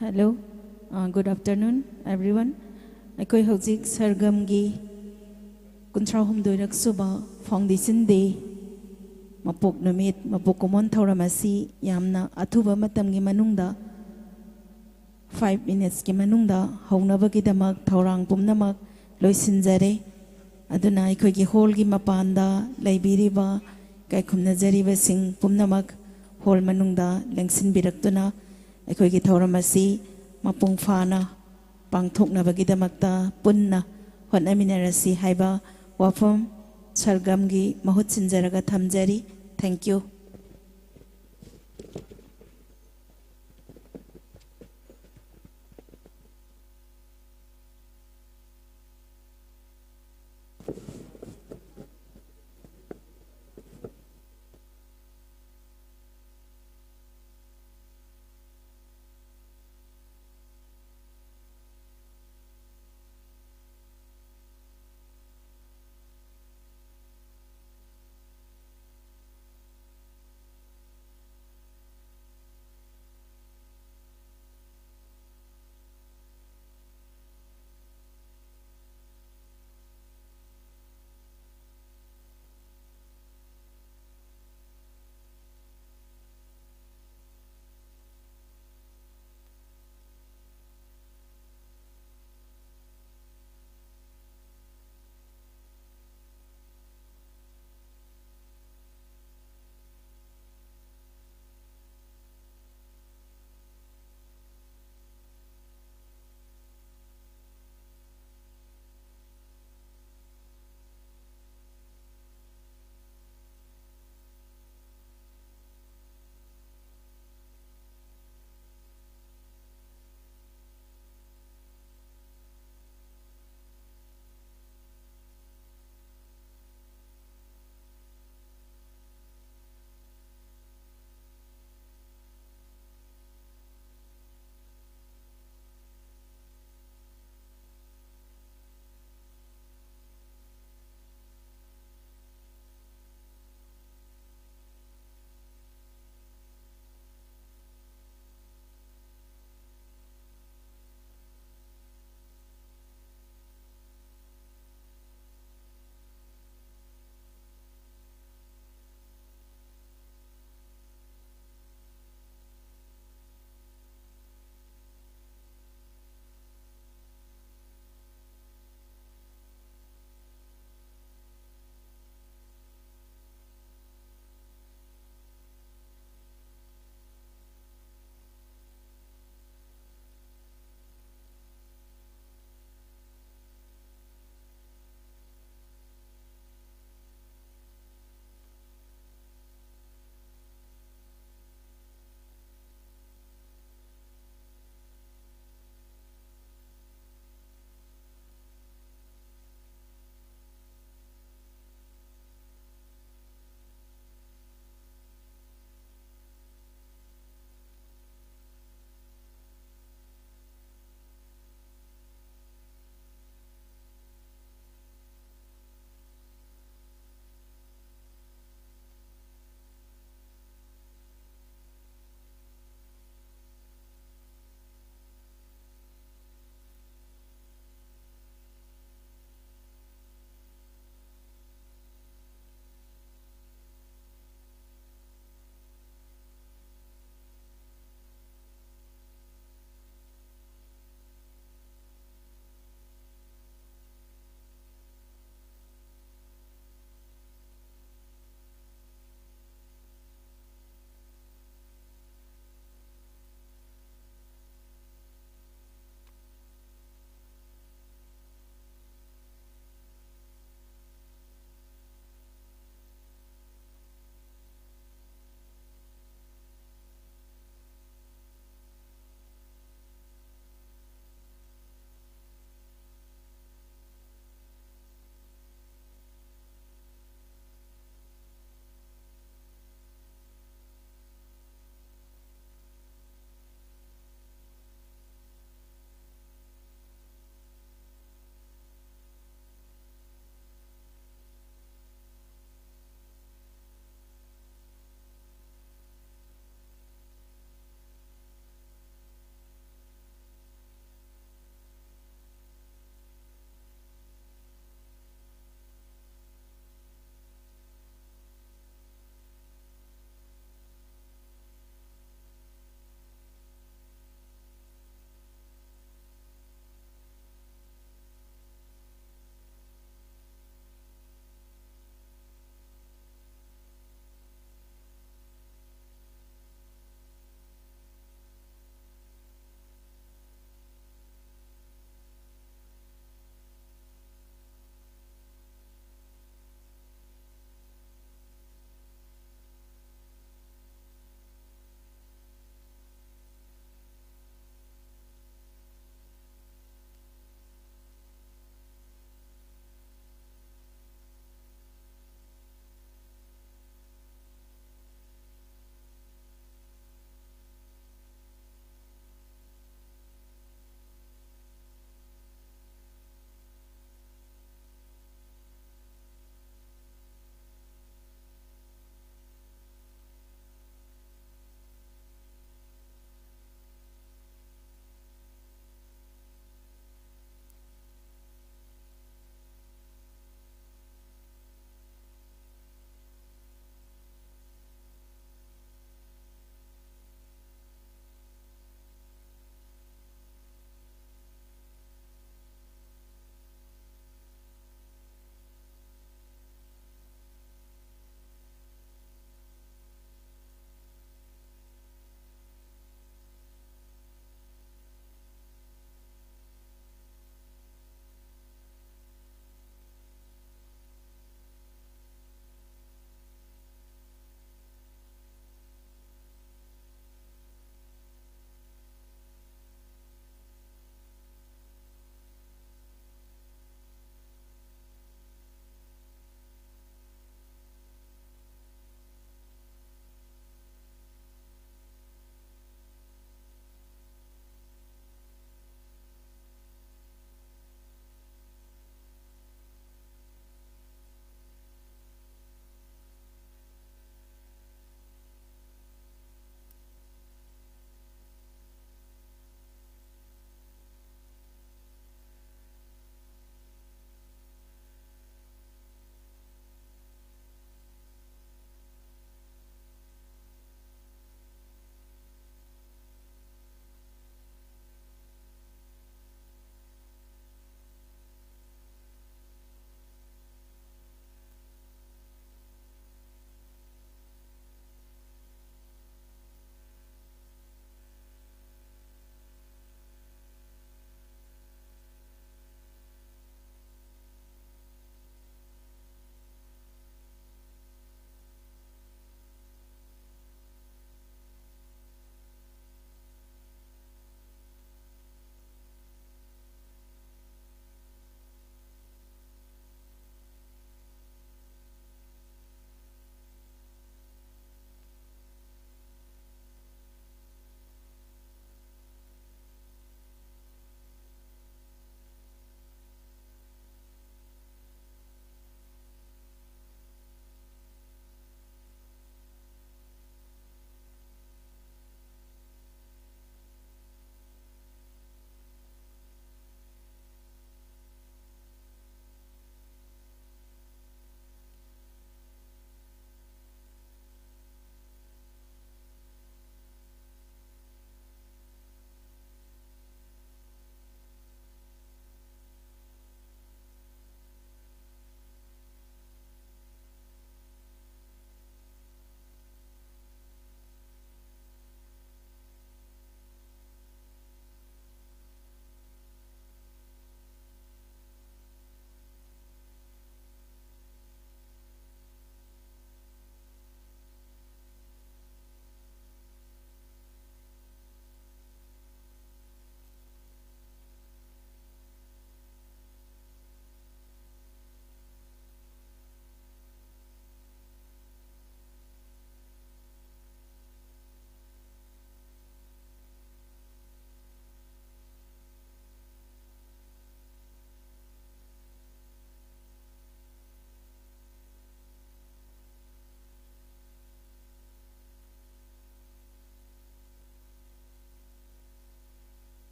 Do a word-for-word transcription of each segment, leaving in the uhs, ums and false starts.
Hello, uh, good afternoon, everyone. ꯑꯩꯈꯣꯏ ꯍꯧꯖꯤꯛ ꯁꯔꯒꯝꯒꯤ ꯀꯨꯟꯊ꯭ꯔꯥ ꯍꯨꯝꯗꯣꯏꯔꯛ ꯁꯨꯕ Foundation Day ꯃꯄꯣꯛ ꯅꯨꯃꯤꯠ, ꯃꯄꯣꯛ ꯀꯨꯝꯑꯣꯟ ꯊꯧꯔꯝ ꯑꯁꯤ ꯌꯥꯝꯅ ꯑꯊꯨꯕ ꯃꯇꯝꯒꯤ ꯃꯅꯨꯡꯗ, five minutes ꯀꯤ ꯃꯅꯨꯡꯗ ꯍꯧꯅꯕꯒꯤꯗꯃꯛ ꯊꯧꯔꯥꯡ ꯄꯨꯝꯅꯃꯛ ꯂꯣꯏꯁꯤꯟꯖꯔꯦ꯫ ꯑꯗꯨꯅ ꯑꯩꯈꯣꯏꯒꯤ hall ꯒꯤ ꯃꯄꯥꯟꯗ ꯂꯩꯕꯤꯔꯤꯕ ꯏꯀꯥꯏ ꯈꯨꯝꯅꯖꯔꯤꯕꯁꯤꯡ ꯄꯨꯝꯅꯃꯛ hall ꯃꯅꯨꯡꯗ ꯂꯦꯡꯁꯤꯟꯕꯤꯔꯛꯇꯨꯅ ꯑꯩꯈꯣꯏꯒꯤ ꯊꯧꯔꯝ ꯑꯁꯤ ꯃꯄꯨꯡ ꯐꯥꯅ ꯄꯥꯡꯊꯣꯛꯅꯕꯒꯤꯗꯃꯛꯇ ꯄꯨꯟꯅ ꯍꯣꯠꯅꯃꯤꯟꯅꯔꯁꯤ ꯍꯥꯏꯕ ꯋꯥꯐꯝ ꯁꯔꯒꯝꯒꯤ ꯃꯍꯨꯠ ꯁꯤꯟꯖꯔꯒ ꯊꯝꯖꯔꯤ꯫ Thank you.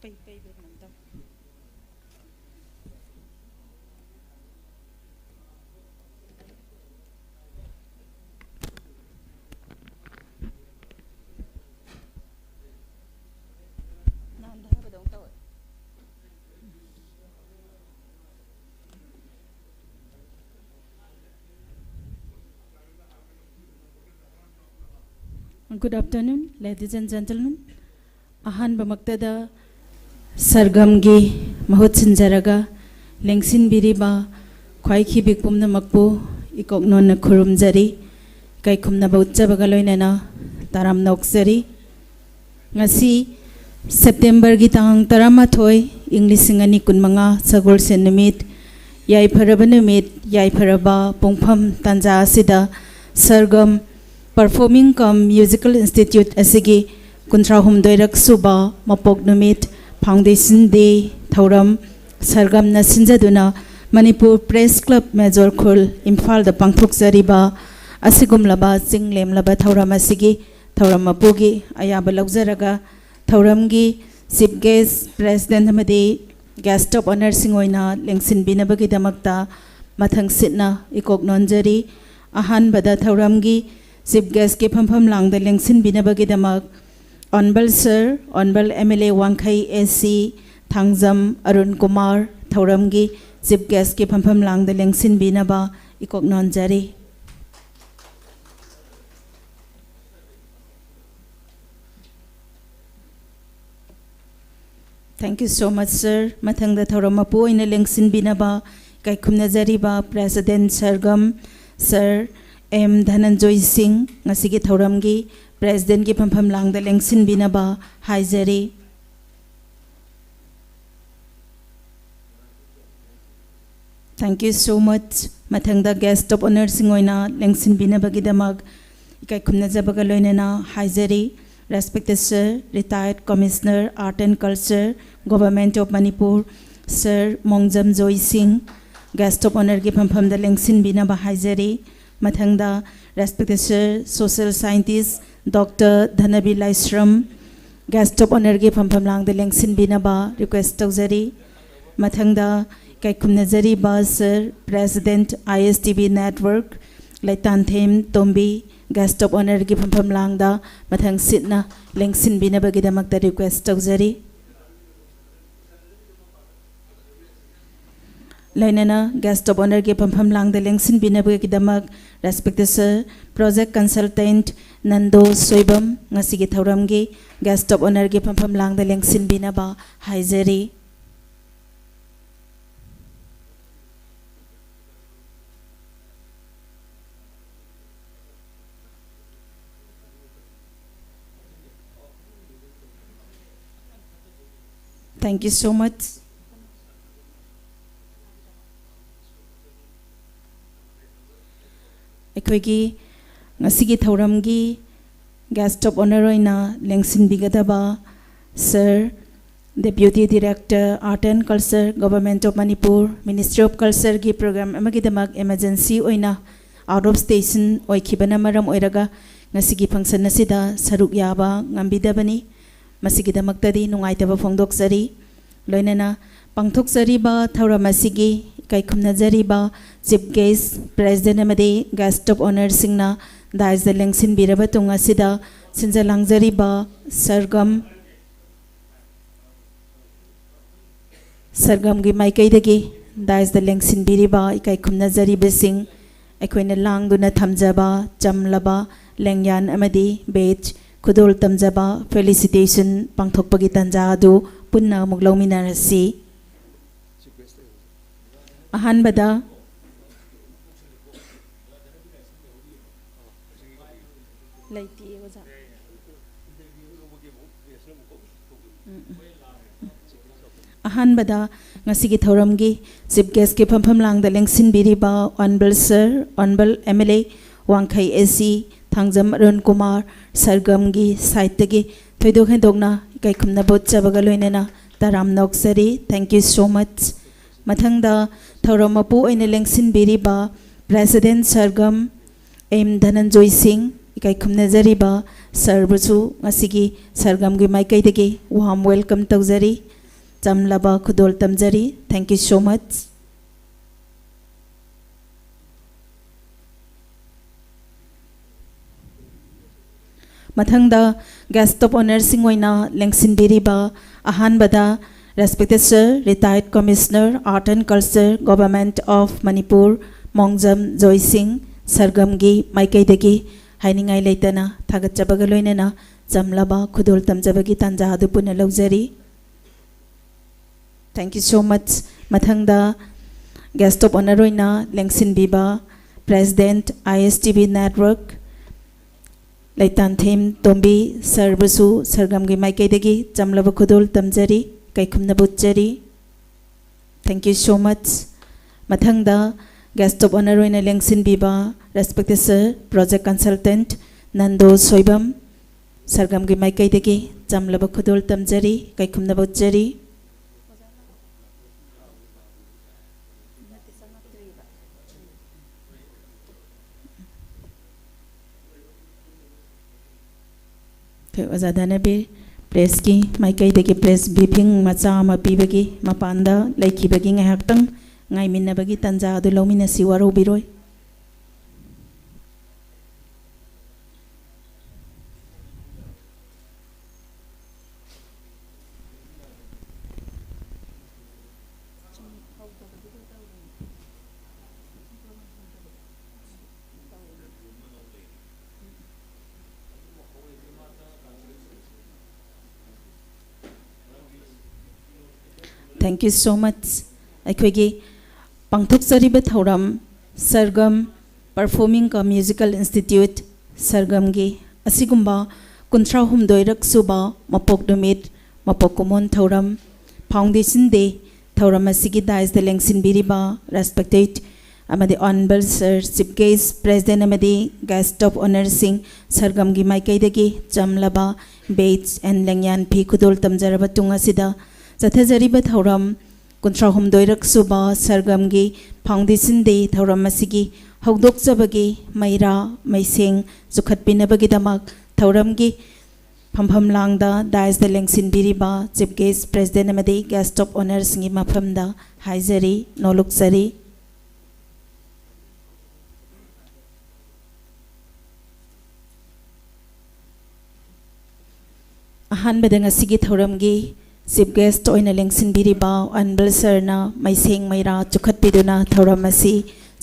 Good afternoon, ladies and gentlemen. ꯑꯍꯥꯟꯕꯃꯛꯇꯗ ꯁꯔꯒꯝꯒꯤ ꯃꯍꯨꯠ ꯁꯤꯟꯖꯔꯒ ꯂꯦꯡꯁꯤꯟꯕꯤꯔꯤꯕ ꯈ꯭ꯋꯥꯏꯈꯤꯕꯤ ꯄꯨꯝꯅꯃꯛꯄꯨ ꯏꯀꯣꯛꯅꯣꯟꯅ ꯈꯨꯔꯨꯝꯖꯔꯤ꯫ ꯏꯀꯥꯏ ꯈꯨꯝꯅꯕ ꯎꯠꯆꯕꯒ ꯂꯣꯏꯅꯅ ꯇꯔꯥꯝꯅ ꯑꯣꯛꯆꯔꯤ꯫ ꯉꯁꯤ ꯁꯦꯞꯇꯦꯝꯕꯔꯒꯤ ꯇꯥꯡ ꯇꯔꯥꯃꯥꯊꯣꯏ, ꯏꯪ ꯂꯤꯁꯤꯡ ꯑꯅꯤ ꯀꯨꯟꯃꯉꯥ, ꯁꯒꯣꯜꯁꯦꯟ ꯅꯨꯃꯤꯠ, ꯌꯥꯏꯐꯔꯕ ꯅꯨꯃꯤꯠ, ꯌꯥꯏꯐꯔꯕ ꯄꯨꯡꯐꯝ ꯇꯥꯟꯖꯥ ꯑꯁꯤꯗ ꯁꯔꯒꯝ Performing cum Musical Institute ꯑꯁꯤꯒꯤ ꯀꯨꯟꯊ꯭ꯔꯥ ꯍꯨꯝꯗꯣꯏꯔꯛ ꯁꯨꯕ ꯃꯄꯣꯛ ꯅꯨꯃꯤꯠ, Foundation Day ꯊꯧꯔꯝ ꯁꯔꯒꯝꯅ ꯁꯤꯟꯖꯗꯨꯅ ꯃꯅꯤꯄꯨꯔ Press Club ꯃꯦꯖꯣꯔ ꯈꯨꯜ ꯏꯝꯐꯥꯜꯗ ꯄꯥꯡꯊꯣꯛꯆꯔꯤꯕ ꯑꯁꯤꯒꯨꯝꯂꯕ ꯆꯤꯡ ꯂꯦꯝꯂꯕ ꯊꯧꯔꯝ ꯑꯁꯤꯒꯤ ꯊꯧꯔꯝ ꯃꯄꯨꯒꯤ ꯑꯌꯥꯕ ꯂꯧꯖꯔꯒ ꯊꯧꯔꯝꯒꯤ Chief Guest, President ꯑꯃꯗꯤ Guest of Honourꯁꯤꯡ ꯑꯣꯏꯅ ꯂꯦꯡꯁꯤꯟꯕꯤꯅꯕꯒꯤꯗꯃꯛꯇ ꯃꯊꯪꯁꯤꯠꯅ ꯏꯀꯣꯛ ꯅꯣꯟꯖꯔꯤ꯫ ꯑꯍꯥꯟꯕꯗ ꯊꯧꯔꯝꯒꯤ Chief Guestꯀꯤ ꯐꯝꯐꯝ ꯂꯥꯡꯗ ꯂꯦꯡꯁꯤꯟꯕꯤꯅꯕꯒꯤꯗꯃꯛ Honourable Sir, Honourable M L A ꯋꯥꯡꯈꯩ A C ꯊꯥꯡꯖꯝ ꯑꯔꯨꯟ ꯀꯨꯃꯥꯔ ꯊꯧꯔꯝꯒꯤ Chief Guestꯀꯤ ꯐꯝꯐꯝ ꯂꯥꯡꯗ ꯂꯦꯡꯁꯤꯟꯕꯤꯅꯕ ꯏꯀꯣꯛ ꯅꯣꯟꯖꯔꯤ꯫ Thank you so much, sir. ꯃꯊꯪꯗ ꯊꯧꯔꯝ ꯃꯄꯨ ꯑꯣꯏꯅ ꯂꯦꯡꯁꯤꯟꯕꯤꯅꯕ ꯏꯀꯥꯏ ꯈꯨꯝꯅꯖꯔꯤꯕ President ꯁꯔꯒꯝ Sir M ꯙꯅꯟꯖꯣꯏ ꯁꯤꯡ, ꯉꯁꯤꯒꯤ ꯊꯧꯔꯝꯒꯤ Presidentꯀꯤ ꯐꯝꯐꯝ ꯂꯥꯡꯗ ꯂꯦꯡꯁꯤꯟꯕꯤꯅꯕ ꯍꯥꯏꯖꯔꯤ꯫ Thank you so much. ꯃꯊꯪꯗ Guest of Honourꯁꯤꯡ ꯑꯣꯏꯅ ꯂꯦꯡꯁꯤꯟꯕꯤꯅꯕꯒꯤꯗꯃꯛ ꯏꯀꯥꯏ ꯈꯨꯝꯅꯖꯕꯒ ꯂꯣꯏꯅꯅ ꯍꯥꯏꯖꯔꯤ꯫ Respected Sir, Retired Commissioner, Art and Culture, Government of Manipur, Sir ꯃꯣꯡꯖꯝ ꯖꯣꯏ ꯁꯤꯡ, Guest of Honourꯒꯤ ꯐꯝꯐꯝꯗ ꯂꯦꯡꯁꯤꯟꯕꯤꯅꯕ ꯍꯥꯏꯖꯔꯤ꯫ ꯃꯊꯪꯗ Respected Sir, Social Scientist, Doctor ꯙꯅꯕꯤ Laishram, Guest of Honourꯒꯤ ꯐꯝꯐꯝ ꯂꯥꯡꯗ ꯂꯦꯡꯁꯤꯟꯕꯤꯅꯕ request ꯇꯧꯖꯔꯤ꯫ ꯃꯊꯪꯗ ꯀꯩꯈꯨꯝꯅꯖꯔꯤꯕ Sir, President, I S T V Network, ꯂꯩꯇꯥꯟꯊꯦꯝ Tombi, Guest of Honourꯒꯤ ꯐꯝꯐꯝ ꯂꯥꯡꯗ ꯃꯊꯪ ꯁꯤꯠꯅ ꯂꯦꯡꯁꯤꯟꯕꯤꯅꯕꯒꯤꯗꯃꯛꯇ request ꯇꯧꯖꯔꯤ꯫ ꯂꯣꯏꯅꯅ Guest of Honourꯒꯤ ꯐꯝꯐꯝ ꯂꯥꯡꯗ ꯂꯦꯡꯁꯤꯟꯕꯤꯅꯕꯒꯤꯗꯃꯛ Respected Sir, Project Consultant Nando Soibam, ꯉꯁꯤꯒꯤ ꯊꯧꯔꯝꯒꯤ Guest of Honourꯒꯤ ꯐꯝꯐꯝ ꯂꯥꯡꯗ ꯂꯦꯡꯁꯤꯟꯕꯤꯅꯕ ꯍꯥꯏꯖꯔꯤ꯫ Thank you so much. ꯑꯩꯈꯣꯏꯒꯤ ꯉꯁꯤꯒꯤ ꯊꯧꯔꯝꯒꯤ Guest of Honour ꯑꯣꯏꯅ ꯂꯦꯡꯁꯤꯟꯕꯤꯒꯗꯕ Sir, Deputy Director, Art and Culture, Government of Manipur, Ministry of Cultureꯒꯤ program ꯑꯃꯒꯤꯗꯃꯛ emergency ꯑꯣꯏꯅ out of station ꯑꯣꯏꯈꯤꯕꯅ ꯃꯔꯝ ꯑꯣꯏꯔꯒ ꯉꯁꯤꯒꯤ function ꯑꯁꯤꯗ ꯁꯔꯨꯛ ꯌꯥꯕ ꯉꯝꯕꯤꯗꯕꯅꯤ꯫ ꯃꯁꯤꯒꯤꯗꯃꯛꯇꯗꯤ ꯅꯨꯡꯉꯥꯏꯇꯕ ꯐꯣꯡꯗꯣꯛꯆꯔꯤ꯫ ꯂꯣꯏꯅꯅ ꯄꯥꯡꯊꯣꯛꯆꯔꯤꯕ ꯊꯧꯔꯝ ꯑꯁꯤꯒꯤ ꯏꯀꯥꯏ ꯈꯨꯝꯅꯖꯔꯤꯕ Chief Guest, President ꯑꯃꯗꯤ Guest of Honourꯁꯤꯡꯅ daisꯇ ꯂꯦꯡꯁꯤꯟꯕꯤꯔꯕ ꯇꯨꯡ ꯑꯁꯤꯗ ꯁꯤꯟꯖ ꯂꯥꯡꯖꯔꯤꯕ ꯁꯔꯒꯝ, ꯁꯔꯒꯝꯒꯤ ꯃꯥꯏꯀꯩꯗꯒꯤ daisꯇ ꯂꯦꯡꯁꯤꯟꯕꯤꯔꯤꯕ ꯏꯀꯥꯏ ꯈꯨꯝꯅꯖꯔꯤꯕꯁꯤꯡ, ꯑꯩꯈꯣꯏꯅ ꯂꯥꯡꯗꯨꯅ ꯊꯝꯖꯕ ꯆꯝꯂꯕ ꯂꯦꯡꯌꯥꯟ ꯑꯃꯗꯤ badge, ꯈꯨꯗꯣꯜ ꯇꯝꯖꯕ felicitation ꯄꯥꯡꯊꯣꯛꯄꯒꯤ ꯇꯥꯟꯖꯥ ꯑꯗꯨ ꯄꯨꯟꯅ ꯑꯃꯨꯛ ꯂꯧꯃꯤꯟꯅꯔꯁꯤ꯫ ꯑꯍꯥꯟꯕꯗ ꯂꯩꯇꯤꯌꯦ, ꯑꯣꯖꯥ꯫ ꯎꯝ, ꯎꯝ꯫ ꯑꯍꯥꯟꯕꯗ ꯉꯁꯤꯒꯤ ꯊꯧꯔꯝꯒꯤ Chief Guestꯀꯤ ꯐꯝꯐꯝ ꯂꯥꯡꯗ ꯂꯦꯡꯁꯤꯟꯕꯤꯔꯤꯕ Honourable Sir, Honourable M L A ꯋꯥꯡꯈꯩ A C ꯊꯥꯡꯖꯝ ꯑꯔꯨꯟ ꯀꯨꯃꯥꯔ, ꯁꯔꯒꯝꯒꯤ sideꯇꯒꯤ ꯊꯣꯏꯗꯣꯛ ꯍꯦꯟꯗꯣꯛꯅ ꯏꯀꯥꯏ ꯈꯨꯝꯅꯕ ꯎꯠꯆꯕꯒ ꯂꯣꯏꯅꯅ ꯇꯔꯥꯝꯅ ꯑꯣꯛꯆꯔꯤ꯫ Thank you so much꯫ ꯃꯊꯪꯗ ꯊꯧꯔꯝ ꯃꯄꯨ ꯑꯣꯏꯅ ꯂꯦꯡꯁꯤꯟꯕꯤꯔꯤꯕ President ꯁꯔꯒꯝ M ꯙꯅꯟꯖꯣꯏ ꯁꯤꯡ, ꯀꯩꯈꯨꯝꯅꯖꯔꯤꯕ ꯁꯔꯕꯨꯁꯨ ꯉꯁꯤꯒꯤ ꯁꯔꯒꯝꯒꯤ ꯃꯥꯏꯀꯩꯗꯒꯤ warm welcome ꯇꯧꯖꯔꯤ, ꯆꯝꯂꯕ ꯈꯨꯗꯣꯜ ꯇꯝꯖꯔꯤ꯫ Thank you so much꯫ ꯃꯊꯪꯗ guest of honourꯁꯤꯡ ꯑꯣꯏꯅ ꯂꯦꯡꯁꯤꯟꯕꯤꯔꯤꯕ ꯑꯍꯥꯟꯕꯗ respected sir, retired commissioner, art and culture, Government of Manipur, ꯃꯣꯡꯖꯝ ꯖꯣꯏ ꯁꯤꯡ, ꯁꯔꯒꯝꯒꯤ ꯃꯥꯏꯀꯩꯗꯒꯤ ꯍꯥꯏꯅꯤꯡꯉꯥꯏ ꯂꯩꯇꯅ ꯊꯥꯒꯠꯆꯕꯒ ꯂꯣꯏꯅꯅ ꯆꯝꯂꯕ ꯈꯨꯗꯣꯜ ꯇꯝꯖꯕꯒꯤ ꯇꯥꯟꯖꯥ ꯑꯗꯨ ꯄꯨꯟꯅ ꯂꯧꯖꯔꯤ꯫ Thank you so much꯫ ꯃꯊꯪꯗ guest of honour ꯑꯣꯏꯅ ꯂꯦꯡꯁꯤꯟꯕꯤꯕ President, I S T V Network, ꯂꯩꯇꯥꯟꯊꯦꯝ ꯇꯣꯝꯕꯤ ꯁꯔꯕꯨꯁꯨ ꯁꯔꯒꯝꯒꯤ ꯃꯥꯏꯀꯩꯗꯒꯤ ꯆꯝꯂꯕ ꯈꯨꯗꯣꯜ ꯇꯝꯖꯔꯤ, ꯀꯩꯈꯨꯝꯅꯕ ꯎꯠꯆꯔꯤ꯫ Thank you so much꯫ ꯃꯊꯪꯗ guest of honour ꯑꯣꯏꯅ ꯂꯦꯡꯁꯤꯟꯕꯤꯕ respected sir, project consultant Nando Soibam, ꯁꯔꯒꯝꯒꯤ ꯃꯥꯏꯀꯩꯗꯒꯤ ꯆꯝꯂꯕ ꯈꯨꯗꯣꯜ ꯇꯝꯖꯔꯤ, ꯀꯩꯈꯨꯝꯅꯕ ꯎꯠꯆꯔꯤ꯫ ꯑꯩꯈꯣꯏ ꯑꯣꯖꯥ ꯙꯅꯕꯤꯔ, pressꯀꯤ ꯃꯥꯏꯀꯩꯗꯒꯤ press briefing ꯃꯆꯥ ꯑꯃ ꯄꯤꯕꯒꯤ ꯃꯄꯥꯟꯗ ꯂꯩꯈꯤꯕꯒꯤ ꯉꯥꯏꯍꯥꯛꯇꯪ ꯉꯥꯏꯃꯤꯟꯅꯕꯒꯤ ꯇꯥꯟꯖꯥ ꯑꯗꯨ ꯂꯧꯃꯤꯟꯅꯁꯤ, ꯋꯥꯔꯧꯕꯤꯔꯣꯏ꯫ Thank you so much꯫ ꯑꯩꯈꯣꯏꯒꯤ ꯄꯥꯡꯊꯣꯛꯆꯔꯤꯕ ꯊꯧꯔꯝ ꯁꯔꯒꯝ Performing cum Musical Institute ꯁꯔꯒꯝꯒꯤ ꯑꯁꯤꯒꯨꯝꯕ ꯀꯨꯟꯊ꯭ꯔꯥ ꯍꯨꯝꯗꯣꯏꯔꯛ ꯁꯨꯕ ꯃꯄꯣꯛ ꯅꯨꯃꯤꯠ, ꯃꯄꯣꯛ ꯀꯨꯝꯑꯣꯟ ꯊꯧꯔꯝ, Foundation Day ꯊꯧꯔꯝ ꯑꯁꯤꯒꯤ daisꯇ ꯂꯦꯡꯁꯤꯟꯕꯤꯔꯤꯕ respected ꯑꯃꯗꯤ honourable sir, chief guest, president ꯑꯃꯗꯤ guest of honourꯁꯤꯡ ꯁꯔꯒꯝꯒꯤ ꯃꯥꯏꯀꯩꯗꯒꯤ ꯆꯝꯂꯕ badge and ꯂꯦꯡꯌꯥꯟ ꯐꯤ ꯈꯨꯗꯣꯜ ꯇꯝꯖꯔꯕ ꯇꯨꯡ ꯑꯁꯤꯗ ꯆꯠꯊꯖꯔꯤꯕ ꯊꯧꯔꯝ ꯀꯨꯟꯊ꯭ꯔꯥ ꯍꯨꯝꯗꯣꯏꯔꯛ ꯁꯨꯕ ꯁꯔꯒꯝꯒꯤ Foundation Day ꯊꯧꯔꯝ ꯑꯁꯤꯒꯤ ꯍꯧꯗꯣꯛꯆꯕꯒꯤ ꯃꯩꯔꯥ ꯃꯩꯁꯦꯡ ꯆꯨꯈꯠꯄꯤꯅꯕꯒꯤꯗꯃꯛ ꯊꯧꯔꯝꯒꯤ ꯐꯝꯐꯝ ꯂꯥꯡꯗ ꯗꯥꯏꯁꯇ ꯂꯦꯡꯁꯤꯟꯕꯤꯔꯤꯕ Chief Guest President ꯑꯃꯗꯤ Guest of Honourꯁꯤꯡꯒꯤ ꯃꯐꯝꯗ ꯍꯥꯏꯖꯔꯤ, ꯅꯣꯂꯨꯛꯆꯔꯤ꯫ ꯑꯍꯥꯟꯕꯗ ꯉꯁꯤꯒꯤ ꯊꯧꯔꯝꯒꯤ Chief Guest ꯑꯣꯏꯅ ꯂꯦꯡꯁꯤꯟꯕꯤꯔꯤꯕ Honourable Sirꯅ ꯃꯩꯁꯦꯡ ꯃꯩꯔꯥ ꯆꯨꯈꯠꯄꯤꯗꯨꯅ ꯊꯧꯔꯝ ꯑꯁꯤ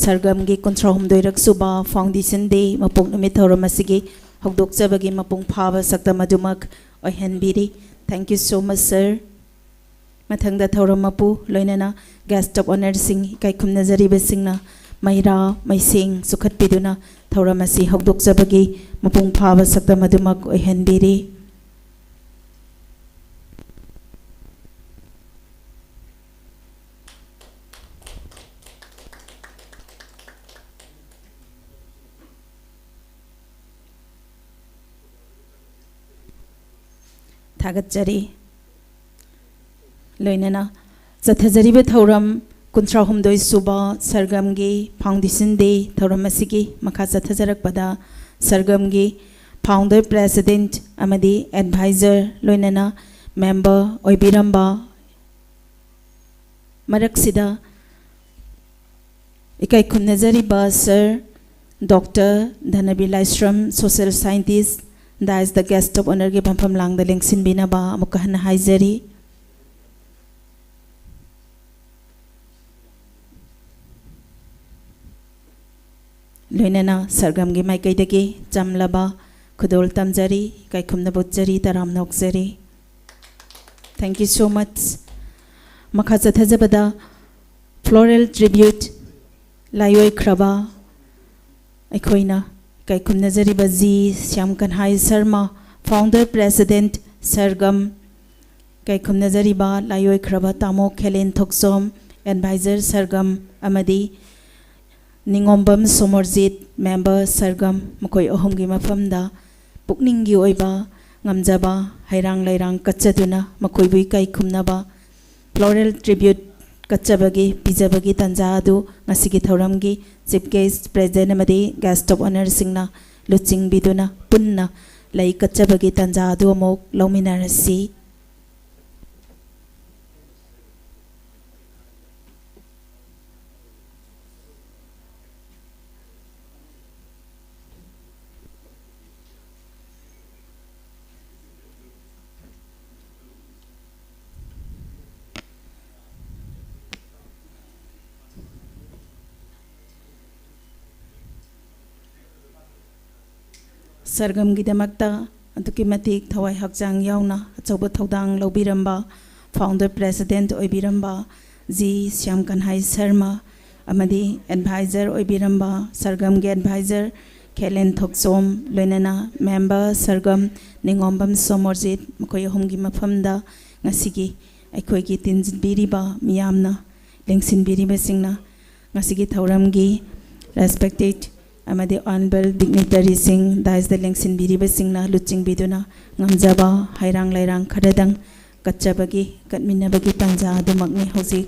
ꯁꯔꯒꯝꯒꯤ ꯀꯨꯟꯊ꯭ꯔꯥ ꯍꯨꯝꯗꯣꯏꯔꯛ ꯁꯨꯕ Foundation Day ꯃꯄꯣꯛ ꯅꯨꯃꯤꯠ ꯊꯧꯔꯝ ꯑꯁꯤꯒꯤ ꯍꯧꯗꯣꯛꯆꯕꯒꯤ ꯃꯄꯨꯡ ꯐꯥꯕ ꯁꯛꯇꯝ ꯑꯗꯨꯃꯛ ꯑꯣꯏꯍꯟꯕꯤꯔꯤ꯫ Thank you so much, sir꯫ ꯃꯊꯪꯗ ꯊꯧꯔꯝ ꯃꯄꯨ ꯂꯣꯏꯅꯅ Guest of Honourꯁꯤꯡ ꯏꯀꯥꯏ ꯈꯨꯝꯅꯖꯔꯤꯕꯁꯤꯡꯅ ꯃꯩꯔꯥ ꯃꯩꯁꯦꯡ ꯆꯨꯈꯠꯄꯤꯗꯨꯅ ꯊꯧꯔꯝ ꯑꯁꯤ ꯍꯧꯗꯣꯛꯆꯕꯒꯤ ꯃꯄꯨꯡ ꯐꯥꯕ ꯁꯛꯇꯝ ꯑꯗꯨꯃꯛ ꯑꯣꯏꯍꯟꯕꯤꯔꯤ꯫ ꯊꯥꯒꯠꯆꯔꯤ꯫ ꯂꯣꯏꯅꯅ ꯆꯠꯊꯖꯔꯤꯕ ꯊꯧꯔꯝ ꯀꯨꯟꯊ꯭ꯔꯥ ꯍꯨꯝꯗꯣꯏ ꯁꯨꯕ ꯁꯔꯒꯝꯒꯤ Foundation Day ꯊꯧꯔꯝ ꯑꯁꯤꯒꯤ ꯃꯈꯥ ꯆꯠꯊꯖꯔꯛꯄꯗ ꯁꯔꯒꯝꯒꯤ Founder President ꯑꯃꯗꯤ Advisor ꯂꯣꯏꯅꯅ member ꯑꯣꯏꯕꯤꯔꯝꯕ ꯃꯔꯛꯁꯤꯗ ꯏꯀꯥꯏ ꯈꯨꯝꯅꯖꯔꯤꯕ Sir Doctor ꯙꯅꯕꯤꯔ Laishram, Social Scientist, ꯗꯥꯏꯁꯇ Guest of Honourꯒꯤ ꯐꯝꯐꯝ ꯂꯥꯡꯗ ꯂꯦꯡꯁꯤꯟꯕꯤꯅꯕ ꯑꯃꯨꯛꯀ ꯍꯟꯅ ꯍꯥꯏꯖꯔꯤ꯫ ꯂꯣꯏꯅꯅ ꯁꯔꯒꯝꯒꯤ ꯃꯥꯏꯀꯩꯗꯒꯤ ꯆꯝꯂꯕ ꯈꯨꯗꯣꯜ ꯇꯝꯖꯔꯤ, ꯏꯀꯥꯏ ꯈꯨꯝꯅꯕ ꯎꯠꯆꯔꯤ, ꯇꯔꯥꯝꯅ ꯑꯣꯛꯆꯔꯤ꯫ Thank you so much꯫ ꯃꯈꯥ ꯆꯠꯊꯖꯕꯗ floral tribute ꯂꯥꯏꯑꯣꯏꯈ꯭ꯔꯕ ꯑꯩꯈꯣꯏꯅ ꯏꯀꯥꯏ ꯈꯨꯝꯅꯖꯔꯤꯕ G Shyam Kanhai Sharma, Founder President Sargam, ꯏꯀꯥꯏ ꯈꯨꯝꯅꯖꯔꯤꯕ ꯂꯥꯏꯑꯣꯏꯈ꯭ꯔꯕ ꯇꯥꯃꯣ ꯈꯦꯂꯦꯟ ꯊꯣꯛꯆꯣꯝ, Advisor ꯁꯔꯒꯝ, ꯑꯃꯗꯤ ꯅꯤꯉꯣꯝꯕꯝ ꯁꯣꯃꯣꯔꯖꯤꯠ, member ꯁꯔꯒꯝ, ꯃꯈꯣꯏ ꯑꯍꯨꯝꯒꯤ ꯃꯐꯝꯗ ꯄꯨꯛꯅꯤꯡꯒꯤ ꯑꯣꯏꯕ ꯉꯝꯖꯕ ꯍꯩꯔꯥꯡ ꯂꯩꯔꯥꯡ ꯀꯠꯆꯗꯨꯅ ꯃꯈꯣꯏꯕꯨ ꯏꯀꯥꯏ ꯈꯨꯝꯅꯕ floral tribute ꯀꯠꯆꯕꯒꯤ, ꯄꯤꯖꯕꯒꯤ ꯇꯥꯟꯖꯥ ꯑꯗꯨ ꯉꯁꯤꯒꯤ ꯊꯧꯔꯝꯒꯤ Chief Guest, President ꯑꯃꯗꯤ Guest of Honourꯁꯤꯡꯅ ꯂꯨꯆꯤꯡꯕꯤꯗꯨꯅ ꯄꯨꯟꯅ ꯂꯩ ꯀꯠꯆꯕꯒꯤ ꯇꯥꯟꯖꯥ ꯑꯗꯨ ꯑꯃꯨꯛ ꯂꯧꯃꯤꯟꯅꯔꯁꯤ꯫ ꯁꯔꯒꯝꯒꯤꯗꯃꯛꯇ ꯑꯗꯨꯛꯀꯤ ꯃꯇꯤꯛ ꯊꯋꯥꯏ ꯍꯛꯆꯥꯡ ꯌꯥꯎꯅ ꯑꯆꯧꯕ ꯊꯧꯗꯥꯡ ꯂꯧꯕꯤꯔꯝꯕ, Founder President ꯑꯣꯏꯕꯤꯔꯝꯕ ꯖꯤ ꯁ꯭ꯌꯥꯝ ꯀꯟꯍꯥꯏ ꯁꯔꯃ ꯑꯃꯗꯤ Advisor ꯑꯣꯏꯕꯤꯔꯝꯕ, ꯁꯔꯒꯝꯒꯤ Advisor ꯈꯦꯂꯦꯟ ꯊꯣꯛꯆꯣꯝ, ꯂꯣꯏꯅꯅ Member ꯁꯔꯒꯝ ꯅꯤꯉꯣꯝꯕꯝ ꯁꯣꯃꯣꯔꯖꯤꯠ, ꯃꯈꯣꯏ ꯑꯍꯨꯝꯒꯤ ꯃꯐꯝꯗ ꯉꯁꯤꯒꯤ ꯑꯩꯈꯣꯏꯒꯤ ꯇꯤꯟꯕꯤꯔꯤꯕ ꯃꯤꯌꯥꯝꯅ, ꯂꯦꯡꯁꯤꯟꯕꯤꯔꯤꯕꯁꯤꯡꯅ, ꯉꯁꯤꯒꯤ ꯊꯧꯔꯝꯒꯤ Respected ꯑꯃꯗꯤ Honourable Dignitaryꯁꯤꯡ, dais ꯂꯦꯡꯁꯤꯟꯕꯤꯔꯤꯕꯁꯤꯡꯅ ꯂꯨꯆꯤꯡꯕꯤꯗꯨꯅ ꯉꯝꯖꯕ ꯍꯩꯔꯥꯡ ꯂꯩꯔꯥꯡ ꯈꯔꯗꯪ ꯀꯠꯆꯕꯒꯤ, ꯀꯠꯃꯤꯟꯅꯕꯒꯤ ꯇꯥꯟꯖꯥ ꯑꯗꯨꯃꯛꯅꯤ ꯍꯧꯖꯤꯛ꯫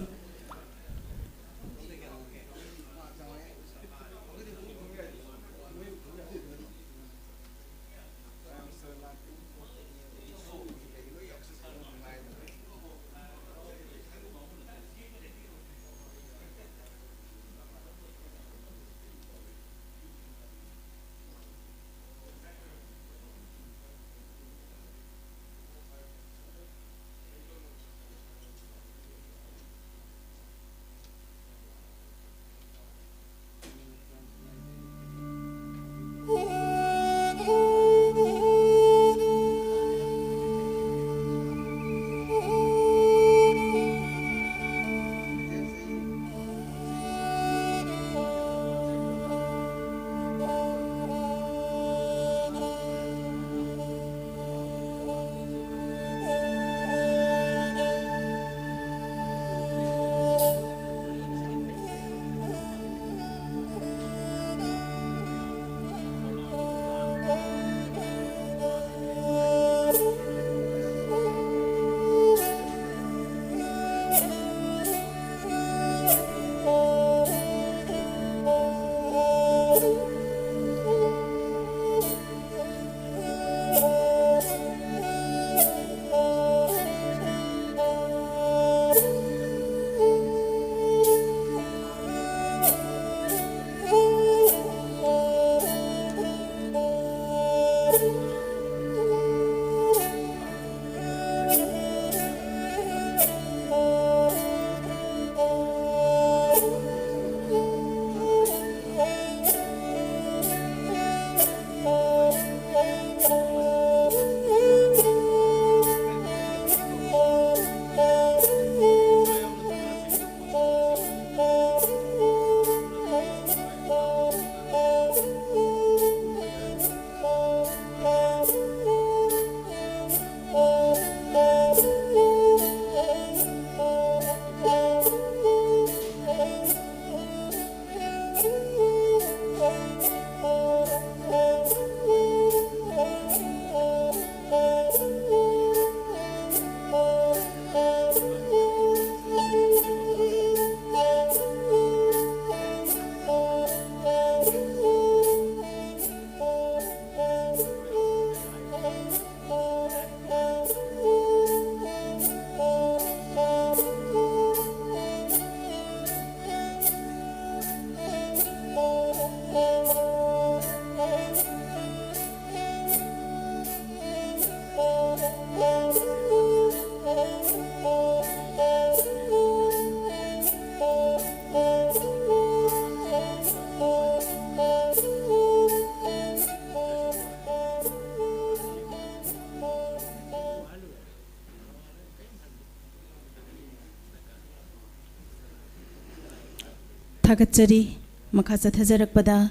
ꯊꯥꯒꯠꯆꯔꯤ꯫ ꯃꯈꯥ ꯆꯠꯊꯖꯔꯛꯄꯗ,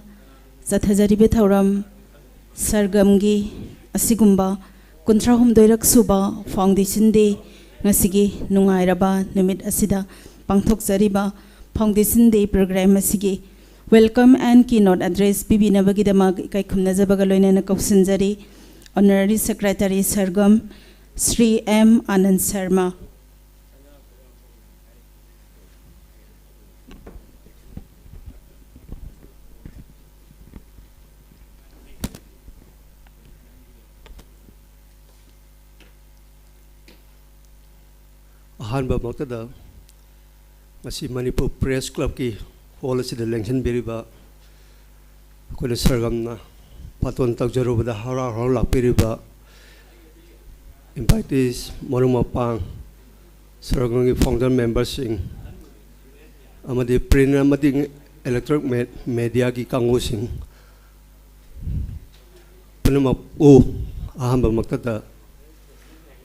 ꯆꯠꯊꯖꯔꯤꯕ ꯊꯧꯔꯝ ꯁꯔꯒꯝꯒꯤ ꯑꯁꯤꯒꯨꯝꯕ ꯀꯨꯟꯊ꯭ꯔꯥ ꯍꯨꯝꯗꯣꯏꯔꯛ ꯁꯨꯕ Foundation Day ꯉꯁꯤꯒꯤ ꯅꯨꯡꯉꯥꯏꯔꯕ ꯅꯨꯃꯤꯠ ꯑꯁꯤꯗ ꯄꯥꯡꯊꯣꯛꯆꯔꯤꯕ Foundation Day program ꯑꯁꯤꯒꯤ Welcome and Keynote Address ꯄꯤꯕꯤꯅꯕꯒꯤꯗꯃꯛ ꯏꯀꯥꯏ ꯈꯨꯝꯅꯖꯕꯒ ꯂꯣꯏꯅꯅ ꯀꯧꯁꯤꯟꯖꯔꯤ꯫ Honorary Secretary Sargam Shri M Anand Sharma. ꯑꯍꯥꯟꯕꯃꯛꯇꯗ ꯉꯁꯤ ꯃꯅꯤꯄꯨꯔ Press Clubꯀꯤ hall ꯑꯁꯤꯗ ꯂꯦꯡꯁꯤꯟꯕꯤꯔꯤꯕ ꯑꯩꯈꯣꯏꯅ ꯁꯔꯒꯝꯅ ꯕꯥꯇꯣꯟ ꯇꯧꯖꯔꯨꯕꯗ ꯍꯔꯥꯎ ꯍꯔꯥꯎ ꯂꯥꯛꯄꯤꯔꯤꯕ invitees, ꯃꯔꯨꯞ ꯃꯄꯥꯡ, ꯁꯔꯒꯝꯒꯤ founder memberꯁꯤꯡ ꯑꯃꯗꯤ print ꯑꯃꯗꯤ electronic me-, mediaꯒꯤ ꯀꯥꯡꯕꯨꯁꯤꯡ ꯄꯨꯝꯅꯃꯛꯄꯨ ꯑꯍꯥꯟꯕꯃꯛꯇꯗ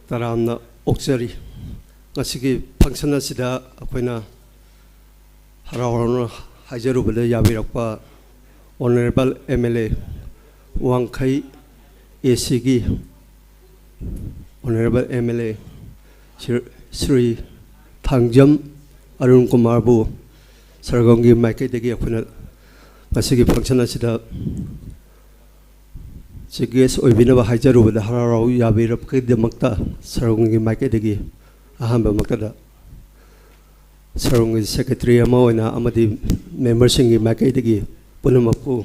ꯇꯔꯥꯝꯅ ꯑꯣꯛꯆꯔꯤ꯫ ꯉꯁꯤꯒꯤ function ꯑꯁꯤꯗ ꯑꯩꯈꯣꯏꯅ ꯍꯔꯥꯎ ꯍꯔꯥꯎꯅ ꯍꯥꯏꯖꯔꯨꯕꯗ ꯌꯥꯕꯤꯔꯛꯄ Honorable M L A, ꯋꯥꯡꯈꯩ A Cꯒꯤ Honorable M L A Shri, Shri Thangjam Arun ꯀꯨꯃꯥꯔꯕꯨ ꯁꯔꯒꯝꯒꯤ ꯃꯥꯏꯀꯩꯗꯒꯤ ꯑꯩꯈꯣꯏꯅ ꯉꯁꯤꯒꯤ function ꯑꯁꯤꯗ chief guest ꯑꯣꯏꯕꯤꯅꯕ ꯍꯥꯏꯖꯔꯨꯕꯗ ꯍꯔꯥꯎ ꯍꯔꯥꯎ ꯌꯥꯕꯤꯔꯛꯄꯒꯤꯗꯃꯛꯇ ꯁꯔꯒꯝꯒꯤ ꯃꯥꯏꯀꯩꯗꯒꯤ ꯑꯍꯥꯟꯕꯃꯛꯇꯗ ꯁꯔꯒꯝꯒꯤ secretary ꯑꯃ ꯑꯣꯏꯅ ꯑꯃꯗꯤ memberꯁꯤꯡꯒꯤ ꯃꯥꯏꯀꯩꯗꯒꯤ ꯄꯨꯝꯅꯃꯛꯄꯨ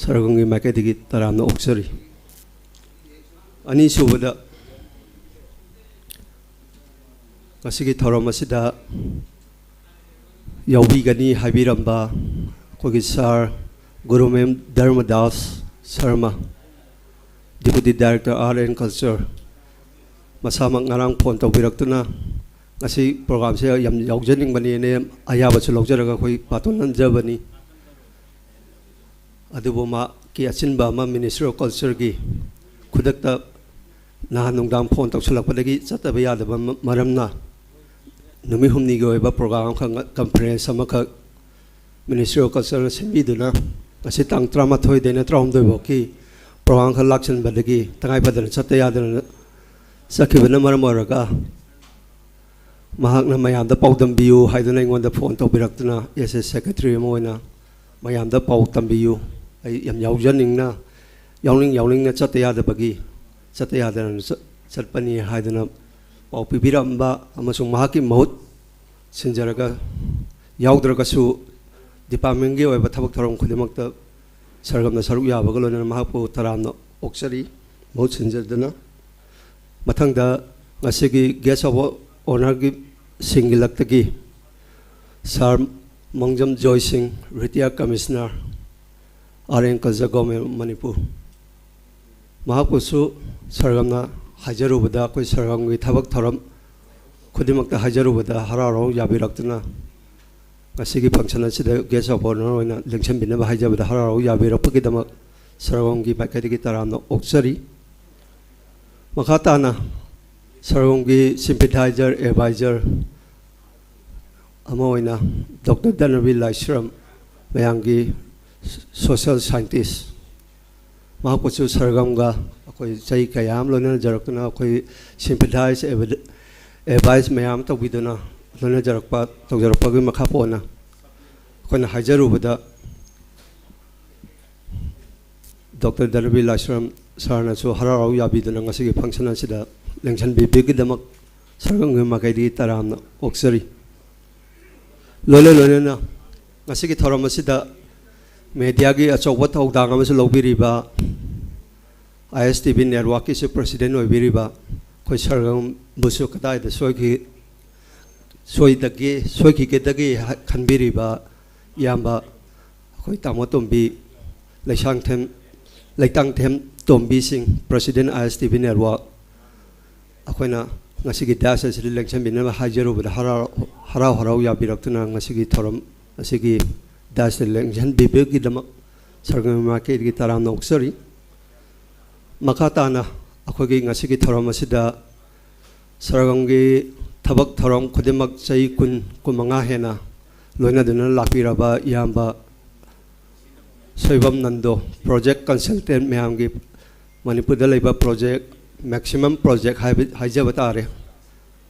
ꯁꯔꯒꯝꯒꯤ ꯃꯥꯏꯀꯩꯗꯒꯤ ꯇꯔꯥꯝꯅ ꯑꯣꯛꯆꯔꯤ꯫ ꯑꯅꯤꯁꯨꯕꯗ, ꯉꯁꯤꯒꯤ ꯊꯧꯔꯝ ꯑꯁꯤꯗ ꯌꯥꯎꯕꯤꯒꯅꯤ ꯍꯥꯏꯕꯤꯔꯝꯕ ꯑꯩꯈꯣꯏꯒꯤ sir Gurumayum ꯙꯔꯃꯗꯥꯁ Sharma, Deputy Director Art and Culture, ꯃꯁꯥꯃꯛ ꯉꯔꯥꯡ phone ꯇꯧꯕꯤꯔꯛꯇꯨꯅ ꯉꯁꯤ programꯁꯦ ꯌꯥꯝ ꯌꯥꯎꯖꯅꯤꯡꯕꯅꯦꯅ ꯑꯌꯥꯕꯁꯨ ꯂꯧꯖꯔꯒ ꯑꯩꯈꯣꯏ ꯕꯥꯇꯣꯟ ꯅꯝꯖꯕꯅꯤ꯫ ꯑꯗꯨꯕꯨ ꯃꯍꯥꯛꯀꯤ ꯑꯆꯤꯟꯕ ꯑꯃ Ministry of Cultureꯒꯤ ꯈꯨꯗꯛꯇ ꯅꯍꯥꯟ ꯅꯨꯡꯗꯥꯡ phone ꯇꯧꯁꯤꯜꯂꯛꯄꯗꯒꯤ ꯆꯠꯇꯕ ꯌꯥꯗꯕ ꯃ-, ꯃꯔꯝꯅ ꯅꯨꯃꯤꯠ ꯍꯨꯝꯅꯤꯒꯤ ꯑꯣꯏꯕ program ꯑꯃꯈꯛ, conference ꯑꯃꯈꯛ Ministry of Cultureꯅ ꯁꯤꯟꯕꯤꯗꯨꯅ ꯉꯁꯤ ꯇꯥꯡ ꯇꯔꯥꯃꯥꯊꯣꯏꯗꯩꯅ ꯇꯔꯥꯍꯨꯝꯗꯣꯏ ꯐꯥꯎꯒꯤ program ꯈꯔ ꯂꯥꯛꯁꯤꯟꯕꯗꯒꯤ ꯇꯉꯥꯏ ꯐꯗꯅ ꯆꯠꯇ ꯌꯥꯗꯅ ꯆꯠꯈꯤꯕꯅ ꯃꯔꯝ ꯑꯣꯏꯔꯒ ꯃꯍꯥꯛꯅ ꯃꯌꯥꯝꯗ ꯄꯥꯎꯗꯝꯕꯤꯌꯨ ꯍꯥꯏꯗꯨꯅ ꯑꯩꯉꯣꯟꯗ phone ꯇꯧꯕꯤꯔꯛꯇꯨꯅ, as a secretary ꯑꯃ ꯑꯣꯏꯅ ꯃꯌꯥꯝꯗ ꯄꯥꯎ ꯇꯝꯕꯤꯌꯨ, ꯑꯩ ꯌꯥꯝ ꯌꯥꯎꯖꯅꯤꯡꯅ, ꯌꯥꯎꯅꯤꯡ ꯌꯥꯎꯅꯤꯡꯅ ꯆꯠꯇ ꯌꯥꯗꯕꯒꯤ ꯆꯠꯇ ꯌꯥꯗꯅ ꯆꯠ-, ꯆꯠꯄꯅꯤ ꯍꯥꯏꯗꯨꯅ ꯄꯥꯎ ꯄꯤꯕꯤꯔꯝꯕ ꯑꯃꯁꯨꯡ ꯃꯍꯥꯛꯀꯤ ꯃꯍꯨꯠ ꯁꯤꯟꯖꯔꯒ, ꯌꯥꯎꯗ꯭ꯔꯒꯁꯨ departmentꯀꯤ ꯑꯣꯏꯕ ꯊꯕꯛ ꯊꯧꯔꯝ ꯈꯨꯗꯤꯡꯃꯛꯇ ꯁꯔꯒꯝꯅ ꯁꯔꯨꯛ ꯌꯥꯕꯒ ꯂꯣꯏꯅꯅ ꯃꯍꯥꯛꯄꯨ ꯇꯔꯥꯝꯅ ꯑꯣꯛꯆꯔꯤ, ꯃꯍꯨꯠ ꯁꯤꯟꯖꯗꯨꯅ꯫ ꯃꯊꯪꯗ ꯉꯁꯤꯒꯤ guest of honourꯒꯤ ꯁꯤꯡꯒꯤ ꯂꯛꯇꯒꯤ Sir ꯃꯪꯖꯝ ꯖꯣꯏ ꯁꯤꯡ, retired commissioner, Art and Culture, Government of Manipur꯫ ꯃꯍꯥꯛꯄꯨꯁꯨ ꯁꯔꯒꯝꯅ ꯍꯥꯏꯖꯔꯨꯕꯗ, ꯑꯩꯈꯣꯏ ꯁꯔꯒꯝꯒꯤ ꯊꯕꯛ ꯊꯧꯔꯝ ꯈꯨꯗꯤꯡꯃꯛꯇ ꯍꯥꯏꯖꯔꯨꯕꯗ ꯍꯔꯥꯎ ꯍꯔꯥꯎ ꯌꯥꯕꯤꯔꯛꯇꯨꯅ ꯉꯁꯤꯒꯤ function ꯑꯁꯤꯗ guest of honour ꯑꯣꯏꯅ ꯂꯦꯡꯁꯤꯟꯕꯤꯅꯕ ꯍꯥꯏꯖꯕꯗ ꯍꯔꯥꯎ ꯍꯔꯥꯎ ꯌꯥꯕꯤꯔꯛꯄꯒꯤꯗꯃꯛ ꯁꯔꯒꯝꯒꯤ ꯃꯥꯏꯀꯩꯗꯒꯤ ꯇꯔꯥꯝꯅ ꯑꯣꯛꯆꯔꯤ꯫ ꯃꯈꯥ ꯇꯥꯅ ꯁꯔꯒꯝꯒꯤ sympathizer, advisor ꯑꯃ ꯑꯣꯏꯅ Doctor ꯙꯅꯕꯤꯔ ꯂꯥꯏꯁ꯭ꯔꯝ, ꯃꯌꯥꯝꯒꯤ social scientist, ꯃꯍꯥꯛꯄꯨꯁꯨ ꯁꯔꯒꯝꯒ ꯑꯩꯈꯣꯏ ꯆꯍꯤ ꯀꯌꯥ ꯑꯃ ꯂꯣꯏꯅꯖꯔꯛꯇꯨꯅ, ꯑꯩꯈꯣꯏ sympathize, advise ꯃꯌꯥꯝ ꯑꯃ ꯇꯧꯕꯤꯗꯨꯅ ꯂꯣꯏꯅꯖꯔꯛꯄ, ꯇꯧꯖꯔꯛꯄꯒꯤ ꯃꯈꯥ ꯄꯣꯟꯅ ꯑꯩꯈꯣꯏꯅ ꯍꯥꯏꯖꯔꯨꯕꯗ Doctor ꯙꯅꯕꯤꯔ ꯂꯥꯏꯁ꯭ꯔꯝ sirꯅꯁꯨ ꯍꯔꯥꯎ ꯍꯔꯥꯎ ꯌꯥꯕꯤꯗꯨꯅ ꯉꯁꯤꯒꯤ function ꯑꯁꯤꯗ ꯂꯦꯡꯁꯤꯟꯕꯤꯕꯒꯤꯗꯃꯛ ꯁꯔꯒꯝꯒꯤ ꯃꯥꯏꯀꯩꯗꯒꯤ ꯇꯔꯥꯝꯅ ꯑꯣꯛꯆꯔꯤ꯫ ꯂꯣꯏꯅ ꯂꯣꯏꯅꯅ ꯉꯁꯤꯒꯤ ꯊꯧꯔꯝ ꯑꯁꯤꯗ mediaꯒꯤ ꯑꯆꯧꯕ ꯊꯧꯗꯥꯡ ꯑꯃꯁꯨ ꯂꯧꯕꯤꯔꯤꯕ ISTV networkꯀꯤꯁꯨ president ꯑꯣꯏꯕꯤꯔꯤꯕ ꯑꯩꯈꯣꯏ ꯁꯔꯒꯝꯕꯨꯁꯨ ꯀꯗꯥꯏꯗ ꯁꯣꯏꯈꯤ, ꯁꯣꯏꯗꯒꯦ, ꯁꯣꯏꯈꯤꯒꯗꯒꯦ ꯍꯥꯏ-, ꯈꯟꯕꯤꯔꯤꯕ ꯏꯌꯥꯝꯕ ꯑꯩꯈꯣꯏ ꯇꯥꯃꯣ ꯇꯣꯝꯕꯤ, ꯂꯩꯁꯥꯡꯊꯦꯝ, ꯂꯩꯇꯥꯡꯊꯦꯝ ꯇꯣꯝꯕꯤ ꯁꯤꯡ, president ISTV network, ꯑꯩꯈꯣꯏꯅ ꯉꯁꯤꯒꯤ dais ꯑꯁꯤꯗ ꯂꯦꯡꯁꯤꯟꯕꯤꯅꯕ ꯍꯥꯏꯖꯔꯨꯕꯗ ꯍꯔꯥꯎ, ꯍꯔꯥꯎ ꯍꯔꯥꯎ ꯌꯥꯕꯤꯔꯛꯇꯨꯅ ꯉꯁꯤꯒꯤ ꯊꯧꯔꯝ ꯑꯁꯤꯒꯤ daisꯇ ꯂꯦꯡꯁꯤꯟꯕꯤꯕꯒꯤꯗꯃꯛ ꯁꯔꯒꯝꯒꯤ ꯃꯥꯏꯀꯩꯗꯒꯤ ꯇꯔꯥꯝꯅ ꯑꯣꯛꯆꯔꯤ꯫ ꯃꯈꯥ ꯇꯥꯅ ꯑꯩꯈꯣꯏꯒꯤ ꯉꯁꯤꯒꯤ ꯊꯧꯔꯝ ꯑꯁꯤꯗ ꯁꯔꯒꯝꯒꯤ ꯊꯕꯛ ꯊꯧꯔꯝ ꯈꯨꯗꯤꯡꯃꯛ ꯆꯍꯤ ꯀꯨꯟ, ꯀꯨꯟꯃꯉꯥ ꯍꯦꯟꯅ ꯂꯣꯏꯅꯗꯨꯅ ꯂꯥꯛꯄꯤꯔꯕ ꯏꯌꯥꯝꯕ ꯁꯣꯏꯕꯝ ꯅꯟꯗꯣ, ꯄ꯭ꯔꯣꯖꯦꯛ ꯀꯟꯁꯜꯇꯦꯟ ꯃꯌꯥꯝꯒꯤ ꯃꯅꯤꯄꯨꯔꯗ ꯂꯩꯕ ꯄ꯭ꯔꯣꯖꯦꯛ, ꯃꯦꯛꯁꯤꯃꯝ ꯄ꯭ꯔꯣꯖꯦꯛ ꯍꯥꯏꯕ, ꯍꯥꯏꯖꯕ ꯇꯥꯔꯦ꯫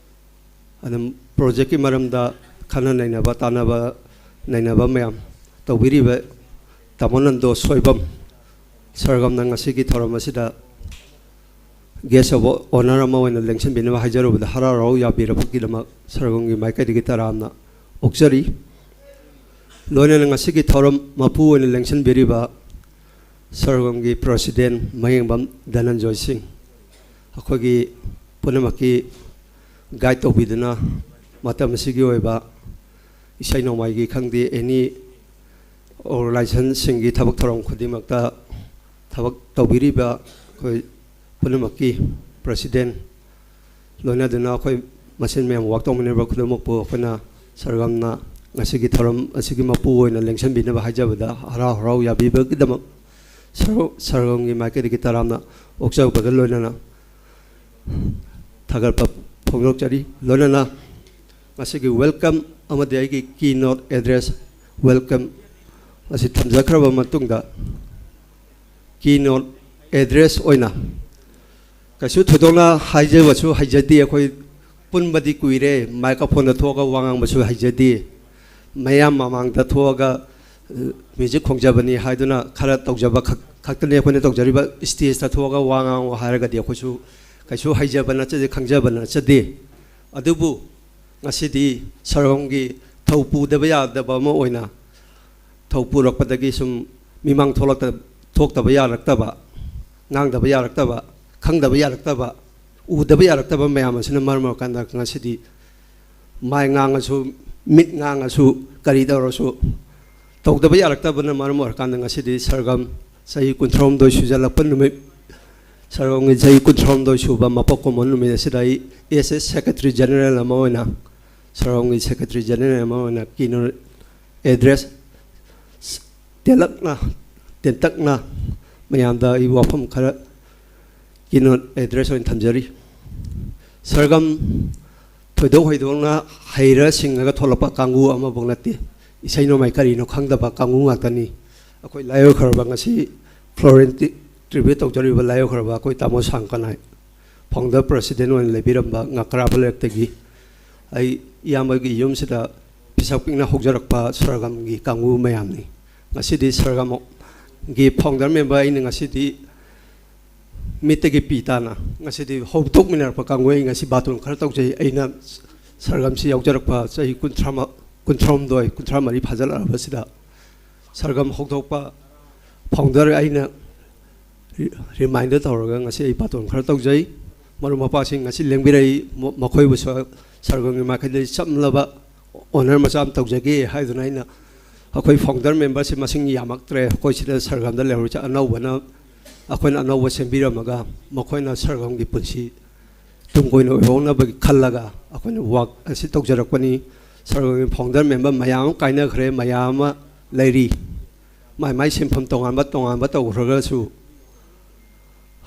ꯑꯗꯨꯝ ꯄ꯭ꯔꯣꯖꯦꯛꯀꯤ ꯃꯔꯝꯗ ꯈꯟꯅ ꯅꯩꯅꯕ, ꯇꯥꯟꯅꯕ, ꯅꯩꯅꯕ ꯃꯌꯥꯝ ꯇꯧꯕꯤꯔꯤꯕ ꯇꯥꯃꯣ ꯅꯟꯗꯣ ꯁꯣꯏꯕꯝ ꯁꯔꯒꯝꯅ ꯉꯁꯤꯒꯤ ꯊꯧꯔꯝ ꯑꯁꯤꯗ guest of honor ꯑꯃ ꯑꯣꯏꯅ ꯂꯦꯡꯁꯤꯟꯕꯤꯅꯕ ꯍꯥꯏꯖꯔꯨꯕꯗ ꯍꯔꯥꯎ ꯍꯔꯥꯎ ꯌꯥꯕꯤꯔꯛꯄꯒꯤꯗꯃꯛ ꯁꯔꯒꯝꯒꯤ ꯃꯥꯏꯀꯩꯗꯒꯤ ꯇꯔꯥꯝꯅ ꯑꯣꯛꯆꯔꯤ꯫ ꯂꯣꯏꯅꯅ ꯉꯁꯤꯒꯤ ꯊꯧꯔꯝ ꯃꯄꯨ ꯑꯣꯏꯅ ꯂꯦꯡꯁꯤꯟꯕꯤꯔꯤꯕ ꯁꯔꯒꯝꯒꯤ president ꯃꯌꯦꯡꯕꯝ ꯙꯅꯟꯖꯣꯏ ꯁꯤꯡ, ꯑꯩꯈꯣꯏꯒꯤ ꯄꯨꯝꯅꯃꯛꯀꯤ guide ꯇꯧꯕꯤꯗꯨꯅ ꯃꯇꯝ ꯑꯁꯤꯒꯤ ꯑꯣꯏꯕ ꯏꯁꯩ ꯅꯣꯡꯃꯥꯏꯒꯤ ꯈꯪꯗꯦ, any organizationꯁꯤꯡꯒꯤ ꯊꯕꯛ ꯊꯧꯔꯝ ꯈꯨꯗꯤꯡꯃꯛꯇ ꯊꯕꯛ ꯇꯧꯕꯤꯔꯤꯕ ꯑꯩꯈꯣꯏ ꯄꯨꯝꯅꯃꯛꯀꯤ president, ꯂꯣꯏꯅꯗꯨꯅ ꯑꯩꯈꯣꯏ ꯃꯁꯦꯟ ꯃꯌꯥꯝ work ꯇꯧꯃꯤꯟꯅꯔꯤꯕ ꯈꯨꯗꯤꯡꯃꯛꯄꯨ ꯑꯩꯈꯣꯏꯅ ꯁꯔꯒꯝꯅ ꯉꯁꯤꯒꯤ ꯊꯧꯔꯝ ꯑꯁꯤꯒꯤ ꯃꯄꯨ ꯑꯣꯏꯅ ꯂꯦꯡꯁꯤꯟꯕꯤꯅꯕ ꯍꯥꯏꯖꯕꯗ ꯍꯔꯥꯎ ꯍꯔꯥꯎ ꯌꯥꯕꯤꯕꯒꯤꯗꯃꯛ ꯁꯔ-, ꯁꯔꯒꯝꯒꯤ ꯃꯥꯏꯀꯩꯗꯒꯤ ꯇꯔꯥꯝꯅ ꯑꯣꯛꯆꯕꯒ ꯂꯣꯏꯅꯅ ꯊꯥꯒꯠꯄ ꯐꯣꯡꯗꯣꯛꯆꯔꯤ꯫ ꯂꯣꯏꯅꯅ ꯉꯁꯤꯒꯤ welcome ꯑꯃꯗꯤ ꯑꯩꯒꯤ keynote address welcome ꯑꯁꯤ ꯊꯝꯖꯈ꯭ꯔꯕ ꯃꯇꯨꯡꯗ, keynote address ꯑꯣꯏꯅ ꯀꯩꯁꯨ ꯊꯣꯏꯗꯣꯛꯅ ꯍꯥꯏꯖꯕꯁꯨ ꯍꯩꯖꯗꯦ꯫ ꯑꯩꯈꯣꯏ ꯄꯨꯟꯕꯗꯤ ꯀꯨꯏꯔꯦ, microphoneꯗ ꯊꯣꯛꯑꯒ ꯋꯥ ꯉꯥꯡꯕꯁꯨ ꯍꯩꯖꯗꯦ꯫ ꯃꯌꯥꯝ ꯃꯃꯥꯡꯗ ꯊꯣꯛꯑꯒ, ꯑ, music ꯈꯣꯡꯖꯕꯅꯤ ꯍꯥꯏꯗꯨꯅ ꯈꯔ ꯇꯧꯖꯕ ꯈꯛ-, ꯈꯛꯇꯅꯤ ꯑꯩꯈꯣꯏꯅ ꯇꯧꯖꯔꯤꯕ꯫ Stageꯇ ꯊꯣꯛꯑꯒ ꯋꯥ ꯉꯥꯡꯉꯨ ꯍꯥꯏꯔꯒꯗꯤ ꯑꯩꯈꯣꯏꯁꯨ ꯀꯩꯁꯨ ꯍꯩꯖꯕ ꯅꯠꯆꯗꯦ, ꯈꯪꯖꯕ ꯅꯠꯆꯗꯦ꯫ ꯑꯗꯨꯕꯨ ꯉꯁꯤꯗꯤ ꯁꯔꯒꯝꯒꯤ ꯊꯧ ꯄꯨꯗꯕ ꯌꯥꯗꯕ ꯑꯃ ꯑꯣꯏꯅ ꯊꯧ ꯄꯨꯔꯛꯄꯗꯒꯤ ꯁꯨꯝ ꯃꯤꯃꯥꯡ ꯊꯣꯛꯂꯛꯇ-, ꯊꯣꯛꯇꯕ ꯌꯥꯔꯛꯇꯕ, ꯉꯥꯡꯗꯕ ꯌꯥꯔꯛꯇꯕ, ꯈꯪꯗꯕ ꯌꯥꯔꯛꯇꯕ, ꯎꯗꯕ ꯌꯥꯔꯛꯇꯕ ꯃꯌꯥꯝ ꯑꯁꯤꯅ ꯃꯔꯝ ꯑꯣꯏꯔꯀꯥꯟꯗ ꯉꯁꯤꯗꯤ ꯃꯥꯏ ꯉꯥꯡꯉꯁꯨ, ꯃꯤꯠ ꯉꯥꯡꯉꯁꯨ, ꯀꯔꯤ ꯇꯧꯔꯁꯨ ꯇꯧꯗꯕ ꯌꯥꯔꯛꯇꯕꯅ ꯃꯔꯝ ꯑꯣꯏꯔꯀꯥꯟꯗ ꯉꯁꯤꯗꯤ ꯁꯔꯒꯝ ꯆꯍꯤ ꯀꯨꯟꯊ꯭ꯔꯥꯍꯨꯝꯗꯣꯏ ꯁꯨꯖꯜꯂꯛꯄ ꯅꯨꯃꯤꯠ, ꯁꯔꯒꯝꯒꯤ ꯆꯍꯤ ꯀꯨꯟꯊ꯭ꯔꯥꯍꯨꯝꯗꯣꯏ ꯁꯨꯕ ꯃꯄꯣꯛ ꯀꯨꯝꯑꯣꯟ ꯅꯨꯃꯤꯠ ꯑꯁꯤꯗ ꯑꯩ as a Secretary General ꯑꯃ ꯑꯣꯏꯅ, ꯁꯔꯒꯝꯒꯤ Secretary General ꯑꯃ ꯑꯣꯏꯅ keynote address ꯇꯦꯜꯂꯛꯅ, ꯇꯦꯟꯇꯛꯅ ꯃꯌꯥꯝꯗ ꯑꯩ ꯋꯥꯐꯝ ꯈꯔ keynote address ꯑꯣꯏꯅ ꯊꯝꯖꯔꯤ꯫ ꯁꯔꯒꯝ ꯊꯣꯏꯗꯣꯛ ꯍꯩꯗꯣꯛꯅ ꯍꯩꯔ ꯁꯤꯡꯉꯒ ꯊꯣꯛꯂꯛꯄ ꯀꯥꯡꯕꯨ ꯑꯃꯐꯥꯎ ꯅꯠꯇꯦ꯫ ꯏꯁꯩ ꯅꯣꯡꯃꯥꯏ ꯀꯔꯤꯅꯣ ꯈꯪꯗꯕ ꯀꯥꯡꯕꯨ ꯉꯥꯛꯇꯅꯤ꯫ ꯑꯩꯈꯣꯏ ꯂꯥꯏꯑꯣꯏꯈ꯭ꯔꯕ, ꯉꯁꯤ ꯐ꯭ꯂꯣꯔꯦꯟ ꯇ꯭ꯔꯤꯕ꯭ꯌꯨꯠ ꯇꯧꯖꯔꯤꯕ ꯂꯥꯏꯑꯣꯏꯈ꯭ꯔꯕ ꯑꯩꯈꯣꯏ ꯇꯥꯃꯣ ꯁꯥꯡꯀꯅꯥꯏ, ꯐꯥꯎꯟꯗꯔ ꯄ꯭ꯔꯁꯤꯗꯦꯟ ꯑꯣꯏꯅ ꯂꯩꯕꯤꯔꯝꯕ ꯉꯀ꯭ꯔꯥꯕ ꯂꯩꯔꯛꯇꯒꯤ ꯑꯩ ꯏꯌꯥꯝꯕꯒꯤ ꯌꯨꯝꯁꯤꯗ ꯄꯤꯁꯛ ꯄꯤꯛꯅ ꯍꯧꯖꯔꯛꯄ ꯁꯔꯒꯝꯒꯤ ꯀꯥꯡꯕꯨ ꯃꯌꯥꯝꯅꯤ꯫ ꯉꯁꯤꯗꯤ ꯁꯔꯒꯝꯒꯤ ꯐꯥꯎꯟꯗꯔ ꯃꯦꯝꯕꯔ ꯑꯩꯅ ꯉꯁꯤꯗꯤ ꯃꯤꯠꯇꯒꯤ ꯄꯤ ꯇꯥꯅ ꯉꯁꯤꯗꯤ ꯍꯧꯗꯣꯛꯃꯤꯟꯅꯔꯛꯄ ꯀꯥꯡꯕꯨ ꯑꯩ ꯉꯁꯤ ꯕꯥꯇꯣꯟ ꯈꯔ ꯇꯧꯖꯩ꯫ ꯑꯩꯅ ꯁꯔꯒꯝꯁꯤ ꯌꯥꯎꯖꯔꯛꯄ ꯆꯍꯤ ꯀꯨꯟꯊ꯭ꯔꯥ, ꯀꯨꯟꯊ꯭ꯔꯥꯍꯨꯝꯗꯣꯏ, ꯀꯨꯟꯊ꯭ꯔꯥ ꯃꯔꯤ ꯐꯥꯖꯤꯜꯂꯛꯂꯕꯁꯤꯗ ꯁꯔꯒꯝ ꯍꯧꯗꯣꯛꯄ ꯐꯥꯎꯟꯗꯔ ꯑꯩꯅ ꯔꯤꯃꯥꯏꯟꯗꯔ ꯇꯧꯔꯒ ꯉꯁꯤ ꯑꯩ ꯕꯥꯇꯣꯟ ꯈꯔ ꯇꯧꯖꯩ꯫ ꯃꯔꯨꯞ ꯃꯄꯥꯡꯁꯤꯡ ꯉꯁꯤ ꯂꯦꯡꯕꯤꯔꯛꯏ, ꯃꯈꯣꯏꯕꯨꯁꯨ ꯁꯔꯒꯝꯒꯤ ꯃꯥꯏꯀꯩꯗꯒꯤ ꯆꯝꯂꯕ ꯑꯣꯅꯔ ꯃꯆꯥ ꯑꯃ ꯇꯧꯖꯒꯦ ꯍꯥꯏꯗꯨꯅ ꯑꯩꯅ ꯑꯩꯈꯣꯏ ꯐꯥꯎꯟꯗꯔ ꯃꯦꯝꯕꯔꯁꯤ ꯃꯁꯤꯡ ꯌꯥꯝꯃꯛꯇ꯭ꯔꯦ꯫ ꯑꯩꯈꯣꯏ ꯁꯤꯗ ꯁꯔꯒꯝꯗ ꯂꯩꯍꯧꯔꯤꯁꯦ ꯑꯅꯧꯕꯅ, ꯑꯩꯈꯣꯏꯅ ꯑꯅꯧꯕ ꯁꯦꯝꯕꯤꯔꯝꯃꯒ ꯃꯈꯣꯏꯅ ꯁꯔꯒꯝꯒꯤ ꯄꯨꯟꯁꯤ ꯇꯨꯡ ꯀꯣꯏꯅ ꯑꯣꯏꯍꯧꯅꯕꯒꯤ ꯈꯜꯂꯒ ꯑꯩꯈꯣꯏꯅ ꯋꯥꯛ ꯑꯁꯤ ꯇꯧꯖꯔꯛꯄꯅꯤ꯫ ꯁꯔꯒꯝꯒꯤ ꯐꯥꯎꯟꯗꯔ ꯃꯦꯝꯕꯔ ꯃꯌꯥꯝ ꯑꯃ ꯀꯥꯏꯅꯈ꯭ꯔꯦ, ꯃꯌꯥꯝ ꯑꯃ ꯂꯩꯔꯤ꯫ ꯃꯥꯏ ꯃꯥꯏ ꯁꯤꯟꯐꯝ ꯇꯣꯉꯥꯟꯕ ꯇꯣꯉꯥꯟꯕ ꯇꯧꯈ꯭ꯔꯒꯁꯨ,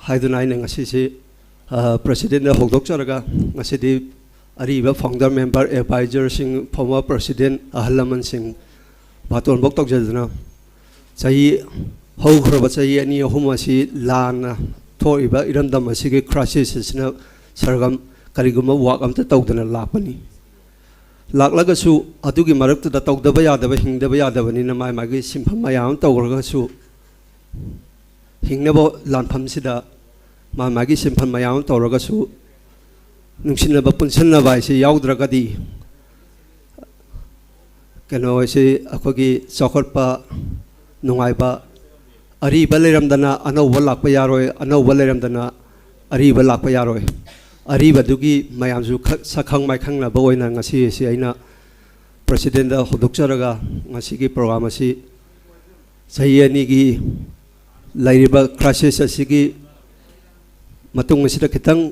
ꯍꯥꯏꯗꯨꯅ ꯑꯩꯅ ꯉꯁꯤꯁꯤ ꯄ꯭ꯔꯁꯤꯗꯦꯟꯗ ꯍꯧꯗꯣꯛꯆꯔꯒ ꯉꯁꯤꯗꯤ ꯑꯔꯤꯕ ꯐꯥꯎꯟꯗꯔ ꯃꯦꯝꯕꯔ, ꯑꯦꯗꯚꯥꯏꯖꯔꯁꯤꯡ, ꯐꯣꯔꯃꯔ ꯄ꯭ꯔꯁꯤꯗꯦꯟ, ꯑꯍꯜ ꯂꯃꯟꯁꯤꯡ ꯕꯥꯇꯣꯟꯐꯧ ꯇꯧꯖꯗꯨꯅ ꯆꯍꯤ, ꯍꯧꯈ꯭ꯔꯕ ꯆꯍꯤ ꯑꯅꯤ ꯑꯍꯨꯝ ꯑꯁꯤ ꯂꯥꯟꯅ ꯊꯣꯛꯏꯕ ꯏꯔꯝꯗꯝ ꯑꯁꯤꯒꯤ ꯀ꯭ꯔꯥꯏꯁꯤꯁ ꯑꯁꯤꯅ ꯁꯔꯒꯝ ꯀꯔꯤꯒꯨꯝꯕ ꯋꯥꯛ ꯑꯝꯇ ꯇꯧꯗꯅ ꯂꯥꯛꯄꯅꯤ꯫ ꯂꯥꯛꯂꯒꯁꯨ ꯑꯗꯨꯒꯤ ꯃꯔꯛꯇꯨꯗ ꯇꯧꯗꯕ ꯌꯥꯗꯕ, ꯍꯤꯡꯗꯕ ꯌꯥꯗꯕꯅꯤꯅ ꯃꯥꯏ ꯃꯥꯒꯤ ꯁꯤꯟꯐꯝ ꯃꯌꯥꯝ ꯑꯃ ꯇꯧꯈ꯭ꯔꯒꯁꯨ ꯍꯤꯡꯅꯕ ꯂꯥꯟꯐꯝꯁꯤꯗ ꯃꯥ ꯃꯥꯒꯤ ꯁꯤꯟꯐꯝ ꯃꯌꯥꯝ ꯑꯃ ꯇꯧꯔꯒꯁꯨ ꯅꯨꯡꯁꯤꯅꯕ ꯄꯨꯟꯁꯤꯟꯅꯕ ꯍꯥꯏꯁꯤ ꯌꯥꯎꯗ꯭ꯔꯒꯗꯤ ꯀꯩꯅꯣ ꯍꯥꯏꯁꯤ ꯑꯩꯈꯣꯏꯒꯤ ꯆꯥꯎꯈꯠꯄ, ꯅꯨꯡꯉꯥꯏꯕ, ꯑꯔꯤꯕ ꯂꯩꯔꯝꯗꯅ ꯑꯅꯧꯕ ꯂꯥꯛꯄ ꯌꯥꯔꯣꯏ, ꯑꯅꯧꯕ ꯂꯩꯔꯝꯗꯅ ꯑꯔꯤꯕ ꯂꯥꯛꯄ ꯌꯥꯔꯣꯏ꯫ ꯑꯔꯤꯕꯗꯨꯒꯤ ꯃꯌꯥꯝꯁꯨ ꯈ-, ꯁꯛꯈꯪ ꯃꯥꯏꯈꯪꯅꯕ ꯑꯣꯏꯅ ꯉꯁꯤ ꯑꯁꯤ ꯑꯩꯅ ꯄ꯭ꯔꯁꯤꯗꯦꯟꯗ ꯍꯧꯗꯣꯛꯆꯔꯒ ꯉꯁꯤꯒꯤ ꯄ꯭ꯔꯣꯒ꯭ꯔꯥꯝ ꯑꯁꯤ ꯆꯍꯤ ꯑꯅꯤꯒꯤ ꯂꯩꯔꯤꯕ ꯀ꯭ꯔꯥꯏꯁꯤꯁ ꯑꯁꯤꯒꯤ ꯃꯇꯨꯡ ꯑꯁꯤꯗ ꯈꯤꯇꯪ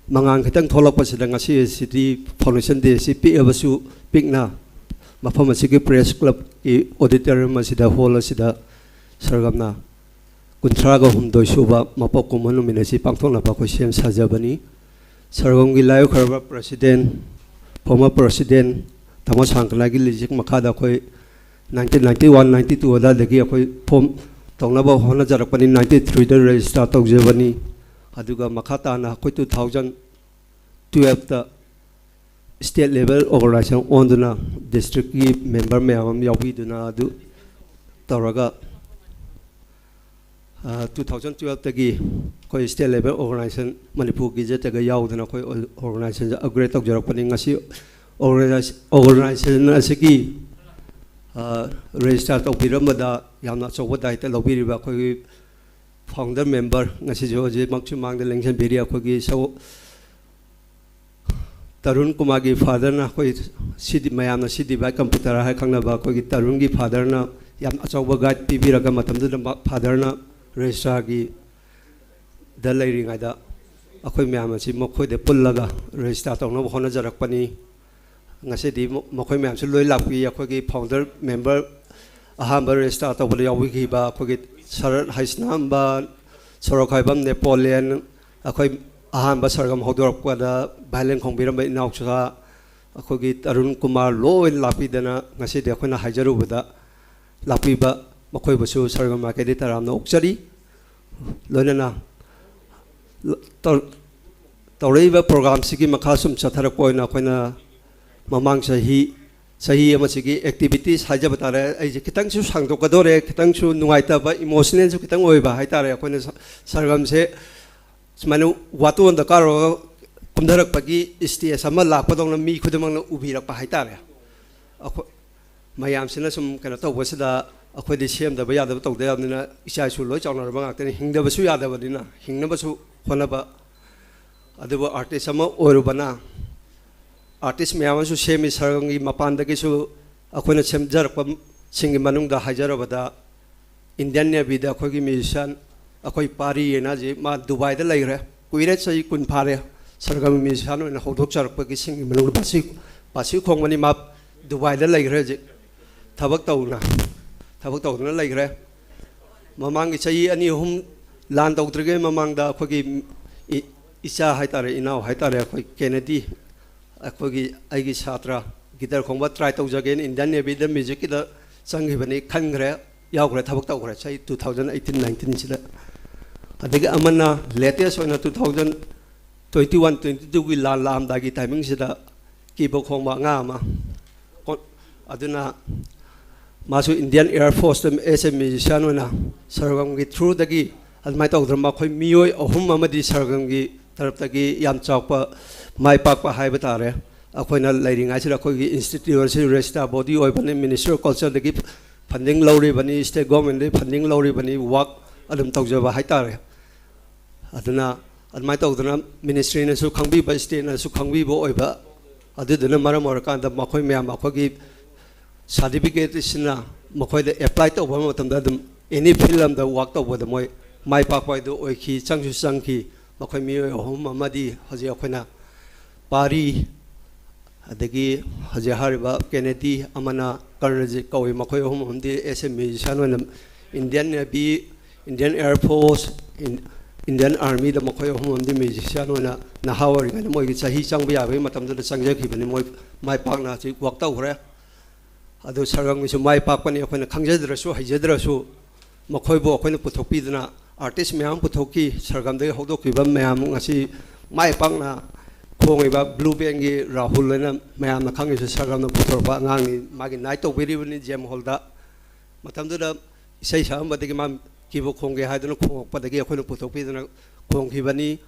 ꯃꯉꯥꯜ ꯈꯤꯇꯪ ꯊꯣꯛꯂꯛꯄꯁꯤꯗ ꯉꯁꯤ ꯑꯁꯤꯗꯤ ꯐꯥꯎꯟꯗꯦꯁꯟ ꯗꯦ ꯑꯁꯤ ꯄꯤꯛꯑꯕꯁꯨ ꯄꯤꯛꯅ ꯃꯐꯝ ꯑꯁꯤꯒꯤ ꯄ꯭ꯔꯦꯁ ꯀ꯭ꯂꯕꯀꯤ ꯑꯣꯗꯤꯇꯣꯔꯤꯌꯝ ꯑꯁꯤꯗ, ꯍꯣꯜ ꯑꯁꯤꯗ ꯁꯔꯒꯝꯅ ꯀꯨꯟꯊ꯭ꯔꯥꯒ ꯍꯨꯝꯗꯣꯏ ꯁꯨꯕ ꯃꯄꯣꯛ ꯀꯨꯝꯕ ꯅꯨꯃꯤꯠ ꯑꯁꯤ ꯄꯥꯡꯊꯣꯛꯅꯕ ꯑꯩꯈꯣꯏ ꯁꯦꯝ ꯁꯥꯖꯕꯅꯤ꯫ ꯁꯔꯒꯝꯒꯤ ꯂꯥꯏꯑꯣꯏꯈ꯭ꯔꯕ president, former president ꯇꯥꯃꯣ ꯁꯥꯡꯀꯅꯥꯒꯤ leadership ꯃꯈꯥꯗ ꯑꯩꯈꯣꯏ nineteen ninety one ninety two ꯑꯗꯨꯋꯥꯏꯗꯒꯤ ꯑꯩꯈꯣꯏ form ꯇꯧꯅꯕ ꯍꯣꯠꯅꯖꯔꯛꯄꯅꯤ꯫ Ninety threeꯗ register ꯇꯧꯖꯕꯅꯤ꯫ ꯑꯗꯨꯒ ꯃꯈꯥ ꯇꯥꯅ ꯑꯩꯈꯣꯏ two thousand twelveꯇ state level organization ꯑꯣꯟꯗꯨꯅ districtꯀꯤ member ꯃꯌꯥꯝ ꯑꯃ ꯌꯥꯎꯕꯤꯗꯨꯅ ꯑꯗꯨ ꯇꯧꯔꯒ two thousand twelveꯇꯒꯤ ꯑꯩꯈꯣꯏ state level organization ꯃꯅꯤꯄꯨꯔ gazetteꯗꯒ ꯌꯥꯎꯗꯅ ꯑꯩꯈꯣꯏ organizationꯁꯦ upgrade ꯇꯧꯖꯔꯛꯄꯅꯤ꯫ ꯉꯁꯤ organization ꯑꯁꯤꯒꯤ register ꯇꯧꯕꯤꯔꯝꯕꯗ ꯌꯥꯝꯅ ꯑꯆꯧꯕ ꯗꯥꯏꯇ ꯂꯧꯕꯤꯔꯤꯕ ꯑꯩꯈꯣꯏꯒꯤ founder member, ꯉꯁꯤꯁꯨ ꯍꯧꯖꯤꯛꯃꯛꯁꯨ ꯃꯥꯡꯗ ꯂꯦꯡꯁꯤꯟꯕꯤꯔꯤ ꯑꯩꯈꯣꯏꯒꯤ ꯁꯒꯣ-, ꯇꯔꯨꯟ ꯀꯨꯃꯥꯔꯒꯤ fatherꯅ, ꯑꯩꯈꯣꯏ CD, ꯃꯌꯥꯝꯅ CD by computer ꯍꯥꯏ ꯈꯪꯅꯕ ꯑꯩꯈꯣꯏꯒꯤ ꯇꯔꯨꯟꯒꯤ fatherꯅ ꯌꯥꯝ ꯑꯆꯧꯕ guide ꯄꯤꯕꯤꯔꯒ ꯃꯇꯝꯗꯨꯗ ꯃ-, fatherꯅ registrarꯒꯤ ꯗ ꯂꯩꯔꯤꯉꯩꯗ ꯑꯩꯈꯣꯏ ꯃꯌꯥꯝ ꯑꯁꯤ ꯃꯈꯣꯏꯗ ꯄꯨꯜꯂꯒ register ꯇꯧꯅꯕ ꯍꯣꯠꯅꯖꯔꯛꯄꯅꯤ꯫ ꯉꯁꯤꯗꯤ ꯃ-, ꯃꯈꯣꯏ ꯃꯌꯥꯝꯁꯨ ꯂꯣꯏ ꯂꯥꯛꯄꯤ꯫ ꯑꯩꯈꯣꯏꯒꯤ founder member ꯑꯍꯥꯟꯕ register ꯇꯧꯕꯗ ꯌꯥꯎꯕꯤꯈꯤꯕ ꯑꯩꯈꯣꯏꯒꯤ ꯁꯔꯠ ꯍꯩꯁꯅꯥꯝꯕ, ꯁꯣꯔꯣꯛꯈꯥꯏꯕꯝ ꯅꯦꯄꯣꯂꯤꯌꯟ, ꯑꯩꯈꯣꯏ ꯑꯍꯥꯟꯕ ꯁꯔꯒꯝ ꯍꯧꯗꯣꯔꯛꯄꯗ violin ꯈꯣꯡꯕꯤꯔꯝꯕ ꯏꯅꯥꯎꯆꯥ, ꯑꯩꯈꯣꯏꯒꯤ ꯇꯔꯨꯟ ꯀꯨꯃꯥꯔ ꯂꯣꯏꯅ ꯂꯥꯛꯄꯤꯗꯅ ꯉꯁꯤꯗꯤ ꯑꯩꯈꯣꯏꯅ ꯍꯥꯏꯖꯔꯨꯕꯗ ꯂꯥꯛꯄꯤꯕ ꯃꯈꯣꯏꯕꯨꯁꯨ ꯁꯔꯒꯝ ꯃꯥꯏꯀꯩꯗꯒꯤ ꯇꯔꯥꯝꯅ ꯑꯣꯛꯆꯔꯤ꯫ ꯂꯣꯏꯅꯅ ꯇꯧ-, ꯇꯧꯔꯛꯏꯕ programꯁꯤꯒꯤ ꯃꯈꯥ ꯁꯨꯝ ꯆꯠꯊꯔꯛꯄ ꯑꯣꯏꯅ ꯑꯩꯈꯣꯏꯅ ꯃꯃꯥꯡ ꯆꯍꯤ, ꯆꯍꯤ ꯑꯃꯁꯤꯒꯤ activities ꯍꯥꯏꯖꯕ ꯇꯥꯔꯦ꯫ ꯑꯩꯁꯦ ꯈꯤꯇꯪꯁꯨ ꯁꯥꯡꯗꯣꯛꯀꯗꯣꯔꯦ, ꯈꯤꯇꯪꯁꯨ ꯅꯨꯡꯉꯥꯏꯇꯕ, emotionalꯁꯨ ꯈꯤꯇꯪ ꯑꯣꯏꯕ ꯍꯥꯏꯇꯥꯔꯦ꯫ ꯑꯩꯈꯣꯏꯅ ꯁ-, ꯁꯔꯒꯝꯁꯦ ꯁꯨꯃꯥꯏꯅ ꯋꯥꯇꯣꯟꯗ ꯀꯥꯔꯨꯔꯒ ꯀꯨꯝꯊꯔꯛꯄꯒꯤ stage ꯑꯃ ꯂꯥꯛꯄꯗꯧꯅ ꯃꯤ ꯈꯨꯗꯤꯡꯃꯛꯅ ꯎꯕꯤꯔꯛꯄ ꯍꯥꯏꯇꯥꯔꯦ꯫ ꯑꯩꯈꯣꯏ ꯃꯌꯥꯝꯁꯤꯅ ꯁꯨꯝ ꯀꯩꯅꯣ ꯇꯧꯕꯁꯤꯗ ꯑꯩꯈꯣꯏꯗꯤ ꯁꯦꯝꯗꯕ ꯌꯥꯗꯕ ꯇꯧꯗ ꯌꯥꯕꯅꯤꯅ ꯏꯆꯥ ꯏꯁꯨ ꯂꯣꯏ ꯆꯥꯎꯅꯔꯕ ꯉꯥꯛꯇꯅꯤ꯫ ꯍꯤꯡꯗꯕꯁꯨ ꯌꯥꯗꯕꯅꯤꯅ ꯍꯤꯡꯅꯕꯁꯨ ꯍꯣꯠꯅꯕ꯫ ꯑꯗꯨꯕꯨ artist ꯑꯃ ꯑꯣꯏꯔꯨꯕꯅ artist ꯃꯌꯥꯝ ꯑꯃꯁꯨ ꯁꯦꯝꯃꯤ꯫ ꯁꯔꯒꯝꯒꯤ ꯃꯄꯥꯟꯗꯒꯤꯁꯨ ꯑꯩꯈꯣꯏꯅ ꯁꯦꯝꯖꯔꯛꯄꯁꯤꯡꯒꯤ ꯃꯅꯨꯡꯗ ꯍꯥꯏꯖꯔꯕꯗ Indian Navyꯗ ꯑꯩꯈꯣꯏꯒꯤ musician, ꯑꯩꯈꯣꯏ ꯄꯥꯔꯤ ꯍꯥꯏꯅ ꯍꯧꯖꯤꯛ ꯃꯥ ꯗꯨꯕꯥꯏꯗ ꯂꯩꯈ꯭ꯔꯦ꯫ ꯀꯨꯏꯔꯦ, ꯆꯍꯤ ꯀꯨꯟ ꯐꯥꯔꯦ꯫ ꯁꯔꯒꯝ musician ꯑꯣꯏꯅ ꯍꯧꯗꯣꯛꯆꯔꯛꯄꯒꯤꯁꯤꯡꯒꯤ ꯃꯅꯨꯡꯗ ꯕꯥꯁꯤ, ꯕꯥꯁꯤ ꯈꯣꯡꯕꯅꯤ꯫ ꯃꯥ ꯗꯨꯕꯥꯏꯗ ꯂꯩꯈ꯭ꯔꯦ ꯍꯧꯖꯤꯛ꯫ ꯊꯕꯛ ꯇꯧꯅ, ꯊꯕꯛ ꯇꯧꯗꯨꯅ ꯂꯩꯈ꯭ꯔꯦ꯫ ꯃꯃꯥꯡꯒꯤ ꯆꯍꯤ ꯑꯅꯤ ꯑꯍꯨꯝ ꯂꯥꯟ ꯇꯧꯗ꯭ꯔꯤꯉꯩ ꯃꯃꯥꯡꯗ ꯑꯩꯈꯣꯏꯒꯤ ꯏ-, ꯏꯆꯥ ꯍꯥꯏꯇꯥꯔꯦ, ꯏꯅꯥꯎ ꯍꯥꯏꯇꯥꯔꯦ, ꯑꯩꯈꯣꯏ ꯀꯦꯅꯦꯗꯤ, ꯑꯩꯈꯣꯏꯒꯤ, ꯑꯩꯒꯤ ꯁꯥꯇ꯭ꯔ, ꯒꯤꯇꯔ ꯈꯣꯡꯕ ꯇ꯭ꯔꯥꯏ ꯇꯧꯖꯒꯦꯅ ꯏꯟꯗꯤꯌꯟ ꯅꯦꯚꯤꯗ ꯃ꯭ꯌꯨꯖꯤꯛꯀꯤꯗ ꯆꯪꯈꯤꯕꯅꯤ, ꯈꯟꯈ꯭ꯔꯦ, ꯌꯥꯎꯈ꯭ꯔꯦ, ꯊꯕꯛ ꯇꯧꯈ꯭ꯔꯦ ꯆꯍꯤ ꯇꯨ ꯊꯥꯎꯖꯟ ꯑꯩꯠꯇꯤꯟ ꯅꯥꯏꯟꯇꯤꯟꯁꯤꯗ꯫ ꯑꯗꯒꯤ ꯑꯃꯅ ꯂꯦꯇꯦꯁ ꯑꯣꯏꯅ two thousand twenty one twenty ꯇꯨꯒꯤ ꯂꯥꯟ ꯂꯥꯛꯑꯝꯗꯥꯏꯒꯤ ꯇꯥꯏꯃꯤꯡꯁꯤꯗ ꯀꯤꯕꯣꯔꯗ ꯈꯣꯡꯕ ꯑꯉꯥꯡ ꯑꯃ, ꯀꯣ-, ꯑꯗꯨꯅ ꯃꯥꯁꯨ Indian air ꯐꯣꯔꯁꯇ S A musician ꯑꯣꯏꯅ ꯁꯔꯒꯝꯒꯤ ꯊ꯭ꯔꯨꯗꯒꯤ ꯑꯗꯨꯃꯥꯏꯅ ꯇꯧꯗꯅ ꯃꯈꯣꯏ ꯃꯤꯑꯣꯏ ꯑꯍꯨꯝ ꯑꯃꯗꯤ ꯁꯔꯒꯝꯒꯤ ꯇꯔꯞꯇꯒꯤ ꯌꯥꯝ ꯆꯥꯎꯄ ꯃꯥꯏ ꯄꯥꯛꯄ ꯍꯥꯏꯕ ꯇꯥꯔꯦ꯫ ꯑꯩꯈꯣꯏꯅ ꯂꯩꯔꯤꯉꯩꯁꯤꯗ ꯑꯩꯈꯣꯏꯒꯤ ꯏꯟꯁꯇꯤꯇ꯭ꯌꯨꯁꯟꯁꯤ ꯔꯦꯖꯤꯁꯇꯥꯔ ꯕꯣꯗꯤ ꯑꯣꯏꯕꯅꯤ, ꯃꯤꯅꯤꯁꯇ꯭ꯔꯤ ꯑꯣꯐ ꯀꯜꯆꯔꯗꯒꯤ ꯐꯟꯗꯤꯡ ꯂꯧꯔꯤꯕꯅꯤ, ꯁ꯭ꯇꯦꯠ ꯒꯣꯔꯃꯦꯟꯗꯒꯤ ꯐꯟꯗꯤꯡ ꯂꯧꯔꯤꯕꯅꯤ, ꯋꯥꯛ ꯑꯗꯨꯝ ꯇꯧꯖꯕ ꯍꯥꯏꯇꯥꯔꯦ꯫ ꯑꯗꯨꯅ ꯑꯗꯨꯃꯥꯏꯅ ꯇꯧꯗꯅ ꯃꯤꯅꯤꯁꯇ꯭ꯔꯤꯅꯁꯨ ꯈꯪꯕꯤꯕ, ꯁ꯭ꯇꯦꯠꯅꯁꯨ ꯈꯪꯕꯤꯕ ꯑꯣꯏꯕ, ꯑꯗꯨꯗꯨꯅ ꯃꯔꯝ ꯑꯣꯏꯔꯀꯥꯟꯗ ꯃꯈꯣꯏ ꯃꯌꯥꯝ ꯑꯩꯈꯣꯏꯒꯤ ꯁꯥꯔꯇꯤꯐꯤꯀꯦꯠꯁꯤꯅ ꯃꯈꯣꯏꯗ ꯑꯦꯄ꯭ꯂꯥꯏ ꯇꯧꯕ ꯃꯇꯝꯗ ꯑꯗꯨꯝ ꯑꯦꯅꯤ ꯐꯤꯜ ꯑꯃꯗ ꯋꯥꯛ ꯇꯧꯕꯗ ꯃꯣꯏ ꯃꯥꯏ ꯄꯥꯛꯄ ꯍꯥꯏꯗꯨ ꯑꯣꯏꯈꯤ, ꯆꯪꯁꯨ ꯆꯪꯈꯤ꯫ ꯃꯈꯣꯏ ꯃꯤꯑꯣꯏ ꯑꯍꯨꯝ ꯑꯃꯗꯤ ꯍꯧꯖꯤꯛ ꯑꯩꯈꯣꯏꯅ ꯄꯥꯔꯤ, ꯑꯗꯒꯤ ꯍꯧꯖꯤꯛ ꯍꯥꯏꯔꯤꯕ ꯀꯦꯅꯦꯗꯤ, ꯑꯃꯅ ꯀꯔꯅꯖꯤꯠ ꯀꯧꯏ, ꯃꯈꯣꯏ ꯑꯍꯨꯝ ꯑꯃꯗꯤ ꯑꯦꯁ ꯑꯦ ꯃ꯭ꯌꯨꯖꯤꯁꯤꯌꯥꯟ ꯑꯣꯏꯅ Indian navy, Indian air force, Indian ꯑꯥꯔꯃꯤꯗ ꯃꯈꯣꯏ ꯑꯍꯨꯝ ꯑꯃꯗꯤ ꯃ꯭ꯌꯨꯖꯤꯁꯤꯌꯥꯟ ꯑꯣꯏꯅ ꯅꯍꯥ ꯑꯣꯏꯔꯤꯉꯩꯗ ꯃꯣꯏꯒꯤ ꯆꯍꯤ ꯆꯪꯕ ꯌꯥꯕꯒꯤ ꯃꯇꯝꯗꯨꯗ ꯆꯪꯖꯈꯤꯕꯅꯤ꯫ ꯃꯣꯏ ꯃꯥꯏ ꯄꯥꯛꯅ ꯍꯧꯖꯤꯛ ꯋꯥꯛ ꯇꯧꯈ꯭ꯔꯦ꯫ ꯑꯗꯨ ꯁꯔꯒꯝꯒꯤꯁꯨ ꯃꯥꯏ ꯄꯥꯛꯄꯅꯤ꯫ ꯑꯩꯈꯣꯏꯅ ꯈꯪꯖꯗ꯭ꯔꯁꯨ ꯍꯩꯖꯗ꯭ꯔꯁꯨ ꯃꯈꯣꯏꯕꯨ ꯑꯩꯈꯣꯏꯅ ꯄꯨꯊꯣꯛꯄꯤꯗꯨꯅ ꯑꯥꯔꯇꯤꯁ ꯃꯌꯥꯝ ꯄꯨꯊꯣꯛꯈꯤ꯫ ꯁꯔꯒꯝꯗꯒꯤ ꯍꯧꯗꯣꯛꯈꯤꯕ ꯃꯌꯥꯝ ꯉꯁꯤ ꯃꯥꯏ ꯄꯥꯛꯅ ꯈꯣꯡꯉꯤꯕ ꯕ꯭ꯂꯨ ꯕꯦꯟꯒꯤ ꯔꯥꯍꯨꯜ ꯍꯥꯏꯅ ꯃꯌꯥꯝꯅ ꯈꯪꯉꯤꯁꯨ ꯁꯔꯒꯝꯅ ꯄꯨꯊꯣꯔꯛꯄ ꯑꯉꯥꯡꯅꯤ꯫ ꯃꯥꯒꯤ ꯅꯥꯏꯠ ꯇꯧꯕꯤꯔꯤꯕꯅꯤ ꯖꯦꯝ ꯍꯣꯜꯗ꯫ ꯃꯇꯝꯗꯨꯗ ꯏꯁꯩ ꯁꯛꯑꯝꯕꯗꯒꯤ ꯃꯥ ꯀꯤꯕꯣꯔꯗ ꯈꯣꯡꯒꯦ ꯍꯥꯏꯗꯨꯅ ꯈꯣꯡꯉꯛꯄꯗꯒꯤ ꯑꯩꯈꯣꯏꯅ ꯄꯨꯊꯣꯛꯄꯤꯗꯨꯅ ꯈꯣꯡꯈꯤꯕꯅꯤ꯫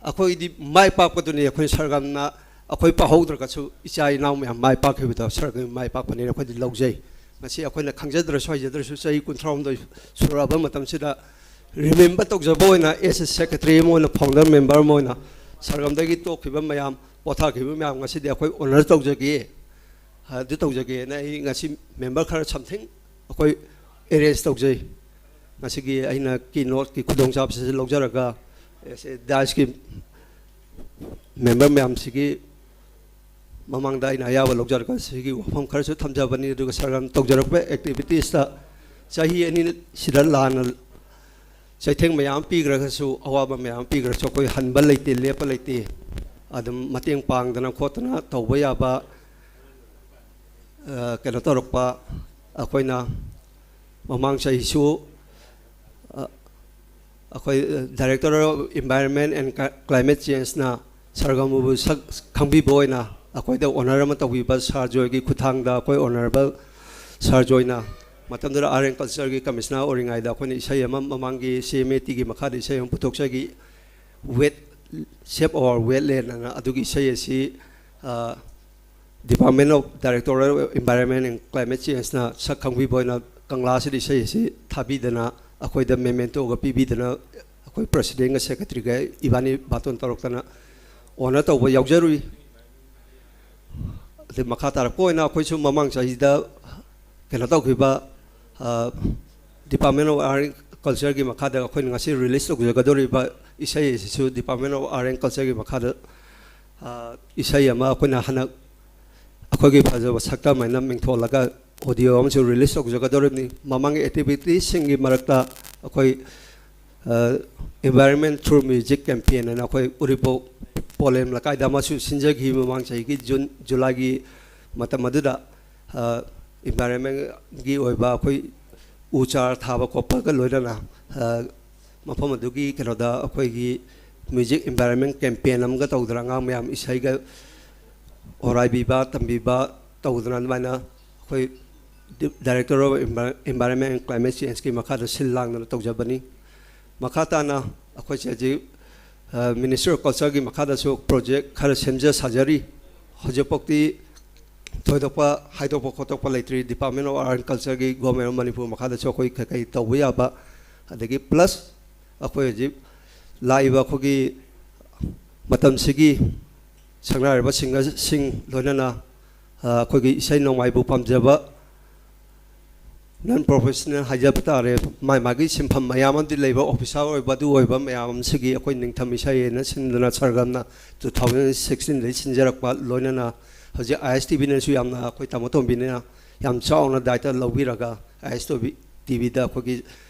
ꯑꯩꯈꯣꯏꯗꯤ ꯃꯥꯏ ꯄꯥꯛꯄꯗꯨꯅꯤ꯫ ꯑꯩꯈꯣꯏ ꯁꯔꯒꯝꯅ ꯑꯩꯈꯣꯏ ꯄꯥꯍꯧꯗ꯭ꯔꯒꯁꯨ ꯏꯆꯥ ꯏꯅꯥꯎ ꯃꯌꯥꯝ ꯃꯥꯏ ꯄꯥꯛꯈꯤꯕꯗꯣ ꯁꯔꯒꯝꯒꯤ ꯃꯥꯏ ꯄꯥꯛꯄꯅꯤꯅ ꯑꯩꯈꯣꯏꯗꯤ ꯂꯧꯖꯩ꯫ ꯉꯁꯤ ꯑꯩꯈꯣꯏꯅ ꯈꯪꯖꯗ꯭ꯔꯁꯨ ꯍꯩꯖꯗ꯭ꯔꯁꯨ ꯆꯍꯤ ꯀꯨꯟꯊ꯭ꯔꯥꯍꯨꯝꯗꯣꯏ ꯁꯨꯔꯛꯑꯕ ꯃꯇꯝꯁꯤꯗ ꯔꯤꯃꯦꯝꯕꯔ ꯇꯧꯖꯕ ꯑꯣꯏꯅ, ꯑꯦꯁ ꯑꯦ ꯁꯦꯀ꯭ꯔꯦꯇꯔꯤ ꯑꯃ ꯑꯣꯏꯅ, ꯐꯥꯎꯟꯗꯔ ꯃꯦꯝꯕꯔ ꯑꯃ ꯑꯣꯏꯅ, ꯁꯔꯒꯝꯗꯒꯤ ꯇꯣꯛꯈꯤꯕ ꯃꯌꯥꯝ, ꯄꯣꯊꯥꯈꯤꯕ ꯃꯌꯥꯝ ꯉꯁꯤꯗꯤ ꯑꯩꯈꯣꯏ ꯑꯣꯅꯔ ꯇꯧꯖꯒꯦ꯫ ꯑꯗꯨ ꯇꯧꯖꯒꯦꯅ ꯑꯩ ꯉꯁꯤ ꯃꯦꯝꯕꯔ ꯈꯔ ꯁꯝꯊꯤꯡ ꯑꯩꯈꯣꯏ ꯑꯦꯔꯦꯟꯖ ꯇꯧꯖꯩ꯫ ꯉꯁꯤꯒꯤ ꯑꯩꯅ ꯀꯤ ꯅꯣꯠꯀꯤ ꯈꯨꯗꯣꯡꯆꯥꯕꯁꯤ ꯂꯧꯖꯔꯒ, ꯑꯦꯁ ꯑꯦ ꯗꯥꯏꯁꯀꯤ ꯃꯦꯝꯕꯔ ꯃꯌꯥꯝꯁꯤꯒꯤ ꯃꯃꯥꯡꯗ ꯑꯩꯅ ꯑꯌꯥꯕ ꯂꯧꯖꯔꯒ ꯁꯤꯒꯤ ꯋꯥꯐꯝ ꯈꯔꯁꯨ ꯊꯝꯖꯕꯅꯤ꯫ ꯑꯗꯨꯒ ꯁꯔꯒꯝ ꯇꯧꯖꯔꯛꯄ ꯑꯦꯛꯇꯤꯚꯤꯇꯤꯁꯇ ꯆꯍꯤ ꯑꯅꯤ ꯁꯤꯗ ꯂꯥꯟꯅ ꯆꯩꯊꯦꯡ ꯃꯌꯥꯝ ꯄꯤꯈ꯭ꯔꯒꯁꯨ, ꯑꯋꯥꯕ ꯃꯌꯥꯝ ꯄꯤꯈ꯭ꯔꯁꯨ, ꯑꯩꯈꯣꯏ ꯍꯟꯕ ꯂꯩꯇꯦ, ꯂꯦꯞꯄ ꯂꯩꯇꯦ꯫ ꯑꯗꯨꯝ ꯃꯇꯦꯡ ꯄꯥꯡꯗꯅ ꯈꯣꯠꯇꯅ ꯇꯧꯕ ꯌꯥꯕ, ꯑ, ꯀꯩꯅꯣ ꯇꯧꯔꯛꯄ, ꯑꯩꯈꯣꯏꯅ ꯃꯃꯥꯡ ꯆꯍꯤꯁꯨ, ꯑ, ꯑꯩꯈꯣꯏ, ꯑ, Director of Environment and Cli-, Climate Change-ꯅ ꯁꯔꯒꯝꯕꯨ ꯁꯛ ꯈꯪꯕꯤꯕ ꯑꯣꯏꯅ ꯑꯩꯈꯣꯏꯗ honor ꯑꯃ ꯇꯧꯕꯤꯕ ꯁꯥꯔ ꯖꯣꯏꯒꯤ ꯈꯨꯠꯊꯥꯡꯗ, ꯑꯩꯈꯣꯏ Honourable ꯁꯥꯔ ꯖꯣꯏꯅ, ꯃꯇꯝꯗꯨꯗ Art and Culture-ꯒꯤ Commissioner ꯑꯣꯏꯔꯤꯉꯩꯗ ꯑꯩꯈꯣꯏꯅ ꯏꯁꯩ ꯑꯃ ꯃꯃꯥꯡꯒꯤ C M A T-ꯒꯤ ꯃꯈꯥꯗ ꯏꯁꯩ ꯑꯃ ꯄꯨꯊꯣꯛꯆꯈꯤ, Wet, Save Our Wetland ꯑꯅ꯫ ꯑꯗꯨꯒꯤ ꯏꯁꯩ ꯑꯁꯤ, ꯑ, Department of Directorate of Environment and Climate Change-ꯅ ꯁꯛ ꯈꯪꯕꯤꯕ ꯑꯣꯏꯅ ꯀꯪꯂꯥꯁꯤꯗ ꯏꯁꯩ ꯑꯁꯤ ꯊꯥꯕꯤꯗꯅ, ꯑꯩꯈꯣꯏꯗ memento-ꯒ ꯄꯤꯕꯤꯗꯅ, ꯑꯩꯈꯣꯏ President-ꯒ Secretary-ꯒ ꯏꯕꯥꯅꯤ ꯕꯥꯇꯣꯟ ꯇꯧꯔꯛꯇꯅ honor ꯇꯧꯕ ꯌꯥꯎꯖꯔꯨꯏ꯫ ꯑꯗꯩ ꯃꯈꯥ ꯇꯥꯔꯛꯄ ꯑꯣꯏꯅ ꯑꯩꯈꯣꯏꯁꯨ ꯃꯃꯥꯡ ꯆꯍꯤꯗ ꯀꯩꯅꯣ ꯇꯧꯈꯤꯕ, ꯑ, Department of Art and Culture-ꯒꯤ ꯃꯈꯥꯗ ꯑꯩꯈꯣꯏꯅ ꯉꯁꯤ release ꯇꯧꯖꯒꯗꯧꯔꯤꯕ ꯏꯁꯩ ꯑꯁꯤꯁꯨ Department of Art and Culture-ꯒꯤ ꯃꯈꯥꯗ, ꯑ, ꯏꯁꯩ ꯑꯃ ꯑꯩꯈꯣꯏꯅ ꯍꯟꯗꯛ ꯑꯩꯈꯣꯏꯒꯤ ꯐꯖꯕ ꯁꯛꯇꯝ ꯍꯥꯏꯅ ꯃꯤꯡꯊꯣꯜꯂꯒ audio ꯑꯃꯁꯨ release ꯇꯧꯖꯒꯗꯧꯔꯤꯕꯅꯤ꯫ ꯃꯃꯥꯡꯒꯤ activities-ꯁꯤꯡꯒꯤ ꯃꯔꯛꯇ ꯑꯩꯈꯣꯏ, ꯑ, Environment Through Music Campaign ꯍꯥꯏꯅ ꯑꯩꯈꯣꯏ ꯎꯔꯤꯄꯣꯛ ꯄꯣꯂꯦꯝ ꯂꯩꯀꯥꯏꯗ ꯑꯃꯁꯨ ꯁꯤꯟꯖꯈꯤ ꯃꯃꯥꯡ ꯆꯍꯤꯒꯤ June, July-ꯒꯤ ꯃꯇꯝ ꯑꯗꯨꯗ꯫ ꯑ, environment-ꯒꯤ ꯑꯣꯏꯕ ꯑꯩꯈꯣꯏ ꯎ ꯆꯥꯔ ꯊꯥꯕ ꯈꯣꯠꯄꯒ ꯂꯣꯏꯅꯅ, ꯑ, ꯃꯐꯝ ꯑꯗꯨꯒꯤ ꯀꯩꯅꯣꯗ ꯑꯩꯈꯣꯏꯒꯤ music environment campaign ꯑꯃꯒ ꯇꯧꯗꯅ ꯑꯉꯥꯡ ꯃꯌꯥꯝ ꯏꯁꯩꯒ ꯍꯣꯔꯥꯏꯕꯤꯕ, ꯇꯝꯕꯤꯕ ꯇꯧꯗꯅ ꯑꯗꯨꯃꯥꯏꯅ ꯑꯩꯈꯣꯏ Director of Envi-, Environment and Climate Change-ꯀꯤ ꯃꯈꯥꯗ ꯁꯤꯜ ꯂꯥꯡꯗꯅ ꯇꯧꯖꯕꯅꯤ꯫ ꯃꯈꯥ ꯇꯥꯅ ꯑꯩꯈꯣꯏꯁꯦ ꯍꯧꯖꯤꯛ, ꯑ, Ministry of Culture-ꯒꯤ ꯃꯈꯥꯗꯁꯨ project ꯈꯔ ꯁꯦꯝꯖ ꯁꯥꯖꯔꯤ꯫ ꯍꯧꯖꯤꯛꯐꯥꯎꯗꯤ ꯊꯣꯏꯗꯣꯛꯄ ꯍꯥꯏꯗꯣꯛꯄ ꯈꯣꯠꯇꯣꯛꯄ ꯂꯩꯇ꯭ꯔꯤ꯫ Department of Art and Culture-ꯒꯤ Government of Manipur ꯃꯈꯥꯗꯁꯨ ꯑꯩꯈꯣꯏ ꯀꯩꯀꯩ ꯇꯧꯕ ꯌꯥꯕ, ꯑꯗꯒꯤ plus ꯑꯩꯈꯣꯏ ꯍꯧꯖꯤꯛ ꯂꯥꯛꯏꯕ ꯑꯩꯈꯣꯏꯒꯤ ꯃꯇꯝꯁꯤꯒꯤ ꯁꯛꯅꯥꯏꯔꯕ singer-ꯁꯤꯡ ꯂꯣꯏꯅꯅ, ꯑ, ꯑꯩꯈꯣꯏꯒꯤ ꯏꯁꯩ ꯅꯣꯡꯃꯥꯏꯕꯨ ꯄꯥꯝꯖꯕ non professional ꯍꯥꯏꯖꯕ ꯇꯥꯔꯦ, ꯃꯥꯏ ꯃꯥꯒꯤ ꯁꯤꯟꯐꯝ ꯃꯌꯥꯝ ꯑꯃꯗꯤ ꯂꯩꯕ, officer ꯑꯣꯏꯕ, ꯑꯗꯨ ꯑꯣꯏꯕ ꯃꯌꯥꯝ ꯑꯃꯁꯤꯒꯤ ꯑꯩꯈꯣꯏ ꯅꯤꯡꯊꯝ ꯏꯁꯩ ꯍꯥꯏꯅ ꯁꯤꯟꯗꯨꯅ ꯁꯔꯒꯝꯅ two thousand sixteen-ꯗꯒꯤ ꯁꯤꯟꯖꯔꯛꯄ, ꯂꯣꯏꯅꯅ ꯍꯧꯖꯤꯛ I S T V-ꯅꯁꯨ ꯌꯥꯝꯅ, ꯑꯩꯈꯣꯏ ꯇꯥꯃꯣ ꯇꯣꯝꯕꯤꯅ ꯌꯥꯝ ꯆꯥꯎꯅ ꯗꯥꯏꯇ ꯂꯧꯕꯤꯔꯒ I S T V-ꯗ ꯑꯩꯈꯣꯏꯒꯤ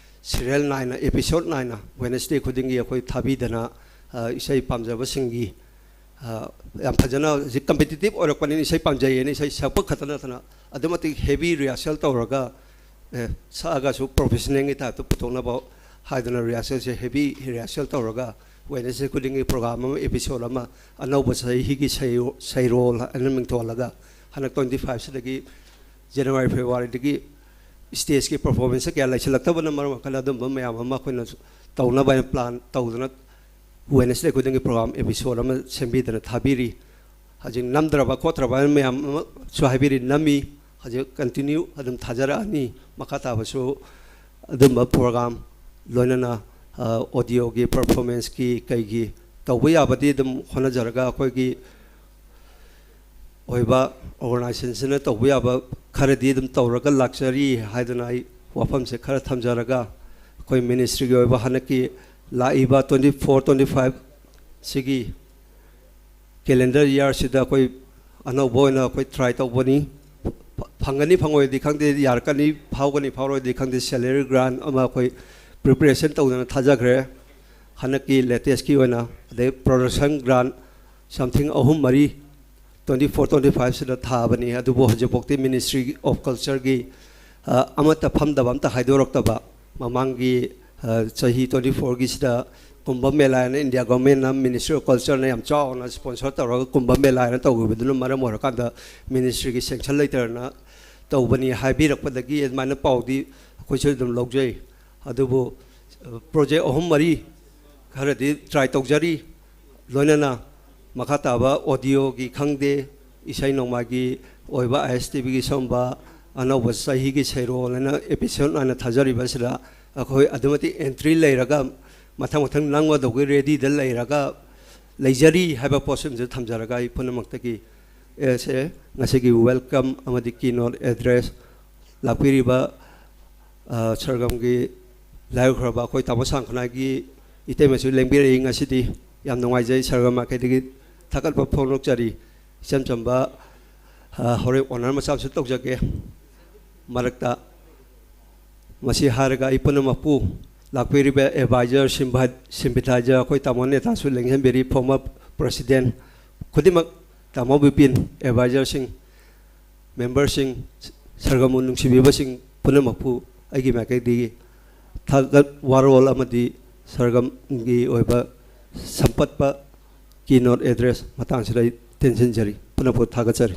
ꯁꯤꯔꯤꯌꯦꯜ ꯅꯥꯏꯅ, ꯑꯦꯄꯤꯁꯣꯗ ꯅꯥꯏꯅ ꯋꯦꯅꯁꯗꯦ ꯈꯨꯗꯤꯡꯒꯤ ꯑꯩꯈꯣꯏ ꯊꯥꯕꯤꯗꯅ, ꯑ, ꯏꯁꯩ ꯄꯥꯝꯖꯕꯁꯤꯡꯒꯤ, ꯑ, ꯌꯥꯝ ꯐꯖꯅ ꯍꯧꯖꯤꯛ ꯀꯝꯄꯤꯇꯤꯇꯤꯞ ꯑꯣꯏꯔꯛꯄꯅꯤꯅ, ꯏꯁꯩ ꯄꯥꯝꯖꯩꯌꯦꯅ ꯏꯁꯩ ꯁꯛꯄ ꯈꯛꯇ ꯅꯠꯇꯅ, ꯑꯗꯨꯛ ꯃꯇꯤꯛ ꯍꯦꯚꯤ ꯔꯤꯍꯔꯁꯦꯜ ꯇꯧꯔꯒ, ꯑꯦ, ꯁꯛꯑꯒꯁꯨ ꯄ꯭ꯔꯣꯐꯦꯁꯅꯦꯜꯒꯤ ꯇꯥꯏꯞꯇ ꯄꯨꯊꯣꯛꯅꯕ ꯍꯥꯏꯗꯅ ꯔꯤꯍꯔꯁꯦꯜꯁꯦ ꯍꯦꯚꯤ ꯔꯤꯍꯔꯁꯦꯜ ꯇꯧꯔꯒ ꯋꯦꯅꯁꯗꯦ ꯈꯨꯗꯤꯡꯒꯤ ꯄ꯭ꯔꯣꯒ꯭ꯔꯥꯝ ꯑꯃ, ꯑꯦꯄꯤꯁꯣꯗ ꯑꯃ ꯑꯅꯧꯕ ꯆꯍꯤꯒꯤ ꯁꯩꯔꯣ-, ꯁꯩꯔꯣꯜ ꯍꯥꯏꯅ ꯃꯤꯡꯊꯣꯜꯂꯒ ꯍꯟꯗꯛ ꯇ꯭ꯋꯦꯟꯇꯤ ꯐꯥꯏꯚꯁꯤꯗꯒꯤ ꯖꯅꯋꯥꯔꯤ ꯐꯦꯕ꯭ꯔꯨꯋꯥꯔꯤꯗꯒꯤ ꯁ꯭ꯇꯦꯖꯀꯤ ꯄꯔꯐꯣꯔꯃꯦꯟꯁꯁꯦ ꯀꯌꯥ ꯂꯩꯁꯤꯜꯂꯛꯇꯕꯅ ꯃꯔꯝ ꯑꯣꯏꯔꯀꯥꯟꯗ ꯑꯗꯨꯝꯕ ꯃꯌꯥꯝ ꯑꯃ ꯑꯩꯈꯣꯏꯅ ꯇꯧꯅꯕ ꯍꯥꯏꯅ ꯄ꯭ꯂꯥꯟ ꯇꯧꯗꯅ ꯋꯦꯅꯁꯗꯦ ꯈꯨꯗꯤꯡꯒꯤ ꯄ꯭ꯔꯣꯒ꯭ꯔꯥꯝ ꯑꯦꯄꯤꯁꯣꯗ ꯑꯃ ꯁꯦꯝꯕꯤꯗꯅ ꯊꯥꯕꯤꯔꯤ꯫ ꯍꯧꯖꯤꯛ ꯅꯝꯗ꯭ꯔꯕ ꯈꯣꯠꯇ꯭ꯔꯕ ꯍꯥꯏꯅ ꯃꯌꯥꯝ ꯑꯃꯁꯨ ꯍꯥꯏꯕꯤꯔꯤ, ꯅꯝꯃꯤ꯫ ꯍꯧꯖꯤꯛ ꯀꯟꯇꯤꯅ꯭ꯌꯨ ꯑꯗꯨꯝ ꯊꯥꯖꯔꯛꯑꯅꯤ꯫ ꯃꯈꯥ ꯇꯥꯕꯁꯨ ꯑꯗꯨꯝꯕ ꯄ꯭ꯔꯣꯒ꯭ꯔꯥꯝ, ꯂꯣꯏꯅꯅ, ꯑ, ꯑꯣꯗꯤꯑꯣꯒꯤ ꯄꯔꯐꯣꯔꯃꯦꯟꯁꯀꯤ ꯀꯩꯒꯤ ꯇꯧꯕ ꯌꯥꯕꯗꯤ ꯑꯗꯨꯝ ꯍꯣꯠꯅꯖꯔꯒ, ꯑꯩꯈꯣꯏꯒꯤ ꯑꯣꯏꯕ ꯑꯣꯔꯒꯅꯥꯏꯖꯦꯁꯟꯁꯤꯅ ꯇꯧꯕ ꯌꯥꯕ ꯈꯔꯗꯤ ꯑꯗꯨꯝ ꯇꯧꯔꯒ ꯂꯥꯛꯆꯔꯤ ꯍꯥꯏꯗꯅ ꯑꯩ ꯋꯥꯐꯝꯁꯦ ꯈꯔ ꯊꯝꯖꯔꯒ, ꯑꯩꯈꯣꯏ ꯃꯤꯅꯤꯁꯇ꯭ꯔꯤꯒꯤ ꯑꯣꯏꯕ ꯍꯟꯗꯛꯀꯤ ꯂꯥꯛꯏꯕ ꯇ꯭ꯋꯦꯟꯇꯤ ꯐꯣꯔ ꯇ꯭ꯋꯦꯟꯇꯤ ꯐꯥꯏꯚ ꯁꯤꯒꯤ ꯀꯦꯂꯦꯟꯗꯔ ꯏꯌꯥꯔꯁꯤꯗ ꯑꯩꯈꯣꯏ ꯑꯅꯧꯕ ꯑꯣꯏꯅ ꯑꯩꯈꯣꯏ ꯇ꯭ꯔꯥꯏ ꯇꯧꯕꯅꯤ꯫ ꯐ-, ꯐꯪꯒꯅꯤ ꯐꯪꯉꯣꯏꯗꯤ ꯈꯪꯗꯦ, ꯌꯥꯔꯛꯀꯅꯤ ꯐꯥꯎꯒꯅꯤ ꯐꯥꯎꯔꯣꯏꯗꯤ ꯈꯪꯗꯦ, ꯁꯦꯂꯔꯤ ꯒ꯭ꯔꯥꯟ ꯑꯃ ꯑꯩꯈꯣꯏ ꯄ꯭ꯔꯤꯄꯦꯔꯦꯁꯟ ꯇꯧꯗꯅ ꯊꯥꯖꯈ꯭ꯔꯦ꯫ ꯍꯟꯗꯛꯀꯤ ꯂꯦꯇꯦꯁꯀꯤ ꯑꯣꯏꯅ, ꯑꯗꯩ ꯄ꯭ꯔꯣꯗꯛꯁꯟ ꯒ꯭ꯔꯥꯟ ꯁꯝꯊꯤꯡ ꯑꯍꯨꯝ ꯃꯔꯤ ꯇ꯭ꯋꯦꯟꯇꯤ ꯐꯣꯔ ꯇ꯭ꯋꯦꯟꯇꯤ ꯐꯥꯏꯚꯁꯤꯗ ꯊꯥꯕꯅꯤ꯫ ꯑꯗꯨꯕꯨ ꯍꯧꯖꯤꯛꯐꯥꯎꯗꯤ ꯃꯤꯅꯤꯁꯇ꯭ꯔꯤ ꯑꯣꯐ ꯀꯜꯆꯔꯒꯤ, ꯑ, ꯑꯃꯠꯇ ꯐꯝꯗꯕ, ꯑꯝꯇ ꯍꯥꯏꯗꯣꯔꯛꯇꯕ꯫ ꯃꯃꯥꯡꯒꯤ, ꯑ, ꯆꯍꯤ ꯇ꯭ꯋꯦꯟꯇꯤ ꯐꯣꯔꯒꯤꯁꯤꯗ ꯀꯨꯝꯚ ꯃꯦꯂꯥ ꯍꯥꯏꯅ ꯏꯟꯗꯤꯌꯥ ꯒꯣꯔꯃꯦꯟꯅ, ꯃꯤꯅꯤꯁꯇ꯭ꯔꯤ ꯑꯣꯐ ꯀꯜꯆꯔꯅ ꯌꯥꯝ ꯆꯥꯎꯅ ꯁ꯭ꯄꯣꯟꯁꯔ ꯇꯧꯔꯒ ꯀꯨꯝꯚ ꯃꯦꯂꯥ ꯍꯥꯏꯅ ꯇꯧꯈꯤꯕꯗꯨꯅ ꯃꯔꯝ ꯑꯣꯏꯔꯀꯥꯟꯗ ꯃꯤꯅꯤꯁꯇ꯭ꯔꯤꯒꯤ ꯁꯦꯡꯁꯟ ꯂꯩꯇꯗꯅ ꯇꯧꯕꯅꯤ ꯍꯥꯏꯕꯤꯔꯛꯄꯗꯒꯤ ꯑꯗꯨꯃꯥꯏꯅ ꯄꯥꯎꯗꯤ ꯑꯩꯈꯣꯏꯁꯨ ꯑꯗꯨꯝ ꯂꯧꯖꯩ꯫ ꯑꯗꯨꯕꯨ, ꯑ, ꯄ꯭ꯔꯣꯖꯦꯛ ꯑꯍꯨꯝ ꯃꯔꯤ ꯈꯔꯗꯤ ꯇ꯭ꯔꯥꯏ ꯇꯧꯖꯔꯤ꯫ ꯂꯣꯏꯅꯅ ꯃꯈꯥ ꯇꯥꯕ ꯑꯣꯗꯤꯑꯣꯒꯤ ꯈꯪꯗꯦ, ꯏꯁꯩ ꯅꯣꯡꯃꯥꯏꯒꯤ ꯑꯣꯏꯕ ꯑꯥꯏ ꯑꯦꯁ ꯇꯤ ꯚꯤꯒꯤ ꯁꯤꯒꯨꯝꯕ ꯑꯅꯧꯕ ꯆꯍꯤꯒꯤ ꯁꯩꯔꯣꯜ ꯍꯥꯏꯅ ꯑꯦꯄꯤꯁꯣꯗ ꯅꯥꯏꯅ ꯊꯥꯖꯔꯤꯕ ꯑꯁꯤꯗ ꯑꯩꯈꯣꯏ ꯑꯗꯨꯛ ꯃꯇꯤꯛ ꯑꯦꯟꯇ꯭ꯔꯤ ꯂꯩꯔꯒ, ꯃꯊꯪ ꯃꯊꯪ ꯅꯝꯒꯗꯧꯕꯒꯤ ꯔꯦꯗꯤꯗ ꯂꯩꯔꯒ ꯂꯩꯖꯔꯤ ꯍꯥꯏꯕ ꯄꯣꯠꯁꯤꯃꯁꯨ ꯊꯝꯖꯔꯒ, ꯑꯩ ꯄꯨꯝꯅꯃꯛꯇꯒꯤ, ꯑꯦ, ꯁꯦ, ꯉꯁꯤꯒꯤ ꯋꯦꯜꯀꯝ ꯑꯃꯗꯤ ꯀꯤꯅꯣꯠ ꯑꯦꯗ꯭ꯔꯦꯁ ꯂꯥꯛꯄꯤꯔꯤꯕ, ꯑ, ꯁꯔꯒꯝꯒꯤ ꯂꯥꯏ ꯈꯨꯔꯨꯝꯕ ꯑꯩꯈꯣꯏ ꯇꯥꯃꯣ ꯁꯥꯡꯈꯅꯥꯒꯤ ꯏꯇꯩꯃꯁꯨ ꯂꯦꯡꯕꯤꯔꯛꯏ ꯉꯁꯤꯗꯤ꯫ ꯌꯥꯝ ꯅꯨꯡꯉꯥꯏꯖꯩ, ꯁꯔꯒꯝ ꯃꯥꯏꯀꯩꯗꯒꯤ ꯊꯥꯒꯠꯄ ꯐꯣꯡꯗꯣꯛꯆꯔꯤ꯫ ꯏꯆꯝ ꯆꯝꯕ, ꯑ, ꯍꯣꯔꯦꯟ ꯑꯣꯅꯔ ꯃꯆꯥ ꯑꯃꯁꯨ ꯇꯧꯖꯒꯦ꯫ ꯃꯔꯛꯇ ꯃꯁꯤ ꯍꯥꯏꯔꯒ ꯑꯩ ꯄꯨꯝꯅꯃꯛꯄꯨ, ꯂꯥꯛꯄꯤꯔꯤꯕ advisor, sympathizer, ꯑꯩꯈꯣꯏ ꯇꯥꯃꯣ ꯅꯦꯇꯥꯁꯨ ꯂꯦꯡꯁꯤꯟꯕꯤꯔꯤ, former president ꯈꯨꯗꯤꯡꯃꯛ, ꯇꯥꯃꯣ ꯕꯤꯄꯤꯟ, advisorꯁꯤꯡ, memberꯁꯤꯡ, ꯁꯔꯒꯝꯕꯨ ꯅꯨꯡꯁꯤꯕꯤꯕꯁꯤꯡ ꯄꯨꯝꯅꯃꯛꯄꯨ ꯑꯩꯒꯤ ꯃꯥꯏꯀꯩꯗꯒꯤ ꯊꯥꯒꯠ ꯋꯥꯔꯣꯜ ꯑꯃꯗꯤ ꯁꯔꯒꯝꯒꯤ ꯑꯣꯏꯕ ꯁꯝꯄꯠꯄ keynote address ꯃꯇꯥꯡꯁꯤꯗ ꯑꯩ ꯇꯦꯟꯁꯤꯟꯖꯔꯤ꯫ ꯄꯨꯝꯅꯃꯛꯄꯨ ꯊꯥꯒꯠꯆꯔꯤ꯫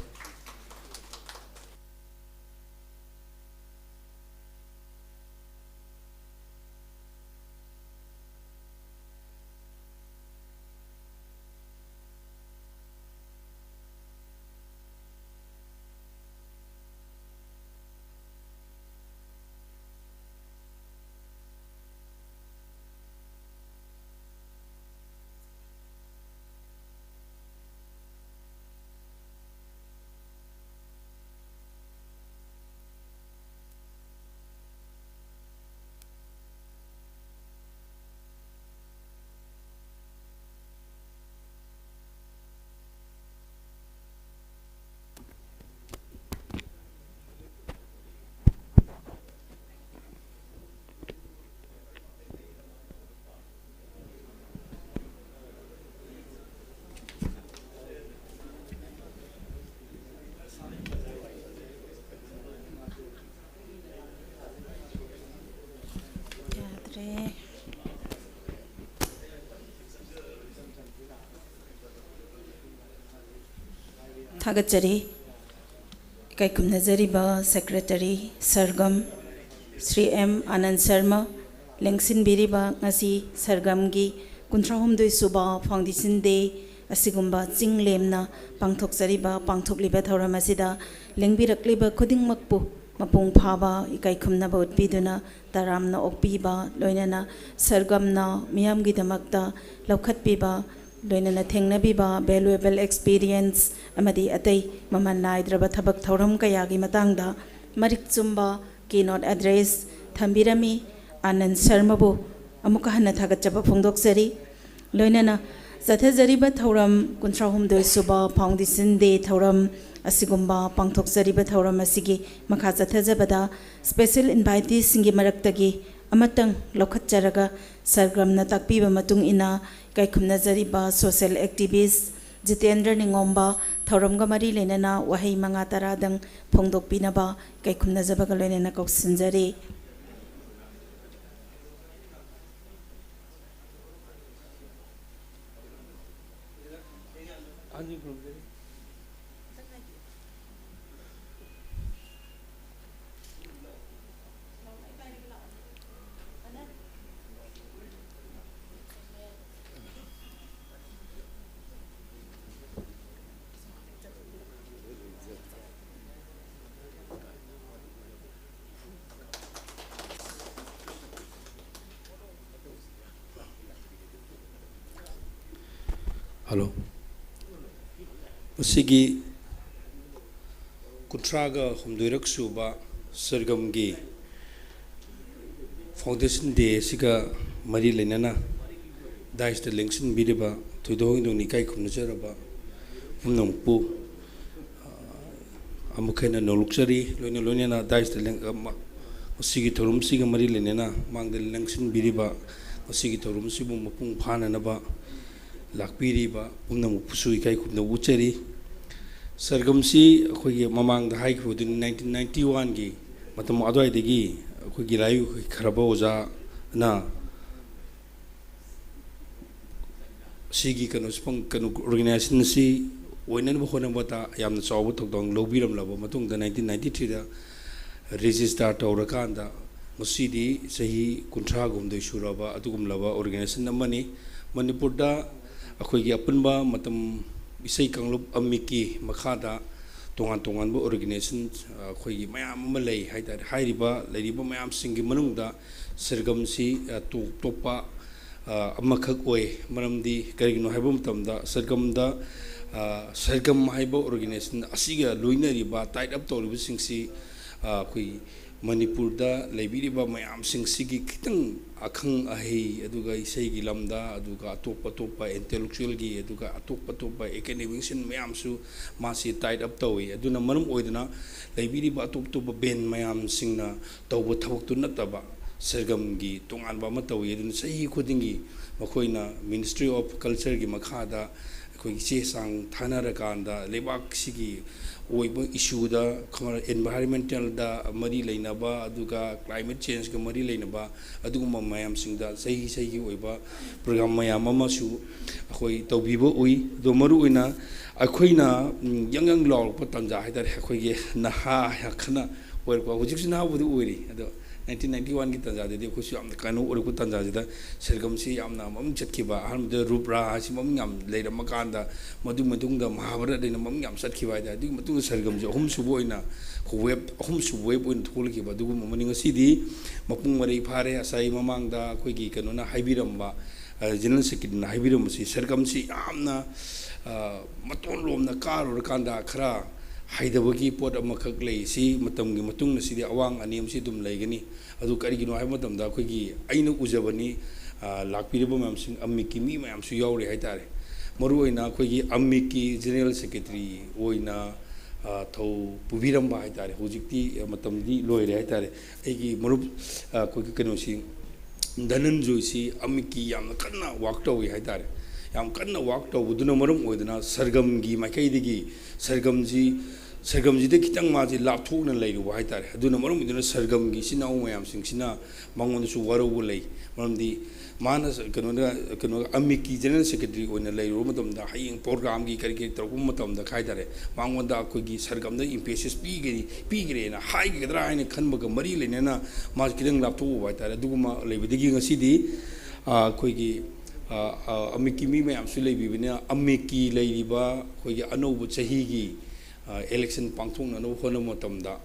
ꯌꯥꯗ꯭ꯔꯦ꯫ ꯊꯥꯒꯠꯆꯔꯤ꯫ ꯏꯀꯥꯏ ꯈꯨꯝꯅꯖꯔꯤꯕ secretary ꯁꯔꯒꯝ ꯁ꯭ꯔꯤ ꯑꯦꯝ ꯑꯥꯅꯟ ꯁꯔꯃ, ꯂꯦꯡꯁꯤꯟꯕꯤꯔꯤꯕ ꯉꯁꯤ ꯁꯔꯒꯝꯒꯤ ꯀꯨꯟꯊ꯭ꯔꯥꯍꯨꯝꯗꯣꯏ ꯁꯨꯕ foundation day ꯑꯁꯤꯒꯨꯝꯕ ꯆꯤꯡ ꯂꯦꯝꯅ ꯄꯥꯡꯊꯣꯛꯆꯔꯤꯕ, ꯄꯥꯡꯊꯣꯛꯂꯤꯕ ꯊꯧꯔꯝ ꯑꯁꯤꯗ ꯂꯦꯡꯕꯤꯔꯛꯂꯤꯕ ꯈꯨꯗꯤꯡꯃꯛꯄꯨ ꯃꯄꯨꯡ ꯐꯥꯕ ꯏꯀꯥꯏ ꯈꯨꯝꯅꯕ ꯎꯠꯄꯤꯗꯨꯅ ꯇꯔꯥꯝꯅ ꯑꯣꯛꯄꯤꯕ, ꯂꯣꯏꯅꯅ ꯁꯔꯒꯝꯅ ꯃꯤꯌꯥꯝꯒꯤꯗꯃꯛꯇ ꯂꯧꯈꯠꯄꯤꯕ, ꯂꯣꯏꯅꯅ ꯊꯦꯡꯅꯕꯤꯕ valuable experience ꯑꯃꯗꯤ ꯑꯇꯩ ꯃꯃꯜ ꯅꯥꯏꯗ꯭ꯔꯕ ꯊꯕꯛ ꯊꯧꯔꯝ ꯀꯌꯥꯒꯤ ꯃꯇꯥꯡꯗ ꯃꯔꯤꯛ ꯆꯨꯝꯕ keynote address ꯊꯝꯕꯤꯔꯝꯃꯤ꯫ ꯑꯥꯅꯟ ꯁꯔꯃꯕꯨ ꯑꯃꯨꯛꯀ ꯍꯟꯅ ꯊꯥꯒꯠꯆꯕ ꯐꯣꯡꯗꯣꯛꯆꯔꯤ꯫ ꯂꯣꯏꯅꯅ ꯆꯠꯊꯖꯔꯤꯕ ꯊꯧꯔꯝ ꯀꯨꯟꯊ꯭ꯔꯥ ꯍꯨꯝꯗꯣꯏ ꯁꯨꯕ Foundation Day ꯊꯧꯔꯝ ꯑꯁꯤꯒꯨꯝꯕ ꯄꯥꯡꯊꯣꯛꯆꯔꯤꯕ ꯊꯧꯔꯝ ꯑꯁꯤꯒꯤ ꯃꯈꯥ ꯆꯠꯊꯖꯕꯗ special inviteeꯁꯤꯡꯒꯤ ꯃꯔꯛꯇꯒꯤ ꯑꯃꯇꯪ ꯂꯧꯈꯠꯆꯔꯒ ꯁꯔꯒꯝꯅ ꯇꯥꯛꯄꯤꯕ ꯃꯇꯨꯡ ꯏꯟꯅ ꯏꯀꯥꯏ ꯈꯨꯝꯅꯖꯔꯤꯕ social activist ꯖꯤꯇꯦꯟꯗ꯭ꯔ ꯅꯤꯉꯣꯝꯕ ꯊꯧꯔꯝꯒ ꯃꯔꯤ ꯂꯩꯅꯅ ꯋꯥꯍꯩ ꯃꯉꯥ ꯇꯔꯥꯗꯪ ꯐꯣꯡꯗꯣꯛꯄꯤꯅꯕ ꯏꯀꯥꯏ ꯈꯨꯝꯅꯖꯕꯒ ꯂꯣꯏꯅꯅ ꯀꯧꯁꯤꯟꯖꯔꯤ꯫ Hello. ꯃꯁꯤꯒꯤ ꯀꯨꯟꯊ꯭ꯔꯥꯒ ꯍꯨꯝꯗꯣꯏꯔꯛ ꯁꯨꯕ ꯁꯔꯒꯝꯒꯤ Foundation Day ꯑꯁꯤꯒ ꯃꯔꯤ ꯂꯩꯅꯅ dais ꯇ ꯂꯦꯡꯁꯤꯟꯕꯤꯔꯤꯕ ꯊꯣꯏꯗꯣꯛ ꯍꯦꯟꯗꯣꯛꯅ ꯏꯀꯥꯏ ꯈꯨꯝꯅꯖꯔꯕ ꯄꯨꯝꯅꯃꯛꯄꯨ, ꯑ, ꯑꯃꯨꯛ ꯍꯟꯅ ꯅꯣꯂꯨꯛꯆꯔꯤ꯫ ꯂꯣꯏꯅ ꯂꯣꯏꯅꯅ dais ꯇ ꯂꯦꯡ-, ꯑ, ꯃ-, ꯃꯁꯤꯒꯤ ꯊꯧꯔꯝꯁꯤꯒ ꯃꯔꯤ ꯂꯩꯅꯅ ꯃꯥꯡꯗ ꯂꯦꯡꯁꯤꯟꯕꯤꯔꯤꯕ ꯃꯁꯤꯒꯤ ꯊꯧꯔꯝꯁꯤꯕꯨ ꯃꯄꯨꯡ ꯐꯥꯅꯅꯕ ꯂꯥꯛꯄꯤꯔꯤꯕ ꯄꯨꯝꯅꯃꯛꯄꯨꯁꯨ ꯏꯀꯥꯏ ꯈꯨꯝꯅꯕ ꯎꯠꯆꯔꯤ꯫ ꯁꯔꯒꯝꯁꯤ ꯑꯩꯈꯣꯏꯒꯤ ꯃꯃꯥꯡꯗ ꯍꯥꯏꯈꯤꯕꯗꯨꯅꯤ, nineteen ninety one ꯒꯤ ꯃꯇꯝ ꯑꯗꯨꯋꯥꯏꯗꯒꯤ ꯑꯩꯈꯣꯏꯒꯤ ꯂꯥꯏꯑꯣꯏꯈ꯭ꯔꯕ ꯑꯣꯖꯥꯅ ꯁꯤꯒꯤ ꯀꯩꯅꯣꯁꯤ ꯐꯪ-, ꯀꯩꯅꯣ, organization ꯑꯁꯤ ꯑꯣꯏꯅꯅꯕ ꯍꯣꯠꯅꯕꯗ ꯌꯥꯝꯅ ꯆꯥꯎꯕ ꯊꯧꯗꯥꯡ ꯂꯧꯕꯤꯔꯝꯂꯕ ꯃꯇꯨꯡꯗ nineteen ninety three ꯗ register ꯇꯧꯔꯀꯥꯟꯗ ꯉꯁꯤꯗꯤ ꯆꯍꯤ ꯀꯨꯟꯊ꯭ꯔꯥ ꯍꯨꯝꯗꯣꯏ ꯁꯨꯔꯕ ꯑꯗꯨꯒꯨꯝꯂꯕ organization ꯑꯃꯅꯤ꯫ ꯃꯅꯤꯄꯨꯔꯗ ꯑꯩꯈꯣꯏꯒꯤ ꯑꯄꯨꯟꯕ ꯃꯇꯝ ꯏꯁꯩ ꯀꯥꯡꯂꯨꯞ ꯑꯃꯤꯛꯀꯤ ꯃꯈꯥꯗ ꯇꯣꯉꯥꯟ ꯇꯣꯉꯥꯟꯕ organization, ꯑꯩꯈꯣꯏꯒꯤ ꯃꯌꯥꯝ ꯑꯃ ꯂꯩ ꯍꯥꯏ ꯇꯥꯔꯦ꯫ ꯍꯥꯏꯔꯤꯕ ꯂꯩꯔꯤꯕ ꯃꯌꯥꯝꯁꯤꯡꯒꯤ ꯃꯅꯨꯡꯗ ꯁꯔꯒꯝꯁꯤ, ꯑ, ꯇꯣꯞ ꯇꯣꯞꯄ, ꯑ, ꯑꯃꯈꯛ ꯑꯣꯏ꯫ ꯃꯔꯝꯗꯤ ꯀꯔꯤꯒꯤꯅꯣ ꯍꯥꯏꯕ ꯃꯇꯝꯗ ꯁꯔꯒꯝꯗ, ꯑ, ꯁꯔꯒꯝ ꯍꯥꯏꯕ organization ꯑꯁꯤꯒ ꯂꯣꯏꯅꯔꯤꯕ, tie up ꯇꯧꯔꯤꯕꯁꯤꯡꯁꯤ, ꯑ, ꯑꯩꯈꯣꯏ ꯃꯅꯤꯄꯨꯔꯗ ꯂꯩꯕꯤꯔꯤꯕ ꯃꯌꯥꯝꯁꯤꯡꯁꯤꯒꯤ ꯈꯤꯇꯪ ꯑꯈꯪ ꯑꯍꯩ, ꯑꯗꯨꯒ ꯏꯁꯩꯒꯤ ꯂꯝꯗ, ꯑꯗꯨꯒ ꯑꯇꯣꯞ ꯑꯇꯣꯞꯄ intellectualꯒꯤ, ꯑꯗꯨꯒ ꯑꯇꯣꯞ ꯑꯇꯣꯞꯄ academic ꯃꯌꯥꯝꯁꯨ ꯃꯥꯁꯤ tied up ꯇꯧꯏ꯫ ꯑꯗꯨꯅ ꯃꯔꯝ ꯑꯣꯏꯗꯨꯅ ꯂꯩꯕꯤꯔꯤꯕ ꯑꯇꯣꯞ ꯑꯇꯣꯞꯄ band ꯃꯌꯥꯝꯁꯤꯡꯅ ꯇꯧꯕ ꯊꯕꯛꯇꯨ ꯅꯠꯇꯕ ꯁꯔꯒꯝꯒꯤ ꯇꯣꯉꯥꯟꯕ ꯑꯃ ꯇꯧꯏ꯫ ꯑꯗꯨꯅ ꯆꯍꯤ ꯈꯨꯗꯤꯡꯒꯤ ꯃꯈꯣꯏꯅ Ministry of Cultureꯒꯤ ꯃꯈꯥꯗ ꯑꯩꯈꯣꯏꯒꯤ ꯆꯦ ꯆꯥꯡ ꯊꯥꯅꯔꯀꯥꯟꯗ ꯂꯩꯕꯥꯛꯁꯤꯒꯤ ꯑꯣꯏꯕ issueꯗ, environmentalꯗ ꯃꯔꯤ ꯂꯩꯅꯕ, ꯑꯗꯨꯒ climate changeꯒ ꯃꯔꯤ ꯂꯩꯅꯕ ꯑꯗꯨꯒꯨꯝꯕ ꯃꯌꯥꯝꯁꯤꯡꯗ ꯆꯍꯤ ꯆꯍꯤꯒꯤ ꯑꯣꯏꯕ program ꯃꯌꯥꯝ ꯑꯃꯁꯨ ꯑꯩꯈꯣꯏ ꯇꯧꯕꯤꯕ ꯎꯏ꯫ ꯑꯗꯣ ꯃꯔꯨꯑꯣꯏꯅ ꯑꯩꯈꯣꯏꯅ, ꯎꯝ, ꯌꯪ ꯌꯪ ꯂꯥꯎꯔꯛꯄ ꯇꯥꯟꯖꯥ ꯍꯥꯏꯇꯥꯔꯦ, ꯑꯩꯈꯣꯏꯒꯤ ꯅꯍꯥ ꯈꯅ ꯑꯣꯏꯔꯛꯄ, ꯍꯧꯖꯤꯛꯁꯨ ꯅꯍꯥꯕꯨꯗꯤ ꯑꯣꯏꯔꯤ, ꯑꯗꯣ nineteen ninety oneꯒꯤ ꯇꯥꯟꯖꯥꯗꯗꯤ ꯑꯩꯈꯣꯏꯁꯨ ꯌꯥꯝꯅ ꯀꯩꯅꯣ ꯑꯣꯏꯔꯛꯄ ꯇꯥꯟꯖꯥꯁꯤꯗ ꯁꯔꯒꯝꯁꯤ ꯌꯥꯝꯅ ꯃꯃꯤꯡ ꯆꯠꯈꯤꯕ꯫ ꯑꯍꯥꯟꯕꯗ ꯔꯨꯞ ꯔꯥ ꯍꯥꯏꯁꯤ ꯃꯃꯤꯡ ꯌꯥꯝ ꯂꯩꯔꯝꯃ ꯀꯥꯟꯗ, ꯃꯗꯨ ꯃꯇꯨꯡꯗ ꯃꯍꯥꯚꯥꯔꯠ ꯍꯥꯏꯅ ꯃꯃꯤꯡ ꯌꯥꯝ ꯆꯠꯈꯤꯕ ꯍꯥꯏꯇꯥꯔꯦ꯫ ꯑꯗꯨꯒꯤ ꯃꯇꯨꯡꯗ ꯁꯔꯒꯝꯁꯤ ꯑꯍꯨꯝꯁꯨꯕ ꯑꯣꯏꯅ wave, ꯑꯍꯨꯝꯁꯨꯕ wave ꯑꯣꯏꯅ ꯊꯣꯛꯂꯛꯈꯤꯕ ꯑꯗꯨꯒꯨꯝꯕ ꯑꯃꯅꯤ꯫ ꯉꯁꯤꯗꯤ ꯃꯄꯨꯡ ꯃꯔꯩ ꯐꯥꯔꯦ꯫ ꯉꯁꯥꯏ ꯃꯃꯥꯡꯗ ꯑꯩꯈꯣꯏꯒꯤ ꯀꯩꯅꯣꯅ ꯍꯥꯏꯕꯤꯔꯝꯕ, ꯑ, General Secretaryꯅ ꯍꯥꯏꯕꯤꯔꯝꯕꯁꯤ, ꯁꯔꯒꯝꯁꯤ ꯌꯥꯝꯅ, ꯑ, ꯃꯇꯣꯟ ꯂꯣꯝꯗ ꯀꯥꯔꯨꯔꯀꯥꯟꯗ ꯈꯔ ꯍꯩꯊꯕꯒꯤ ꯄꯣꯠ ꯑꯃꯈꯛ ꯂꯩ꯫ ꯁꯤ ꯃꯇꯝꯒꯤ ꯃꯇꯨꯡꯗ ꯁꯤꯗꯤ ꯑꯋꯥꯡ ꯑꯅꯦꯝꯁꯤ ꯑꯗꯨꯝ ꯂꯩꯒꯅꯤ꯫ ꯑꯗꯨ ꯀꯔꯤꯒꯤꯅꯣ ꯍꯥꯏꯕ ꯃꯇꯝꯗ ꯑꯩꯈꯣꯏꯒꯤ, ꯑꯩꯅ ꯎꯖꯕꯅꯤ, ꯑ, ꯂꯥꯛꯄꯤꯔꯤꯕ ꯃꯌꯥꯝꯁꯤꯡ, ꯑꯃꯤꯛꯀꯤ ꯃꯤ ꯃꯌꯥꯝꯁꯨ ꯌꯥꯎꯔꯤ ꯍꯥꯏꯇꯥꯔꯦ꯫ ꯃꯔꯨꯑꯣꯏꯅ ꯑꯩꯈꯣꯏꯒꯤ ꯑꯃꯤꯛꯀꯤ General Secretary ꯑꯣꯏꯅ, ꯑ, ꯊꯧ ꯄꯨꯕꯤꯔꯝꯕ ꯍꯥꯏꯇꯥꯔꯦ꯫ ꯍꯧꯖꯤꯛꯇꯤ, ꯑ, ꯃꯇꯝꯗꯤ ꯂꯣꯏꯔꯦ ꯍꯥꯏꯇꯥꯔꯦ꯫ ꯑꯩꯒꯤ ꯃꯔꯨꯞ, ꯑ, ꯑꯩꯈꯣꯏꯒꯤ ꯀꯩꯅꯣꯁꯤ, ꯙꯅꯟꯖꯣꯏꯁꯤ ꯑꯃꯤꯛꯀꯤ ꯌꯥꯝꯅ ꯀꯟꯅ work ꯇꯧꯏ ꯍꯥꯏꯇꯥꯔꯦ꯫ ꯌꯥꯝ ꯀꯟꯅ work ꯇꯧꯕꯗꯨꯅ ꯃꯔꯝ ꯑꯣꯏꯗꯨꯅ ꯁꯔꯒꯝꯒꯤ ꯃꯥꯏꯀꯩꯗꯒꯤ, ꯁꯔꯒꯝꯁꯤ, ꯁꯔꯒꯝꯁꯤꯗ ꯈꯤꯇꯪ ꯃꯥꯁꯤ ꯂꯥꯞꯊꯣꯛꯅ ꯂꯩꯔꯨꯕ ꯍꯥꯏꯇꯥꯔꯦ꯫ ꯑꯗꯨꯅ ꯃꯔꯝ ꯑꯣꯏꯗꯨꯅ ꯁꯔꯒꯝꯒꯤ ꯏꯆꯤꯟ ꯏꯅꯥꯎ ꯃꯌꯥꯝꯁꯤꯡꯁꯤꯅ ꯃꯉꯣꯟꯗꯁꯨ ꯋꯥꯔꯧꯕ ꯂꯩ꯫ ꯃꯔꯝꯗꯤ ꯃꯥꯅ ꯀꯩꯅꯣꯗ, ꯀꯩꯅꯣ, ꯑꯃꯤꯛꯀꯤ General Secretary ꯑꯣꯏꯅ ꯂꯩꯔꯨꯕ ꯃꯇꯝꯗ, ꯍꯌꯦꯡ programꯒꯤ ꯀꯔꯤ ꯀꯔꯤ ꯇꯧꯔꯛꯄ ꯃꯇꯝꯗ ꯀꯥꯏ ꯇꯥꯔꯦ, ꯃꯉꯣꯟꯗ ꯑꯩꯈꯣꯏꯒꯤ ꯁꯔꯒꯝꯗ impetus ꯄꯤꯒꯅꯤ, ꯄꯤꯈ꯭ꯔꯦꯅ ꯍꯥꯏꯒꯗ꯭ꯔꯥ ꯍꯥꯏꯅ ꯈꯟꯕꯒ ꯃꯔꯤ ꯂꯩꯅꯅ ꯃꯥꯁꯨ ꯈꯤꯇꯪ ꯂꯥꯞꯊꯣꯛꯎꯕ ꯍꯥꯏꯇꯥꯔꯦ꯫ ꯑꯗꯨꯒꯨꯝꯕ ꯂꯩꯕꯗꯒꯤ ꯉꯁꯤꯗꯤ, ꯑ, ꯑꯩꯈꯣꯏꯒꯤ, ꯑ, ꯑ, ꯑꯃꯤꯛꯀꯤ ꯃꯤ ꯃꯌꯥꯝꯁꯨ ꯂꯩꯕꯤꯕꯅꯤꯅ, ꯑꯃꯤꯛꯀꯤ ꯂꯩꯔꯤꯕ ꯑꯩꯈꯣꯏꯒꯤ ꯑꯅꯧꯕ ꯆꯍꯤꯒꯤ, ꯑ, election ꯄꯥꯡꯊꯣꯛꯅꯅꯕ ꯍꯣꯠꯅꯕ ꯃꯇꯝꯗ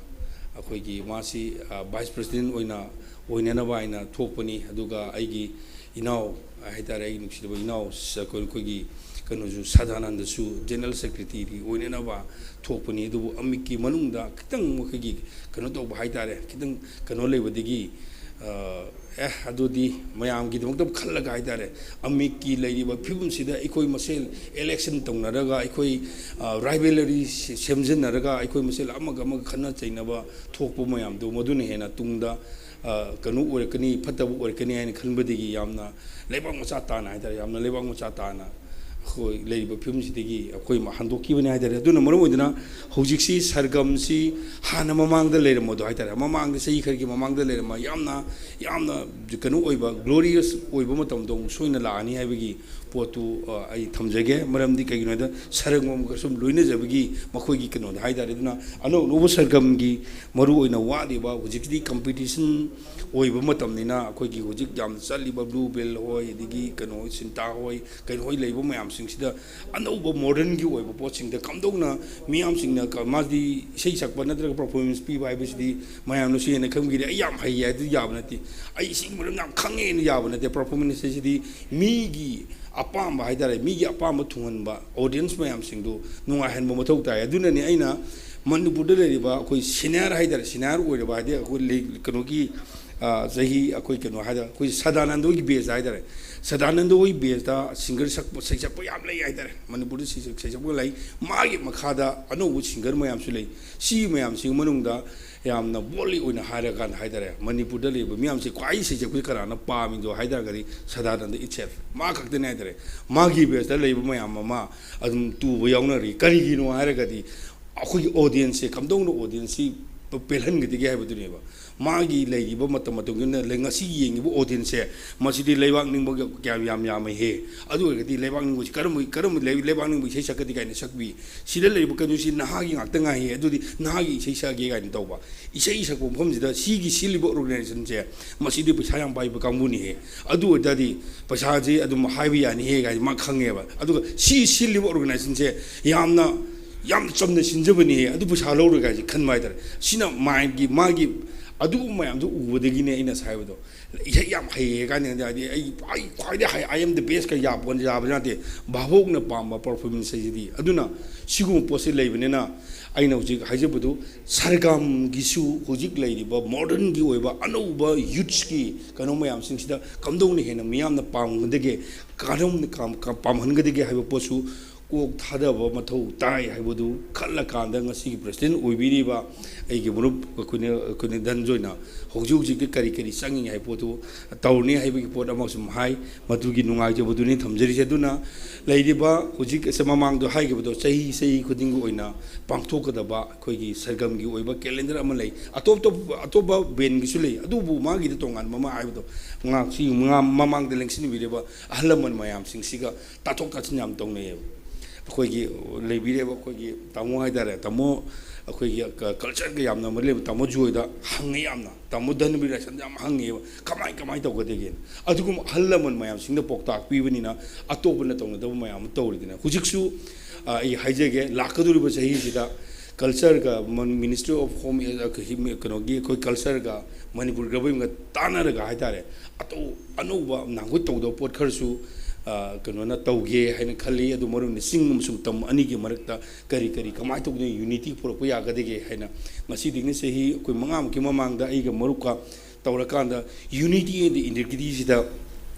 ꯑꯩꯈꯣꯏꯒꯤ ꯃꯥꯁꯤ, ꯑ, Vice President ꯑꯣꯏꯅ ꯑꯣꯏꯅꯅꯕ ꯍꯥꯏꯅ ꯊꯣꯛꯄꯅꯤ꯫ ꯑꯗꯨꯒ ꯑꯩꯒꯤ ꯏꯅꯥꯎ ꯍꯥꯏꯇꯥꯔꯦ, ꯑꯩꯒꯤ ꯅꯨꯡꯁꯤꯔꯕ ꯏꯅꯥꯎ, ꯁ-, ꯑꯩꯈꯣꯏ, ꯑꯩꯈꯣꯏꯒꯤ ꯀꯩꯅꯣꯁꯨ, ꯁꯗꯥꯅꯟꯗꯁꯨ ꯖꯦꯅꯔꯦꯜ ꯁꯦꯀ꯭ꯔꯦꯇꯔꯤ ꯑꯣꯏꯅꯅꯕ ꯊꯣꯛꯄꯅꯤ꯫ ꯑꯗꯨꯕꯨ ꯑꯃꯤꯠꯀꯤ ꯃꯅꯨꯡꯗ ꯈꯤꯇꯪ ꯃꯈꯣꯏꯒꯤ ꯀꯩꯅꯣ ꯇꯧꯕ ꯍꯥꯏꯇꯥꯔꯦ, ꯈꯤꯇꯪ ꯀꯩꯅꯣ ꯂꯩꯕꯗꯒꯤ, ꯑꯦ, ꯑꯗꯨꯗꯤ ꯃꯌꯥꯝꯒꯤꯗꯃꯛꯇ ꯈꯜꯂꯒ ꯍꯥꯏꯇꯥꯔꯦ, ꯑꯃꯤꯠꯀꯤ ꯂꯩꯔꯤꯕ ꯐꯤꯕꯝꯁꯤꯗ ꯑꯩꯈꯣꯏ ꯃꯁꯦꯜ ꯏꯂꯦꯛꯁꯟ ꯇꯧꯅꯔꯒ, ꯑꯩꯈꯣꯏ ꯔꯥꯏꯕꯦꯂꯔꯤ ꯁꯦꯝꯖꯤꯟꯅꯔꯒ, ꯑꯩꯈꯣꯏ ꯃꯁꯦꯜ ꯑꯃꯒ ꯑꯃꯒ ꯈꯠꯅ ꯆꯩꯅꯕ ꯊꯣꯛꯄ ꯃꯌꯥꯝꯗꯣ, ꯃꯗꯨꯅ ꯍꯦꯟꯅ ꯇꯨꯡꯗ ꯀꯩꯅꯣ ꯑꯣꯏꯔꯛꯀꯅꯤ, ꯐꯠꯇꯕ ꯑꯣꯏꯔꯛꯀꯅꯤ ꯍꯥꯏꯅ ꯈꯟꯕꯗꯒꯤ ꯌꯥꯝꯅ ꯂꯩꯕꯥꯛ ꯃꯆꯥ ꯇꯥꯅ ꯍꯥꯏꯇꯥꯔꯦ, ꯌꯥꯝꯅ ꯂꯩꯕꯥꯛ ꯃꯆꯥ ꯇꯥꯅ ꯑꯩꯈꯣꯏ ꯂꯩꯔꯤꯕ ꯐꯤꯕꯝꯁꯤꯗꯒꯤ ꯑꯩꯈꯣꯏ ꯍꯟꯗꯣꯛꯈꯤꯕꯅꯤ ꯍꯥꯏꯇꯥꯔꯦ꯫ ꯑꯗꯨꯅ ꯃꯔꯝ ꯑꯣꯏꯗꯨꯅ ꯍꯧꯖꯤꯛꯁꯤ ꯁꯔꯒꯝꯁꯤ ꯍꯥꯟꯅ ꯃꯃꯥꯡꯗ ꯂꯩꯔꯝꯕꯗꯣ ꯍꯥꯏꯇꯥꯔꯦ, ꯃꯃꯥꯡꯗ, ꯆꯍꯤ ꯈꯔꯒꯤ ꯃꯃꯥꯡꯗ ꯂꯩꯔꯝꯕ, ꯌꯥꯝꯅ, ꯌꯥꯝꯅ ꯀꯩꯅꯣ ꯑꯣꯏꯕ, ꯒ꯭ꯂꯣꯔꯤꯌꯁ ꯑꯣꯏꯕ ꯃꯇꯝꯗꯣ ꯑꯃꯨꯛ ꯁꯣꯏꯅ ꯂꯥꯛꯑꯅꯤ ꯍꯥꯏꯕꯒꯤ ꯄꯣꯠꯇꯨ, ꯑ, ꯑꯩ ꯊꯝꯖꯒꯦ꯫ ꯃꯔꯝꯗꯤ ꯀꯩꯒꯤꯅꯣ ꯍꯥꯏꯗ, ꯁꯔꯒꯝꯒ ꯁꯨꯝ ꯂꯣꯏꯅꯖꯕꯒꯤ ꯃꯈꯣꯏꯒꯤ ꯀꯩꯅꯣꯗ ꯍꯥꯏꯇꯥꯔꯦ꯫ ꯑꯗꯨꯅ ꯑꯅꯧ ꯑꯅꯧꯕ ꯁꯔꯒꯝꯒꯤ ꯃꯔꯨꯑꯣꯏꯅ ꯋꯥꯠꯂꯤꯕ, ꯍꯧꯖꯤꯛꯀꯤꯗꯤ ꯀꯝꯄꯤꯇꯤꯁꯟ ꯑꯣꯏꯕ ꯃꯇꯝꯅꯤꯅ, ꯑꯩꯈꯣꯏꯒꯤ ꯍꯧꯖꯤꯛ ꯌꯥꯝꯅ ꯆꯠꯂꯤꯕ ꯕ꯭ꯂꯨ ꯕꯦꯜ ꯍꯣꯏ, ꯑꯗꯒꯤ ꯀꯩꯅꯣ, ꯁꯤꯟꯇꯥ ꯍꯣꯏ, ꯀꯩꯅꯣ ꯍꯣꯏ ꯂꯩꯕ ꯃꯌꯥꯝꯁꯤꯡꯁꯤꯗ ꯑꯅꯧꯕ ꯃꯣꯗꯔꯟꯒꯤ ꯑꯣꯏꯕ ꯄꯣꯠꯁꯤꯡꯗ ꯀꯝꯗꯧꯅ ꯃꯤꯌꯥꯝꯁꯤꯡꯅ ꯀ-, ꯃꯥꯗꯤ ꯏꯁꯩ ꯁꯛꯄ ꯅꯠꯇ꯭ꯔꯒ ꯄꯔꯐꯣꯔꯃꯦꯟꯁ ꯄꯤꯕ ꯍꯥꯏꯕꯁꯤꯗꯤ ꯃꯌꯥꯝꯅꯁꯨ ꯍꯦꯟꯅ ꯈꯪꯕꯤꯔꯦ꯫ ꯑꯩ ꯌꯥꯝ ꯍꯩ ꯍꯥꯏꯗꯨ ꯌꯥꯕ ꯅꯠꯇꯦ, ꯑꯩ ꯏꯁꯩꯒꯤ ꯃꯔꯝ ꯌꯥꯝ ꯈꯪꯉꯦꯅ ꯌꯥꯕ ꯅꯠꯇꯦ꯫ ꯄꯔꯐꯣꯔꯃꯦꯟꯁ ꯍꯥꯏꯁꯤꯗꯤ ꯃꯤꯒꯤ ꯑꯄꯥꯝꯕ ꯍꯥꯏꯇꯥꯔꯦ, ꯃꯤꯒꯤ ꯑꯄꯥꯝꯕ ꯊꯨꯡꯍꯟꯕ, ꯑꯣꯗꯤꯌꯦꯟꯁ ꯃꯌꯥꯝꯁꯤꯡꯗꯨ ꯅꯨꯡꯉꯥꯏꯍꯟꯕ ꯃꯊꯧ ꯇꯥꯏ꯫ ꯑꯗꯨꯅꯅꯤ ꯑꯩꯅ ꯃꯅꯤꯄꯨꯔꯗ ꯂꯩꯔꯤꯕ ꯑꯩꯈꯣꯏ ꯁꯦꯅꯤꯌꯔ ꯍꯥꯏꯇꯥꯔꯦ, ꯁꯦꯅꯤꯌꯔ ꯑꯣꯏꯔꯕ ꯍꯥꯏꯗꯤ ꯑꯩꯈꯣꯏ ꯂꯩ-, ꯀꯩꯅꯣꯒꯤ, ꯑ, ꯆꯍꯤ ꯑꯩꯈꯣꯏ ꯀꯩꯅꯣ ꯍꯥꯏꯇꯥꯔꯦ, ꯑꯩꯈꯣꯏ ꯁꯗꯥꯅꯟꯗ ꯍꯣꯏꯒꯤ ꯕꯦꯁꯇ ꯍꯥꯏꯇꯥꯔꯦ, ꯁꯗꯥꯅꯟꯗ ꯍꯣꯏꯒꯤ ꯕꯦꯁꯇ ꯁꯤꯡꯒꯔ ꯁꯛꯄ, ꯁꯩꯁꯛꯄ ꯌꯥꯝ ꯂꯩ ꯍꯥꯏꯇꯥꯔꯦ, ꯃꯅꯤꯄꯨꯔꯗ ꯁꯩꯁꯛ-, ꯁꯩꯁꯛꯄ ꯂꯩ꯫ ꯃꯥꯒꯤ ꯃꯈꯥꯗ ꯑꯅꯧꯕ ꯁꯤꯡꯒꯔ ꯃꯌꯥꯝꯁꯨ ꯂꯩ꯫ ꯁꯤ ꯃꯌꯥꯝꯁꯤꯒꯤ ꯃꯅꯨꯡꯗ ꯌꯥꯝꯅ ꯕꯣꯜꯂꯤ ꯑꯣꯏꯅ ꯍꯥꯏꯔꯀꯥꯟꯗ ꯍꯥꯏꯇꯥꯔꯦ, ꯃꯅꯤꯄꯨꯔꯗ ꯂꯩꯔꯤꯕ ꯃꯤꯌꯥꯝꯁꯦ ꯈ꯭ꯋꯥꯏ ꯁꯩꯁꯛꯄꯁꯤ ꯀꯅꯥꯅ ꯄꯥꯝꯃꯤꯗꯣ ꯍꯥꯏ ꯇꯥꯔꯒꯗꯤ, ꯁꯗꯥꯅꯟꯗ itself, ꯃꯥ ꯈꯛꯇꯅꯦ ꯍꯥꯏꯇꯥꯔꯦ꯫ ꯃꯥꯒꯤ ꯕꯦꯁꯇ ꯂꯩꯕ ꯃꯌꯥꯝ ꯑꯃ ꯑꯗꯨꯝ ꯇꯨꯕ ꯌꯥꯎꯅꯔꯤ꯫ ꯀꯔꯤꯒꯤꯅꯣ ꯍꯥꯏꯔꯒꯗꯤ, ꯑꯩꯈꯣꯏꯒꯤ ꯑꯣꯗꯤꯌꯦꯟꯁꯁꯦ ꯀꯝꯗꯧꯅ ꯑꯣꯗꯤꯌꯦꯟꯁꯁꯤ ꯄꯦꯜꯍꯟꯒꯗꯒꯦ ꯍꯥꯏꯕꯗꯨꯅꯦꯕ꯫ ꯃꯥꯒꯤ ꯂꯩꯔꯤꯕ ꯃꯇꯝ ꯃꯇꯝꯒꯤ ꯑꯣꯏꯅ ꯂꯩ-, ꯉꯁꯤ ꯌꯦꯡꯉꯤꯕ ꯑꯣꯗꯤꯌꯦꯟꯁꯁꯦ, ꯃꯁꯤꯗꯤ ꯂꯩꯕꯥꯛ ꯅꯤꯡꯕ ꯀꯌꯥ ꯌꯥꯝ ꯌꯥꯝꯃꯦꯍꯦ꯫ ꯑꯗꯨ ꯑꯣꯏꯔꯒꯗꯤ ꯂꯩꯕꯥꯛ ꯅꯤꯡꯕꯁꯤ ꯀꯔꯝꯕ, ꯀꯔꯝꯕ ꯂꯩ-, ꯂꯩꯕꯥꯛ ꯅꯤꯡꯕ ꯏꯁꯩ ꯁꯛꯀꯗꯤ ꯀꯥꯏꯅ ꯁꯛꯄꯤ꯫ ꯁꯤꯗ ꯂꯩꯔꯤꯕ ꯀꯩꯅꯣꯁꯤ ꯅꯍꯥꯒꯤ ꯉꯥꯛꯇ ꯉꯥꯏꯍꯦ, ꯑꯗꯨꯗꯤ ꯅꯍꯥꯒꯤ ꯏꯁꯩ ꯁꯛꯑꯒꯦ ꯀꯥꯏꯅ ꯇꯧꯕ꯫ ꯏꯁꯩ ꯁꯛꯄ ꯃꯐꯝꯁꯤꯗ ꯁꯤꯒꯤ ꯁꯤꯜꯂꯤꯕ ꯑꯣꯔꯒꯅꯥꯏꯖꯦꯁꯟꯁꯦ, ꯃꯁꯤꯗꯤ ꯄꯩꯁꯥ ꯌꯥꯝ ꯄꯥꯏꯕ ꯀꯥꯡꯕꯨꯅꯤꯍꯦ꯫ ꯑꯗꯨ ꯑꯣꯏꯇꯥꯔꯗꯤ ꯄꯩꯁꯥꯁꯦ ꯑꯗꯨꯝ ꯍꯥꯏꯕ ꯌꯥꯅꯤꯍꯦ ꯀꯥꯏꯅ ꯃꯥ ꯈꯪꯉꯦꯕ꯫ ꯑꯗꯨꯒ ꯁꯤ ꯁꯤꯜꯂꯤꯕ ꯑꯣꯔꯒꯅꯥꯏꯖꯦꯁꯟꯁꯦ ꯌꯥꯝꯅ, ꯌꯥꯝ ꯆꯝꯅ ꯁꯤꯟꯖꯕꯅꯤꯍꯦ, ꯑꯗꯨ ꯄꯩꯁꯥ ꯂꯧꯔꯣꯏ ꯀꯥꯏꯁꯦ ꯈꯟꯕ ꯍꯥꯏꯇꯥꯔꯦ꯫ ꯁꯤꯅ ꯃꯥꯏꯟꯒꯤ, ꯃꯥꯒꯤ ꯑꯗꯨꯒꯨꯝꯕ ꯃꯌꯥꯝꯗꯣ ꯎꯕꯗꯒꯤꯅꯦ ꯑꯩꯅ ꯉꯁꯥꯏ ꯍꯥꯏꯕꯗꯣ, ꯏꯁꯩ ꯌꯥꯝ ꯍꯩꯌꯦ ꯀꯥꯏꯅ, ꯍꯥꯏꯗꯤ ꯑꯩ, ꯑꯩ ꯈ꯭ꯋꯥꯏꯗꯩ ꯍꯩ, "I am the best" ꯀ ꯌꯥꯄꯣꯟ-, ꯌꯥꯕ ꯅꯠꯇꯦ꯫ ꯚꯥꯕꯣꯛꯅ ꯄꯥꯝꯕ performance ꯍꯥꯏꯁꯤꯗꯤ꯫ ꯑꯗꯨꯅ ꯁꯤꯒꯨꯝꯕ ꯄꯣꯠꯁꯤ ꯂꯩꯕꯅꯤꯅ ꯑꯩꯅ ꯍꯧꯖꯤꯛ ꯍꯥꯏꯖꯕꯗꯨ, ꯁꯔꯒꯝꯒꯤꯁꯨ ꯍꯧꯖꯤꯛ ꯂꯩꯔꯤꯕ modern ꯒꯤ ꯑꯣꯏꯕ ꯑꯅꯧꯕ youths ꯀꯤ ꯀꯩꯅꯣ ꯃꯌꯥꯝꯁꯤꯡꯁꯤꯗ ꯀꯝꯗꯧꯅ ꯍꯦꯟꯅ ꯃꯤꯌꯥꯝꯅ ꯄꯥꯝꯒꯗꯒꯦ, ꯀꯔꯝꯅ ꯀꯥꯝ-, ꯀꯥꯝ-, ꯄꯥꯝꯍꯟꯒꯗꯒꯦ ꯍꯥꯏꯕ ꯄꯣꯠꯁꯨ ꯀꯣꯛ ꯊꯥꯗꯕ ꯃꯊꯧ ꯇꯥꯏ ꯍꯥꯏꯕꯗꯨ ꯈꯜꯂꯀꯥꯟꯗ, ꯉꯁꯤꯒꯤ president ꯑꯣꯏꯕꯤꯔꯤꯕ ꯑꯩꯒꯤ ꯃꯔꯨꯞ ꯑꯩꯈꯣꯏꯅ, ꯑꯩꯈꯣꯏꯅ ꯙꯅꯟꯖꯣꯏꯅ ꯍꯧꯖꯤꯛ ꯍꯧꯖꯤꯛꯇꯤ ꯀꯔꯤ ꯀꯔꯤ ꯆꯪꯉꯤ ꯍꯥꯏꯕ ꯄꯣꯠꯇꯨ ꯇꯧꯔꯅꯤ ꯍꯥꯏꯕꯒꯤ ꯄꯣꯠ ꯑꯃꯁꯨ ꯍꯥꯏ꯫ ꯃꯗꯨꯒꯤ ꯅꯨꯡꯉꯥꯏꯖꯕꯗꯨꯅꯤ ꯊꯝꯖꯔꯤꯁꯦ꯫ ꯑꯗꯨꯅ ꯂꯩꯔꯤꯕ ꯍꯧꯖꯤꯛ ꯑꯁꯦ ꯃꯃꯥꯡꯗ ꯍꯥꯏꯈꯤꯕꯗꯣ, ꯆꯍꯤ ꯆꯍꯤ ꯈꯨꯗꯤꯡꯒꯤ ꯑꯣꯏꯅ ꯄꯥꯡꯊꯣꯛꯀꯗꯕ ꯑꯩꯈꯣꯏꯒꯤ ꯁꯔꯒꯝꯒꯤ ꯑꯣꯏꯕ calendar ꯑꯃ ꯂꯩ꯫ ꯑꯇꯣꯞ ꯑꯇꯣꯞ-, ꯑꯇꯣꯞꯄ band ꯒꯤꯁꯨ ꯂꯩ, ꯑꯗꯨꯕꯨ ꯃꯥꯒꯤꯗꯤ ꯇꯣꯉꯥꯟꯕ ꯑꯃ ꯍꯥꯏꯕꯗꯣ, ꯉꯥꯛꯁꯤ ꯃꯃꯥꯡꯗ ꯂꯦꯡꯁꯤꯟꯕꯤꯔꯤꯕ ꯑꯍꯜ ꯂꯃꯟ ꯃꯌꯥꯝꯁꯤꯡꯁꯤꯒ ꯇꯥꯊꯣꯛ ꯇꯥꯁꯤꯟ ꯌꯥꯝ ꯇꯧꯅꯩꯌꯦꯕ꯫ ꯑꯩꯈꯣꯏꯒꯤ ꯂꯩꯕꯤꯔꯤꯕ ꯑꯩꯈꯣꯏꯒꯤ ꯇꯥꯃꯣ ꯍꯥꯏꯇꯥꯔꯦ, ꯇꯥꯃꯣ, ꯑꯩꯈꯣꯏꯒꯤ ꯀ-, culture ꯒ ꯌꯥꯝꯅ ꯃꯔꯤ ꯂꯩꯕ ꯇꯥꯃꯣ ꯖꯣꯏꯗ ꯍꯪꯉꯤ ꯌꯥꯝꯅ, ꯇꯥꯃꯣ ꯙꯅꯕꯤꯔ ꯔꯥꯏꯁꯟꯗ ꯌꯥꯝ ꯍꯪꯉꯦꯕ, "ꯀꯃꯥꯏ, ꯀꯃꯥꯏ ꯇꯧꯒꯗꯒꯦꯅ?" ꯑꯗꯨꯒꯨꯝꯕ ꯑꯍꯜ ꯂꯃꯟ ꯃꯌꯥꯝꯁꯤꯡꯅ ꯄꯥꯎꯇꯥꯛ ꯄꯤꯕꯅꯤꯅ ꯑꯇꯣꯞꯄꯅ ꯇꯧꯅꯗꯕ ꯃꯌꯥꯝ ꯑꯃ ꯇꯧꯔꯤꯗꯅ꯫ ꯍꯧꯖꯤꯛꯁꯨ, ꯑ, ꯑꯩ ꯍꯥꯏꯖꯒꯦ, ꯂꯥꯛꯀꯗꯧꯔꯤꯕ ꯆꯍꯤꯁꯤꯗ culture ꯒ ꯃꯟ-, Ministry of Home, ꯑ, ꯀ-, ꯍꯤ-, ꯃ-, ꯀꯩꯅꯣꯒꯤ ꯑꯩꯈꯣꯏ culture ꯒ ꯃꯅꯤꯄꯨꯔ government ꯒ ꯇꯥꯟꯅꯔꯒ ꯍꯥꯏꯇꯥꯔꯦ, ꯑꯇꯧ-, ꯑꯅꯧꯕ ꯅꯍꯥꯟꯈꯣꯏ ꯇꯧꯗꯕ ꯄꯣꯠ ꯈꯔꯁꯨ, ꯑ, ꯀꯩꯅꯣꯅ ꯇꯧꯒꯦ ꯍꯥꯏꯅ ꯈꯜꯂꯤ꯫ ꯑꯗꯨ ꯃꯔꯨ ꯑꯣꯏꯅ ꯆꯤꯡ ꯑꯃꯁꯨꯡ ꯇꯝ ꯑꯅꯤꯒꯤ ꯃꯔꯛꯇ ꯀꯔꯤ ꯀꯔꯤ, ꯀꯃꯥꯏꯅ ꯇꯧꯗꯅ unity ꯄꯨꯔꯛꯄ ꯌꯥꯒꯗꯒꯦ ꯍꯥꯏꯅ ꯉꯁꯤꯗꯒꯤꯅ ꯆꯍꯤ ꯑꯩꯈꯣꯏ ꯃꯉꯥꯃꯨꯛꯀꯤ ꯃꯃꯥꯡꯗ ꯑꯩꯒ ꯃꯔꯨꯞꯀ ꯇꯧꯔꯀꯥꯟꯗ unity and integrity ꯁꯤꯗ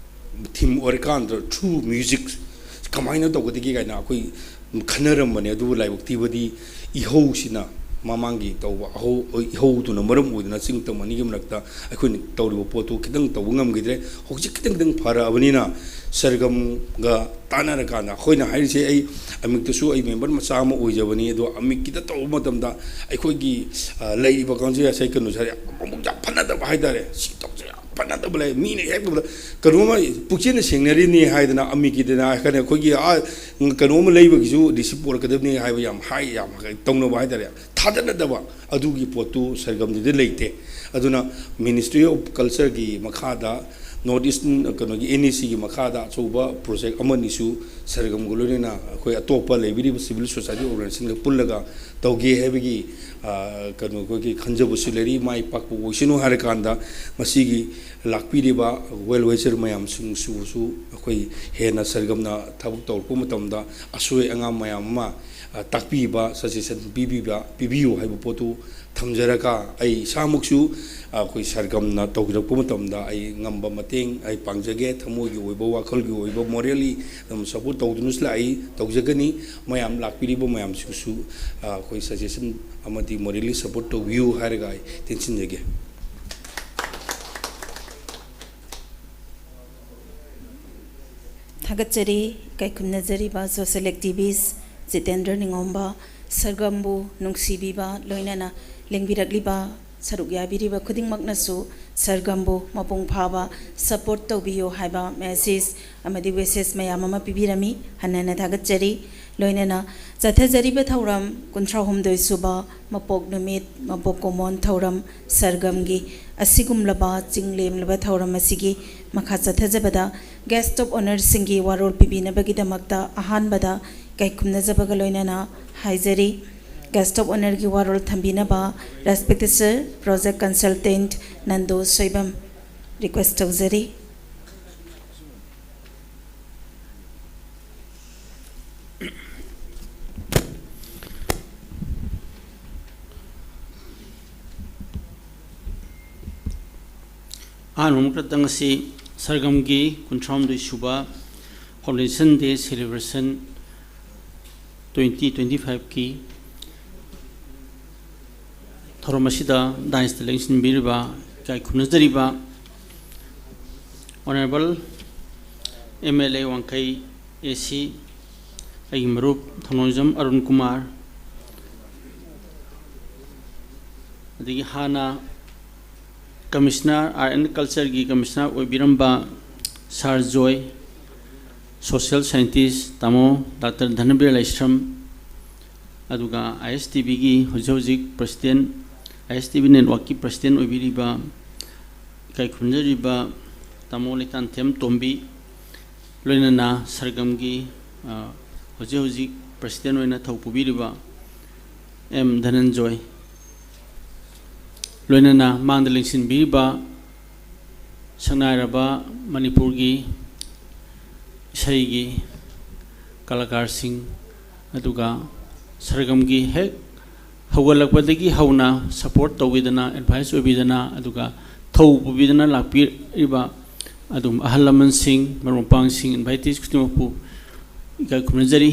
theme ꯑꯣꯏꯔꯀꯥꯟꯗ through music ꯀꯃꯥꯏꯅ ꯇꯧꯒꯗꯒꯦ ꯀꯥꯏꯅ ꯑꯩꯈꯣꯏ ꯈꯟꯅꯔꯝꯕꯅꯦ꯫ ꯑꯗꯨꯕꯨ ꯂꯥꯏꯕꯛ ꯊꯤꯕꯗꯤ ꯏꯍꯧꯁꯤꯅ, ꯃꯃꯥꯡꯒꯤ ꯇꯧꯕ ꯑꯍꯧ-, ꯏꯍꯧꯗꯨꯅ ꯃꯔꯝ ꯑꯣꯏꯗꯨꯅ ꯆꯤꯡ ꯇꯝ ꯑꯅꯤꯒꯤ ꯃꯔꯛꯇ ꯑꯩꯈꯣꯏꯅ ꯇꯧꯔꯤꯕ ꯄꯣꯠꯇꯨ ꯈꯤꯇꯪ ꯇꯧꯕ ꯉꯝꯈꯤꯗ꯭ꯔꯦ꯫ ꯍꯧꯖꯤꯛ ꯈꯤꯇꯪ ꯈꯤꯇꯪ ꯐꯔꯛꯑꯕꯅꯤꯅ ꯁꯔꯒꯝꯒ ꯇꯥꯟꯅꯔꯀꯥꯟꯗ, ꯑꯩꯈꯣꯏꯅ ꯍꯥꯏꯔꯤꯁꯦ, ꯑꯩ ꯑꯃꯤꯛꯇꯁꯨ ꯑꯩ member ꯃꯆꯥ ꯑꯃ ꯑꯣꯏꯖꯕꯅꯤ, ꯑꯗꯣ ꯑꯃꯤꯛꯀꯤꯗ ꯇꯧꯕ ꯃꯇꯝꯗ ꯑꯩꯈꯣꯏꯒꯤ, ꯑ, ꯂꯩꯔꯤꯕ ꯀꯥꯡꯖꯩ ꯉꯁꯥꯏ ꯀꯩꯅꯣꯁꯦ ꯑꯃꯨꯛ ꯌꯥꯝ ꯐꯅꯗꯕ ꯍꯥꯏꯇꯥꯔꯦ꯫ ꯁꯤ ꯇꯧꯁꯦ ꯌꯥꯝ ꯐꯅꯗꯕ ꯂꯩ꯫ ꯃꯤꯅ ꯍꯦꯛ ꯇꯧꯕꯗ ꯀꯩꯅꯣꯝꯃ ꯄꯨꯛꯆꯦꯟꯅ ꯁꯦꯡꯅꯔꯤꯅꯤ ꯍꯥꯏꯗꯅ ꯑꯃꯤꯛꯀꯤꯗꯅ ꯍꯥꯏꯔꯀꯥꯟꯗ ꯑꯩꯈꯣꯏꯒꯤ, ꯑ, ꯀꯩꯅꯣꯝꯃ ꯂꯩꯕꯒꯤꯁꯨ receipt ꯄꯨꯔꯛꯀꯗꯕꯅꯤ ꯍꯥꯏꯕ ꯌꯥꯝ ꯍꯥꯏ, ꯌꯥꯝ ꯇꯧꯅꯕ ꯍꯥꯏꯇꯥꯔꯦ꯫ ꯊꯥꯖꯅꯗꯕ ꯑꯗꯨꯒꯤ ꯄꯣꯠꯇꯨ ꯁꯔꯒꯝꯗꯨꯗ ꯂꯩꯇꯦ꯫ ꯑꯗꯨꯅ Ministry of Culture ꯒꯤ ꯃꯈꯥꯗ North Eastern ꯀꯩꯅꯣꯒꯤ N E C ꯒꯤ ꯃꯈꯥꯗ ꯑꯆꯧꯕ project ꯑꯃꯅꯤꯁꯨ ꯁꯔꯒꯝꯒ ꯂꯣꯏꯅꯅ ꯑꯩꯈꯣꯏ ꯑꯇꯣꯞꯄ ꯂꯩꯕꯤꯔꯤꯕ civil society organization ꯒ ꯄꯨꯜꯂꯒ ꯇꯧꯒꯦ ꯍꯥꯏꯕꯒꯤ, ꯑ, ꯀꯩꯅꯣ ꯑꯩꯈꯣꯏꯒꯤ ꯈꯟꯖꯕꯁꯨ ꯂꯩꯔꯤ꯫ ꯃꯥꯏ ꯄꯥꯛꯄ ꯑꯣꯏꯁꯅꯨ ꯍꯥꯏꯔꯀꯥꯟꯗ ꯃꯁꯤꯒꯤ ꯂꯥꯛꯄꯤꯔꯤꯕ well wisher ꯃꯌꯥꯝꯁꯤꯡꯁꯤꯕꯨꯁꯨ ꯑꯩꯈꯣꯏ ꯍꯦꯟꯅ ꯁꯔꯒꯝꯅ ꯊꯕꯛ ꯇꯧꯔꯛꯄ ꯃꯇꯝꯗ ꯑꯁꯣꯏ ꯑꯉꯥꯝ ꯃꯌꯥꯝ ꯑꯃ, ꯑ, ꯇꯥꯛꯄꯤꯕ, suggestion ꯄꯤꯕꯤꯕ, ꯄꯤꯕꯤꯌꯨ ꯍꯥꯏꯕ ꯄꯣꯠꯇꯨ ꯊꯝꯖꯔꯒ, ꯑꯩ ꯏꯁꯥꯃꯛꯁꯨ, ꯑ, ꯑꯩꯈꯣꯏ ꯁꯔꯒꯝꯅ ꯇꯧꯖꯔꯛꯄ ꯃꯇꯝꯗ ꯑꯩ ꯉꯝꯕ ꯃꯇꯦꯡ ꯑꯩ ꯄꯥꯡꯖꯒꯦ꯫ ꯊꯃꯣꯏꯒꯤ ꯑꯣꯏꯕ, ꯋꯥꯈꯜꯒꯤ ꯑꯣꯏꯕ, morally ꯑꯗꯨꯝ support ꯇꯧꯗꯨꯅꯁꯨ ꯂꯥꯛꯏ, ꯇꯧꯖꯒꯅꯤ꯫ ꯃꯌꯥꯝ ꯂꯥꯛꯄꯤꯔꯤꯕ ꯃꯌꯥꯝꯁꯤꯡꯁꯨ, ꯑ, ꯑꯩꯈꯣꯏ suggestion ꯑꯃꯗꯤ morally support ꯇꯧꯕꯤꯌꯨ ꯍꯥꯏꯔꯒ ꯑꯩ ꯇꯦꯟꯁꯤꯟꯖꯒꯦ꯫ ꯊꯥꯒꯠꯆꯔꯤ꯫ ꯏꯀꯥꯏ ꯈꯨꯝꯅꯖꯔꯤꯕ social activist ꯖꯤꯇꯦꯟꯗ꯭ꯔ ꯅꯤꯡꯉꯣꯝꯕ, ꯁꯔꯒꯝꯕꯨ ꯅꯨꯡꯁꯤꯕꯤꯕ, ꯂꯣꯏꯅꯅ ꯂꯦꯡꯕꯤꯔꯛꯂꯤꯕ, ꯁꯔꯨꯛ ꯌꯥꯕꯤꯔꯤꯕ ꯈꯨꯗꯤꯡꯃꯛꯅꯁꯨ ꯁꯔꯒꯝꯕꯨ ꯃꯄꯨꯡ ꯐꯥꯕ support ꯇꯧꯕꯤꯌꯨ ꯍꯥꯏꯕ message ꯑꯃꯗꯤ wishes ꯃꯌꯥꯝ ꯑꯃ ꯄꯤꯕꯤꯔꯝꯃꯤ꯫ ꯍꯟꯅ ꯍꯟꯅ ꯊꯥꯒꯠꯆꯔꯤ꯫ ꯂꯣꯏꯅꯅ ꯆꯠꯊꯖꯔꯤꯕ ꯊꯧꯔꯝ ꯀꯨꯟꯊ꯭ꯔꯥ ꯍꯨꯝꯗꯣꯏ ꯁꯨꯕ ꯃꯄꯣꯛ ꯅꯨꯃꯤꯠ, ꯃꯄꯣꯛ ꯀꯨꯝꯑꯣꯟ ꯊꯧꯔꯝ ꯁꯔꯒꯝꯒꯤ ꯑꯁꯤꯒꯨꯝꯂꯕ ꯆꯤꯡ ꯂꯦꯝꯂꯕ ꯊꯧꯔꯝ ꯑꯁꯤꯒꯤ ꯃꯈꯥ ꯆꯠꯊꯖꯕꯗ guest of honour ꯁꯤꯡꯒꯤ ꯋꯥꯔꯣꯜ ꯄꯤꯕꯤꯅꯕꯒꯤꯗꯃꯛꯇ ꯑꯍꯥꯟꯕꯗ ꯏꯀꯥꯏ ꯈꯨꯝꯅꯖꯕꯒ ꯂꯣꯏꯅꯅ ꯍꯥꯏꯖꯔꯤ꯫ Guest of honour ꯒꯤ ꯋꯥꯔꯣꯜ ꯊꯝꯕꯤꯅꯕ respected sir, project consultant Nando Soibam request ꯇꯧꯖꯔꯤ꯫ ꯑꯍꯥꯟꯕ ꯃꯛꯇꯗ ꯉꯁꯤ ꯁꯔꯒꯝꯒꯤ ꯀꯨꯟꯊ꯭ꯔꯥꯍꯨꯝꯗꯣꯏ ꯁꯨꯕ Foundation Day celebration twenty twenty five ꯀꯤ ꯊꯧꯔꯝ ꯑꯁꯤꯗ dais ꯇ ꯂꯦꯡꯁꯤꯟꯕꯤꯔꯤꯕ, ꯏꯀꯥꯏ ꯈꯨꯝꯅꯖꯔꯤꯕ Honourable M L A ꯋꯥꯡꯈꯩ A C, ꯑꯩꯒꯤ ꯃꯔꯨꯞ ꯊꯧꯅꯥꯎꯖꯝ ꯑꯔꯨꯟ ꯀꯨꯃꯥꯔ, ꯑꯗꯒꯤ ꯍꯥꯟꯅ Commissioner, Art and Culture ꯒꯤ Commissioner ꯑꯣꯏꯕꯤꯔꯝꯕ Sir ꯖꯣꯏ, social scientist ꯇꯥꯃꯣ ꯗꯥꯛꯇꯔ ꯙꯅꯕꯤꯔ ꯂꯥꯏꯁ꯭ꯔꯝ, ꯑꯗꯨꯒ I S T V ꯒꯤ ꯍꯧꯖꯤꯛ ꯍꯧꯖꯤꯛ President, I S T V network ꯀꯤ President ꯑꯣꯏꯕꯤꯔꯤꯕ, ꯏꯀꯥꯏ ꯈꯨꯝꯅꯖꯔꯤꯕ ꯇꯥꯃꯣ ꯂꯩꯇꯥꯟꯊꯦꯝ ꯇꯣꯝꯕꯤ, ꯂꯣꯏꯅꯅ ꯁꯔꯒꯝꯒꯤ, ꯑ, ꯍꯧꯖꯤꯛ ꯍꯧꯖꯤꯛ ꯄ꯭ꯔꯁꯤꯗꯦꯟ ꯑꯣꯏꯅ ꯊꯧ ꯄꯨꯕꯤꯔꯤꯕ ꯑꯦꯝ ꯙꯅꯟꯖꯣꯏ, ꯂꯣꯏꯅꯅ ꯃꯥꯡꯗ ꯂꯦꯡꯁꯤꯟꯕꯤꯔꯤꯕ ꯁꯛꯅꯥꯏꯔꯕ ꯃꯅꯤꯄꯨꯔꯒꯤ ꯏꯁꯩꯒꯤ ꯀꯂꯥꯀꯥꯔꯁꯤꯡ, ꯑꯗꯨꯒ ꯁꯔꯒꯝꯒꯤ ꯍꯦꯛ ꯍꯧꯒꯠꯂꯛꯄꯗꯒꯤ ꯍꯧꯅ ꯁꯄꯣꯔꯠ ꯇꯧꯕꯤꯗꯅ, ꯑꯦꯗꯚꯥꯏꯁ ꯑꯣꯏꯕꯤꯗꯅ, ꯑꯗꯨꯒ ꯊꯧ ꯄꯨꯕꯤꯗꯅ ꯂꯥꯛꯄꯤꯔꯤꯕ ꯑꯗꯨꯝ ꯑꯍꯜ ꯂꯃꯟꯁꯤꯡ, ꯃꯔꯨꯞ ꯃꯄꯥꯡꯁꯤꯡ, ꯏꯟꯚꯥꯏꯇꯤꯁ ꯈꯨꯗꯤꯡꯃꯛꯄꯨ ꯏꯀꯥꯏ ꯈꯨꯝꯅꯖꯔꯤ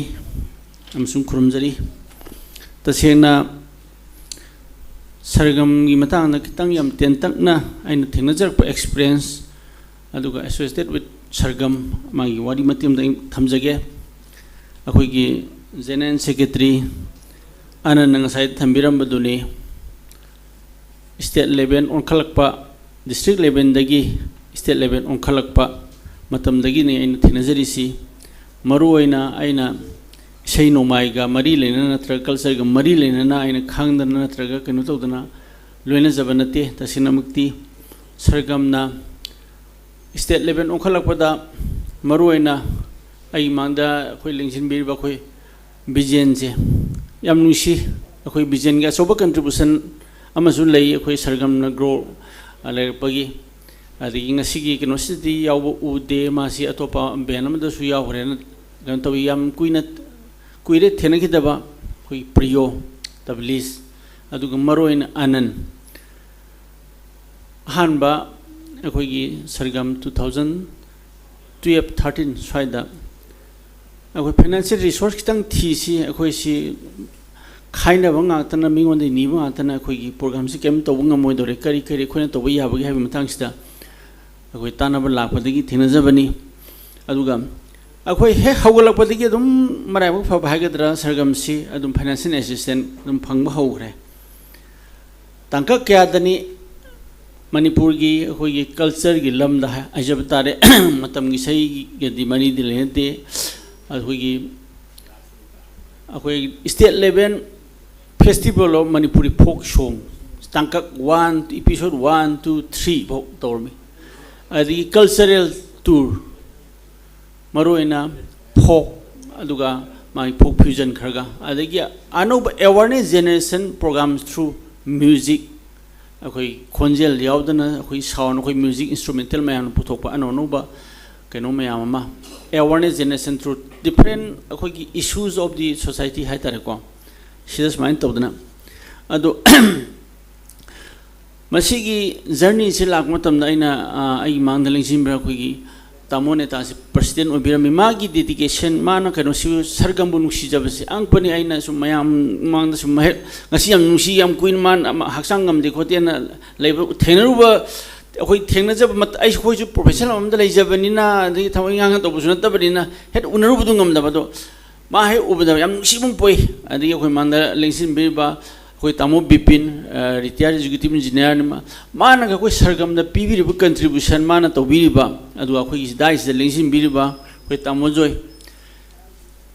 ꯑꯃꯁꯨꯡ ꯈꯨꯔꯨꯝꯖꯔꯤ꯫ ꯇꯁꯦꯡꯅ ꯁꯔꯒꯝꯒꯤ ꯃꯇꯥꯡꯗ ꯈꯤꯇꯪ ꯌꯥꯝ ꯇꯦꯟꯇꯛꯅ ꯑꯩꯅ ꯊꯦꯡꯅꯖꯔꯛꯄ ꯑꯦꯛꯁꯄꯤꯔꯤꯌꯦꯟꯁ, ꯑꯗꯨꯒ associated with ꯁꯔꯒꯝ, ꯃꯥꯒꯤ ꯋꯥꯔꯤ ꯃꯇꯦꯛ ꯑꯃꯗ ꯑꯩ ꯊꯝꯖꯒꯦ꯫ ꯑꯩꯈꯣꯏꯒꯤ ꯖꯦꯅꯦꯔꯦꯜ ꯁꯦꯀ꯭ꯔꯦꯇꯔꯤ ꯑꯅꯟꯅ ꯉꯁꯥꯏ ꯊꯝꯕꯤꯔꯝꯕꯗꯨꯅꯤ, ꯁ꯭ꯇꯦꯠ ꯂꯦꯚꯦꯜ ꯑꯣꯟꯈꯠꯂꯛꯄ, ꯗꯤꯁꯇ꯭ꯔꯤꯛ ꯂꯦꯚꯦꯜꯗꯒꯤ ꯁ꯭ꯇꯦꯠ ꯂꯦꯚꯦꯜ ꯑꯣꯟꯈꯠꯂꯛꯄ ꯃꯇꯝꯗꯒꯤꯅꯤ ꯑꯩꯅ ꯊꯦꯡꯅꯖꯔꯤꯁꯤ꯫ ꯃꯔꯨꯑꯣꯏꯅ ꯑꯩꯅ ꯏꯁꯩ ꯅꯣꯡꯃꯥꯏꯒ ꯃꯔꯤ ꯂꯩꯅꯅ ꯅꯠꯇ꯭ꯔꯒ ꯀꯜꯆꯔꯒ ꯃꯔꯤ ꯂꯩꯅꯅ ꯑꯩꯅ ꯈꯪꯗꯅ ꯅꯠꯇ꯭ꯔꯒ ꯀꯩꯅꯣ ꯇꯧꯗꯅ ꯂꯣꯏꯅꯖꯕ ꯅꯠꯇꯦ꯫ ꯇꯁꯦꯡꯅꯃꯛꯇꯤ ꯁꯔꯒꯝꯅ ꯁ꯭ꯇꯦꯠ ꯂꯦꯚꯦꯜ ꯑꯣꯟꯈꯠꯂꯛꯄꯗ ꯃꯔꯨꯑꯣꯏꯅ ꯑꯩꯒꯤ ꯃꯥꯡꯗ ꯑꯩꯈꯣꯏ ꯂꯦꯡꯁꯤꯟꯕꯤꯔꯤꯕ ꯑꯩꯈꯣꯏ ꯕꯤꯖꯦꯟꯁꯦ ꯌꯥꯝ ꯅꯨꯡꯁꯤ꯫ ꯑꯩꯈꯣꯏ ꯕꯤꯖꯦꯟꯒꯤ ꯑꯆꯧꯕ ꯀꯟꯇ꯭ꯔꯤꯕ꯭ꯌꯨꯁꯟ ꯑꯃꯁꯨ ꯂꯩ ꯑꯩꯈꯣꯏ ꯁꯔꯒꯝꯅ ꯒ꯭ꯔꯣ ꯂꯩꯔꯛꯄꯒꯤ꯫ ꯑꯗꯒꯤ ꯉꯁꯤꯒꯤ ꯀꯩꯅꯣꯁꯤꯗꯗꯤ ꯌꯥꯎꯕ ꯎꯗꯦ, ꯃꯥꯁꯤ ꯑꯇꯣꯞꯄ ꯕꯦꯟ ꯑꯃꯗꯁꯨ ꯌꯥꯎꯈ꯭ꯔꯦꯅ ꯀꯩꯅꯣ ꯇꯧꯋꯤ꯫ ꯌꯥꯝ ꯀꯨꯏꯅ, ꯀꯨꯏꯔꯦ ꯊꯦꯡꯅꯈꯤꯗꯕ ꯑꯩꯈꯣꯏ ꯄ꯭ꯔꯤꯌꯣ, ꯇꯕꯂꯤꯁ, ꯑꯗꯨꯒ ꯃꯔꯨꯑꯣꯏꯅ ꯑꯅꯟ꯫ ꯑꯍꯥꯟꯕ ꯑꯩꯈꯣꯏꯒꯤ ꯁꯔꯒꯝ two thousand twelve thirteen ꯁ꯭ꯋꯥꯏꯗ ꯑꯩꯈꯣꯏ ꯐꯥꯏꯅꯥꯟꯁꯤꯌꯦꯜ ꯔꯤꯁꯣꯔꯁ ꯈꯤꯇꯪ ꯊꯤꯁꯤ, ꯑꯩꯈꯣꯏꯁꯤ ꯈꯥꯏꯅꯕ ꯉꯥꯛꯇꯅ, ꯃꯤꯉꯣꯟꯗ ꯅꯤꯕ ꯉꯥꯛꯇꯅ ꯑꯩꯈꯣꯏꯒꯤ ꯄ꯭ꯔꯣꯒ꯭ꯔꯥꯝꯁꯤ ꯀꯔꯤꯝ ꯇꯧꯕ ꯉꯝꯃꯣꯏꯗꯧꯔꯦ, ꯀꯔꯤ ꯀꯔꯤ ꯑꯩꯈꯣꯏꯅ ꯇꯧꯕ ꯌꯥꯕꯒꯦ ꯍꯥꯏꯕꯒꯤ ꯃꯇꯥꯡꯁꯤꯗ ꯑꯩꯈꯣꯏ ꯇꯥꯟꯅꯕ ꯂꯥꯛꯄꯗꯒꯤ ꯊꯦꯡꯅꯖꯕꯅꯤ꯫ ꯑꯗꯨꯒ ꯑꯩꯈꯣꯏ ꯍꯦꯛ ꯍꯧꯒꯠꯂꯛꯄꯗꯒꯤ ꯑꯗꯨꯝ ꯃꯔꯥꯏꯕꯛ ꯐꯕ ꯍꯥꯏꯒꯗ꯭ꯔꯥ, ꯁꯔꯒꯝꯁꯤ ꯑꯗꯨꯝ ꯐꯥꯏꯅꯥꯟꯁꯤꯌꯦꯜ ꯑꯦꯁꯤꯁꯇꯦꯟꯁ ꯑꯗꯨꯝ ꯐꯪꯕ ꯍꯧꯈ꯭ꯔꯦ꯫ ꯇꯥꯡꯀꯛ ꯀꯌꯥꯗꯅꯤ ꯃꯅꯤꯄꯨꯔꯒꯤ ꯑꯩꯈꯣꯏꯒꯤ ꯀꯜꯆꯔꯒꯤ ꯂꯝꯗ ꯍꯥꯏ-, ꯍꯥꯏꯖꯕ ꯇꯥꯔꯦ꯫ ꯃꯇꯝꯒꯤ ꯏꯁꯩꯒꯗꯤ ꯃꯔꯤꯗꯤ ꯂꯩꯅꯗꯦ꯫ ꯑꯩꯈꯣꯏꯒꯤ, ꯑꯩꯈꯣꯏ state level festival of Manipuri folk song ꯇꯥꯡꯀꯛ one, episode one, two, three ꯐꯥꯎ ꯇꯧꯔꯝꯃꯤ꯫ ꯑꯗꯒꯤ cultural tour, ꯃꯔꯨꯑꯣꯏꯅ folk, ꯑꯗꯨꯒ ꯃꯥꯒꯤ folk fusion ꯈꯔꯒ, ꯑꯗꯒꯤ ꯑꯅꯧꯕ awareness generation program through music, ꯑꯩꯈꯣꯏ ꯈꯣꯟꯖꯦꯜ ꯌꯥꯎꯗꯅ ꯑꯩꯈꯣꯏ sound, ꯑꯩꯈꯣꯏ music instrumental ꯃꯌꯥꯝꯅ ꯄꯨꯊꯣꯛꯄ ꯑꯅꯧ ꯑꯅꯧꯕ ꯀꯩꯅꯣ ꯃꯌꯥꯝ ꯑꯃ, awareness generation through different ꯑꯩꯈꯣꯏꯒꯤ issues of the society ꯍꯥꯏ ꯇꯥꯔꯦꯀꯣ, ꯁꯤꯗ ꯁꯨꯃꯥꯏꯅ ꯇꯧꯗꯅ꯫ ꯑꯗꯣ ꯃꯁꯤꯒꯤ journeyꯁꯦ ꯂꯥꯛꯄ ꯃꯇꯝꯗ ꯑꯩꯅ, ꯑ, ꯑꯩꯒꯤ ꯃꯥꯡꯗ ꯂꯦꯡꯁꯤꯟꯕꯤꯔ ꯑꯩꯈꯣꯏꯒꯤ ꯇꯥꯃꯣ ꯅꯦꯇꯥꯁꯦ president ꯑꯣꯏꯕꯤꯔꯝꯃꯤ꯫ ꯃꯥꯒꯤ dedication, ꯃꯥꯅ ꯀꯩꯅꯣꯁꯤ ꯁꯔꯒꯝꯕꯨ ꯅꯨꯡꯁꯤꯖꯕꯁꯦ ꯑꯉꯛꯄꯅꯤ꯫ ꯑꯩꯅ ꯁꯨꯝ ꯃꯌꯥꯝ ꯃꯥꯡꯗ ꯁꯨꯝ ꯍꯦꯛ, ꯉꯁꯤ ꯌꯥꯝ ꯅꯨꯡꯁꯤ, ꯌꯥꯝ ꯀꯨꯏꯅ ꯃꯥꯅ ꯑꯃ ꯍꯛꯆꯥꯡ ꯉꯝꯗꯦ ꯈꯣꯠꯇꯦꯅ ꯂꯩꯕ ꯊꯦꯡꯅꯔꯨꯕ, ꯑꯩꯈꯣꯏ ꯊꯦꯡꯅꯖꯕ ꯃꯇ-, ꯑꯩ, ꯑꯩꯈꯣꯏꯁꯨ professional ꯑꯃꯗ ꯂꯩꯖꯕꯅꯤꯅ, ꯑꯗꯒꯤ ꯊꯕꯛ ꯏꯪꯈꯥꯡ ꯇꯧꯕꯁꯨ ꯅꯠꯇꯕꯅꯤꯅ, ꯍꯦꯛ ꯎꯅꯔꯨꯕꯗꯨ ꯉꯝꯗꯕ꯫ ꯑꯗꯣ ꯃꯥ ꯍꯦꯛ ꯎꯕꯗ ꯌꯥꯝ ꯅꯨꯡꯁꯤꯕ ꯑꯃ ꯄꯣꯛꯏ꯫ ꯑꯗꯒꯤ ꯑꯩꯈꯣꯏ ꯃꯥꯡꯗ ꯂꯦꯡꯁꯤꯟꯕꯤꯔꯤꯕ ꯑꯩꯈꯣꯏ ꯇꯥꯃꯣ ꯕꯤꯄꯤꯟ, ꯑ, retired executive engineerꯅꯤ꯫ ꯃꯥ, ꯃꯥꯅꯒ ꯑꯩꯈꯣꯏ ꯁꯔꯒꯝꯗ ꯄꯤꯕꯤꯔꯤꯕ contribution, ꯃꯥꯅ ꯇꯧꯕꯤꯔꯤꯕ, ꯑꯗꯨꯒ ꯑꯩꯈꯣꯏꯒꯤ ꯗꯥꯏꯁꯤꯗ ꯂꯦꯡꯁꯤꯟꯕꯤꯔꯤꯕ ꯑꯩꯈꯣꯏ ꯇꯥꯃꯣ ꯖꯣꯏ,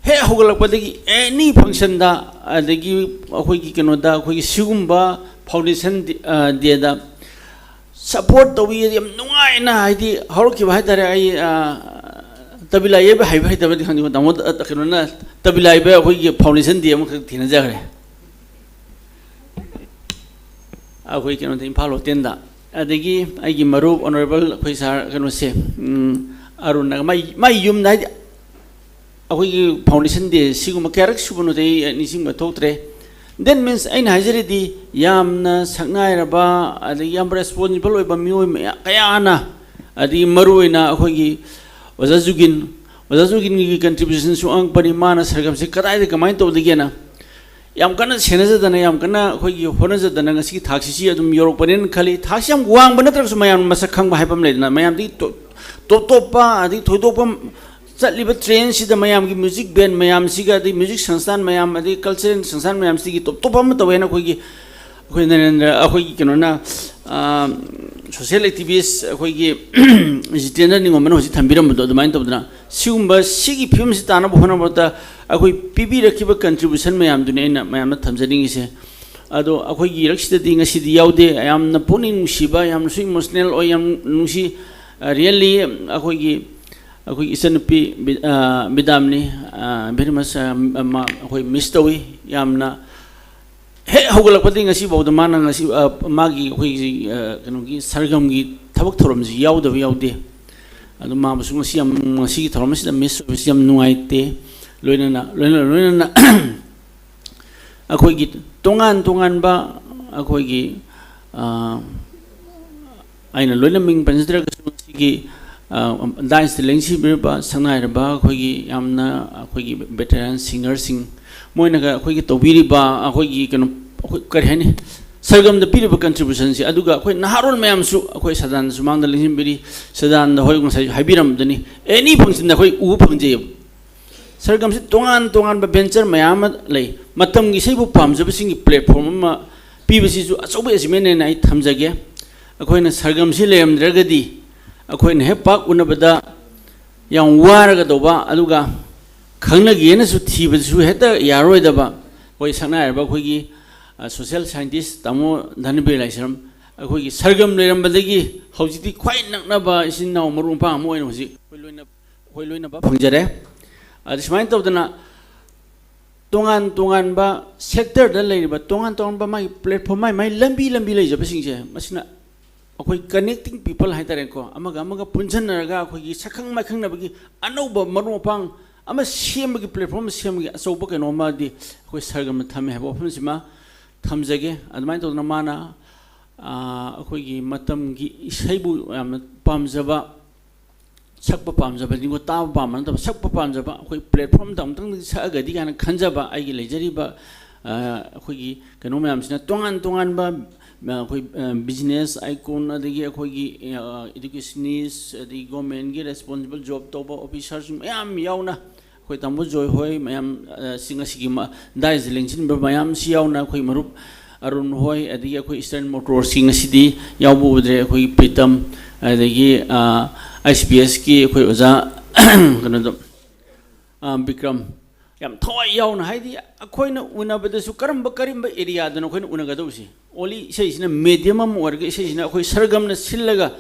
ꯍꯦꯛ ꯍꯧꯒꯠꯂꯛꯄꯗꯒꯤ any functionꯗ, ꯑꯗꯒꯤ ꯑꯩꯈꯣꯏꯒꯤ ꯀꯩꯅꯣꯗ, ꯑꯩꯈꯣꯏꯒꯤ ꯁꯤꯒꯨꯝꯕ foundation day, ꯑ, dayꯗ support ꯇꯧꯕꯤ꯫ ꯌꯥꯝ ꯅꯨꯡꯉꯥꯏꯅ, ꯍꯥꯏꯗꯤ, ꯍꯧꯔꯛꯈꯤꯕ ꯍꯥꯏꯇꯥꯔꯦ꯫ ꯑꯩ, ꯑ, ꯇꯕꯤꯂꯥ ꯌꯩꯕ ꯍꯩꯕ ꯍꯩꯇꯕꯗꯤ ꯈꯪꯗꯦ, ꯇꯥꯃꯣ, ꯑ, ꯀꯩꯅꯣꯅ, ꯇꯕꯤꯂꯥ ꯌꯩꯕ ꯑꯩꯈꯣꯏꯒꯤ foundation day ꯑꯃꯈꯛ ꯊꯦꯡꯅꯖꯈ꯭ꯔꯦ ꯑꯩꯈꯣꯏ ꯀꯩꯅꯣꯗ, ꯏꯝꯐꯥꯜ ꯍꯣꯇꯦꯜꯗ꯫ ꯑꯗꯒꯤ ꯑꯩꯒꯤ ꯃꯔꯨꯞ honourable ꯑꯩꯈꯣꯏ sir ꯀꯩꯅꯣꯁꯦ, ꯎꯝ, ꯑꯔꯨꯟꯅ ꯃꯥꯏ, ꯃꯥꯏ ꯌꯨꯝꯗ, ꯍꯥꯏꯗꯤ, ꯑꯩꯈꯣꯏꯒꯤ foundation day ꯁꯤꯒꯨꯝꯕ ꯀꯌꯥꯔꯛ ꯁꯨꯕꯅꯣꯗꯤ ꯑꯩ ꯅꯤꯡꯁꯤꯡꯕ ꯊꯣꯛꯇ꯭ꯔꯦ꯫ That means ꯑꯩꯅ ꯍꯥꯏꯖꯔꯤꯗꯤ, ꯌꯥꯝꯅ ꯁꯛꯅꯥꯏꯔꯕ, ꯑꯗꯒꯤ ꯌꯥꯝ responsible ꯑꯣꯏꯕ ꯃꯤꯑꯣꯏ ꯃꯌꯥꯝ, ꯀꯌꯥꯅ, ꯑꯗꯒꯤ ꯃꯔꯨꯑꯣꯏꯅ ꯑꯩꯈꯣꯏꯒꯤ ꯑꯣꯖꯥ ꯖꯨꯒꯤꯟ, ꯑꯣꯖꯥ ꯖꯨꯒꯤꯟꯒꯤ contributionꯁꯨ ꯑꯉꯛꯄꯅꯤ꯫ ꯃꯥꯅ ꯁꯔꯒꯝꯁꯤ ꯀꯗꯥꯏꯗ ꯀꯃꯥꯏꯅ ꯇꯧꯗꯒꯦꯅ ꯌꯥꯝ ꯀꯟꯅ ꯁꯦꯟꯅꯖꯗꯅ, ꯌꯥꯝ ꯀꯟꯅ ꯑꯩꯈꯣꯏꯒꯤ ꯍꯣꯠꯅꯖꯗꯅ ꯉꯁꯤꯒꯤ ꯊꯥꯛꯁꯤꯁꯤ ꯑꯗꯨꯝ ꯌꯧꯔꯛꯄꯅꯦꯅ ꯈꯜꯂꯤ꯫ ꯊꯥꯛꯁꯤ ꯌꯥꯝ ꯋꯥꯡꯕ ꯅꯠꯇ꯭ꯔꯒꯁꯨ ꯃꯌꯥꯝꯅ ꯃꯁꯛ ꯈꯪꯕ ꯍꯥꯏꯕ ꯑꯃ ꯂꯩꯗꯅ, ꯃꯌꯥꯝꯗꯒꯤ ꯇꯣꯞ, ꯇꯣꯞ ꯇꯣꯞꯄ, ꯑꯗꯒꯤ ꯊꯣꯏꯗꯣꯛꯄ ꯆꯠꯂꯤꯕ trendꯁꯤꯗ ꯃꯌꯥꯝꯒꯤ music band ꯃꯌꯥꯝꯁꯤꯒ, ꯑꯗꯩ music ꯁꯪꯁꯊꯥꯟ ꯃꯌꯥꯝ, ꯑꯗꯩ cultural ꯁꯪꯁꯊꯥꯟ ꯃꯌꯥꯝꯁꯤꯒꯤ ꯇꯣꯞ ꯇꯣꯞꯄ ꯑꯃ ꯇꯧꯋꯦꯅ ꯑꯩꯈꯣꯏꯒꯤ, ꯑꯩꯈꯣꯏ ꯅꯔꯦꯟꯗ꯭ꯔ, ꯑꯩꯈꯣꯏꯒꯤ ꯀꯩꯅꯣꯅ, ꯑ, social activist ꯑꯩꯈꯣꯏꯒꯤ ꯖꯤꯇꯦꯟꯗ꯭ꯔ ꯅꯤꯡꯉꯣꯝꯕꯅ ꯍꯧꯖꯤꯛ ꯊꯝꯕꯤꯔꯝꯕꯗꯣ, ꯑꯗꯨꯃꯥꯏꯅ ꯇꯧꯗꯅ ꯁꯤꯒꯨꯝꯕ, ꯁꯤꯒꯤ ꯐꯤꯕꯝꯁꯤ ꯇꯥꯅꯕ ꯍꯣꯠꯅꯕꯗ ꯑꯩꯈꯣꯏ ꯄꯤꯕꯤꯔꯛꯈꯤꯕ contribution ꯃꯌꯥꯝꯗꯨꯅꯤ ꯑꯩꯅ ꯃꯌꯥꯝꯗ ꯊꯝꯖꯅꯤꯡꯉꯤꯁꯦ꯫ ꯑꯗꯣ ꯑꯩꯈꯣꯏꯒꯤ ꯏꯔꯛꯁꯤꯗꯗꯤ ꯉꯁꯤꯗꯤ ꯌꯥꯎꯗꯦ꯫ ꯌꯥꯝꯅ ꯄꯨꯛꯅꯤꯡ ꯅꯨꯡꯁꯤꯕ, ꯌꯥꯝꯅꯁꯨ emotional ꯑꯣꯏ, ꯌꯥꯝ ꯅꯨꯡꯁꯤ꯫ ꯔꯤꯌꯦꯜꯂꯤ ꯑꯩꯈꯣꯏꯒꯤ ꯑꯩꯈꯣꯏꯒꯤ ꯏꯆꯟꯅꯨꯄꯤ ꯕꯤ- ꯑ, ꯕꯤꯗꯥꯝꯅꯤ, ꯚꯦꯔꯤ ꯃꯁ ꯑꯩꯈꯣꯏ ꯃꯤꯁ ꯇꯧꯏ ꯌꯥꯝꯅ꯫ ꯍꯦꯛ ꯍꯧꯒꯠꯂꯛꯄꯗꯒꯤ ꯉꯁꯤꯐꯥꯎꯗ ꯃꯥꯅ ꯉꯁꯤ ꯑ, ꯃꯥꯒꯤ ꯑꯩꯈꯣꯏꯒꯤ ꯑ, ꯀꯩꯅꯣꯒꯤ ꯁꯔꯒꯝꯒꯤ ꯊꯕꯛ ꯊꯧꯔꯝꯁꯤ ꯌꯥꯎꯗꯕ ꯌꯥꯎꯗꯦ꯫ ꯑꯗꯨ ꯃꯥꯕꯨꯁꯨ ꯉꯁꯤ ꯌꯥꯝ, ꯉꯁꯤꯒꯤ ꯊꯧꯔꯝ ꯑꯁꯤꯗ ꯃꯤꯁ ꯑꯣꯏꯕꯁꯤ ꯌꯥꯝ ꯅꯨꯡꯉꯥꯏꯇꯦ꯫ ꯂꯣꯏꯅꯅ ꯂꯣꯏꯅꯅ ꯂꯣꯏꯅꯅ ꯑꯩꯈꯣꯏꯒꯤ ꯇꯣꯉꯥꯟ ꯇꯣꯉꯥꯟꯕ ꯑꯩꯈꯣꯏꯒꯤ ꯑ, ꯑꯩꯅ ꯂꯣꯏꯅ ꯃꯤꯡ ꯄꯟꯖꯗ꯭ꯔꯒꯁꯨ ꯉꯁꯤꯒꯤ ꯗꯥꯏꯁꯇ ꯂꯦꯡꯁꯤꯟꯕꯤꯔꯤꯕ ꯁꯛꯅꯥꯏꯔꯕ ꯑꯩꯈꯣꯏꯒꯤ ꯌꯥꯝꯅ ꯑꯩꯈꯣꯏꯒꯤ ꯚꯦꯇꯔꯥꯟ ꯁꯤꯡꯒꯔꯁꯤꯡ, ꯃꯣꯏꯅꯒ ꯑꯩꯈꯣꯏꯒꯤ ꯇꯧꯕꯤꯔꯤꯕ ꯑꯩꯈꯣꯏꯒꯤ ꯀꯩꯅꯣ, ꯑꯩꯈꯣꯏ ꯀꯔꯤ ꯍꯥꯏꯅꯤ, ꯁꯔꯒꯝꯗ ꯄꯤꯔꯤꯕ ꯀꯟꯇ꯭ꯔꯤꯕ꯭ꯌꯨꯁꯟꯁꯦ, ꯑꯗꯨꯒ ꯑꯩꯈꯣꯏ ꯅꯍꯥꯔꯣꯜ ꯃꯌꯥꯝꯁꯨ ꯑꯩꯈꯣꯏ ꯁꯗꯥꯅꯟꯗ ꯁꯨꯃꯥꯡꯗ ꯂꯦꯡꯁꯤꯟꯕꯤꯔꯤ꯫ ꯁꯗꯥꯅꯟꯗ ꯍꯣꯏ ꯉꯁꯥꯏ ꯍꯥꯏꯕꯤꯔꯝꯕꯗꯨꯅꯤ, ꯑꯦꯅꯤ ꯐꯪꯁꯟꯗ ꯑꯩꯈꯣꯏ ꯎꯕ ꯐꯪꯖꯩꯑꯕ꯫ ꯁꯔꯒꯝꯁꯤ ꯇꯣꯉꯥꯟ ꯇꯣꯉꯥꯟꯕ ꯚꯦꯟꯆꯔ ꯃꯌꯥꯝ ꯑꯃ ꯂꯩ꯫ ꯃꯇꯝꯒꯤ ꯏꯁꯩꯕꯨ ꯄꯥꯝꯖꯕꯁꯤꯡꯒꯤ ꯄ꯭ꯂꯦꯠꯐꯣꯝ ꯑꯃ ꯄꯤꯕꯁꯤꯁꯨ ꯑꯆꯧꯕ ꯑꯦꯆꯤꯞꯃꯦꯟ ꯍꯥꯏꯅ ꯑꯩ ꯊꯝꯖꯒꯦ꯫ ꯑꯩꯈꯣꯏꯅ ꯁꯔꯒꯝꯁꯤ ꯂꯩꯔꯝꯗ꯭ꯔꯒꯗꯤ ꯑꯩꯈꯣꯏꯅ ꯍꯦꯛ ꯄꯥꯛ ꯎꯅꯕꯗ ꯌꯥꯝ ꯋꯥꯔꯒꯗꯧꯕ, ꯑꯗꯨꯒ ꯈꯪꯅꯒꯦꯅꯁꯨ ꯊꯤꯕꯗꯁꯨ ꯍꯦꯛꯇ ꯌꯥꯔꯣꯏꯗꯕ꯫ ꯑꯩꯈꯣꯏ ꯁꯛꯅꯥꯏꯔꯕ ꯑꯩꯈꯣꯏꯒꯤ ꯁꯣꯁꯤꯌꯦꯜ ꯁꯥꯏꯟꯇꯤꯁ ꯇꯥꯃꯣ ꯙꯅꯕꯤꯔ ꯂꯥꯏꯁ꯭ꯔꯝ, ꯑꯩꯈꯣꯏꯒꯤ ꯁꯔꯒꯝ ꯂꯩꯔꯝꯕꯗꯒꯤ ꯍꯧꯖꯤꯛꯇꯤ ꯈ꯭ꯋꯥꯏ ꯅꯛꯅꯕ ꯏꯆꯤꯟ ꯏꯅꯥꯎ ꯃꯔꯨꯞ ꯃꯄꯥꯡ ꯑꯃ ꯑꯣꯏꯅ ꯍꯧꯖꯤꯛ ꯑꯩꯈꯣꯏ ꯂꯣꯏꯅ ꯑꯩꯈꯣꯏ ꯂꯣꯏꯅꯕ ꯐꯪꯖꯔꯦ꯫ ꯑꯗ ꯁꯨꯃꯥꯏꯅ ꯇꯧꯗꯅ ꯇꯣꯉꯥꯟ ꯇꯣꯉꯥꯟꯕ ꯁꯦꯛꯇꯔꯗ ꯂꯩꯔꯤꯕ ꯇꯣꯉꯥꯟ ꯇꯣꯉꯥꯟꯕ ꯃꯥꯒꯤ ꯄ꯭ꯂꯦꯠꯐꯣꯝ, ꯃꯥꯏ ꯃꯥꯏ ꯂꯝꯕꯤ ꯂꯝꯕꯤ ꯂꯩꯖꯕꯁꯤꯡꯁꯦ, ꯃꯁꯤꯅ ꯑꯩꯈꯣꯏ ꯀꯅꯦꯛꯇꯤꯡ ꯄꯤꯄꯜ ꯍꯥꯏꯇꯥꯔꯦꯀꯣ, ꯑꯃꯒ ꯑꯃꯒ ꯄꯨꯟꯁꯤꯟꯅꯔꯒ ꯑꯩꯈꯣꯏꯒꯤ ꯁꯛꯈꯪ ꯃꯥꯏꯈꯪꯅꯕꯒꯤ ꯑꯅꯧꯕ ꯃꯔꯨꯞ ꯃꯄꯥꯡ ꯑꯃ ꯁꯦꯝꯕꯒꯤ ꯄ꯭ꯂꯦꯠꯐꯣꯝ ꯑꯃ ꯁꯦꯝꯕꯒꯤ ꯑꯆꯧꯕ ꯀꯩꯅꯣ ꯑꯃꯗꯤ ꯑꯩꯈꯣꯏ ꯁꯔꯒꯝꯅ ꯊꯝꯃꯦ ꯍꯥꯏꯕ ꯋꯥꯐꯝꯁꯤꯃ ꯊꯝꯖꯒꯦ꯫ ꯑꯗꯨꯃꯥꯏꯅ ꯇꯧꯗꯅ ꯃꯥꯅ ꯑꯩꯈꯣꯏꯒꯤ ꯃꯇꯝꯒꯤ ꯏꯁꯩꯕꯨ ꯌꯥꯝꯅ ꯄꯥꯝꯖꯕ, ꯁꯛꯄ ꯄꯥꯝꯖꯕꯅꯤꯀꯣ, ꯇꯥꯕ ꯄꯥꯝꯕ ꯅꯠꯇꯕ, ꯁꯛꯄ ꯄꯥꯝꯖꯕ, ꯑꯩꯈꯣꯏ ꯄ꯭ꯂꯦꯠꯐꯣꯝꯗ ꯑꯃꯨꯛꯇꯪꯗꯤ ꯁꯛꯑꯒꯗꯤ ꯀꯥꯏꯅ ꯈꯟꯖꯕ ꯑꯩꯒꯤ ꯂꯩꯖꯔꯤꯕ ꯑꯩꯈꯣꯏꯒꯤ ꯀꯩꯅꯣ ꯃꯌꯥꯝꯁꯤꯅ ꯇꯣꯉꯥꯟ ꯇꯣꯉꯥꯟꯕ ꯑꯩꯈꯣꯏ ꯕꯤꯖꯤꯅꯦꯁ ꯑꯥꯏꯀꯣꯟ, ꯑꯗꯒꯤ ꯑꯩꯈꯣꯏꯒꯤ ꯏꯗꯨꯀꯦꯁꯅꯤꯁ, ꯑꯗꯒꯤ ꯒꯣꯔꯃꯦꯟꯒꯤ ꯔꯦꯁꯄꯣꯟꯁꯤꯕꯜ ꯖꯣꯕ ꯇꯧꯕ ꯑꯣꯐꯤꯁꯥꯔꯁꯤꯡ ꯃꯌꯥꯝ ꯌꯥꯎꯅ, ꯑꯩꯈꯣꯏ ꯇꯥꯃꯣ ꯖꯣꯏ ꯍꯣꯏ ꯃꯌꯥꯝ, ꯑ, ꯁꯤ ꯉꯁꯤꯒꯤ ꯃ-, ꯗꯥꯏꯁ ꯂꯦꯡꯁꯤꯟꯕ ꯃꯌꯥꯝꯁꯤ ꯌꯥꯎꯅ, ꯑꯩꯈꯣꯏ ꯃꯔꯨꯞ ꯑꯔꯨꯟ ꯍꯣꯏ, ꯑꯗꯒꯤ ꯑꯩꯈꯣꯏ ꯏꯁꯇꯔꯟ ꯃꯣꯇꯣꯔꯁꯀꯤ ꯉꯁꯤꯗꯤ ꯌꯥꯎꯕ ꯎꯗ꯭ꯔꯦ, ꯑꯩꯈꯣꯏꯒꯤ ꯄ꯭ꯔꯤꯇꯝ, ꯑꯗꯒꯤ, ꯑ, ꯑꯥꯏ ꯁꯤ ꯄꯤ ꯑꯦꯁꯀꯤ ꯑꯩꯈꯣꯏ ꯑꯣꯖꯥ ꯀꯩꯅꯣꯗꯣ, ꯑ, ꯕꯤꯀ꯭ꯔꯝ, ꯌꯥꯝ ꯊꯋꯥꯏ ꯌꯥꯎꯅ, ꯍꯥꯏꯗꯤ ꯑꯩꯈꯣꯏꯅ ꯎꯅꯕꯗꯁꯨ ꯀꯔꯝꯕ, ꯀꯔꯝꯕ ꯑꯦꯔꯤꯌꯥꯗꯅꯣ ꯑꯩꯈꯣꯏꯅ ꯎꯅꯒꯗꯧꯕꯁꯤ? ꯑꯣꯟꯂꯤ ꯏꯁꯩꯁꯤꯅ ꯃꯦꯗꯤꯌꯝ ꯑꯃ ꯑꯣꯏꯔꯒ, ꯏꯁꯩꯁꯤꯅ ꯑꯩꯈꯣꯏ ꯁꯔꯒꯝꯅ ꯁꯤꯜꯂꯒ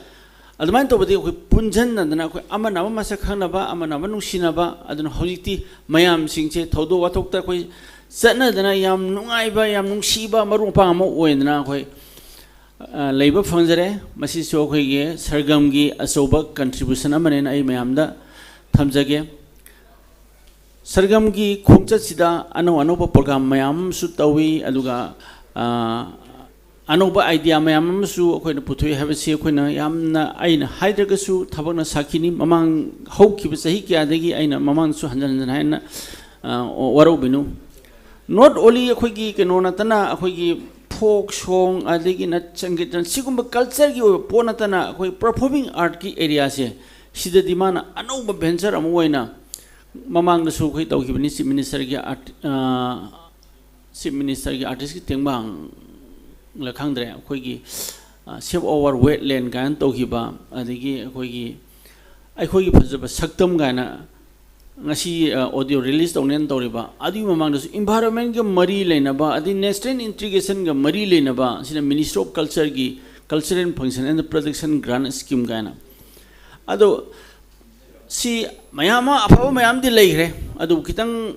ꯑꯗꯨꯃꯥꯏꯅ ꯇꯧꯕꯗꯤ ꯑꯩꯈꯣꯏ ꯄꯨꯟꯁꯤꯟꯅꯗꯅ ꯑꯩꯈꯣꯏ ꯑꯃꯅ ꯑꯃ ꯃꯁꯛ ꯈꯪꯅꯕ, ꯑꯃꯅ ꯑꯃ ꯅꯨꯡꯁꯤꯅꯕ, ꯑꯗꯨꯅ ꯍꯧꯖꯤꯛꯇꯤ ꯃꯌꯥꯝꯁꯤꯡꯁꯦ ꯊꯧꯗꯣꯛ ꯋꯥꯊꯣꯛꯇ ꯑꯩꯈꯣꯏ ꯆꯠꯅꯗꯅ ꯌꯥꯝ ꯅꯨꯡꯉꯥꯏꯕ, ꯌꯥꯝ ꯅꯨꯡꯁꯤꯕ ꯃꯔꯨꯞ ꯃꯄꯥꯡ ꯑꯃ ꯑꯣꯏꯗꯅ ꯑꯩꯈꯣꯏ, ꯑ, ꯂꯩꯕ ꯐꯪꯖꯔꯦ꯫ ꯃꯁꯤꯁꯨ ꯑꯩꯈꯣꯏꯒꯤ ꯁꯔꯒꯝꯒꯤ ꯑꯆꯧꯕ contribution ꯑꯃꯅꯦꯅ ꯑꯩ ꯃꯌꯥꯝꯗ ꯊꯝꯖꯒꯦ꯫ ꯁꯔꯒꯝꯒꯤ ꯈꯣꯡꯆꯠꯁꯤꯗ ꯑꯅꯧ ꯑꯅꯧꯕ program ꯃꯌꯥꯝ ꯑꯃꯁꯨ ꯇꯧꯏ, ꯑꯗꯨꯒ, ꯑ, ꯑꯅꯧꯕ idea ꯃꯌꯥꯝ ꯑꯃꯁꯨ ꯑꯩꯈꯣꯏꯅ ꯄꯨꯊꯣꯛꯏ ꯍꯥꯏꯕꯁꯤ ꯑꯩꯈꯣꯏꯅ ꯌꯥꯝꯅ, ꯑꯩꯅ ꯍꯥꯏꯗ꯭ꯔꯒꯁꯨ ꯊꯕꯛꯅ ꯁꯥꯈꯤꯅꯤ꯫ ꯃꯃꯥꯡ ꯍꯧꯈꯤꯕ ꯆꯍꯤ ꯀꯌꯥꯗꯒꯤ ꯑꯩꯅ ꯃꯃꯥꯡꯗꯁꯨ ꯍꯟꯖꯤꯟ ꯍꯟꯖꯤꯟ ꯍꯥꯏꯅ, ꯑ, ꯋꯥꯔꯧꯕꯤꯅꯨ꯫ Not only ꯑꯩꯈꯣꯏꯒꯤ ꯀꯩꯅꯣ ꯅꯠꯇꯅ, ꯑꯩꯈꯣꯏꯒꯤ folk song ꯑꯗꯒꯤ ꯅꯠ ꯁꯪꯒꯤꯠ ꯁꯤꯒꯨꯝꯕ cultureꯒꯤ ꯑꯣꯏꯕ ꯄꯣꯠ ꯅꯠꯇꯅ, ꯑꯩꯈꯣꯏ performing artꯀꯤ areaꯁꯦ, ꯁꯤꯗꯗꯤ ꯃꯥꯅ ꯑꯅꯧꯕ venture ꯑꯃ ꯑꯣꯏꯅ, ꯃꯃꯥꯡꯗꯁꯨ ꯑꯩꯈꯣꯏ ꯇꯧꯈꯤꯕꯅꯤ, Chief Ministerꯒꯤ art, ꯑ, Chief Ministerꯒꯤ artistꯀꯤ ꯇꯦꯡꯕꯥꯡꯂ ꯈꯪꯗ꯭ꯔꯦ, ꯑꯩꯈꯣꯏꯒꯤ, ꯑ, Save Our Wetland ꯀꯥꯏꯅ ꯇꯧꯈꯤꯕ, ꯑꯗꯒꯤ ꯑꯩꯈꯣꯏꯒꯤ ꯑꯩꯈꯣꯏꯒꯤ ꯐꯖꯕ ꯁꯛꯇꯝ ꯀꯥꯏꯅ ꯉꯁꯤ, ꯑ, audio release ꯇꯧꯅꯦꯅ ꯇꯧꯔꯤꯕ, ꯑꯗꯨꯒꯤ ꯃꯃꯥꯡꯗꯁꯨ environmentꯒ ꯃꯔꯤ ꯂꯩꯅꯕ, ꯑꯗꯩ national integrationꯒ ꯃꯔꯤ ꯂꯩꯅꯕ, ꯁꯤꯅ Ministry of Cultureꯒꯤ Cultural Function and Production Grant Scheme ꯀꯥꯏꯅ꯫ ꯑꯗꯣ ꯁꯤ ꯃꯌꯥꯝ ꯑꯃ ꯑꯐꯕ ꯃꯌꯥꯝꯗꯤ ꯂꯩꯈ꯭ꯔꯦ, ꯑꯗꯨꯕꯨ ꯈꯤꯇꯪ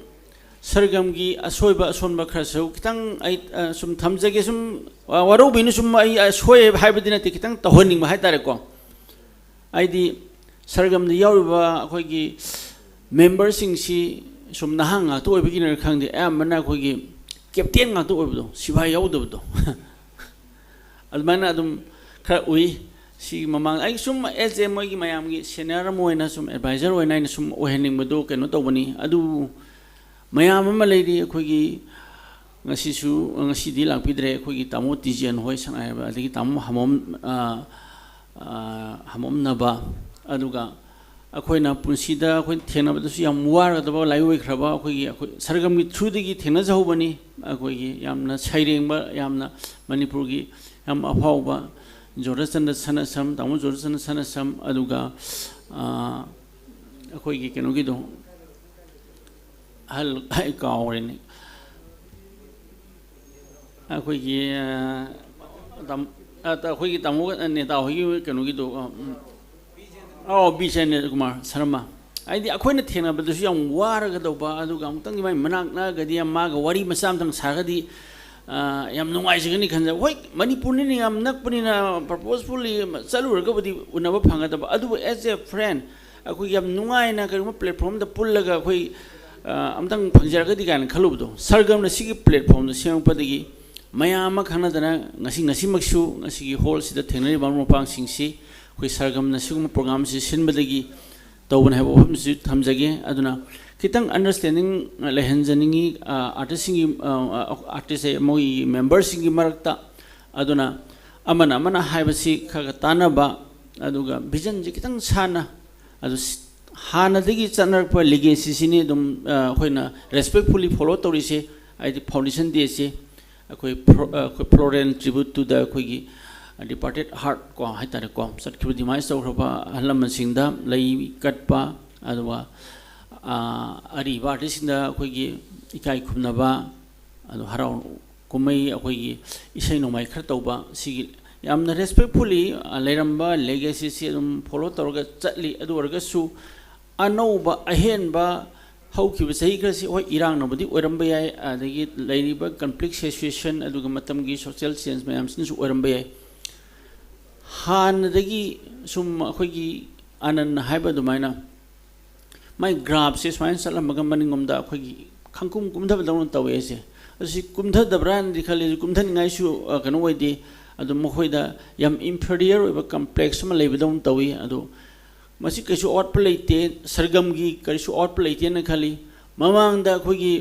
ꯁꯔꯒꯝꯒꯤ ꯑꯁꯣꯏꯕ ꯑꯁꯣꯟꯕ ꯈꯔꯁꯨ ꯈꯤꯇꯪ ꯑꯩ, ꯑ, ꯁꯨꯝ ꯊꯝꯖꯒꯦ꯫ ꯁꯨꯝ, ꯑ, ꯋꯥꯔꯧꯕꯤꯅꯨ, ꯁꯨꯝ ꯑꯩ ꯑꯁꯣꯏ ꯍꯥꯏꯕꯗꯤ ꯅꯠꯇꯦ, ꯈꯤꯇꯪ ꯇꯧꯍꯟꯅꯤꯡꯕ ꯍꯥꯏꯇꯥꯔꯦꯀꯣ꯫ ꯍꯥꯏꯗꯤ ꯁꯔꯒꯝꯗ ꯌꯥꯎꯔꯤꯕ ꯑꯩꯈꯣꯏꯒꯤ memberꯁꯤꯡꯁꯤ ꯁꯨꯝ ꯅꯍꯥ ꯉꯥꯛꯇ ꯑꯣꯏꯕꯒꯤꯅꯔ ꯈꯪꯗꯦ, ꯑꯌꯥꯝꯕꯅ ꯑꯩꯈꯣꯏꯒꯤ captain ꯉꯥꯛꯇ ꯑꯣꯏꯕꯗꯣ, ꯁꯤꯐꯥꯏ ꯌꯥꯎꯗꯕꯗꯣ꯫ ꯑꯗꯨꯃꯥꯏꯅ ꯑꯗꯨꯝ ꯈꯔ ꯎꯏ꯫ ꯁꯤꯒꯤ ꯃꯃꯥꯡ ꯑꯩ ꯁꯨꯝ as a ꯃꯣꯏꯒꯤ ꯃꯌꯥꯝꯒꯤ senior ꯑꯃ ꯑꯣꯏꯅ, ꯁꯨꯝ advisor ꯑꯣꯏꯅ ꯑꯩꯅ ꯁꯨꯝ ꯑꯣꯏꯍꯟꯅꯤꯡꯕꯗꯣ ꯀꯩꯅꯣ ꯇꯧꯕꯅꯤ꯫ ꯑꯗꯨꯕꯨ ꯃꯌꯥꯝ ꯑꯃ ꯂꯩꯔꯤ ꯑꯩꯈꯣꯏꯒꯤ, ꯉꯁꯤꯁꯨ, ꯉꯁꯤꯗꯤ ꯂꯥꯛꯄꯤꯗ꯭ꯔꯦ ꯑꯩꯈꯣꯏꯒꯤ ꯇꯥꯃꯣ ꯇꯤꯖꯦꯟ ꯍꯣꯏ, ꯁꯉꯥꯏ ꯍꯥꯏꯕ, ꯑꯗꯒꯤ ꯇꯥꯃꯣ ꯍꯥꯃꯣꯝ, ꯑ, ꯑ, ꯍꯥꯃꯣꯝꯅꯕ, ꯑꯗꯨꯒ ꯑꯩꯈꯣꯏꯅ ꯄꯨꯟꯁꯤꯗ ꯑꯩꯈꯣꯏ ꯊꯦꯡꯅꯕꯗꯁꯨ ꯌꯥꯝ ꯋꯥꯔꯒꯗꯕ ꯂꯥꯏꯑꯣꯏꯈ꯭ꯔꯕ ꯑꯩꯈꯣꯏꯒꯤ, ꯑꯩꯈꯣꯏ ꯁꯔꯒꯝꯒꯤ throughꯗꯒꯤ ꯊꯦꯡꯅꯖꯍꯧꯕꯅꯤ꯫ ꯑꯩꯈꯣꯏꯒꯤ ꯌꯥꯝꯅ ꯁꯩꯔꯦꯡꯕ, ꯌꯥꯝꯅ ꯃꯅꯤꯄꯨꯔꯒꯤ ꯌꯥꯝ ꯑꯐꯥꯎꯕ ꯖꯣꯔꯆꯟꯗ꯭ꯔ ꯁꯅꯥꯁꯝ, ꯇꯥꯃꯣ ꯖꯣꯔꯆꯟꯗ꯭ꯔ ꯁꯅꯥꯁꯝ, ꯑꯗꯨꯒ, ꯑ, ꯑꯩꯈꯣꯏꯒꯤ ꯀꯩꯅꯣꯒꯤꯗꯣ, ꯑꯍꯜ, ꯑꯩ ꯀꯥꯎꯔꯦꯅꯦ꯫ ꯑꯩꯈꯣꯏꯒꯤ, ꯑ, ꯇꯥꯝ-, ꯑ, ꯇ-, ꯑꯩꯈꯣꯏꯒꯤ ꯇꯥꯃꯣ, ꯑ, ꯅꯦꯇꯥ ꯍꯣꯏꯒꯤ ꯀꯩꯅꯣꯒꯤꯗꯣ, ꯑ, ꯎꯝ, ꯑꯧ, ꯕꯤ ꯆꯦꯅꯦꯜ ꯀꯨꯃꯥꯔ ꯁꯔꯃ꯫ ꯍꯥꯏꯗꯤ ꯑꯩꯈꯣꯏꯅ ꯊꯦꯡꯅꯕꯗꯁꯨ ꯌꯥꯝ ꯋꯥꯔꯒꯗꯧꯕ, ꯑꯗꯨꯒ ꯑꯃꯨꯛꯇꯪꯗꯤ ꯃꯥꯏ ꯃꯅꯥꯛ ꯅꯛꯑꯒꯗꯤ, ꯃꯥꯒ ꯋꯥꯔꯤ ꯃꯆꯥ ꯑꯃꯇꯪ ꯁꯥꯔꯒꯗꯤ, ꯑ, ꯌꯥꯝ ꯅꯨꯡꯉꯥꯏꯖꯒꯅꯤ ꯈꯟꯖꯕ꯫ ꯍꯣꯏ, ꯃꯅꯤꯄꯨꯔꯅꯤꯅ ꯌꯥꯝ ꯅꯛꯄꯅꯤꯅ purposefully ꯆꯠꯂꯨꯔꯒꯕꯨꯗꯤ ꯎꯅꯕ ꯐꯪꯒꯗꯕ, ꯑꯗꯨꯕꯨ as a friend ꯑꯩꯈꯣꯏ ꯌꯥꯝ ꯅꯨꯡꯉꯥꯏꯅ ꯀꯔꯤꯒꯨꯝꯕ platform ꯑꯃꯗ ꯄꯨꯜꯂꯒ ꯑꯩꯈꯣꯏ, ꯑ, ꯑꯃꯇꯪ ꯐꯪꯖꯔꯒꯗꯤ ꯀꯥꯏꯅ ꯈꯜꯂꯨꯕꯗꯣ, ꯁꯔꯒꯝꯅ ꯁꯤꯒꯤ platform ꯗꯣ ꯁꯦꯝꯃꯛꯄꯗꯒꯤ ꯃꯌꯥꯝ ꯑꯃ ꯈꯪꯅꯗꯅ ꯉꯁꯤ, ꯉꯁꯤꯃꯛꯁꯨ ꯉꯁꯤꯒꯤ hall ꯁꯤꯗ ꯊꯦꯡꯅꯔꯤꯕ ꯃꯔꯨꯞ ꯃꯄꯥꯡꯁꯤꯡꯁꯤ ꯑꯩꯈꯣꯏ ꯁꯔꯒꯝꯅ ꯁꯤꯒꯨꯝꯕ program ꯁꯤ ꯁꯤꯟꯕꯗꯒꯤ ꯇꯧꯕꯅꯤ ꯍꯥꯏꯕ ꯋꯥꯐꯝꯁꯤ ꯊꯝꯖꯒꯦ꯫ ꯑꯗꯨꯅ ꯈꯤꯇꯪ understanding ꯂꯩꯍꯟꯖꯅꯤꯡꯉꯤ, ꯑ, artist ꯁꯤꯡꯒꯤ, ꯑ, ꯑ, artist ꯁꯦ ꯃꯣꯏꯒꯤ member ꯁꯤꯡꯒꯤ ꯃꯔꯛꯇ꯫ ꯑꯗꯨꯅ ꯑꯃꯅ ꯑꯃꯅ ꯍꯥꯏꯕꯁꯤ ꯈꯔ ꯈꯔ ꯇꯥꯟꯅꯕ, ꯑꯗꯨꯒ vision ꯁꯤ ꯈꯤꯇꯪ ꯁꯥꯟꯅ, ꯑꯗꯨ ꯁ-, ꯍꯥꯟꯅꯗꯒꯤ ꯆꯠꯅꯔꯛꯄ legacy ꯁꯤꯅꯤ ꯑꯗꯨꯝ, ꯑ, ꯑꯩꯈꯣꯏꯅ respectfully follow ꯇꯧꯔꯤꯁꯦ꯫ ꯍꯥꯏꯗꯤ foundation day ꯁꯦ ꯑꯩꯈꯣꯏ ꯐ꯭ꯂꯣ-, ꯑ, ꯑꯩꯈꯣꯏ floral tribute to the ꯑꯩꯈꯣꯏꯒꯤ departed heart ꯀꯣ ꯍꯥꯏꯇꯥꯔꯦꯀꯣ, ꯆꯠꯈꯤꯕ demise ꯇꯧꯈ꯭ꯔꯕ ꯑꯍꯜ ꯂꯃꯟꯁꯤꯡꯗ ꯂꯩ ꯀꯠꯄ, ꯑꯗꯨꯒ, ꯑ, ꯑꯔꯤꯕ artist ꯁꯤꯡꯗ ꯑꯩꯈꯣꯏꯒꯤ ꯏꯀꯥꯏ ꯈꯨꯝꯅꯕ, ꯑꯗꯨ ꯍꯔꯥꯎ ꯀꯨꯝꯍꯩ ꯑꯩꯈꯣꯏꯒꯤ ꯏꯁꯩ ꯅꯣꯡꯃꯥꯏ ꯈꯔ ꯇꯧꯕ, ꯁꯤꯒꯤ ꯌꯥꯝꯅ respectfully, ꯑ, ꯂꯩꯔꯝꯕ legacy ꯁꯤ ꯑꯗꯨꯝ follow ꯇꯧꯔꯒ ꯆꯠꯂꯤ꯫ ꯑꯗꯨ ꯑꯣꯏꯔꯒꯁꯨ ꯑꯅꯧꯕ ꯑꯍꯦꯟꯕ ꯍꯧꯈꯤꯕ ꯆꯍꯤ ꯈꯔꯁꯤ, ꯍꯣꯏ, ꯏꯔꯥꯡꯅꯕꯨꯗꯤ ꯑꯣꯏꯔꯝꯕ ꯌꯥꯏ, ꯑꯗꯒꯤ ꯂꯩꯔꯤꯕ complex situation, ꯑꯗꯨꯒ ꯃꯇꯝꯒꯤ social change ꯃꯌꯥꯝꯁꯤꯅꯁꯨ ꯑꯣꯏꯔꯝꯕ ꯌꯥꯏ꯫ ꯍꯥꯟꯅꯗꯒꯤ ꯁꯨꯝ ꯑꯩꯈꯣꯏꯒꯤ ꯑꯅꯟꯅ ꯍꯥꯏꯕ ꯑꯗꯨꯃꯥꯏꯅ ꯃꯥꯏ graph ꯁꯦ ꯁꯨꯃꯥꯏꯅ ꯆꯠꯂꯝꯃꯒ ꯃꯅꯤꯡꯂꯣꯝꯗ ꯑꯩꯈꯣꯏꯒꯤ ꯈꯪꯀꯨꯝ ꯀꯨꯝꯊꯕꯗꯧꯅ ꯇꯧꯋꯦ ꯑꯩꯁꯦ꯫ ꯑꯗꯨ ꯁꯤ ꯀꯨꯝꯊꯗꯕ꯭ꯔꯥꯅꯗꯤ ꯈꯜꯂꯤ, ꯑꯗꯨ ꯀꯨꯝꯊꯅꯤꯡꯉꯥꯏꯁꯨ, ꯑ, ꯀꯩꯅꯣ ꯑꯣꯏꯗꯦ꯫ ꯑꯗꯨ ꯃꯈꯣꯏꯗ ꯌꯥꯝ inferior ꯑꯣꯏꯕ complex ꯑꯃ ꯂꯩꯕꯗꯧꯅ ꯇꯧꯋꯤ꯫ ꯑꯗꯨ ꯃꯁꯤ ꯀꯩꯁꯨ ꯑꯋꯥꯠꯄ ꯂꯩꯇꯦ, ꯁꯔꯒꯝꯒꯤ ꯀꯔꯤꯁꯨ ꯑꯋꯥꯠꯄ ꯂꯩꯇꯦꯅ ꯈꯜꯂꯤ꯫ ꯃꯃꯥꯡꯗ ꯑꯩꯈꯣꯏꯒꯤ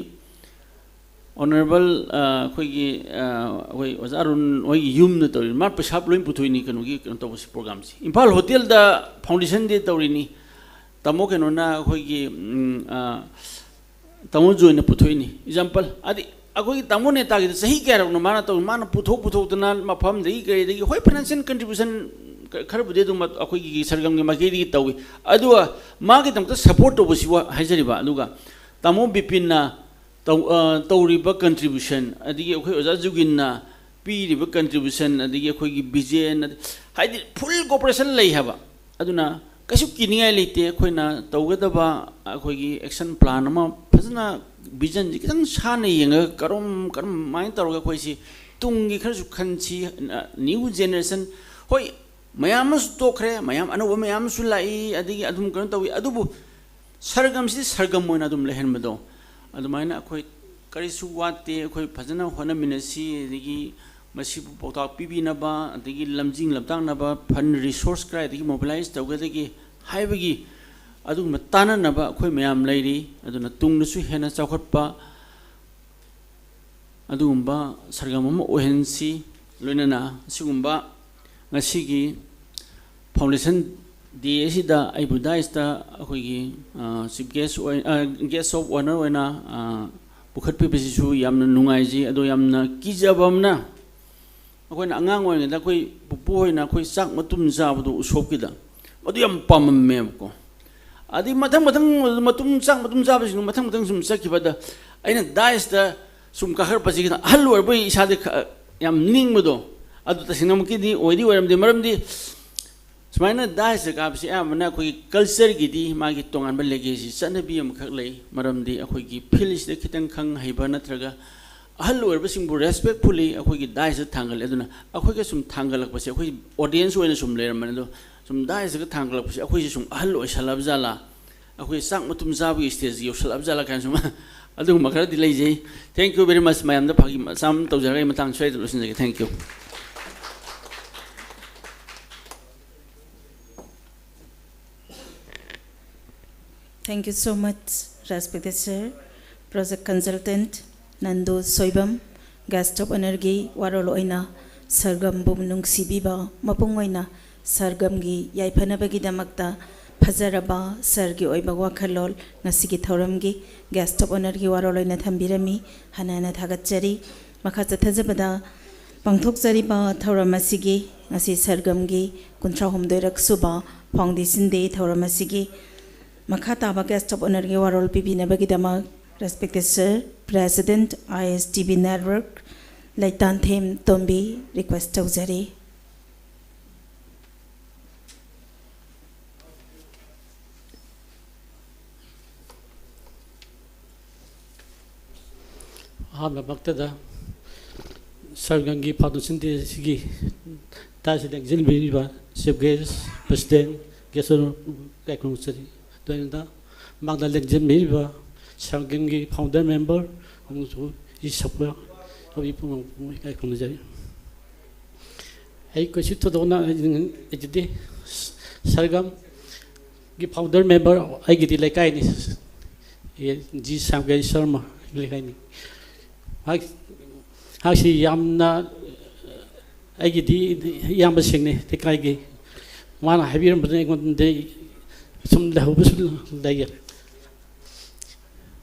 honourable, ꯑ, ꯑꯩꯈꯣꯏꯒꯤ, ꯑ, ꯑꯩꯈꯣꯏ ꯑꯣꯖꯥ ꯑꯔꯨꯟ ꯍꯣꯏꯒꯤ ꯌꯨꯝꯗ ꯇꯧꯔꯤ, ꯃꯥ ꯄꯩꯁꯥ ꯂꯣꯏ ꯄꯨꯊꯣꯛꯏꯅꯤ ꯀꯩꯅꯣꯒꯤ, ꯀꯩꯅꯣ ꯇꯧꯕꯁꯤ, program ꯁꯤ꯫ ꯏꯝꯐꯥꯜ hotel ꯗ foundation day ꯇꯧꯔꯤꯅꯤ, ꯇꯥꯃꯣ ꯀꯩꯅꯣꯅ ꯑꯩꯈꯣꯏꯒꯤ, ꯎꯝ, ꯑ, ꯇꯥꯃꯣ ꯖꯣꯏꯅ ꯄꯨꯊꯣꯛꯏꯅꯤ꯫ Example, ꯑꯗꯤ ꯑꯩꯈꯣꯏꯒꯤ ꯇꯥꯃꯣ ꯅꯦꯇꯥꯒꯤꯗ ꯆꯍꯤ ꯀꯌꯥꯔꯛꯅꯣ ꯃꯥꯅ ꯇꯧꯔꯤ? ꯃꯥꯅ ꯄꯨꯊꯣꯛ ꯄꯨꯊꯣꯛꯇꯅ ꯃꯐꯝꯗꯒꯤ ꯀꯩꯗꯒꯤ, ꯍꯣꯏ, financial contribution ꯈ-, ꯈꯔꯕꯨꯗꯤ ꯑꯗꯨꯝ ꯑꯩꯈꯣꯏꯒꯤ ꯁꯔꯒꯝꯒꯤ ꯃꯥꯏꯀꯩꯗꯒꯤ ꯇꯧꯏ꯫ ꯑꯗꯨꯒ ꯃꯥꯒꯤꯗꯃꯛꯇ support ꯇꯧꯕꯁꯤ ꯋꯥ-, ꯍꯥꯏꯖꯔꯤꯕ꯫ ꯑꯗꯨꯒ ꯇꯥꯃꯣ ꯕꯤꯄꯤꯟꯅ ꯇꯧ-, ꯑ, ꯇꯧꯔꯤꯕ contribution, ꯑꯗꯒꯤ ꯑꯩꯈꯣꯏ ꯑꯣꯖꯥ ꯖꯨꯒꯤꯟꯅ ꯄꯤꯔꯤꯕ contribution, ꯑꯗꯒꯤ ꯑꯩꯈꯣꯏꯒꯤ vision, ꯍꯥꯏꯗꯤ full cooperation ꯂꯩ ꯍꯥꯏꯕ꯫ ꯑꯗꯨꯅ ꯀꯩꯁꯨ ꯀꯤꯅꯤꯡꯉꯥꯏ ꯂꯩꯇꯦ꯫ ꯑꯩꯈꯣꯏꯅ ꯇꯧꯒꯗꯕ ꯑꯩꯈꯣꯏꯒꯤ action plan ꯑꯃ ꯐꯖꯅ, visionꯁꯤ ꯈꯤꯇꯪ ꯁꯥꯟꯅ ꯌꯦꯡꯉꯒ ꯀꯔꯝ ꯀꯔꯝꯍꯥꯏꯅ ꯇꯧꯔꯒ ꯑꯩꯈꯣꯏꯁꯤ ꯇꯨꯡꯒꯤ ꯈꯔꯁꯨ ꯈꯟꯁꯤ, new generation, ꯍꯣꯏ, ꯃꯌꯥꯝ ꯑꯃꯁꯨ ꯇꯣꯛꯈ꯭ꯔꯦ, ꯃꯌꯥꯝ ꯑꯅꯧꯕ ꯃꯌꯥꯝ ꯑꯃꯁꯨ ꯂꯥꯛꯏ, ꯑꯗꯒꯤ ꯑꯗꯨꯝ ꯀꯩꯅꯣ ꯇꯧꯏ꯫ ꯑꯗꯨꯕꯨ ꯁꯔꯒꯝꯁꯤꯗꯤ ꯁꯔꯒꯝ ꯑꯣꯏꯅ ꯑꯗꯨꯝ ꯂꯩꯍꯟꯕꯗꯣ, ꯑꯗꯨꯃꯥꯏꯅ ꯑꯩꯈꯣꯏ ꯀꯔꯤꯁꯨ ꯋꯥꯠꯇꯦ꯫ ꯑꯩꯈꯣꯏ ꯐꯖꯅ ꯍꯣꯠꯅꯃꯤꯟꯅꯁꯤ, ꯑꯗꯒꯤ ꯃꯁꯤꯕꯨ ꯄꯥꯎꯇꯥꯛ ꯄꯤꯕꯤꯅꯕ, ꯑꯗꯒꯤ ꯂꯝꯖꯤꯡ ꯂꯝꯇꯥꯛꯅꯕ fund resource ꯀꯗꯥꯏꯗꯒꯤ mobilize ꯇꯧꯒꯗꯒꯦ ꯍꯥꯏꯕꯒꯤ ꯑꯗꯨꯒꯨꯝꯕ ꯇꯥꯟꯅꯅꯕ ꯑꯩꯈꯣꯏ ꯃꯌꯥꯝ ꯂꯩꯔꯤ꯫ ꯑꯗꯨꯅ ꯇꯨꯡꯗꯁꯨ ꯍꯦꯟꯅ ꯆꯥꯎꯈꯠꯄ ꯑꯗꯨꯒꯨꯝꯕ ꯁꯔꯒꯝ ꯑꯃ ꯑꯣꯏꯍꯟꯁꯤ꯫ ꯂꯣꯏꯅꯅ ꯑꯁꯤꯒꯨꯝꯕ ꯉꯁꯤꯒꯤ foundation day ꯑꯁꯤꯗ ꯑꯩꯕꯨ daisꯇ ꯑꯩꯈꯣꯏꯒꯤ, ꯑ, chief guest ꯑꯣꯏ-, ꯑ, guest of honour ꯑꯣꯏꯅ, ꯑ, ꯄꯨꯈꯠꯄꯤꯕꯁꯤꯁꯨ ꯌꯥꯝꯅ ꯅꯨꯡꯉꯥꯏꯖꯩ꯫ ꯑꯗꯣ ꯌꯥꯝꯅ ꯀꯤꯖꯕ ꯑꯃꯅ, ꯑꯩꯈꯣꯏꯅ ꯑꯉꯥꯡ ꯑꯣꯏꯔꯤꯉꯩꯗ ꯑꯩꯈꯣꯏ ꯄꯨꯄꯨ ꯍꯣꯏꯅ ꯑꯩꯈꯣꯏ ꯆꯥꯛ ꯃꯇꯨꯝ ꯆꯥꯕꯗꯣ ꯎꯁꯣꯞꯀꯤꯗ, ꯃꯗꯨ ꯌꯥꯝ ꯄꯥꯝꯃꯝꯃꯦꯕꯀꯣ꯫ ꯑꯗꯩ ꯃꯊꯪ ꯃꯊꯪ ꯃꯇꯨꯝ, ꯆꯥꯛ ꯃꯇꯨꯝ ꯆꯥꯕꯁꯤꯡꯗꯣ ꯃꯊꯪ ꯃꯊꯪ ꯁꯨꯝ ꯆꯠꯈꯤꯕꯗ, ꯑꯩꯅ daisꯇ ꯁꯨꯝ ꯀꯥꯈꯠꯂꯛꯄꯁꯤ ꯈꯤꯇꯪ ꯑꯍꯜ ꯑꯣꯏꯔꯛꯄꯒꯤ ꯏꯁꯥꯗ ꯈ-, ꯌꯥꯝ ꯅꯤꯡꯕꯗꯣ, ꯑꯗꯨ ꯇꯁꯦꯡꯅꯃꯛꯀꯤꯗꯤ ꯑꯣꯏꯗꯤ ꯑꯣꯏꯔꯝꯗꯦ꯫ ꯃꯔꯝꯗꯤ ꯁꯨꯃꯥꯏꯅ daisꯇ ꯀꯥꯕꯁꯤ ꯑꯌꯥꯝꯕꯅ ꯑꯩꯈꯣꯏꯒꯤ cultureꯒꯤꯗꯤ ꯃꯥꯒꯤ ꯇꯣꯉꯥꯟꯕ legacy, ꯆꯠꯅꯕꯤ ꯑꯃꯈꯛ ꯂꯩ꯫ ꯃꯔꯝꯗꯤ ꯑꯩꯈꯣꯏꯒꯤ fieldꯁꯤꯗ ꯈꯤꯇꯪ ꯈꯪ ꯍꯩꯕ ꯅꯠꯇ꯭ꯔꯒ ꯑꯍꯜ ꯑꯣꯏꯔꯕꯁꯤꯡꯕꯨ respectfully ꯑꯩꯈꯣꯏꯒꯤ daisꯇ ꯊꯥꯡꯒꯠꯂꯦ꯫ ꯑꯗꯨꯅ ꯑꯩꯈꯣꯏꯒ ꯁꯨꯝ ꯊꯥꯡꯒꯠꯂꯛꯄꯁꯦ, ꯑꯩꯈꯣꯏ audience ꯑꯣꯏꯅ ꯁꯨꯝ ꯂꯩꯔꯝꯕꯅꯤ꯫ ꯑꯗꯣ ꯁꯨꯝ daisꯇꯒ ꯊꯥꯡꯒꯠꯂꯛꯄꯁꯦ, ꯑꯩꯈꯣꯏꯁꯦ ꯁꯨꯝ ꯑꯍꯜ ꯑꯣꯏꯁꯜꯂꯕ ꯖꯥꯠꯂꯥ, ꯑꯩꯈꯣꯏ ꯆꯥꯛ ꯃꯇꯨꯝ ꯆꯥꯕꯒꯤ stageꯁꯤ ꯌꯧꯁꯜꯂꯛꯑꯕ ꯖꯥꯠꯂꯥ ꯀꯥꯏꯅ ꯁꯨꯝ ꯑꯗꯨꯒꯨꯝꯕ ꯈꯔꯗꯤ ꯂꯩꯖꯩ꯫ Thank you very much꯫ ꯃꯌꯥꯝꯗ ꯐꯥꯒꯤ ꯃꯆꯥ ꯑꯃ ꯇꯧꯖꯔꯒ ꯑꯩ ꯃꯇꯥꯡ ꯁ꯭ꯋꯥꯏꯗ ꯂꯣꯏꯁꯤꯟꯖꯒꯦ꯫ Thank you꯫ Thank you so much, respected sir, project consultant ꯅꯟꯗꯨ Soibam, guest of honourꯒꯤ ꯋꯥꯔꯣꯜ ꯑꯣꯏꯅ ꯁꯔꯒꯝꯕꯨ ꯅꯨꯡꯁꯤꯕꯤꯕ ꯃꯄꯨꯡ ꯑꯣꯏꯅ ꯁꯔꯒꯝꯒꯤ ꯌꯥꯏꯐꯅꯕꯒꯤꯗꯃꯛꯇ ꯐꯖꯔꯕ ꯁꯔꯒꯤ ꯑꯣꯏꯕ ꯋꯥꯈꯜꯂꯣꯟ ꯉꯁꯤꯒꯤ ꯊꯧꯔꯝꯒꯤ guest of honourꯒꯤ ꯋꯥꯔꯣꯜ ꯑꯣꯏꯅ ꯊꯝꯕꯤꯔꯝꯃꯤ꯫ ꯍꯟꯅ ꯍꯟꯅ ꯊꯥꯒꯠꯆꯔꯤ꯫ ꯃꯈꯥ ꯆꯠꯊꯖꯕꯗ, ꯄꯥꯡꯊꯣꯛꯆꯔꯤꯕ ꯊꯧꯔꯝ ꯑꯁꯤꯒꯤ ꯉꯁꯤ ꯁꯔꯒꯝꯒꯤ ꯀꯨꯟꯊ꯭ꯔꯥ ꯍꯨꯝꯗꯣꯏꯔꯛ ꯁꯨꯕ foundation day ꯊꯧꯔꯝ ꯑꯁꯤꯒꯤ ꯃꯈꯥ ꯇꯥꯕ guest of honourꯒꯤ ꯋꯥꯔꯣꯜ ꯄꯤꯕꯤꯅꯕꯒꯤꯗꯃꯛ respected sir, president, I S T V network, ꯂꯩꯇꯥꯟꯊꯦꯝ Tombi request ꯇꯧꯖꯔꯤ꯫ ꯑꯍꯥꯟꯕꯃꯛꯇꯗ ꯁꯔꯒꯝꯒꯤ foundation day ꯑꯁꯤꯒꯤ ꯇꯥꯁꯤ ꯂꯦꯡꯁꯤꯟꯕꯤꯔꯤꯕ chief guest, president, guest ꯀꯥꯏꯈꯨꯝꯆꯔꯤ꯫ ꯑꯗꯨꯅ ꯃꯥꯡꯗ ꯂꯦꯡꯁꯤꯟꯕꯤꯔꯤꯕ ꯁꯔꯒꯝꯒꯤ founder member ꯑꯃꯁꯨꯡ ꯏꯁꯩ ꯁꯛꯄ ꯍꯧꯃꯤ ꯄꯨꯝꯅꯃꯛꯄꯨ ꯏꯀꯥꯏ ꯈꯨꯝꯅꯖꯔꯤ꯫ ꯑꯩ ꯀꯩꯁꯨ ꯊꯣꯏꯗꯣꯛꯅ ꯂꯩꯖꯗꯦ꯫ ꯁꯔꯒꯝꯒꯤ founder member ꯑꯩꯒꯤꯗꯤ ꯂꯩꯀꯥꯏꯅꯤ꯫ ꯑꯦ, ꯖꯤ ꯁ꯭ꯌꯥꯝꯀꯥꯟꯇ ꯁꯔꯃ ꯂꯩꯀꯥꯏꯅꯤ꯫ ꯃꯍꯥꯛ, ꯃꯍꯥꯛꯁꯤ ꯌꯥꯝꯅ ꯑꯩꯒꯤꯗꯤ ꯏꯌꯥꯝꯕꯁꯤꯡꯅꯤ ꯂꯩꯀꯥꯏꯒꯤ꯫ ꯃꯥꯅ ꯍꯥꯏꯕꯤꯔꯝꯕꯗꯨꯅ ꯑꯩꯉꯣꯟꯗ ꯁꯨꯝ ꯂꯩꯍꯧꯕꯁꯨ ꯂꯩꯌꯦ꯫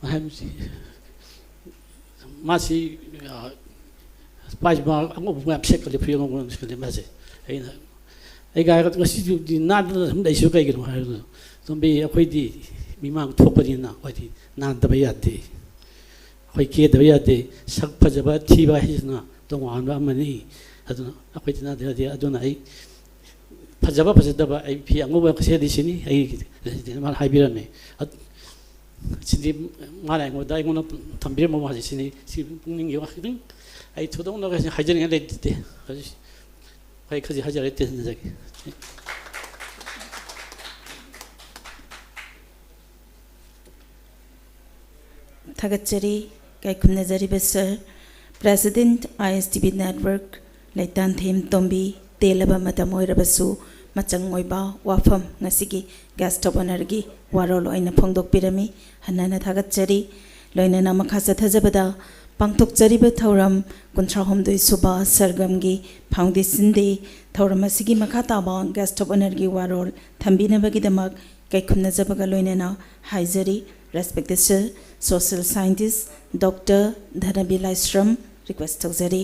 ꯍꯥꯏꯕꯁꯤ, ꯃꯥꯁꯤ, ꯑ, ꯄꯥꯏꯁꯤ ꯃꯥ ꯑꯉꯧꯕ ꯃꯌꯥꯝ ꯁꯦꯠꯀꯜꯂꯤ, ꯐꯨꯔꯤꯠ ꯑꯉꯧꯕ ꯃꯌꯥꯝ ꯁꯦꯠꯀꯜꯂꯤ ꯃꯥꯁꯦ꯫ ꯑꯩꯅ, "ꯑꯩ ꯉꯁꯤꯗꯤ ꯅꯥꯟꯗꯅ ꯁꯨꯝ ꯂꯩꯁꯤꯕꯨ ꯀꯩꯒꯤꯅꯣ?" ꯍꯥꯏꯔꯒ, "ꯇꯣꯝꯕꯤ, ꯑꯩꯈꯣꯏꯗꯤ ꯃꯤꯃꯥꯡ ꯊꯣꯛꯄꯅꯤꯅ ꯑꯩꯈꯣꯏꯗꯤ ꯅꯥꯟꯗꯕ ꯌꯥꯗꯦ꯫ ꯑꯩꯈꯣꯏ ꯀꯦꯗꯕ ꯌꯥꯗꯦ꯫ ꯁꯛ ꯐꯖꯕ ꯊꯤꯕ ꯍꯥꯏꯁꯤꯅ ꯇꯣꯉꯥꯟꯕ ꯑꯃꯅꯤ꯫ ꯑꯗꯨꯅ ꯑꯩꯈꯣꯏꯗꯤ ꯅꯥꯟꯗꯕ ꯌꯥꯗꯦ꯫ ꯑꯗꯨꯅ ꯑꯩ ꯐꯖꯕ ꯐꯖꯗꯕ ꯑꯩ ꯐꯤ ꯑꯉꯧꯕ ꯁꯦꯠꯂꯤꯁꯤꯅꯤ ꯑꯩꯒꯤꯗꯤ", ꯃꯥꯅ ꯍꯥꯏꯕꯤꯔꯝꯃꯦ꯫ ꯑꯗ ꯁꯤꯗꯤ ꯃꯥꯅ ꯑꯩꯉꯣꯟꯗ, ꯑꯩꯉꯣꯟꯗ ꯊꯝꯕꯤꯔꯝꯕ ꯋꯥꯁꯦ ꯁꯤꯅꯤ꯫ ꯁꯤ ꯄꯨꯛꯅꯤꯡꯒꯤ ꯋꯥ ꯈꯤꯇꯪ ꯑꯩ ꯊꯣꯏꯗꯣꯛꯅ ꯍꯥꯏꯖꯅꯤꯡꯉꯥꯏ ꯂꯩꯇꯦ꯫ ꯍꯧꯖꯤꯛ ꯑꯩ ꯈꯖꯤꯛ ꯍꯥꯏꯖꯔꯦ, ꯇꯦꯟꯖꯒꯦ꯫ ꯊꯥꯒꯠꯆꯔꯤ꯫ ꯏꯀꯥꯏ ꯈꯨꯝꯅꯖꯔꯤꯕ sir꯫ President, I S T V Network, ꯂꯩꯇꯥꯟꯊꯦꯝ ꯇꯣꯝꯕꯤ꯫ ꯇꯦꯜꯂꯕ ꯃꯇꯝ ꯑꯣꯏꯔꯕꯁꯨ ꯃꯆꯪ ꯑꯣꯏꯕ ꯋꯥꯐꯝ ꯉꯁꯤꯒꯤ guest of honourꯒꯤ ꯋꯥꯔꯣꯜ ꯑꯣꯏꯅ ꯐꯣꯡꯗꯣꯛꯄꯤꯔꯝꯃꯤ꯫ ꯍꯟꯅ ꯍꯟꯅ ꯊꯥꯒꯠꯆꯔꯤ꯫ ꯂꯣꯏꯅꯅ ꯃꯈꯥ ꯆꯠꯊꯖꯕꯗ, ꯄꯥꯡꯊꯣꯛꯆꯔꯤꯕ ꯊꯧꯔꯝ ꯀꯨꯟꯊ꯭ꯔꯥ ꯍꯨꯝꯗꯣꯏ ꯁꯨꯕ ꯁꯔꯒꯝꯒꯤ foundation day ꯊꯧꯔꯝ ꯑꯁꯤꯒꯤ ꯃꯈꯥ ꯇꯥꯕ guest of honourꯒꯤ ꯋꯥꯔꯣꯜ ꯊꯝꯕꯤꯅꯕꯒꯤꯗꯃꯛ ꯏꯀꯥꯏ ꯈꯨꯝꯅꯖꯕꯒ ꯂꯣꯏꯅꯅ ꯍꯥꯏꯖꯔꯤ꯫ Respected sir, social scientist Doctor ꯙꯅꯕꯤꯔ ꯂꯥꯏꯁ꯭ꯔꯝ request ꯇꯧꯖꯔꯤ꯫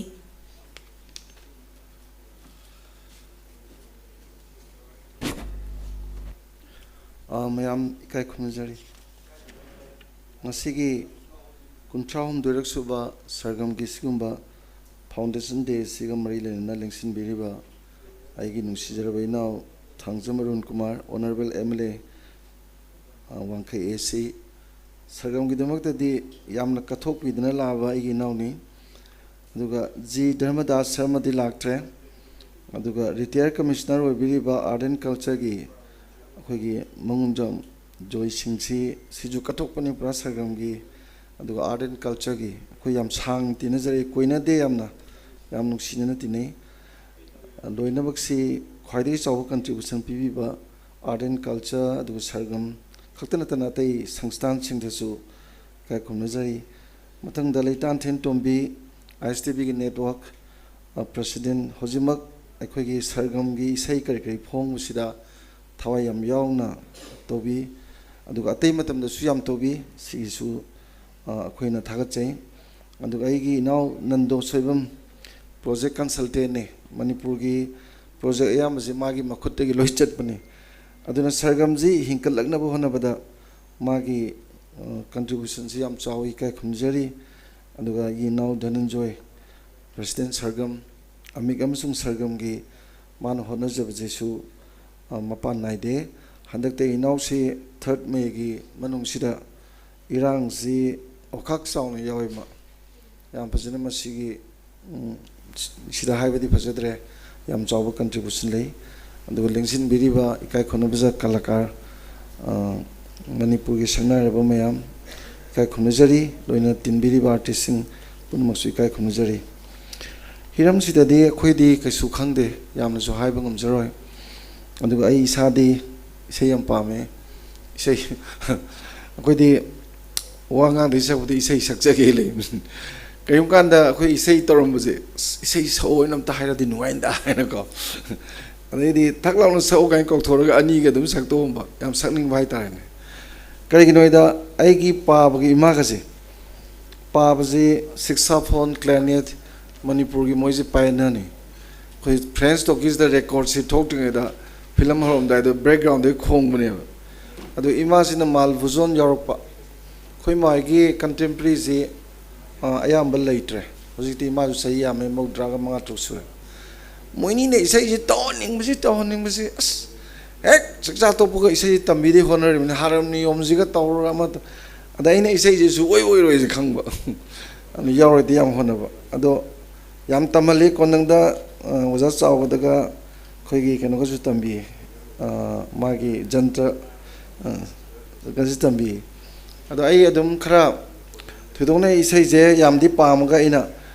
ꯑ, ꯃꯌꯥꯝ ꯏꯀꯥꯏ ꯈꯨꯝꯅꯖꯔꯤ꯫ ꯉꯁꯤꯒꯤ ꯀꯨꯟꯊ꯭ꯔꯥ ꯍꯨꯝꯗꯣꯏꯔꯛ ꯁꯨꯕ ꯁꯔꯒꯝꯒꯤ ꯁꯤꯒꯨꯝꯕ Foundation Day ꯑꯁꯤꯒ ꯃꯔꯤ ꯂꯩꯅꯅ ꯂꯦꯡꯁꯤꯟꯕꯤꯔꯤꯕ ꯑꯩꯒꯤ ꯅꯨꯡꯁꯤꯖꯔꯕ ꯏꯅꯥꯎ Thangjam Arun Kumar, Honourable M L A, ꯑ, ꯋꯥꯡꯈꯩ A C, ꯁꯔꯒꯝꯒꯤꯗꯃꯛꯇꯗꯤ ꯌꯥꯝꯅ ꯀꯠꯊꯣꯛꯄꯤꯗꯨꯅ ꯂꯥꯛꯑꯕ ꯑꯩꯒꯤ ꯏꯅꯥꯎꯅꯤ꯫ ꯑꯗꯨꯒ G ꯙꯔꯃꯗꯥꯁ ꯁꯔꯃꯗꯤ ꯂꯥꯛꯇ꯭ꯔꯦ꯫ ꯑꯗꯨꯒ Retired Commissioner ꯑꯣꯏꯕꯤꯔꯤꯕ Art and Cultureꯒꯤ ꯑꯩꯈꯣꯏꯒꯤ ꯃꯉꯨꯝꯖꯝ ꯖꯣꯏ ꯁꯤꯡꯁꯤ, ꯁꯤꯁꯨ ꯀꯠꯊꯣꯛꯄꯅꯤ ꯄꯨꯔꯥ ꯁꯔꯒꯝꯒꯤ꯫ ꯑꯗꯨꯒ Art and Cultureꯒꯤ ꯑꯩꯈꯣꯏ ꯌꯥꯝ ꯁꯥꯡꯅ ꯇꯤꯟꯅꯖꯔꯛꯏ, ꯀꯣꯏꯅꯗꯦ ꯌꯥꯝꯅ, ꯌꯥꯝ ꯅꯨꯡꯁꯤꯅꯅ ꯇꯤꯟꯅꯩ꯫ ꯂꯣꯏꯅꯃꯛꯁꯤ ꯈ꯭ꯋꯥꯏꯗꯒꯤ ꯆꯥꯎꯕ contribution ꯄꯤꯕꯤꯕ Art and Culture ꯑꯗꯨꯒ ꯁꯔꯒꯝ ꯈꯛꯇ ꯅꯠꯇꯅ ꯑꯇꯩ ꯁꯪꯁꯊꯥꯟꯁꯤꯡꯗꯁꯨ ꯏꯀꯥꯏ ꯈꯨꯝꯅꯖꯔꯤ꯫ ꯃꯊꯪꯗ ꯂꯩꯇꯥꯟꯊꯦꯟ ꯇꯣꯝꯕꯤ, ISTVꯒꯤ network, ꯑ, president, ꯍꯧꯖꯤꯛꯃꯛ ꯑꯩꯈꯣꯏꯒꯤ ꯁꯔꯒꯝꯒꯤ ꯏꯁꯩ ꯀꯔꯤ ꯀꯔꯤ ꯐꯣꯡꯕꯁꯤꯗ ꯊꯋꯥꯏ ꯌꯥꯝ ꯌꯥꯎꯅ ꯇꯧꯕꯤ, ꯑꯗꯨꯒ ꯑꯇꯩ ꯃꯇꯝꯗꯁꯨ ꯌꯥꯝ ꯇꯧꯕꯤ꯫ ꯁꯤꯒꯤꯁꯨ, ꯑ, ꯑꯩꯈꯣꯏꯅ ꯊꯥꯒꯠꯆꯩ꯫ ꯑꯗꯨꯒ ꯑꯩꯒꯤ ꯏꯅꯥꯎ ꯅꯟꯗꯣ ꯁꯣꯏꯕꯝ, project consultantꯅꯦ꯫ ꯃꯅꯤꯄꯨꯔꯒꯤ project ꯑꯌꯥꯝꯕꯁꯦ ꯃꯥꯒꯤ ꯃꯈꯨꯠꯇꯒꯤ ꯂꯣꯏ ꯆꯠꯄꯅꯤ꯫ ꯑꯗꯨꯅ ꯁꯔꯒꯝꯁꯤ ꯍꯤꯡꯀꯠꯂꯛꯅꯕ ꯍꯣꯠꯅꯕꯗ ꯃꯥꯒꯤ, ꯑ, contributionꯁꯤ ꯌꯥꯝ ꯆꯥꯎꯏ, ꯏꯀꯥꯏ ꯈꯨꯝꯅꯖꯔꯤ꯫ ꯑꯗꯨꯒ ꯑꯩꯒꯤ ꯏꯅꯥꯎ ꯙꯅꯟꯖꯣꯏ, president ꯁꯔꯒꯝ, ꯑꯃꯤꯛ ꯑꯃꯁꯨꯡ ꯁꯔꯒꯝꯒꯤ ꯃꯥꯅ ꯍꯣꯠꯅꯖꯕꯁꯤꯁꯨ, ꯑ, ꯃꯄꯥꯟ ꯅꯥꯏꯗꯦ꯫ ꯍꯟꯗꯛꯇ ꯏꯅꯥꯎꯁꯤ third Mayꯒꯤ ꯃꯅꯨꯡꯁꯤꯗ ꯏꯔꯥꯡꯁꯤ ꯑꯣꯈꯥꯛ ꯆꯥꯎꯅ ꯌꯥꯎꯏ꯫ ꯃꯥ ꯌꯥꯝ ꯐꯖꯅ ꯃꯁꯤꯒꯤ, ꯎꯝ, ꯁꯤꯗ ꯍꯥꯏꯕꯗꯤ ꯐꯖꯗ꯭ꯔꯦ, ꯌꯥꯝ ꯆꯥꯎꯕ contribution ꯂꯩ꯫ ꯑꯗꯨꯒ ꯂꯦꯡꯁꯤꯟꯕꯤꯔꯤꯕ ꯏꯀꯥꯏ ꯈꯨꯝꯅꯕꯖ ꯀꯂꯥꯀꯥꯔ, ꯑ, ꯃꯅꯤꯄꯨꯔꯒꯤ ꯁꯛꯅꯥꯏꯔꯕ ꯃꯌꯥꯝ ꯏꯀꯥꯏ ꯈꯨꯝꯅꯖꯔꯤ, ꯂꯣꯏꯅ ꯇꯤꯟꯕꯤꯔꯤꯕ artistꯁꯤꯡ ꯄꯨꯝꯅꯃꯛꯁꯨ ꯏꯀꯥꯏ ꯈꯨꯝꯅꯖꯔꯤ꯫ ꯍꯤꯔꯝꯁꯤꯗꯗꯤ ꯑꯩꯈꯣꯏꯗꯤ ꯀꯩꯁꯨ ꯈꯪꯗꯦ, ꯌꯥꯝꯅꯁꯨ ꯍꯥꯏꯕ ꯉꯝꯖꯔꯣꯏ꯫ ꯑꯗꯨꯒ ꯑꯩ ꯏꯁꯥꯗꯤ ꯏꯁꯩ ꯌꯥꯝ ꯄꯥꯝꯃꯦ꯫ ꯏꯁꯩ ꯑꯩꯈꯣꯏꯗꯤ ꯋꯥ ꯉꯥꯡꯗꯣꯏ ꯁꯔꯨꯛꯄꯨꯗꯤ ꯏꯁꯩ ꯁꯛꯆꯒꯦ ꯂꯩꯕꯅꯤ꯫ ꯀꯔꯤꯒꯨꯝꯕ ꯀꯥꯟꯗ ꯑꯩꯈꯣꯏ ꯏꯁꯩ ꯇꯧꯔꯝꯕꯁꯦ, "ꯑꯁ, ꯏꯁꯩ ꯁꯛꯑꯣ" ꯍꯥꯏꯅ ꯑꯝꯇ ꯍꯥꯏꯔꯗꯤ ꯅꯨꯡꯉꯥꯏꯅꯤꯗ ꯍꯥꯏꯅꯀꯣ꯫ ꯑꯗꯩꯗꯤ ꯊꯛ ꯂꯥꯎꯅ ꯁꯛꯑꯣ ꯀꯥꯏꯅ ꯀꯧꯊꯣꯔꯒ ꯑꯅꯤꯒ ꯑꯗꯨꯝ ꯁꯛꯇꯣꯛꯑꯝꯕ, ꯌꯥꯝ ꯁꯛꯅꯤꯡꯕ ꯍꯥꯏꯇꯥꯔꯦꯅꯦ꯫ ꯀꯔꯤꯒꯤꯅꯣ ꯍꯥꯏꯗ ꯑꯩꯒꯤ ꯄꯥꯕꯒꯤ ꯏꯃꯥꯒꯁꯦ, ꯄꯥꯕꯁꯤ saxophone, clarinet, ꯃꯅꯤꯄꯨꯔꯒꯤ ꯃꯣꯏꯁꯦ pioneerꯅꯤ꯫ ꯑꯩꯈꯣꯏ French talkiesꯗ recordꯁꯤ ꯊꯣꯛꯇ꯭ꯔꯤꯉꯩꯗ film ꯍꯧꯔꯝꯗꯥꯏꯗ backgroundꯗꯒꯤ ꯈꯣꯡꯕꯅꯦꯕ꯫ ꯑꯗꯨ ꯏꯃꯥꯁꯤꯅ ꯃꯥꯜꯚꯨꯖꯣꯟ ꯌꯥꯎꯔꯛꯄ꯫ ꯑꯩꯈꯣꯏ ꯃꯥꯒꯤ contemporaryꯁꯤ, ꯑ, ꯑꯌꯥꯝꯕ ꯂꯩꯇ꯭ꯔꯦ꯫ ꯍꯧꯖꯤꯛꯇꯤ ꯃꯥꯁꯨ ꯆꯍꯤ ꯌꯥꯝꯃꯦ, ꯃꯧꯗ꯭ꯔꯥꯒ ꯃꯉꯥ ꯇꯔꯨꯛ ꯁꯨꯔꯦ꯫ ꯃꯣꯏꯅꯤꯅ ꯏꯁꯩꯁꯤ ꯇꯧꯍꯟꯅꯤꯡꯕꯁꯤ, ꯇꯧꯍꯟꯅꯤꯡꯕꯁꯤ, ꯑꯁ, ꯍꯦꯛ ꯆꯥꯛꯆꯥ ꯇꯣꯛꯄꯒ ꯏꯁꯩꯁꯤ ꯇꯝꯕꯤꯗꯦ ꯍꯣꯠꯅꯔꯤꯕꯅꯤ, ꯍꯥꯔꯃꯣꯅꯤꯌꯝ ꯅꯤꯌꯣꯝꯁꯤꯒ ꯇꯧꯔꯒ ꯑꯃ ꯇꯧ-, ꯑꯗ ꯑꯩꯅ ꯏꯁꯩꯁꯤꯁꯨ ꯑꯣꯏ ꯑꯣꯏꯔꯣꯏꯁꯦ ꯈꯪꯕ꯫ ꯑꯗꯨ ꯌꯥꯎꯔꯣꯏꯗꯤ ꯌꯥꯝ ꯍꯣꯠꯅꯕ꯫ ꯑꯗꯣ ꯌꯥꯝ ꯇꯝꯍꯜꯂꯤ꯫ ꯀꯣꯟꯅꯪꯗ, ꯑ, ꯑꯣꯖꯥ ꯆꯥꯎꯒꯗꯒ ꯑꯩꯈꯣꯏꯒꯤ ꯀꯩꯅꯣꯒꯁꯨ ꯇꯝꯕꯤ, ꯑ, ꯃꯥꯒꯤ ꯖꯟꯇ꯭ꯔ, ꯑ, ꯒꯁꯨ ꯇꯝꯕꯤ꯫ ꯑꯗꯣ ꯑꯩ ꯑꯗꯨꯝ ꯈꯔ ꯊꯣꯏꯗꯣꯛꯅ ꯏꯁꯩꯁꯦ ꯌꯥꯝꯗꯤ ꯄꯥꯝꯃꯒ ꯑꯩꯅ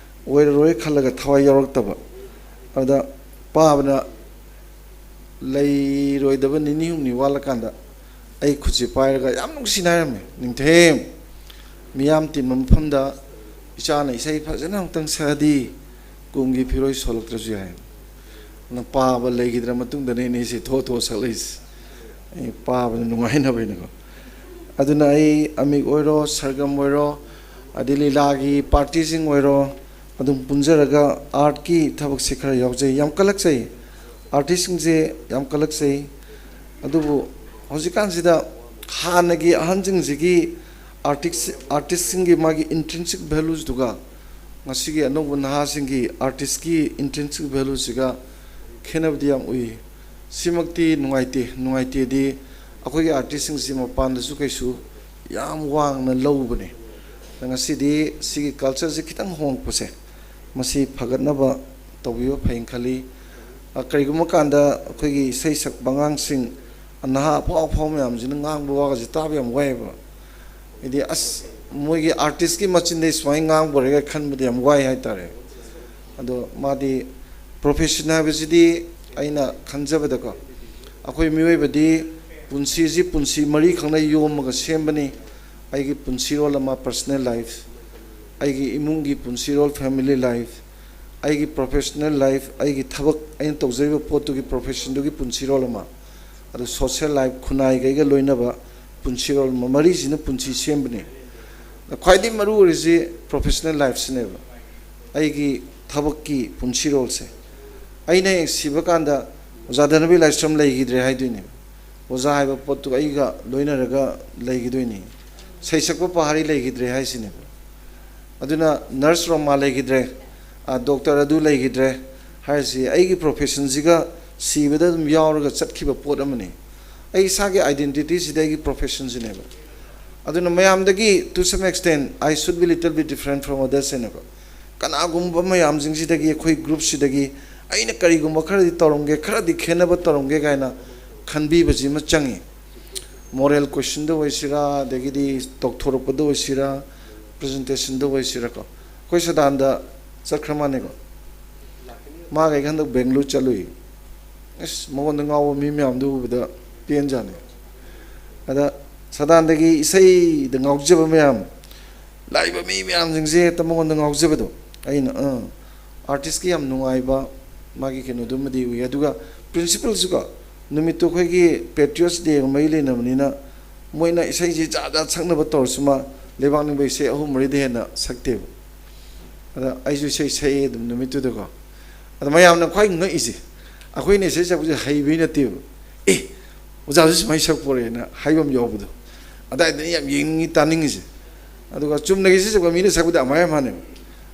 ꯑꯣꯏꯔꯔꯣꯏ ꯈꯜꯂꯒ ꯊꯋꯥꯏ ꯌꯥꯎꯔꯛꯇꯕ꯫ ꯑꯗꯨꯗ ꯄꯥꯕꯅ ꯂꯩꯔꯣꯏꯗꯕ ꯅꯤꯅꯤ ꯍꯨꯝꯅꯤ ꯋꯥꯠꯂꯀꯥꯟꯗ ꯑꯩ ꯈꯨꯠꯁꯤ ꯄꯥꯏꯔꯒ ꯌꯥꯝ ꯅꯨꯡꯁꯤꯅ ꯍꯥꯏꯔꯝꯃꯦ, "ꯅꯤꯡꯊꯦꯝ, ꯃꯤꯌꯥꯝ ꯇꯤꯟꯕ ꯃꯐꯝꯗ ꯏꯆꯥꯅ ꯏꯁꯩ ꯐꯖꯅ ꯑꯃꯨꯛꯇꯪ ꯁꯛꯑꯗꯤ ꯀꯨꯝꯒꯤ ꯐꯤꯔꯣꯏ ꯁꯣꯜꯂꯛꯇ꯭ꯔꯁꯨ ꯌꯥꯏ"꯫ ꯅꯪ ꯄꯥꯕ ꯂꯩꯈꯤꯗ꯭ꯔ ꯃꯇꯨꯡꯗꯅꯦ ꯑꯩꯅ ꯏꯁꯩ ꯊꯣꯛ ꯊꯣꯛ ꯁꯛꯂꯛꯏꯁꯦ꯫ ꯑꯩ ꯄꯥꯕꯗ ꯅꯨꯡꯉꯥꯏꯅꯕ ꯑꯩꯅꯀꯣ꯫ ꯑꯗꯨꯅ ꯑꯩ ꯑꯃꯤꯛ ꯑꯣꯏꯔꯣ, ꯁꯔꯒꯝ ꯑꯣꯏꯔꯣ, ꯑꯗꯩ ꯂꯤꯂꯥꯒꯤ ꯄꯥꯔꯇꯤꯁꯤꯡ ꯑꯣꯏꯔꯣ, ꯑꯗꯨꯝ ꯄꯨꯟꯖꯔꯒ ꯑꯥꯔꯠꯀꯤ ꯊꯕꯛꯁꯦ ꯈꯔ ꯌꯥꯎꯖꯩ꯫ ꯌꯥꯝ ꯀꯜꯂꯛꯆꯩ, ꯑꯥꯔꯇꯤꯁꯁꯤꯡꯁꯦ ꯌꯥꯝ ꯀꯜꯂꯛꯆꯩ꯫ ꯑꯗꯨꯕꯨ ꯍꯧꯖꯤꯛꯀꯥꯟꯁꯤꯗ ꯍꯥꯟꯅꯒꯤ ꯑꯍꯟꯁꯤꯡꯁꯤꯒꯤ ꯑꯥꯔꯇꯤꯁ-, ꯑꯥꯔꯇꯤꯁꯁꯤꯡꯒꯤ ꯃꯥꯒꯤ ꯏꯟꯇ꯭ꯔꯤꯟꯁꯤꯛ ꯚꯦꯂꯨꯁꯗꯨꯒ ꯉꯁꯤꯒꯤ ꯑꯅꯧꯕ ꯅꯍꯥꯁꯤꯡꯒꯤ ꯑꯥꯔꯇꯤꯁꯀꯤ ꯏꯟꯇ꯭ꯔꯤꯟꯁꯤꯛ ꯚꯦꯂꯨꯁꯤꯒ ꯈꯦꯠꯅꯕꯗꯤ ꯌꯥꯝ ꯎꯏ꯫ ꯁꯤꯃꯛꯇꯤ ꯅꯨꯡꯉꯥꯏꯇꯦ꯫ ꯅꯨꯡꯉꯥꯏꯇꯦꯗꯤ ꯑꯩꯈꯣꯏꯒꯤ ꯑꯥꯔꯇꯤꯁꯁꯤꯡꯁꯤ ꯃꯄꯥꯟꯗꯁꯨ ꯀꯩꯁꯨ ꯌꯥꯝ ꯋꯥꯡꯅ ꯂꯧꯕꯅꯦ꯫ ꯉꯁꯤꯗꯤ ꯁꯤꯒꯤ ꯀꯜꯆꯔꯁꯤ ꯈꯤꯇꯪ ꯍꯣꯡꯉꯛꯄꯁꯦ, ꯃꯁꯤ ꯐꯒꯠꯅꯕ ꯇꯧꯕꯤꯕ ꯐꯩꯅ ꯈꯜꯂꯤ꯫ ꯑ, ꯀꯔꯤꯒꯨꯝꯕ ꯀꯥꯟꯗ ꯑꯩꯈꯣꯏꯒꯤ ꯏꯁꯩ ꯁꯛꯄ ꯑꯉꯥꯡꯁꯤꯡ, ꯅꯍꯥ ꯑꯐꯥꯎ ꯑꯐꯥꯎ ꯃꯌꯥꯝꯁꯤꯅ ꯉꯥꯡꯕ ꯋꯥꯒꯁꯦ ꯇꯥꯕ ꯌꯥꯝ ꯋꯥꯏꯌꯦꯕ꯫ ꯍꯥꯏꯗꯤ, "ꯑꯁ, ꯃꯣꯏꯒꯤ ꯑꯥꯔꯇꯤꯁꯀꯤ ꯃꯆꯤꯟꯗꯩ ꯁꯨꯃꯥꯏꯅ ꯉꯥꯡꯕ ꯑꯣꯏꯔꯦꯒ" ꯈꯟꯕꯗꯤ ꯌꯥꯝ ꯋꯥꯏ ꯍꯥꯏꯇꯥꯔꯦ꯫ ꯑꯗꯣ ꯃꯥꯗꯤ ꯄ꯭ꯔꯣꯐꯦꯁꯟ ꯍꯥꯏꯕꯁꯤꯗꯤ, ꯑꯩꯅ ꯈꯟꯖꯕꯗꯀꯣ, ꯑꯩꯈꯣꯏ ꯃꯤꯑꯣꯏꯕꯗꯤ ꯄꯨꯟꯁꯤꯁꯤ ꯄꯨꯟꯁꯤ ꯃꯔꯤꯈꯛꯅ ꯌꯣꯝꯃꯒ ꯁꯦꯝꯕꯅꯤ꯫ ꯑꯩꯒꯤ ꯄꯨꯟꯁꯤꯔꯣꯜ ꯑꯃ, ꯄꯔꯁꯅꯦꯜ ꯂꯥꯏꯐ, ꯑꯩꯒꯤ ꯏꯃꯨꯡꯒꯤ ꯄꯨꯟꯁꯤꯔꯣꯜ, ꯐꯦꯃꯤꯂꯤ ꯂꯥꯏꯐ, ꯑꯩꯒꯤ ꯄ꯭ꯔꯣꯐꯦꯁꯅꯦꯜ ꯂꯥꯏꯐ, ꯑꯩꯒꯤ ꯊꯕꯛ, ꯑꯩꯅ ꯇꯧꯖꯔꯤꯕ ꯄꯣꯠꯇꯨꯒꯤ ꯄ꯭ꯔꯣꯐꯦꯁꯟꯗꯨꯒꯤ ꯄꯨꯟꯁꯤꯔꯣꯜ ꯑꯃ, ꯑꯗꯨ ꯁꯣꯁꯦꯜ ꯂꯥꯏꯐ, ꯈꯨꯟꯅꯥꯏꯒꯩꯒ ꯂꯣꯏꯅꯕ ꯄꯨꯟꯁꯤꯔꯣꯜ ꯑꯃ, ꯃꯔꯤꯁꯤꯅ ꯄꯨꯟꯁꯤ ꯁꯦꯝꯕꯅꯤ꯫ ꯈ꯭ꯋꯥꯏꯗꯒꯤ ꯃꯔꯨ ꯑꯣꯏꯔꯤꯁꯤ ꯄ꯭ꯔꯣꯐꯦꯁꯅꯦꯜ ꯂꯥꯏꯐꯁꯤꯅꯦꯕ, ꯑꯩꯒꯤ ꯊꯕꯛꯀꯤ ꯄꯨꯟꯁꯤꯔꯣꯜꯁꯦ꯫ ꯑꯩꯅ ꯍꯌꯦꯡ ꯁꯤꯕ ꯀꯥꯟꯗ ꯑꯣꯖꯥ ꯙꯅꯕꯤ ꯂꯥꯏꯁ꯭ꯔꯝ ꯂꯩꯈꯤꯗ꯭ꯔꯦ ꯍꯥꯏꯗꯣꯏꯅꯦꯕ꯫ ꯑꯣꯖꯥ ꯍꯥꯏꯕ ꯄꯣꯠꯇꯨ ꯑꯩꯒ ꯂꯣꯏꯅꯔꯒ ꯂꯩꯈꯤꯗꯣꯏꯅꯤ꯫ ꯁꯩꯁꯛꯄ ꯄꯍꯥꯔꯤ ꯂꯩꯈꯤꯗ꯭ꯔꯦ ꯍꯥꯏꯁꯤꯅꯦꯕ꯫ ꯑꯗꯨꯅ ꯅꯔꯁ ꯔꯣꯃꯥ ꯂꯩꯈꯤꯗ꯭ꯔꯦ, ꯗꯣꯛꯇꯔ ꯑꯗꯨ ꯂꯩꯈꯤꯗ꯭ꯔꯦ ꯍꯥꯏꯔꯤꯁꯤ ꯑꯩꯒꯤ ꯄ꯭ꯔꯣꯐꯦꯁꯟꯁꯤꯒ ꯁꯤꯕꯗ ꯑꯗꯨꯝ ꯌꯥꯎꯔꯒ ꯆꯠꯈꯤꯕ ꯄꯣꯠ ꯑꯃꯅꯤ꯫ ꯑꯩ ꯏꯁꯥꯒꯤ ꯑꯥꯏꯗꯦꯟꯇꯤꯇꯤꯁꯤꯗ ꯑꯩꯒꯤ ꯄ꯭ꯔꯣꯐꯦꯁꯟꯁꯤꯅꯦꯕ꯫ ꯑꯗꯨꯅ ꯃꯌꯥꯝꯗꯒꯤ, to some extent, I should be little bit different from others ꯍꯥꯏꯅꯀꯣ, ꯀꯅꯥꯒꯨꯝꯕ ꯃꯌꯥꯝꯁꯤꯡꯁꯤꯗꯒꯤ, ꯑꯩꯈꯣꯏ ꯒ꯭ꯔꯨꯞꯁꯤꯗꯒꯤ ꯑꯩꯅ ꯀꯔꯤꯒꯨꯝꯕ ꯈꯔꯗꯤ ꯇꯧꯔꯝꯒꯦ, ꯈꯔꯗꯤ ꯈꯦꯠꯅꯕ ꯇꯧꯔꯝꯒꯦ ꯀꯥꯏꯅ ꯈꯟꯕꯤꯕꯁꯤꯃ ꯆꯪꯉꯤ꯫ ꯃꯣꯔꯦꯜ ꯀꯣꯏꯁꯟꯗ ꯑꯣꯏꯁꯤꯔꯥ, ꯑꯗꯒꯤꯗꯤ ꯇꯧꯊꯣꯔꯛꯄꯗ ꯑꯣꯏꯁꯤꯔꯥ, ꯄ꯭ꯔꯖꯦꯟꯇꯦꯁꯟꯗ ꯑꯣꯏꯁꯤꯔꯥꯀꯣ꯫ ꯑꯩꯈꯣꯏ ꯁꯗꯥꯟꯗ ꯆꯠꯈ꯭ꯔ ꯃꯥꯅꯦꯀꯣ꯫ ꯃꯥꯒ ꯑꯩꯒ ꯍꯟꯗꯛ ꯕꯦꯡꯒꯂꯨꯔꯨ ꯆꯠꯂꯨꯏ꯫ ꯑꯁ, ꯃꯉꯣꯟꯗ ꯉꯥꯎꯕ ꯃꯤ ꯃꯌꯥꯝꯗꯨ ꯎꯕꯗ ꯄꯦꯟꯖꯥꯅꯤ꯫ ꯑꯗ ꯁꯗꯥꯟꯗꯒꯤ ꯏꯁꯩꯗ ꯉꯥꯎꯖꯕ ꯃꯌꯥꯝ, ꯂꯥꯛꯏꯕ ꯃꯤ ꯃꯌꯥꯝꯁꯤꯡꯁꯦ ꯍꯦꯛꯇ ꯃꯉꯣꯟꯗ ꯉꯥꯎꯖꯕꯗꯣ꯫ ꯑꯩꯅ ꯑꯥ, ꯑꯥꯔꯇꯤꯁꯀꯤ ꯌꯥꯝ ꯅꯨꯡꯉꯥꯏꯕ ꯃꯥꯒꯤ ꯀꯩꯅꯣꯗꯨꯃꯗꯤ ꯎꯏ꯫ ꯑꯗꯨꯒ ꯄ꯭ꯔꯤꯟꯁꯤꯄꯜꯁꯨꯀꯣ, ꯅꯨꯃꯤꯠꯇꯨ ꯑꯩꯈꯣꯏꯒꯤ ꯄꯦꯇ꯭ꯔꯤꯌꯣꯠꯁ ꯗꯦꯒ ꯃꯔꯤ ꯂꯩꯅꯕꯅꯤꯅ, ꯃꯣꯏꯅ ꯏꯁꯩꯁꯤ ꯖꯥꯠ ꯖꯥꯠ ꯁꯛꯅꯕ ꯇꯧꯔꯁꯨ ꯃꯥ ꯂꯩꯕꯥꯛ ꯅꯤꯡꯕ ꯏꯁꯩ ꯑꯍꯨꯝ ꯃꯔꯤꯗ ꯍꯦꯟꯅ ꯁꯛꯇꯦꯕ꯫ ꯑꯗ ꯑꯩꯁꯨ ꯏꯁꯩ ꯁꯛꯑꯦ ꯑꯗꯨꯝ ꯅꯨꯃꯤꯠꯇꯨꯗꯀꯣ꯫ ꯑꯗ ꯃꯌꯥꯝꯅ ꯈ꯭ꯋꯥꯏ ꯉꯛꯏꯁꯦ, ꯑꯩꯈꯣꯏꯅ ꯏꯁꯩ ꯁꯛꯄꯁꯦ ꯍꯩꯕꯩ ꯅꯠꯇꯦꯕ꯫ "ꯑꯦ, ꯑꯣꯖꯥꯁꯨ ꯁꯨꯃꯥꯏꯅ ꯁꯛꯄꯣꯔꯦꯅ" ꯍꯥꯏꯕ ꯑꯃ ꯌꯥꯎꯕꯗꯣ꯫ ꯑꯗꯥꯏꯗꯅ ꯌꯥꯝ ꯌꯦꯡꯅꯤꯡꯉꯤ, ꯇꯥꯅꯤꯡꯉꯤꯁꯦ꯫ ꯑꯗꯨꯒ ꯆꯨꯝꯅꯒꯤ ꯏꯁꯩ ꯁꯛꯄ ꯃꯤꯅ ꯁꯛꯄꯗꯤ ꯑꯃꯥꯏ ꯃꯥꯟꯅꯩꯕ꯫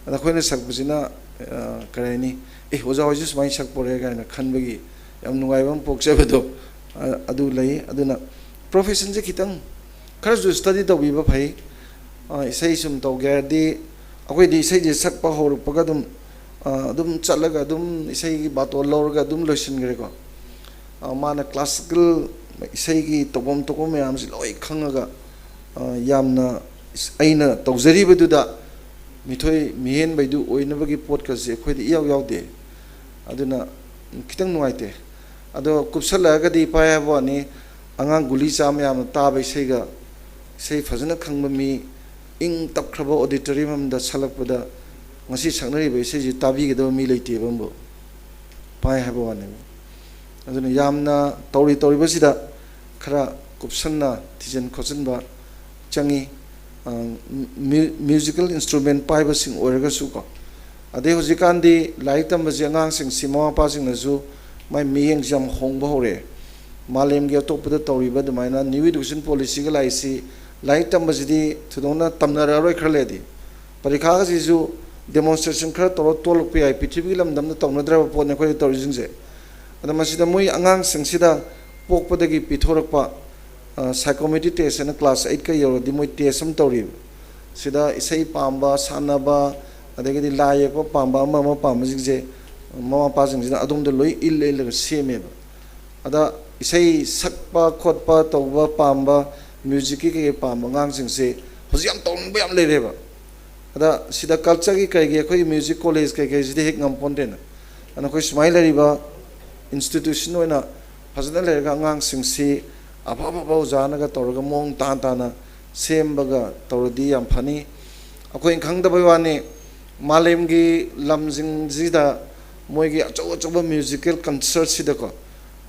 ꯑꯗ ꯑꯩꯈꯣꯏꯅ ꯁꯛꯄꯁꯤꯅ, ꯑ, ꯀꯔꯤ ꯍꯥꯏꯅꯤ, "ꯑꯦ, ꯑꯣꯖꯥ ꯍꯣꯏꯁꯨ ꯁꯨꯃꯥꯏꯅ ꯁꯛꯄꯣꯔꯦ" ꯀꯥꯏꯅ ꯈꯟꯕꯒꯤ ꯌꯥꯝ ꯅꯨꯡꯉꯥꯏꯕ ꯑꯃ ꯄꯣꯛꯆꯕꯗꯣ, ꯑ-, ꯑꯗꯨ ꯂꯩ꯫ ꯑꯗꯨꯅ ꯄ꯭ꯔꯣꯐꯦꯁꯟꯁꯦ ꯈꯤꯇꯪ ꯈꯔꯁꯨ ꯁ꯭ꯇꯗꯤ ꯇꯧꯕꯤꯕ ꯐꯩ꯫ ꯑ, ꯏꯁꯩ ꯁꯨꯝ ꯇꯧꯒꯦ ꯍꯥꯏꯔꯗꯤ, ꯑꯩꯈꯣꯏꯗꯤ ꯏꯁꯩꯁꯦ ꯁꯛꯄ ꯍꯧꯔꯛꯄꯒ ꯑꯗꯨꯝ, ꯑ, ꯑꯗꯨꯝ ꯆꯠꯂꯒ ꯑꯗꯨꯝ ꯏꯁꯩꯒꯤ ꯕꯥꯇꯣꯟ ꯂꯧꯔꯒ ꯑꯗꯨꯝ ꯂꯣꯏꯁꯤꯟꯈ꯭ꯔꯦꯀꯣ꯫ ꯑ, ꯃꯥꯅ ꯀ꯭ꯂꯥꯁꯤꯀꯦꯜ ꯏꯁꯩꯒꯤ ꯇꯧꯐꯝ ꯊꯣꯛꯄ ꯃꯌꯥꯝꯁꯤ ꯂꯣꯏ ꯈꯪꯉꯒ, ꯑ, ꯌꯥꯝꯅ ꯏꯁ-, ꯑꯩꯅ ꯇꯧꯖꯔꯤꯕꯗꯨꯗ ꯃꯤꯊꯣꯏ ꯃꯤꯍꯦꯟꯕꯩꯗꯨ ꯑꯣꯏꯅꯕꯒꯤ ꯄꯣꯠꯀꯁꯦ ꯑꯩꯈꯣꯏꯗ ꯏꯌꯥꯎ ꯌꯥꯎꯗꯦ꯫ ꯑꯗꯨꯅ ꯈꯤꯇꯪ ꯅꯨꯡꯉꯥꯏꯇꯦ꯫ ꯑꯗꯣ ꯀꯨꯞꯁꯜꯂꯛꯑꯒꯗꯤ ꯏꯄꯥ ꯍꯥꯏꯕ ꯋꯥꯅꯤ, ꯑꯉꯥꯡ ꯒꯨꯂꯤ ꯆꯥ ꯃꯌꯥꯝꯅ ꯇꯥꯕ ꯏꯁꯩꯒ, ꯏꯁꯩ ꯐꯖꯅ ꯈꯪꯕ ꯃꯤ, ꯏꯪ ꯇꯞꯈ꯭ꯔꯕ ꯑꯣꯗꯤꯇꯣꯔꯤꯌꯝ ꯑꯃꯗ ꯁꯛꯂꯛꯄꯗ ꯉꯁꯤ ꯁꯛꯅꯔꯤꯕ ꯏꯁꯩꯁꯤ ꯇꯥꯕꯤꯒꯗꯕ ꯃꯤ ꯂꯩꯇꯦꯕ ꯑꯃꯕꯨ꯫ ꯄꯥꯏ ꯍꯥꯏꯕ ꯋꯥꯅꯦꯕ꯫ ꯑꯗꯨꯅ ꯌꯥꯝꯅ ꯇꯧꯔꯤ ꯇꯧꯔꯤꯕꯁꯤꯗ ꯈꯔ ꯀꯨꯞꯁꯟꯅ ꯊꯤꯖꯤꯟ ꯈꯣꯠꯆꯤꯟꯕ ꯆꯪꯉꯤ꯫ ꯑ, ꯃ꯭ꯌꯨ-, ꯃ꯭ꯌꯨꯖꯤꯀꯦꯜ ꯏꯟꯁꯇ꯭ꯔꯨꯃꯦꯟ ꯄꯥꯏꯕꯁꯤꯡ ꯑꯣꯏꯔꯒꯁꯨꯀꯣ꯫ ꯑꯗꯩ ꯍꯧꯖꯤꯛꯀꯥꯟꯗꯤ ꯂꯥꯏꯔꯤꯛ ꯇꯝꯕꯁꯤ ꯑꯉꯥꯡꯁꯤꯡꯁꯤ ꯃꯃꯥ ꯃꯄꯥꯁꯤꯡꯅꯁꯨ ꯃꯥꯏ ꯃꯤꯠꯌꯦꯡꯁꯤ ꯌꯥꯝ ꯍꯣꯡꯕ ꯍꯧꯔꯛꯑꯦ꯫ ꯃꯥꯂꯦꯝꯒꯤ ꯑꯇꯣꯞꯄꯗ ꯇꯧꯔꯤꯕ ꯑꯗꯨꯃꯥꯏꯅ ꯅ꯭ꯌꯨ ꯏꯗꯨꯀꯦꯁꯟ ꯄꯣꯂꯤꯁꯤꯒ ꯂꯥꯛꯏꯁꯤ, ꯂꯥꯏꯔꯤꯛ ꯇꯝꯕꯁꯤꯗꯤ ꯊꯣꯏꯗꯣꯛꯅ ꯇꯝꯅꯔꯛꯑꯔꯣꯏ ꯈꯔ ꯂꯩꯔꯗꯤ꯫ ꯄꯔꯤꯈꯥꯒꯁꯤꯁꯨ demonstration ꯈꯔ ꯇꯧꯔ ꯇꯣꯛꯂꯛꯄ ꯌꯥꯏ꯫ ꯄ꯭ꯔꯤꯊꯤꯕꯤꯒꯤ ꯂꯝꯗꯝꯗ ꯇꯧꯅꯗ꯭ꯔꯕ ꯄꯣꯠꯅꯤ ꯑꯩꯈꯣꯏꯗ ꯇꯧꯔꯤꯁꯤꯡꯁꯦ꯫ ꯑꯗ ꯃꯁꯤꯗ ꯃꯣꯏ ꯑꯉꯥꯡꯁꯤꯡꯁꯤꯗ ꯄꯣꯛꯄꯗꯒꯤ ꯄꯤꯊꯣꯔꯛꯄ psychometric test ꯍꯥꯏꯅ class eight ꯀ ꯌꯧꯔꯗꯤ ꯃꯣꯏ test ꯑꯃ ꯇꯧꯔꯤꯕ꯫ ꯁꯤꯗ ꯏꯁꯩ ꯄꯥꯝꯕ, ꯁꯥꯟꯅꯕ, ꯑꯗꯒꯤꯗꯤ ꯂꯥꯏ ꯌꯦꯛꯄ ꯄꯥꯝꯕ, ꯑꯃ ꯑꯃ ꯄꯥꯝꯕꯁꯤꯡꯁꯦ ꯃꯃꯥ ꯃꯄꯥꯁꯤꯡꯁꯤꯅ ꯑꯗꯣꯝꯗ ꯂꯣꯏ ꯏꯜ ꯏꯜꯂꯒ ꯁꯦꯝꯃꯦꯕ꯫ ꯑꯗ ꯏꯁꯩ ꯁꯛꯄ ꯈꯣꯠꯄ ꯇꯧꯕ ꯄꯥꯝꯕ, musicꯀꯤ ꯀꯩꯀꯩ ꯄꯥꯝꯕ ꯑꯉꯥꯡꯁꯤꯡꯁꯦ ꯍꯧꯖꯤꯛ ꯌꯥꯝ ꯇꯧꯅꯤꯡꯕ ꯌꯥꯝ ꯂꯩꯔꯦꯕ꯫ ꯑꯗ ꯁꯤꯗ cultureꯒꯤ ꯀꯩꯒꯤ ꯑꯩꯈꯣꯏꯒꯤ music college ꯀꯩꯀꯩꯁꯤꯗꯤ ꯍꯦꯛ ꯉꯝꯄꯣꯟꯇꯦꯅ꯫ ꯑꯗꯨꯅ ꯑꯩꯈꯣꯏ ꯁꯨꯃꯥꯏꯅ ꯂꯩꯔꯤꯕ institution ꯑꯣꯏꯅ ꯐꯖꯅ ꯂꯩꯔꯒ ꯑꯉꯥꯡꯁꯤꯡꯁꯤ ꯑꯐ ꯑꯐꯕ ꯑꯣꯖꯥꯅꯒ ꯇꯧꯔꯒ ꯃꯑꯣꯡ ꯇꯥꯅ ꯇꯥꯅ ꯁꯦꯝꯕꯒ ꯇꯧꯔꯗꯤ ꯌꯥꯝ ꯐꯅꯤ꯫ ꯑꯩꯈꯣꯏꯅ ꯈꯪꯗꯕꯩ ꯋꯥꯅꯤ, ꯃꯥꯂꯦꯝꯒꯤ ꯂꯝꯁꯤꯡꯁꯤꯗ ꯃꯣꯏꯒꯤ ꯑꯆꯧ ꯑꯆꯧꯕ musical concertꯁꯤꯗꯀꯣ,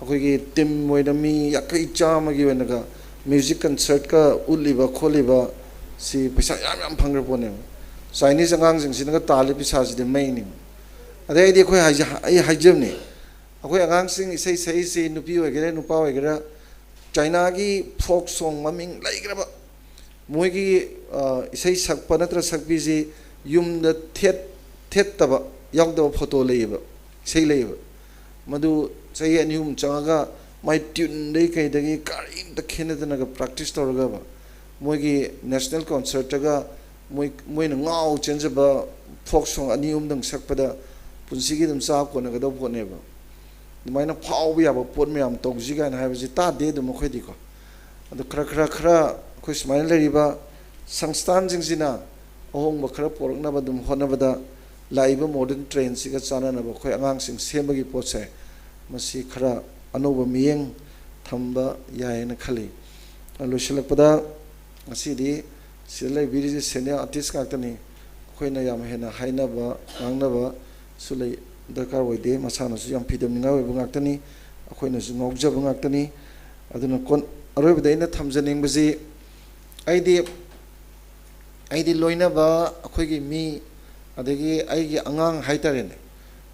ꯑꯩꯈꯣꯏꯒꯤ team ꯑꯣꯏꯅ ꯃꯤ ꯌꯥꯡꯈꯩ ꯆꯥꯝꯃꯒꯤ ꯑꯣꯏꯅꯒ music concertꯀ ꯎꯠꯂꯤꯕ ꯈꯣꯠꯂꯤꯕ ꯁꯤ ꯄꯩꯁꯥ ꯌꯥꯝ ꯌꯥꯝ ꯐꯪꯈ꯭ꯔ ꯄꯣꯠꯅꯦꯕ꯫ Chinese ꯑꯉꯥꯡꯁꯤꯡꯁꯤꯅꯒ ꯇꯥꯜꯂꯤ ꯄꯩꯁꯥꯁꯤꯗꯤ ꯃꯩꯅꯤ꯫ ꯑꯗꯩ ꯑꯩꯗꯤ ꯑꯩꯈꯣꯏ ꯍꯥꯏꯖ-, ꯑꯩ ꯍꯥꯏꯖꯕꯅꯤ, ꯑꯩꯈꯣꯏ ꯑꯉꯥꯡꯁꯤꯡ ꯏꯁꯩ ꯁꯛꯏꯁꯤ ꯅꯨꯄꯤ ꯑꯣꯏꯒꯦꯔꯥ ꯅꯨꯄꯥ ꯑꯣꯏꯒꯦꯔꯥ, Chinaꯒꯤ folk song ꯃꯃꯤꯡ ꯂꯩꯈ꯭ꯔꯕ ꯃꯣꯏꯒꯤ, ꯑ, ꯏꯁꯩ ꯁꯛꯄ ꯅꯠꯇ꯭ꯔ ꯁꯛꯄꯤꯁꯤ ꯌꯨꯝꯗ ꯊꯦꯠ-, ꯊꯦꯠꯇꯕ, ꯌꯥꯎꯗꯕ photo ꯂꯩꯌꯦꯕ, ꯏꯁꯩ ꯂꯩꯌꯦꯕ꯫ ꯃꯗꯨ ꯆꯍꯤ ꯑꯅꯤ ꯑꯍꯨꯝ ꯆꯪꯉꯒ ꯃꯥꯏ tuneꯗꯒꯤ ꯀꯩꯗꯒꯤ ꯀꯔꯤꯝꯇ ꯈꯦꯠꯅꯗꯅꯒ practice ꯇꯧꯔꯒꯕ ꯃꯣꯏꯒꯤ national concertꯇꯒ ꯃꯣꯏ, ꯃꯣꯏꯅ ꯉꯥꯎ ꯆꯦꯟꯖꯕ folk song ꯑꯅꯤ ꯑꯍꯨꯝꯗꯪ ꯁꯛꯄꯗ ꯄꯨꯟꯁꯤꯒꯤ ꯑꯗꯨꯝ ꯆꯥ ꯀꯣꯟꯅꯒꯗꯧꯕ ꯄꯣꯠꯅꯦꯕ꯫ ꯑꯗꯨꯃꯥꯏꯅ ꯐꯥꯎꯕ ꯌꯥꯕ ꯄꯣꯠ ꯃꯌꯥꯝ ꯇꯧꯁꯤ ꯀꯥꯏꯅ ꯍꯥꯏꯕꯁꯤ ꯇꯥꯗꯦ ꯑꯗꯨꯝ ꯑꯩꯈꯣꯏꯗꯤꯀꯣ꯫ ꯑꯗꯨ ꯈꯔ, ꯈꯔ, ꯈꯔ ꯑꯩꯈꯣꯏ ꯁꯨꯃꯥꯏꯅ ꯂꯩꯔꯤꯕ ꯁꯪꯁꯊꯥꯟꯁꯤꯡꯁꯤꯅ ꯑꯍꯣꯡꯕ ꯈꯔ ꯄꯣꯔꯛꯅꯕ ꯑꯗꯨꯝ ꯍꯣꯠꯅꯕꯗ ꯂꯥꯛꯏꯕ modern trendꯁꯤꯒ ꯆꯥꯟꯅꯅꯕ ꯑꯩꯈꯣꯏ ꯑꯉꯥꯡꯁꯤꯡ ꯁꯦꯝꯕꯒꯤ ꯄꯣꯠꯁꯦ ꯃꯁꯤ ꯈꯔ ꯑꯅꯧꯕ ꯃꯤꯠꯌꯦꯡ ꯊꯝꯕ ꯌꯥꯏꯌꯦꯅ ꯈꯜꯂꯤ꯫ ꯂꯣꯏꯁꯤꯜꯂꯛꯄꯗ ꯉꯁꯤꯗꯤ ꯁꯤꯗ ꯂꯩꯕꯤꯔꯤꯁꯦ senior artist ꯉꯥꯛꯇꯅꯤ꯫ ꯑꯩꯈꯣꯏꯅ ꯌꯥꯝ ꯍꯦꯟꯅ ꯍꯥꯏꯅꯕ ꯉꯥꯡꯅꯕꯁꯨ ꯂꯩ, ꯗꯔꯀꯥꯔ ꯑꯣꯏꯗꯦ꯫ ꯃꯁꯥꯅꯁꯨ ꯌꯥꯝ ꯐꯤꯗꯝꯅꯤꯡꯉꯥꯏ ꯑꯣꯏꯕ ꯉꯥꯛꯇꯅꯤ, ꯑꯩꯈꯣꯏꯅꯁꯨ ꯉꯥꯎꯖꯕ ꯉꯥꯛꯇꯅꯤ꯫ ꯑꯗꯨꯅ ꯀꯣꯟ-, ꯑꯔꯣꯏꯕꯗ ꯑꯩꯅ ꯊꯝꯖꯅꯤꯡꯕꯁꯤ, ꯑꯩꯗꯤ, ꯑꯩꯗꯤ ꯂꯣꯏꯅꯕ ꯑꯩꯈꯣꯏꯒꯤ ꯃꯤ, ꯑꯗꯒꯤ ꯑꯩꯒꯤ ꯑꯉꯥꯡ ꯍꯥꯏꯇꯥꯔꯦꯅꯦ,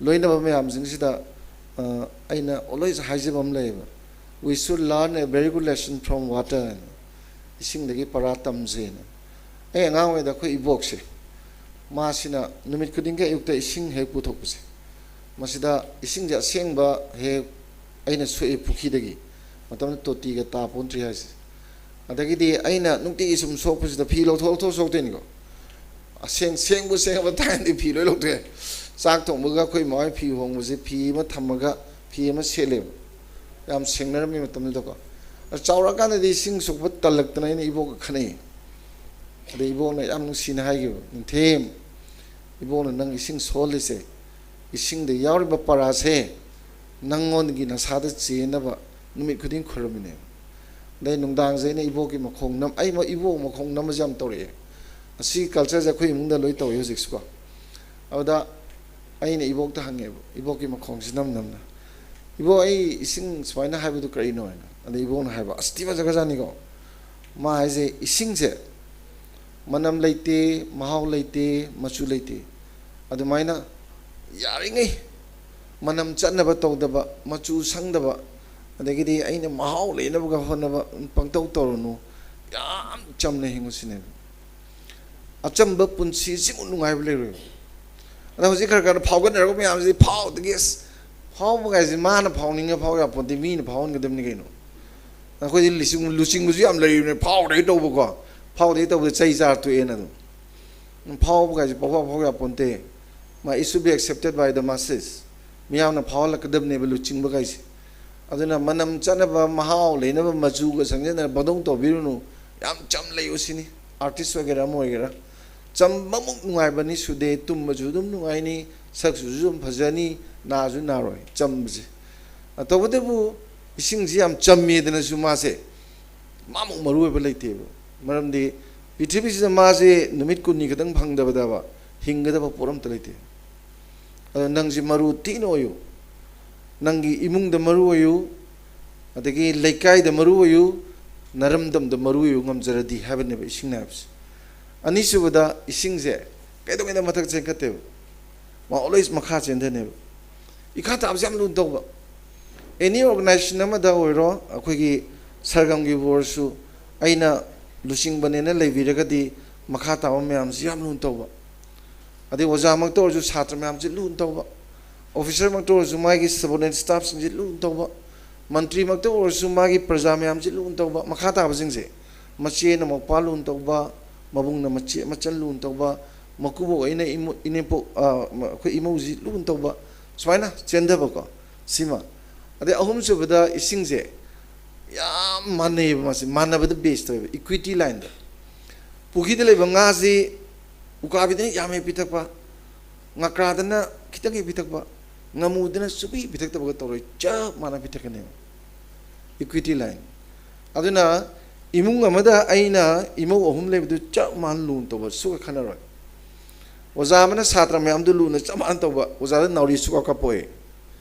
ꯂꯣꯏꯅꯕ ꯃꯌꯥꯝꯁꯤꯡꯁꯤꯗ, ꯑ, ꯑꯩꯅ always ꯍꯥꯏꯖꯕ ꯑꯃ ꯂꯩꯌꯦꯕ, "We should learn a very good lesson from water" ꯍꯥꯏꯅ, ꯏꯁꯤꯡꯗꯒꯤ ꯄꯔꯥ ꯇꯝꯁꯦꯅ꯫ ꯑꯩ ꯑꯉꯥꯡ ꯑꯣꯏꯔꯤꯉꯩꯗ ꯑꯩꯈꯣꯏ ꯏꯕꯣꯛꯁꯦ, ꯃꯥꯁꯤꯅ ꯅꯨꯃꯤꯠ ꯈꯨꯗꯤꯡꯒꯤ ꯑꯌꯨꯛꯇ ꯏꯁꯤꯡ ꯍꯦꯛ ꯄꯨꯊꯣꯛꯄꯁꯦ, ꯃꯁꯤꯗ ꯏꯁꯤꯡꯁꯦ ꯑꯁꯦꯡꯕ ꯍꯦꯛ ꯑꯩꯅ ꯁꯣꯛꯑꯦ ꯄꯨꯈ꯭ꯔꯤꯗꯒꯤ, ꯃꯇꯝꯗꯨꯗ ꯇꯣꯇꯤꯒ ꯇꯥꯄꯣꯟꯇ꯭ꯔꯤ ꯍꯥꯏꯁꯦ꯫ ꯑꯗꯒꯤꯗꯤ ꯑꯩꯅ ꯅꯨꯡꯇꯤꯒꯤ ꯁꯨꯝ ꯁꯣꯛꯄꯁꯤꯗ ꯐꯤ ꯂꯧꯊꯣꯛ ꯂꯧꯊꯣꯛ ꯁꯣꯛꯇꯣꯏꯅꯤꯀꯣ꯫ ꯑꯁꯦꯡ ꯁꯦꯡꯕꯨ ꯁꯦꯡꯉꯕ ꯊꯥꯏꯅꯗꯤ ꯐꯤ ꯂꯣꯏ ꯂꯧꯊꯣꯛꯑꯦ꯫ ꯆꯥꯛ ꯊꯣꯡꯕꯒ ꯑꯩꯈꯣꯏ ꯃꯃꯥꯏ ꯐꯤ ꯍꯣꯡꯕꯁꯦ, ꯐꯤ ꯑꯃ ꯊꯝꯃꯒ ꯐꯤ ꯑꯃ ꯁꯦꯠꯂꯦꯕ꯫ ꯌꯥꯝ ꯁꯦꯡꯅꯔꯝꯃꯤ ꯃꯇꯝꯗꯨꯗꯀꯣ꯫ ꯑꯗ ꯆꯥꯎꯔꯛꯑꯀꯥꯟꯗꯗꯤ ꯏꯁꯤꯡ ꯁꯣꯛꯄ ꯇꯜꯂꯛꯇꯅ ꯑꯩꯅ ꯏꯕꯣꯛꯀ ꯈꯟꯅꯩ꯫ ꯑꯗꯩ ꯏꯕꯣꯛꯅ ꯌꯥꯝ ꯅꯨꯡꯁꯤꯅ ꯍꯥꯏꯈꯤꯕ, "ꯅꯤꯡꯊꯦꯝ, ꯏꯕꯣꯛꯅ ꯅꯪ ꯏꯁꯤꯡ ꯁꯣꯜꯂꯤꯁꯦ, ꯏꯁꯤꯡꯗ ꯌꯥꯎꯔꯤꯕ ꯄꯔꯥꯁꯦ ꯅꯪꯉꯣꯟꯗꯒꯤ ꯅꯁꯥꯗ ꯆꯦꯟꯅꯕ ꯅꯨꯃꯤꯠ ꯈꯨꯗꯤꯡ ꯈꯨꯔꯨꯝꯃꯤꯅꯦ꯫" ꯑꯗꯩ ꯅꯨꯡꯗꯥꯡꯁꯦ ꯑꯩꯅ ꯏꯕꯣꯛꯀꯤ ꯃꯈꯣꯡ ꯅꯝ-, ꯑꯩ ꯏꯕꯣꯛ ꯃꯈꯣꯡ ꯅꯝꯕꯁꯦ ꯌꯥꯝ ꯇꯧꯔꯛꯑꯦ꯫ ꯑꯁꯤ cultureꯁꯦ ꯑꯩꯈꯣꯏ ꯏꯃꯨꯡꯗ ꯂꯣꯏ ꯇꯧꯋꯦ ꯍꯧꯖꯤꯛꯁꯨꯀꯣ꯫ ꯑꯗꯨꯗ ꯑꯩꯅ ꯏꯕꯣꯛꯇ ꯍꯪꯉꯦꯕ, ꯏꯕꯣꯛꯀꯤ ꯃꯈꯣꯡꯁꯤ ꯅꯝ ꯅꯝꯅ, "ꯏꯕꯣꯛ, ꯑꯩ ꯏꯁꯤꯡ ꯁꯨꯃꯥꯏꯅ ꯍꯥꯏꯕꯗꯨ ꯀꯔꯤꯅꯣ?" ꯍꯥꯏꯅ꯫ ꯑꯗꯩ ꯏꯕꯣꯛꯅ ꯍꯥꯏꯕ, ꯑꯁ, ꯊꯤ ꯐꯖꯈ꯭ꯔꯖꯥꯠꯅꯤꯀꯣ꯫ ꯃꯥ ꯍꯥꯏꯁꯦ, ꯏꯁꯤꯡꯁꯦ ꯃꯅꯝ ꯂꯩꯇꯦ, ꯃꯍꯥꯎ ꯂꯩꯇꯦ, ꯃꯆꯨ ꯂꯩꯇꯦ꯫ ꯑꯗꯨꯃꯥꯏꯅ ꯌꯥꯔꯤꯉꯩ ꯃꯅꯝ ꯆꯠꯅꯕ ꯇꯧꯗꯕ, ꯃꯆꯨ ꯁꯪꯗꯕ, ꯑꯗꯒꯤꯗꯤ ꯑꯩꯅ ꯃꯍꯥꯎ ꯂꯩꯅꯕꯒ ꯍꯣꯠꯅꯕ ꯄꯪꯇꯧ ꯇꯧꯔꯨꯅꯨ, ꯌꯥꯝ ꯆꯝꯅ ꯍꯤꯡꯉꯨ ꯁꯤꯅꯦꯕ꯫ ꯑꯆꯝꯕ ꯄꯨꯟꯁꯤꯁꯤꯃꯨꯛ ꯅꯨꯡꯉꯥꯏꯕ ꯂꯩꯔꯣꯏꯕ꯫ ꯑꯗ ꯍꯧꯖꯤꯛ ꯈꯔ ꯈꯔ ꯐꯥꯎꯒꯠꯅꯔꯛꯄ ꯃꯌꯥꯝꯁꯤꯗꯤ ꯐꯥꯎꯗꯒꯤ, ꯑꯁ, ꯐꯥꯎꯕ ꯀꯥꯏꯁꯦ ꯃꯥꯅ ꯐꯥꯎꯅꯤꯡꯉ ꯐꯥꯎ ꯌꯥꯄꯣꯟꯇꯦ, ꯃꯤꯅ ꯐꯥꯎꯍꯟꯒꯗꯕꯅꯤ ꯀꯩꯅꯣ꯫ ꯑꯩꯈꯣꯏꯗꯤ ꯂꯨꯆꯤꯡ-, ꯂꯨꯆꯤꯡꯕꯁꯨ ꯌꯥꯝ ꯂꯩꯔꯤꯕꯅꯦ, ꯐꯥꯎꯗꯒꯤ ꯇꯧꯕꯀꯣ, ꯐꯥꯎꯗꯒꯤ ꯇꯧꯕꯗ ꯆꯩ ꯆꯥꯔ ꯇꯣꯛꯑꯦꯅ ꯑꯗꯨꯝ꯫ ꯐꯥꯎꯕ ꯀꯥꯏꯁꯦ ꯄꯪꯐꯥꯎ ꯐꯥꯎ ꯌꯥꯄꯣꯟꯇꯦ꯫ ꯃꯥ, it should be accepted by the masses꯫ ꯃꯤꯌꯥꯝꯅ ꯐꯥꯎꯍꯜꯂꯛꯀꯗꯕꯅꯦꯕ ꯂꯨꯆꯤꯡꯕ ꯀꯥꯏꯁꯦ꯫ ꯑꯗꯨꯅ ꯃꯅꯝ ꯆꯠꯅꯕ, ꯃꯍꯥꯎ ꯂꯩꯅꯕ, ꯃꯆꯨꯒ ꯁꯪꯖꯟꯅꯅ ꯄꯪꯇꯧ ꯇꯧꯕꯤꯔꯨꯅꯨ꯫ ꯌꯥꯝ ꯆꯝ ꯂꯩꯌꯨ ꯁꯤꯅꯤ꯫ Artist ꯑꯣꯏꯒꯦꯔꯥ ꯑꯃ ꯑꯣꯏꯒꯦꯔꯥ, ꯆꯝꯕꯃꯨꯛ ꯅꯨꯡꯉꯥꯏꯕꯅꯤ ꯁꯨꯗꯦ꯫ ꯇꯨꯝꯕꯁꯨ ꯑꯗꯨꯝ ꯅꯨꯡꯉꯥꯏꯅꯤ, ꯁꯛꯁꯨ ꯑꯗꯨꯝ ꯐꯖꯅꯤ, ꯅꯥꯁꯨ ꯅꯥꯔꯣꯏ꯫ ꯆꯝꯕꯁꯦ꯫ ꯑ, ꯇꯧꯕꯇꯕꯨ ꯏꯁꯤꯡꯁꯤ ꯌꯥꯝ ꯆꯝꯃꯦꯗꯅꯁꯨ ꯃꯥꯁꯦ ꯃꯥꯃꯨꯛ ꯃꯔꯨ ꯑꯣꯏꯕ ꯂꯩꯇꯦꯕ꯫ ꯃꯔꯝꯗꯤ ꯄ꯭ꯔꯤꯊꯤꯕꯤꯁꯤꯗ ꯃꯥꯁꯦ ꯅꯨꯃꯤꯠ ꯀꯨꯟꯅꯤ ꯈꯛꯇꯪ ꯐꯪꯗꯕꯗꯕ ꯍꯤꯡꯒꯗꯕ ꯄꯣꯠ ꯑꯝꯇ ꯂꯩꯇꯦ꯫ ꯑꯗꯣ ꯅꯪꯁꯤ ꯃꯔꯨ ꯊꯤꯅ ꯑꯣꯏꯌꯨ꯫ ꯅꯪꯒꯤ ꯏꯃꯨꯡꯗ ꯃꯔꯨ ꯑꯣꯏꯌꯨ, ꯑꯗꯒꯤ ꯂꯩꯀꯥꯏꯗ ꯃꯔꯨ ꯑꯣꯏꯌꯨ, ꯅꯔꯝꯗꯝꯗ ꯃꯔꯨ ꯑꯣꯏꯌꯨ ꯉꯝꯖꯔꯗꯤ ꯍꯥꯏꯕꯅꯦꯕ ꯏꯁꯤꯡꯅ ꯍꯥꯏꯕꯁꯦ꯫ ꯑꯅꯤꯁꯨꯕꯗ, ꯏꯁꯤꯡꯁꯦ ꯀꯩꯗꯧꯉꯩꯗ ꯃꯊꯛ ꯆꯦꯟꯈꯠꯇꯦꯕ, ꯃꯥ always ꯃꯈꯥ ꯆꯦꯟꯊꯅꯦꯕ꯫ ꯏꯈꯥ ꯊꯥꯕꯁꯦ ꯌꯥꯝ ꯂꯨꯅ ꯇꯧꯕ꯫ Any organization ꯑꯃꯗ ꯑꯣꯏꯔꯣ, ꯑꯩꯈꯣꯏꯒꯤ ꯁꯔꯒꯝꯒꯤꯕꯨ ꯑꯣꯏꯔꯁꯨ, ꯑꯩꯅ ꯂꯨꯆꯤꯡꯕꯅꯦꯅ ꯂꯩꯕꯤꯔꯒꯗꯤ ꯃꯈꯥ ꯇꯥꯕ ꯃꯌꯥꯝꯁꯤ ꯌꯥꯝ ꯂꯨꯅ ꯇꯧꯕ꯫ ꯑꯗꯩ ꯑꯣꯖꯥꯃꯛꯇ ꯑꯣꯏꯔꯁꯨ ꯁꯥꯇ꯭ꯔ ꯃꯌꯥꯝꯁꯤ ꯂꯨꯅ ꯇꯧꯕ, officer ꯃꯛꯇ ꯑꯣꯏꯔꯁꯨ ꯃꯥꯒꯤ subordinate staff ꯁꯤꯡꯁꯤ ꯂꯨꯅ ꯇꯧꯕ, ꯃꯟꯇ꯭ꯔꯤꯃꯛꯇ ꯑꯣꯏꯔꯁꯨ ꯃꯥꯒꯤ ꯄ꯭ꯔꯖꯥ ꯃꯌꯥꯝꯁꯤ ꯂꯨꯅ ꯇꯧꯕ, ꯃꯈꯥ ꯇꯥꯕꯁꯤꯡꯁꯦ ꯃꯆꯦꯅ ꯃꯧꯄ꯭ꯋꯥ ꯂꯨꯅ ꯇꯧꯕ, ꯃꯕꯨꯡꯅ ꯃꯆꯦ ꯃꯆꯟ ꯂꯨꯅ ꯇꯧꯕ, ꯃꯀꯨꯕꯣꯛ ꯑꯩꯅ ꯏꯃꯨ- ꯏꯅꯦꯝꯄꯣꯛ, ꯑ, ꯑꯩꯈꯣꯏ ꯏꯃꯧꯁꯤ ꯂꯨꯅ ꯇꯧꯕ, ꯁꯨꯃꯥꯏꯅ ꯆꯦꯟꯗꯕꯀꯣ꯫ ꯁꯤꯃ꯫ ꯑꯗꯩ ꯑꯍꯨꯝꯁꯨꯕꯗ ꯏꯁꯤꯡꯁꯦ ꯌꯥꯝ ꯃꯥꯟꯅꯩꯌꯦꯕ, ꯃꯥꯁꯦ ꯃꯥꯟꯅꯕꯗ base ꯇꯧꯋꯦꯕ, equity line ꯗ꯫ ꯄꯨꯈ꯭ꯔꯤꯗ ꯂꯩꯕ ꯉꯥꯁꯤ ꯎꯀꯥꯕꯤꯗꯅ ꯌꯥꯝ ꯍꯦꯛ ꯄꯤꯊꯛꯄ, ꯉꯀ꯭ꯔꯥꯗꯅ ꯈꯤꯇꯪ ꯍꯦꯛ ꯄꯤꯊꯛꯄ, ꯉꯥꯃꯨꯗꯅ ꯁꯨꯄꯤ ꯄꯤꯊꯛꯇꯕꯒ ꯇꯧꯔꯣꯏ, ꯆꯞ ꯃꯥꯟꯅ ꯄꯤꯊꯛꯀꯅꯦꯕ, equity line꯫ ꯑꯗꯨꯅ ꯏꯃꯨꯡ ꯑꯃꯗ ꯑꯩꯅ ꯏꯃꯧ ꯑꯍꯨꯝ ꯂꯩꯕꯗꯨ ꯆꯞ ꯃꯥꯟꯅ ꯂꯨꯅ ꯇꯧꯕ ꯁꯨꯛꯈꯟ ꯈꯟꯅꯔꯣꯏ꯫ ꯑꯣꯖꯥ ꯑꯃꯅ ꯁꯥꯇ꯭ꯔ ꯃꯌꯥꯝꯗꯨ ꯂꯨꯅ ꯆꯞ ꯃꯥꯟꯅ ꯇꯧꯕ, ꯑꯣꯖꯥꯗ ꯅꯥꯎꯔꯤ ꯁꯨꯛꯀꯥꯞ ꯀꯥꯞꯄꯣꯏ꯫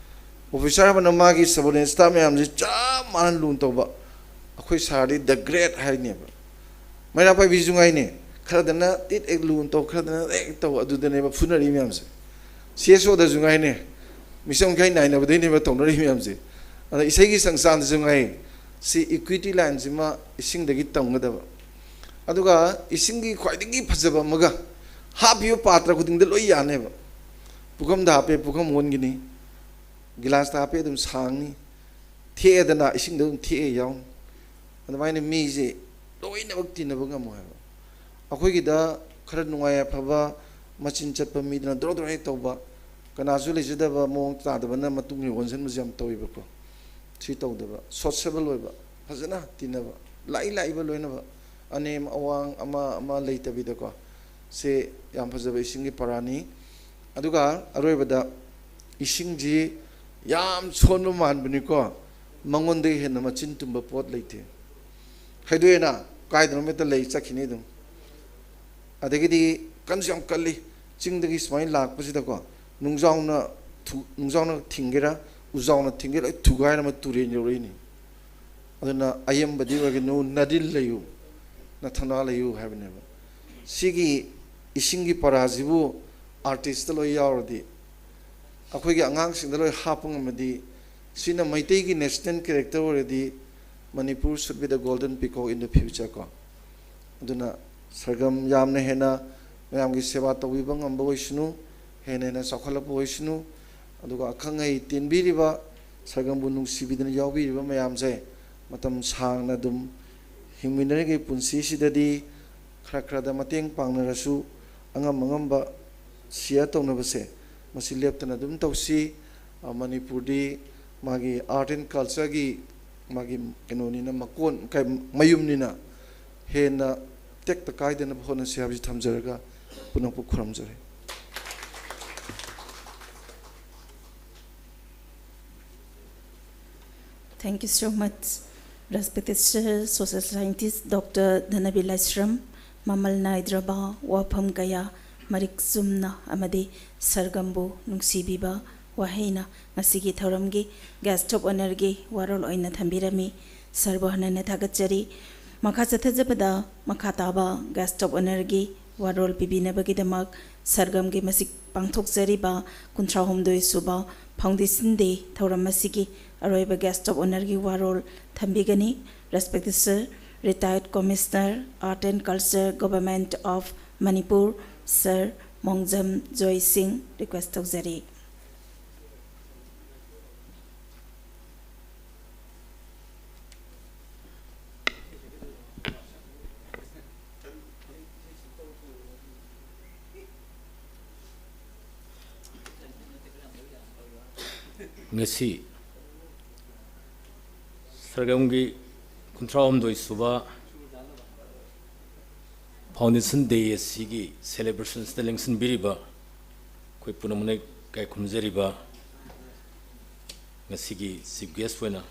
Officer ꯑꯃꯅ ꯃꯥꯒꯤ subordinate staff ꯃꯌꯥꯝꯁꯤ ꯆꯞ ꯃꯥꯟꯅ ꯂꯨꯅ ꯇꯧꯕ, ꯑꯩꯈꯣꯏ sir ꯗꯤ the great ꯍꯥꯏꯅꯦꯕ꯫ ꯃꯩꯔꯥ ꯄꯥꯏꯕꯤꯁꯨ ꯉꯥꯏꯅꯦ, ꯈꯔꯗꯅ ꯇꯤꯠ ꯍꯦꯛ ꯂꯨꯅ ꯇꯧ, ꯈꯔꯗꯅ ꯍꯦꯛ ꯇꯧ, ꯑꯗꯨꯗꯅꯦꯕ ꯐꯨꯅꯔꯤ ꯃꯌꯥꯝꯁꯦ꯫ CSO ꯗꯁꯨ ꯉꯥꯏꯅꯦ, ꯃꯤꯆꯪ ꯃꯤꯈꯥꯏ ꯅꯥꯏꯅꯕꯗꯩꯅꯦꯕ ꯇꯧꯅꯔꯤ ꯃꯌꯥꯝꯁꯦ꯫ ꯑꯗ ꯏꯁꯩꯒꯤ ꯁꯪꯁꯥꯟꯗꯁꯨ ꯉꯥꯏ, ꯁꯤ equity line ꯁꯤꯃ ꯏꯁꯤꯡꯗꯒꯤ ꯇꯝꯒꯗꯕ꯫ ꯑꯗꯨꯒ ꯏꯁꯤꯡꯒꯤ ꯈ꯭ꯋꯥꯏꯗꯒꯤ ꯐꯖꯕ ꯑꯃꯒ, ꯍꯥꯞꯄꯤꯕ ꯄꯥꯇ꯭ꯔ ꯈꯨꯗꯤꯡꯗ ꯂꯣꯏ ꯌꯥꯅꯦꯕ꯫ ꯄꯨꯈꯝꯗ ꯍꯥꯞꯄꯦ, ꯄꯨꯈꯝ ꯑꯣꯟꯒꯅꯤ, ꯒꯤꯂꯥꯁꯇ ꯍꯥꯞꯄꯦ, ꯑꯗꯨꯝ ꯁꯥꯡꯅꯤ꯫ ꯊꯦꯛꯑꯦꯗꯅ, ꯏꯁꯤꯡꯗ ꯑꯗꯨꯝ ꯊꯦꯛꯑꯦ ꯌꯥꯎꯅꯤ꯫ ꯑꯗꯨꯃꯥꯏꯅ ꯃꯤꯁꯦ ꯂꯣꯏꯅꯃꯛ ꯇꯤꯟꯅꯕ ꯉꯝꯃꯣ ꯍꯥꯏꯕ꯫ ꯑꯩꯈꯣꯏꯒꯤꯗ ꯈꯔ ꯅꯨꯡꯉꯥꯏ ꯌꯥꯏꯐꯕ, ꯃꯆꯤꯟ ꯆꯠꯄ ꯃꯤꯗꯨꯅ ꯗ꯭ꯔꯣ ꯗ꯭ꯔꯣ ꯍꯦꯛ ꯇꯧꯕ, ꯀꯅꯥꯁꯨ ꯂꯩꯖꯗꯕ ꯃꯑꯣꯡ ꯇꯥꯗꯕꯅ ꯃꯇꯨꯡ ꯍꯦꯛ ꯑꯣꯟꯁꯤꯟꯕꯁꯨ ꯌꯥꯝ ꯇꯧꯋꯦꯕꯀꯣ꯫ ꯁꯤ ꯇꯧꯗꯕ, sociable ꯑꯣꯏꯕ, ꯐꯖꯅ ꯇꯤꯟꯅꯕ, ꯂꯥꯛꯏ ꯂꯥꯛꯏꯕ ꯂꯣꯏꯅꯕ, ꯑꯅꯦꯝ ꯑꯋꯥꯡ ꯑꯃ ꯑꯃ ꯂꯩꯇꯕꯤꯗꯀꯣ꯫ ꯁꯤ ꯌꯥꯝ ꯐꯖꯕ ꯏꯁꯤꯡꯒꯤ ꯄꯔꯥꯅꯤ꯫ ꯑꯗꯨꯒ ꯑꯔꯣꯏꯕꯗ, ꯏꯁꯤꯡꯁꯤ ꯌꯥꯝ ꯁꯣꯟꯕ ꯃꯥꯟꯕꯅꯤꯀꯣ, ꯃꯉꯣꯟꯗꯒꯤ ꯍꯦꯟꯅ ꯃꯆꯤꯟ ꯇꯨꯝꯕ ꯄꯣꯠ ꯂꯩꯇꯦ꯫ ꯍꯩꯗꯣꯛꯑꯦꯅ, ꯀꯥꯏꯗꯅꯣ ꯍꯦꯛꯇ ꯂꯩ ꯆꯠꯈꯤꯅꯤ ꯑꯗꯨꯝ꯫ ꯑꯗꯒꯤꯗꯤ ꯀꯟꯁꯨ ꯌꯥꯝ ꯀꯜꯂꯤ, ꯆꯤꯡꯗꯒꯤ ꯁꯨꯃꯥꯏꯅ ꯂꯥꯛꯄꯁꯤꯗꯀꯣ, ꯅꯨꯡꯖꯥꯎꯅ ꯊꯨ- ꯅꯨꯡꯖꯥꯎꯅ ꯊꯤꯡꯒꯦꯔꯥ, ꯎꯖꯥꯎꯅ ꯊꯤꯡꯒꯦꯔꯥ, ꯂꯣꯏ ꯊꯨꯒꯥꯏꯔꯝꯃ ꯇꯨꯔꯦꯟ ꯌꯧꯔꯛꯏꯅꯤ꯫ ꯑꯗꯨꯅ ꯑꯌꯦꯝꯕꯗꯤ ꯑꯣꯏꯒꯅꯨ, ꯅꯗꯤꯜ ꯂꯩꯌꯨ, ꯅꯊꯧꯅꯥ ꯂꯩꯌꯨ ꯍꯥꯏꯕꯅꯦꯕ꯫ ꯁꯤꯒꯤ ꯏꯁꯤꯡꯒꯤ ꯄꯔꯥꯁꯤꯕꯨ artist ꯇ ꯂꯣꯏ ꯌꯥꯎꯔꯗꯤ, ꯑꯩꯈꯣꯏꯒꯤ ꯑꯉꯥꯡꯁꯤꯡꯗ ꯂꯣꯏ ꯍꯥꯞꯄ ꯉꯝꯃꯗꯤ, ꯁꯤꯅ ꯃꯩꯇꯩꯒꯤ national character ꯑꯣꯏꯔꯗꯤ, Manipur should be the golden peacock in the future ꯀꯣ꯫ ꯑꯗꯨꯅ ꯁꯔꯒꯝ ꯌꯥꯝꯅ ꯍꯦꯟꯅ ꯃꯌꯥꯝꯒꯤ ꯁꯦꯕꯥ ꯇꯧꯕꯤꯕ ꯉꯝꯕ ꯑꯣꯏꯁꯅꯨ, ꯍꯦꯟꯅ ꯍꯦꯟꯅ ꯆꯥꯎꯈꯠꯂꯛꯄ ꯑꯣꯏꯁꯅꯨ꯫ ꯑꯗꯨꯒ ꯑꯈꯪ ꯑꯍꯩ ꯇꯤꯟꯕꯤꯔꯤꯕ, ꯁꯔꯒꯝꯕꯨ ꯅꯨꯡꯁꯤꯕꯤꯗꯅ ꯌꯥꯎꯕꯤꯔꯤꯕ ꯃꯌꯥꯝꯁꯦ ꯃꯇꯝ ꯁꯥꯡꯅ ꯑꯗꯨꯝ ꯍꯤꯡꯃꯤꯟꯅꯔꯤꯉꯩ ꯄꯨꯟꯁꯤꯁꯤꯗꯗꯤ ꯈꯔ ꯈꯔꯗ ꯃꯇꯦꯡ ꯄꯥꯡꯅꯔꯁꯨ, ꯑꯉꯝ ꯑꯉꯝꯕ ꯁꯤꯌꯔ ꯇꯧꯅꯕꯁꯦ ꯃꯁꯤ ꯂꯦꯞꯇꯅ ꯑꯗꯨꯝ ꯇꯧꯁꯤ꯫ ꯑ, ꯃꯅꯤꯄꯨꯔꯗꯤ ꯃꯥꯒꯤ art and cultureꯒꯤ ꯃꯥꯒꯤ ꯀꯩꯅꯣꯅꯤꯅ, ꯃꯀꯣꯟ, ꯀꯩ-, ꯃꯌꯨꯝꯅꯤꯅ ꯍꯦꯟꯅ ꯇꯦꯛꯇ ꯀꯥꯏꯗꯅꯕ ꯍꯣꯠꯅꯁꯤ ꯍꯥꯏꯕꯁꯤ ꯊꯝꯖꯔꯒ ꯄꯨꯝꯅꯃꯛꯄꯨ ꯈꯨꯔꯨꯝꯖꯔꯤ꯫ Thank you so much, respected Sir, Social Scientist Doctor Dhanabir Laishram. ꯃꯃꯜ ꯅꯥꯏꯗ꯭ꯔꯕ ꯋꯥꯐꯝ ꯀꯌꯥ ꯃꯔꯤꯛ ꯆꯨꯝꯅ ꯑꯃꯗꯤ ꯁꯔꯒꯝꯕꯨ ꯅꯨꯡꯁꯤꯕꯤꯕ ꯋꯥꯍꯩꯅ ꯉꯁꯤꯒꯤ ꯊꯧꯔꯝꯒꯤ Guest of Honourꯒꯤ ꯋꯥꯔꯣꯜ ꯑꯣꯏꯅ ꯊꯝꯕꯤꯔꯝꯃꯤ꯫ Sirꯕꯨ ꯍꯟꯅ ꯍꯟꯅ ꯊꯥꯒꯠꯆꯔꯤ꯫ ꯃꯈꯥ ꯆꯠꯊꯖꯕꯗ ꯃꯈꯥ ꯇꯥꯕ Guest of Honourꯒꯤ ꯋꯥꯔꯣꯜ ꯄꯤꯕꯤꯅꯕꯒꯤꯗꯃꯛ ꯁꯔꯒꯝꯒꯤ ꯃꯁꯤꯡ ꯄꯥꯡꯊꯣꯛꯆꯔꯤꯕ ꯀꯨꯟꯊ꯭ꯔꯥ ꯍꯨꯝꯗꯣꯏ ꯁꯨꯕ Foundation Day ꯊꯧꯔꯝ ꯑꯁꯤꯒꯤ ꯑꯔꯣꯏꯕ Guest of Honourꯒꯤ ꯋꯥꯔꯣꯜ ꯊꯝꯕꯤꯒꯅꯤ꯫ Respected Sir, Retired Commissioner, Art and Culture, Government of Manipur, Sir ꯃꯣꯡꯖꯝ ꯖꯣꯏ ꯁꯤꯡ request ꯇꯧꯖꯔꯤ꯫ ꯉꯁꯤ ꯁꯔꯒꯝꯒꯤ ꯀꯨꯟꯊ꯭ꯔꯥ ꯍꯨꯝꯗꯣꯏ ꯁꯨꯕ Foundation Day ꯑꯁꯤꯒꯤ celebrationꯁꯤꯗ ꯂꯦꯡꯁꯤꯟꯕꯤꯔꯤꯕ ꯑꯩꯈꯣꯏ ꯄꯨꯝꯅꯃꯛꯅ ꯏꯀꯥꯏ ꯈꯨꯝꯖꯔꯤꯕ ꯉꯁꯤꯒꯤ Chief Guest ꯑꯣꯏꯅ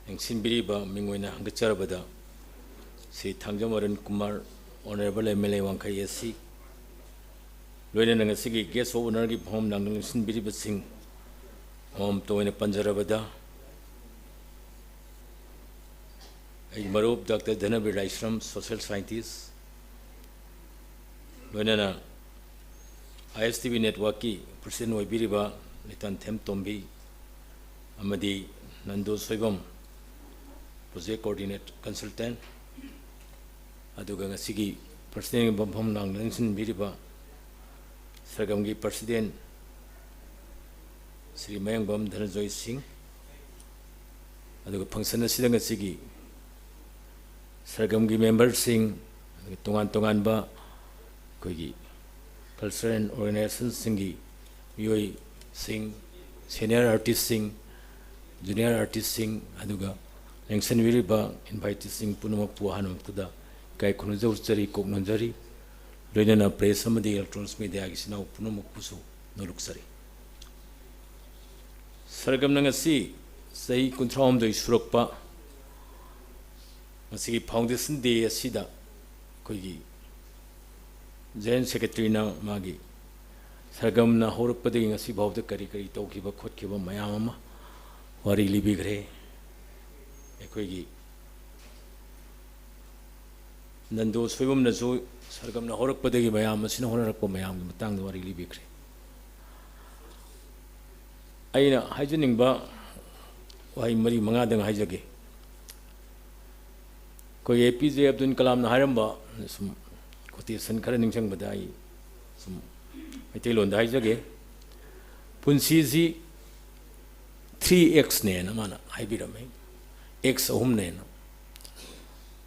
ꯂꯦꯡꯁꯤꯟꯕꯤꯔꯤꯕ ꯃꯤꯡ ꯑꯣꯏꯅ ꯍꯪꯒꯠꯆꯔꯕꯗ ꯁ꯭ꯔꯤ ꯊꯥꯡꯖꯝ ꯑꯔꯨꯟ ꯀꯨꯃꯥꯔ, Honourable MLA ꯋꯥꯡꯈꯩ AC, ꯂꯣꯏꯅꯅ ꯉꯁꯤꯒꯤ Guest of Honourꯒꯤ ꯐꯝꯐꯝ ꯂꯥꯡꯗ ꯂꯦꯡꯁꯤꯟꯕꯤꯔꯤꯕꯁꯤꯡ ꯑꯃꯃꯝꯇ ꯑꯣꯏꯅ ꯄꯟꯖꯔꯕꯗ, ꯑꯩꯒꯤ ꯃꯔꯨꯞ Doctor ꯙꯅꯕꯤꯔ ꯂꯥꯏꯁ꯭ꯔꯝ, Social Scientist, ꯂꯣꯏꯅꯅ ISTV Networkꯀꯤ President ꯑꯣꯏꯕꯤꯔꯤꯕ ꯂꯩꯇꯥꯟꯊꯦꯝ ꯇꯣꯝꯕꯤ ꯑꯃꯗꯤ ꯅꯟꯗꯨ ꯁꯣꯏꯕꯝ, Project Coordinate Consultant, ꯑꯗꯨꯒ ꯉꯁꯤꯒꯤ ꯄ꯭ꯔꯁꯤꯗꯦꯟꯒꯤ ꯐꯝꯐꯝ ꯂꯥꯡꯗ ꯂꯦꯡꯁꯤꯟꯕꯤꯔꯤꯕ ꯁꯔꯒꯝꯒꯤ ꯄ꯭ꯔꯁꯤꯗꯦꯟ ꯁ꯭ꯔꯤ ꯃꯌꯥꯡꯕꯝ ꯙꯅꯟꯖꯣꯏ ꯁꯤꯡ, ꯑꯗꯨꯒ ꯐꯪꯁꯟ ꯑꯁꯤꯗ ꯉꯁꯤꯒꯤ ꯁꯔꯒꯝꯒꯤ ꯃꯦꯝꯕꯔꯁꯤꯡ, ꯑꯗꯨꯒ ꯇꯣꯉꯥꯟ ꯇꯣꯉꯥꯟꯕ ꯑꯩꯈꯣꯏꯒꯤ ꯀꯜꯆꯔꯦꯜ ꯑꯣꯔꯒꯅꯥꯏꯖꯦꯁꯟꯁꯤꯡꯒꯤ ꯃꯤꯑꯣꯏꯁꯤꯡ, ꯁꯦꯅꯤꯌꯔ ꯑꯥꯔꯇꯤꯁꯁꯤꯡ, ꯖꯨꯅꯤꯌꯔ ꯑꯥꯔꯇꯤꯁꯁꯤꯡ, ꯑꯗꯨꯒ ꯂꯦꯡꯁꯤꯟꯕꯤꯔꯤꯕ ꯏꯟꯚꯥꯏꯇꯤꯁꯁꯤꯡ ꯄꯨꯝꯅꯃꯛꯄꯨ ꯑꯍꯥꯟꯕꯃꯛꯇꯗ ꯏꯀꯥꯏ ꯈꯨꯝꯅꯖꯧ ꯆꯔꯤ, ꯀꯣꯛ ꯅꯣꯟꯖꯔꯤ꯫ ꯂꯣꯏꯅꯅ ꯄ꯭ꯔꯦꯁ ꯑꯃꯗꯤ ꯏꯂꯦꯛꯇ꯭ꯔꯣꯅꯤꯛꯁ ꯃꯦꯗꯤꯌꯥꯒꯤ ꯏꯆꯤꯟ ꯏꯅꯥꯎ ꯄꯨꯝꯅꯃꯛꯄꯨꯁꯨ ꯅꯣꯂꯨꯛꯆꯔꯤ꯫ ꯁꯔꯒꯝꯅ ꯉꯁꯤ ꯆꯍꯤ ꯀꯨꯟꯊ꯭ꯔꯥꯍꯨꯝꯗꯣꯏ ꯁꯨꯔꯛꯄ ꯉꯁꯤꯒꯤ ꯐꯥꯎꯟꯗꯦꯁꯟ ꯗꯦ ꯑꯁꯤꯗ ꯑꯩꯈꯣꯏꯒꯤ ꯖꯦꯅꯔꯦꯜ ꯁꯦꯀ꯭ꯔꯦꯇꯔꯤꯅ ꯃꯥꯒꯤ ꯁꯔꯒꯝꯅ ꯍꯧꯔꯛꯄꯗꯒꯤ ꯉꯁꯤ ꯐꯥꯎꯕꯗ ꯀꯔꯤ ꯀꯔꯤ ꯇꯧꯈꯤꯕ ꯈꯣꯠꯈꯤꯕ ꯃꯌꯥꯝ ꯑꯃ ꯋꯥꯔꯤ ꯂꯤꯕꯤꯈ꯭ꯔꯦ꯫ ꯑꯩꯈꯣꯏꯒꯤ ꯅꯟꯗꯣ ꯁꯣꯏꯕꯝꯅꯁꯨ ꯁꯔꯒꯝꯅ ꯍꯧꯔꯛꯄꯗꯒꯤ ꯃꯌꯥꯝ ꯑꯁꯤꯅ ꯍꯣꯠꯅꯔꯛꯄ ꯃꯌꯥꯝꯒꯤ ꯃꯇꯥꯡꯗ ꯋꯥꯔꯤ ꯂꯤꯕꯤꯈ꯭ꯔꯦ꯫ ꯑꯩꯅ ꯍꯥꯏꯖꯅꯤꯡꯕ ꯋꯥꯍꯩ ꯃꯔꯤ ꯃꯉꯥꯗꯪ ꯍꯥꯏꯖꯒꯦ꯫ ꯑꯩꯈꯣꯏ ꯑꯦ ꯄꯤ ꯖꯦ ꯑꯕꯗꯨꯜ ꯀꯂꯥꯝꯅ ꯍꯥꯏꯔꯝꯕ ꯁꯨꯝ ꯀꯣꯇꯦꯁꯟ ꯈꯔ ꯅꯤꯡꯁꯤꯡꯕꯗ ꯑꯩ ꯁꯨꯝ ꯃꯩꯇꯩꯂꯣꯟꯗ ꯍꯥꯏꯖꯒꯦ꯫ ꯄꯨꯟꯁꯤꯁꯤ ꯊ꯭ꯔꯤ ꯑꯦꯛꯁꯅꯦꯅ ꯃꯥꯅ ꯍꯥꯏꯕꯤꯔꯝꯃꯤ꯫ ꯑꯦꯛꯁ ꯑꯍꯨꯝꯅꯦꯅ꯫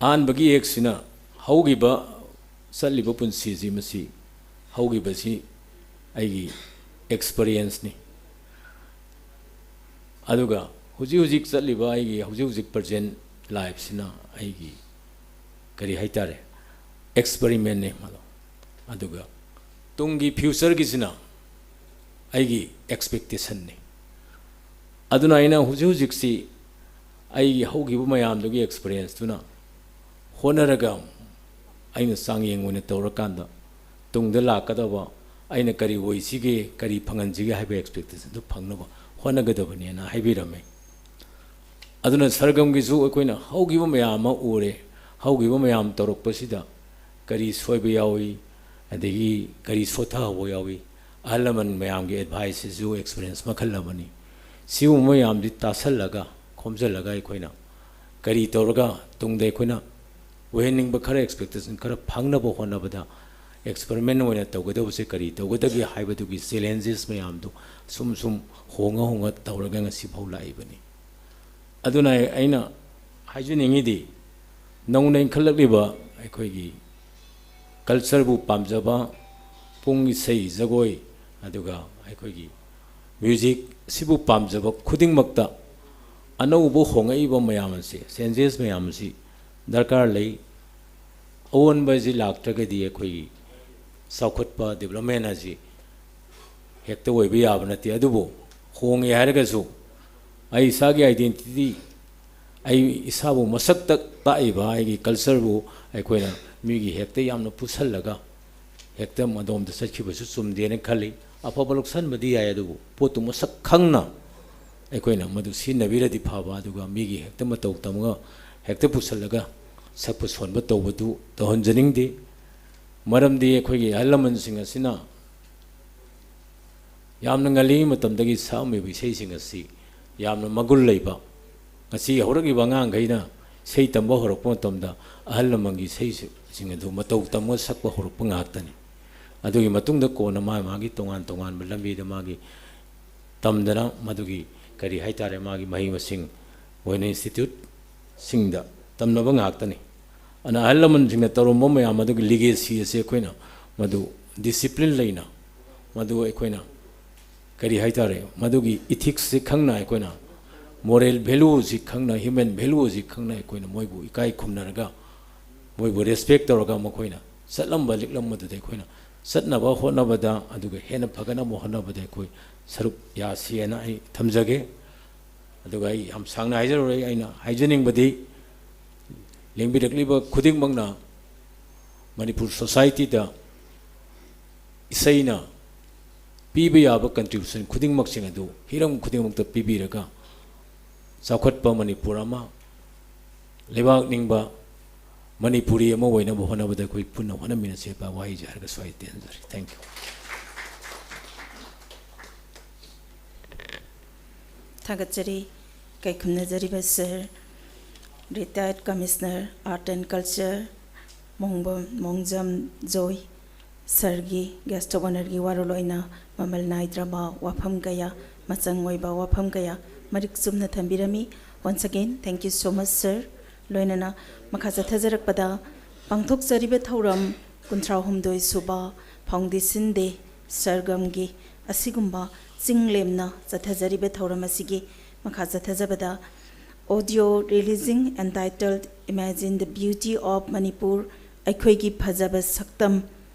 ꯑꯍꯥꯟꯕꯒꯤ ꯑꯦꯛꯁꯁꯤꯅ ꯍꯧꯈꯤꯕ ꯆꯠꯂꯤꯕ ꯄꯨꯟꯁꯤꯁꯤ, ꯃꯁꯤ ꯍꯧꯈꯤꯕꯁꯤ ꯑꯩꯒꯤ ꯑꯦꯛꯁꯄꯔꯤꯌꯦꯟꯁꯅꯤ꯫ ꯑꯗꯨꯒ ꯍꯧꯖꯤꯛ ꯍꯧꯖꯤꯛ ꯆꯠꯂꯤꯕ ꯑꯩꯒꯤ ꯍꯧꯖꯤꯛ ꯍꯧꯖꯤꯛ ꯄ꯭ꯔꯖꯦꯟ ꯂꯥꯏꯐꯁꯤꯅ ꯑꯩꯒꯤ ꯀꯔꯤ ꯍꯥꯏꯇꯥꯔꯦ, ꯑꯦꯛꯁꯄꯔꯤꯃꯦꯟꯅꯦ ꯃꯗꯣ꯫ ꯑꯗꯨꯒ ꯇꯨꯡꯒꯤ ꯐ꯭ꯌꯨꯆꯔꯒꯤꯁꯤꯅ ꯑꯩꯒꯤ ꯑꯦꯛꯁꯄꯦꯛꯇꯦꯁꯟꯅꯤ꯫ ꯑꯗꯨꯅ ꯑꯩꯅ ꯍꯧꯖꯤꯛ ꯍꯧꯖꯤꯛꯁꯤ ꯑꯩꯒꯤ ꯍꯧꯈꯤꯕ ꯃꯌꯥꯝꯗꯨꯒꯤ ꯑꯦꯛꯁꯄꯔꯤꯌꯦꯟꯁꯇꯨꯅ ꯍꯣꯠꯅꯔꯒ ꯑꯩꯅ ꯆꯥꯡꯌꯦꯡ ꯑꯣꯏꯅ ꯇꯧꯔꯀꯥꯟꯗ ꯇꯨꯡꯗ ꯂꯥꯛꯀꯗꯕ ꯑꯩꯅ ꯀꯔꯤ ꯑꯣꯏꯁꯤꯒꯦ, ꯀꯔꯤ ꯐꯪꯍꯟꯁꯤꯒꯦ ꯍꯥꯏꯕ ꯑꯦꯛꯁꯄꯦꯛꯇꯦꯁꯟꯗꯨ ꯐꯪꯅꯕ ꯍꯣꯠꯅꯒꯗꯕꯅꯦꯅ ꯍꯥꯏꯕꯤꯔꯝꯃꯦ꯫ ꯑꯗꯨꯅ ꯁꯔꯒꯝꯒꯤꯁꯨ ꯑꯩꯈꯣꯏꯅ ꯍꯧꯈꯤꯕ ꯃꯌꯥꯝ ꯑꯃ ꯎꯔꯦ꯫ ꯍꯧꯈꯤꯕ ꯃꯌꯥꯝ ꯇꯧꯔꯛꯄꯁꯤꯗ ꯀꯔꯤ ꯁꯣꯏꯕ ꯌꯥꯎꯏ, ꯑꯗꯒꯤ ꯀꯔꯤ ꯁꯣꯊꯍꯧꯕ ꯌꯥꯎꯏ, ꯑꯍꯜ ꯂꯃꯟ ꯃꯌꯥꯝꯒꯤ ꯑꯦꯗꯚꯥꯏꯁꯁꯤꯁꯨ ꯑꯦꯛꯁꯄꯔꯤꯌꯦꯟꯁ ꯃꯈꯜ ꯑꯃꯅꯤ꯫ ꯁꯤꯒꯨꯝꯕ ꯃꯌꯥꯝꯁꯤ ꯇꯥꯁꯜꯂꯒ, ꯈꯣꯝꯖꯤꯜꯂꯒ ꯑꯩꯈꯣꯏꯅ ꯀꯔꯤ ꯇꯧꯔꯒ ꯇꯨꯡꯗ ꯑꯩꯈꯣꯏꯅ ꯑꯣꯏꯍꯟꯅꯤꯡꯕ ꯈꯔ, expectation ꯈꯔ ꯐꯪꯅꯕ ꯍꯣꯠꯅꯕꯗ experiment ꯑꯣꯏꯅ ꯇꯧꯒꯗꯕꯁꯦ ꯀꯔꯤ ꯇꯧꯒꯗꯒꯦ ꯍꯥꯏꯕꯗꯨꯒꯤ challenges ꯃꯌꯥꯝꯗꯨ ꯁꯨꯝ ꯁꯨꯝ ꯍꯣꯡꯉ ꯍꯣꯡꯉ ꯇꯧꯔꯒ ꯉꯁꯤ ꯐꯥꯎ ꯂꯥꯛꯏꯕꯅꯤ꯫ ꯑꯗꯨꯅ ꯑꯩꯅ ꯍꯥꯏꯖꯅꯤꯡꯉꯤꯗꯤ, ꯅꯧꯅ ꯏꯟꯈꯠꯂꯛꯂꯤꯕ ꯑꯩꯈꯣꯏꯒꯤ cultureꯕꯨ ꯄꯥꯝꯖꯕ, ꯄꯨꯡ ꯏꯁꯩ ꯖꯒꯣꯏ, ꯑꯗꯨꯒ ꯑꯩꯈꯣꯏꯒꯤ music ꯁꯤꯕꯨ ꯄꯥꯝꯖꯕ ꯈꯨꯗꯤꯡꯃꯛꯇ ꯑꯅꯧꯕ ꯍꯣꯡꯉꯛꯏꯕ ꯃꯌꯥꯝ ꯑꯁꯤ, changes ꯃꯌꯥꯝ ꯑꯁꯤ ꯗꯔꯀꯥꯔ ꯂꯩ꯫ ꯑꯑꯣꯟꯕ ꯑꯁꯤ ꯂꯥꯛꯇ꯭ꯔꯒꯗꯤ ꯑꯩꯈꯣꯏꯒꯤ ꯆꯥꯎꯈꯠꯄ, development ꯑꯁꯤ ꯍꯦꯛꯇ ꯑꯣꯏꯕ ꯌꯥꯕ ꯅꯠꯇꯦ꯫ ꯑꯗꯨꯕꯨ ꯍꯣꯡꯉꯦ ꯍꯥꯏꯔꯒꯁꯨ ꯑꯩ ꯏꯁꯥꯒꯤ identity, ꯑꯩ ꯏꯁꯥꯕꯨ ꯃꯁꯛ ꯇꯥꯛ-, ꯇꯥꯛꯏꯕ ꯑꯩꯒꯤ cultureꯕꯨ ꯑꯩꯈꯣꯏꯅ ꯃꯤꯒꯤ ꯍꯦꯛꯇ ꯌꯥꯝꯅ ꯄꯨꯁꯜꯂꯒ ꯍꯦꯛꯇ ꯃꯗꯣꯝꯗ ꯆꯠꯈꯤꯕꯁꯨ ꯆꯨꯝꯗꯦꯅ ꯈꯜꯂꯤ꯫ ꯑꯐꯕ ꯂꯧꯁꯟꯕꯗꯤ ꯌꯥꯏ, ꯑꯗꯨꯕꯨ ꯄꯣꯠꯇꯨ ꯃꯁꯛ ꯈꯪꯅ ꯑꯩꯈꯣꯏꯅ ꯃꯗꯨ ꯁꯤꯖꯤꯟꯅꯕꯤꯔꯗꯤ ꯐꯕ, ꯑꯗꯨꯒ ꯃꯤꯒꯤ ꯍꯦꯛꯇ ꯃꯇꯧ ꯇꯝꯃꯒ ꯍꯦꯛꯇ ꯄꯨꯁꯜꯂꯒ ꯁꯛꯄ ꯁꯣꯟꯕ ꯇꯧꯕꯗꯨ ꯇꯧꯍꯟꯖꯅꯤꯡꯗꯦ꯫ ꯃꯔꯝꯗꯤ ꯑꯩꯈꯣꯏꯒꯤ ꯑꯍꯜ ꯂꯃꯟꯁꯤꯡ ꯑꯁꯤꯅ ꯌꯥꯝꯅ ꯉꯜꯂꯤꯉꯩ ꯃꯇꯝꯗꯒꯤ ꯁꯛꯑꯝꯃꯤꯕ ꯏꯁꯩꯁꯤꯡ ꯑꯁꯤ ꯌꯥꯝꯅ ꯃꯒꯨꯟ ꯂꯩꯕ, ꯉꯁꯤ ꯍꯧꯔꯛꯂꯤꯕ ꯑꯉꯥꯡꯈꯩꯅ ꯏꯁꯩ ꯇꯝꯕ ꯍꯧꯔꯛꯄ ꯃꯇꯝꯗ ꯑꯍꯜ ꯂꯃꯟꯒꯤ ꯏꯁꯩꯁꯤꯡ ꯑꯗꯨ ꯃꯇꯧ ꯇꯝꯃꯒ ꯁꯛꯄ ꯍꯧꯔꯛꯄ ꯉꯥꯛꯇꯅꯤ꯫ ꯑꯗꯨꯒꯤ ꯃꯇꯨꯡꯗ ꯀꯣꯟꯅ ꯃꯥ ꯃꯥꯒꯤ ꯇꯣꯉꯥꯟ ꯇꯣꯉꯥꯟꯕ ꯂꯝꯕꯤꯗ ꯃꯥꯒꯤ ꯇꯝꯗꯅ ꯃꯗꯨꯒꯤ, ꯀꯔꯤ ꯍꯥꯏꯇꯥꯔꯦ, ꯃꯥꯒꯤ ꯃꯍꯩ ꯃꯁꯤꯡ ꯑꯣꯏꯅ instituteꯁꯤꯡꯗ ꯇꯝꯅꯕ ꯉꯥꯛꯇꯅꯤ꯫ ꯑꯗꯨꯅ ꯑꯍꯜ ꯂꯃꯟꯁꯤꯡꯅ ꯇꯧꯔꯝꯕ ꯃꯌꯥꯝ ꯑꯗꯨꯒꯤ legacy ꯑꯁꯦ ꯑꯩꯈꯣꯏꯅ ꯃꯗꯨ discipline ꯂꯩꯅ, ꯃꯗꯨ ꯑꯩꯈꯣꯏꯅ, ꯀꯔꯤ ꯍꯥꯏꯇꯥꯔꯦ, ꯃꯗꯨꯒꯤ ethicsꯁꯦ ꯈꯪꯅ, ꯑꯩꯈꯣꯏꯅ moral valueꯁꯤ ꯈꯪꯅ, human valueꯁꯤ ꯈꯪꯅ ꯑꯩꯈꯣꯏꯅ ꯃꯣꯏꯕꯨ ꯏꯀꯥꯏ ꯈꯨꯝꯅꯔꯒ, ꯃꯣꯏꯕꯨ respect ꯇꯧꯔꯒ, ꯃꯈꯣꯏꯅ ꯆꯠꯂꯝꯕ ꯂꯤꯛꯂꯝꯕꯗꯨꯗ ꯑꯩꯈꯣꯏꯅ ꯆꯠꯅꯕ ꯍꯣꯠꯅꯕꯗ, ꯑꯗꯨꯒ ꯍꯦꯟꯅ ꯐꯒꯠꯅꯕ ꯍꯣꯠꯅꯕꯗ ꯑꯩꯈꯣꯏ ꯁꯔꯨꯛ ꯌꯥꯁꯤꯑꯅ ꯑꯩ ꯊꯝꯖꯒꯦ꯫ ꯑꯗꯨꯒ ꯑꯩ ꯌꯥꯝ ꯁꯥꯡꯅ ꯍꯥꯏꯖꯔꯔꯣꯏ꯫ ꯑꯩꯅ ꯍꯥꯏꯖꯅꯤꯡꯕꯗꯤ, ꯂꯦꯡꯕꯤꯔꯛꯂꯤꯕ ꯈꯨꯗꯤꯡꯃꯛꯅ ꯃꯅꯤꯄꯨꯔ societyꯗ ꯏꯁꯩꯅ ꯄꯤꯕ ꯌꯥꯕ contribution ꯈꯨꯗꯤꯡꯃꯛꯁꯤꯡ ꯑꯗꯨ ꯍꯤꯔꯝ ꯈꯨꯗꯤꯡꯃꯛꯇ ꯄꯤꯕꯤꯔꯒ, ꯆꯥꯎꯈꯠꯄ ꯃꯅꯤꯄꯨꯔ ꯑꯃ, ꯂꯩꯕꯥꯛ ꯅꯤꯡꯕ ꯃꯅꯤꯄꯨꯔꯤ ꯑꯃ ꯑꯣꯏꯅꯕ ꯍꯣꯠꯅꯕꯗ ꯑꯩꯈꯣꯏ ꯄꯨꯟꯅ ꯍꯣꯠꯅꯃꯤꯟꯅꯁꯦ ꯍꯥꯏꯕ ꯋꯥꯍꯩꯁꯦ ꯍꯥꯏꯔꯒ ꯁ꯭ꯋꯥꯏꯗ ꯇꯦꯟꯖꯔꯦ꯫ Thank you꯫ ꯊꯥꯒꯠꯆꯔꯤ꯫ ꯀꯩ ꯈꯨꯝꯅꯖꯔꯤꯕ sir Retired Commissioner Art and Culture ꯃꯣꯡꯕꯝ ꯃꯣꯡꯖꯝ ꯖꯣꯏ ꯁꯔꯒꯤ guest of honourꯒꯤ ꯋꯥꯔꯣꯜ ꯑꯣꯏꯅ ꯃꯃꯜ ꯅꯥꯏꯗ꯭ꯔꯕ ꯋꯥꯐꯝ ꯀꯌꯥ, ꯃꯆꯪ ꯑꯣꯏꯕ ꯋꯥꯐꯝ ꯀꯌꯥ ꯃꯔꯤꯛ ꯆꯨꯝꯅ ꯊꯝꯕꯤꯔꯝꯃꯤ꯫ Once again, thank you so much, sir꯫ ꯂꯣꯏꯅꯅ ꯃꯈꯥ ꯆꯠꯊꯖꯔꯛꯄꯗ, ꯄꯥꯡꯊꯣꯛꯆꯔꯤꯕ ꯊꯧꯔꯝ ꯀꯨꯟꯊ꯭ꯔꯥ ꯍꯨꯝꯗꯣꯏ ꯁꯨꯕ Foundation Day ꯁꯔꯒꯝꯒꯤ ꯑꯁꯤꯒꯨꯝꯕ ꯆꯤꯡ ꯂꯦꯝꯅ ꯆꯠꯊꯖꯔꯤꯕ ꯊꯧꯔꯝ ꯑꯁꯤꯒꯤ ꯃꯈꯥ ꯆꯠꯊꯖꯕꯗ, audio releasing entitled Imagine the Beauty of Manipur, ꯑꯩꯈꯣꯏꯒꯤ ꯐꯖꯕ ꯁꯛꯇꯝ,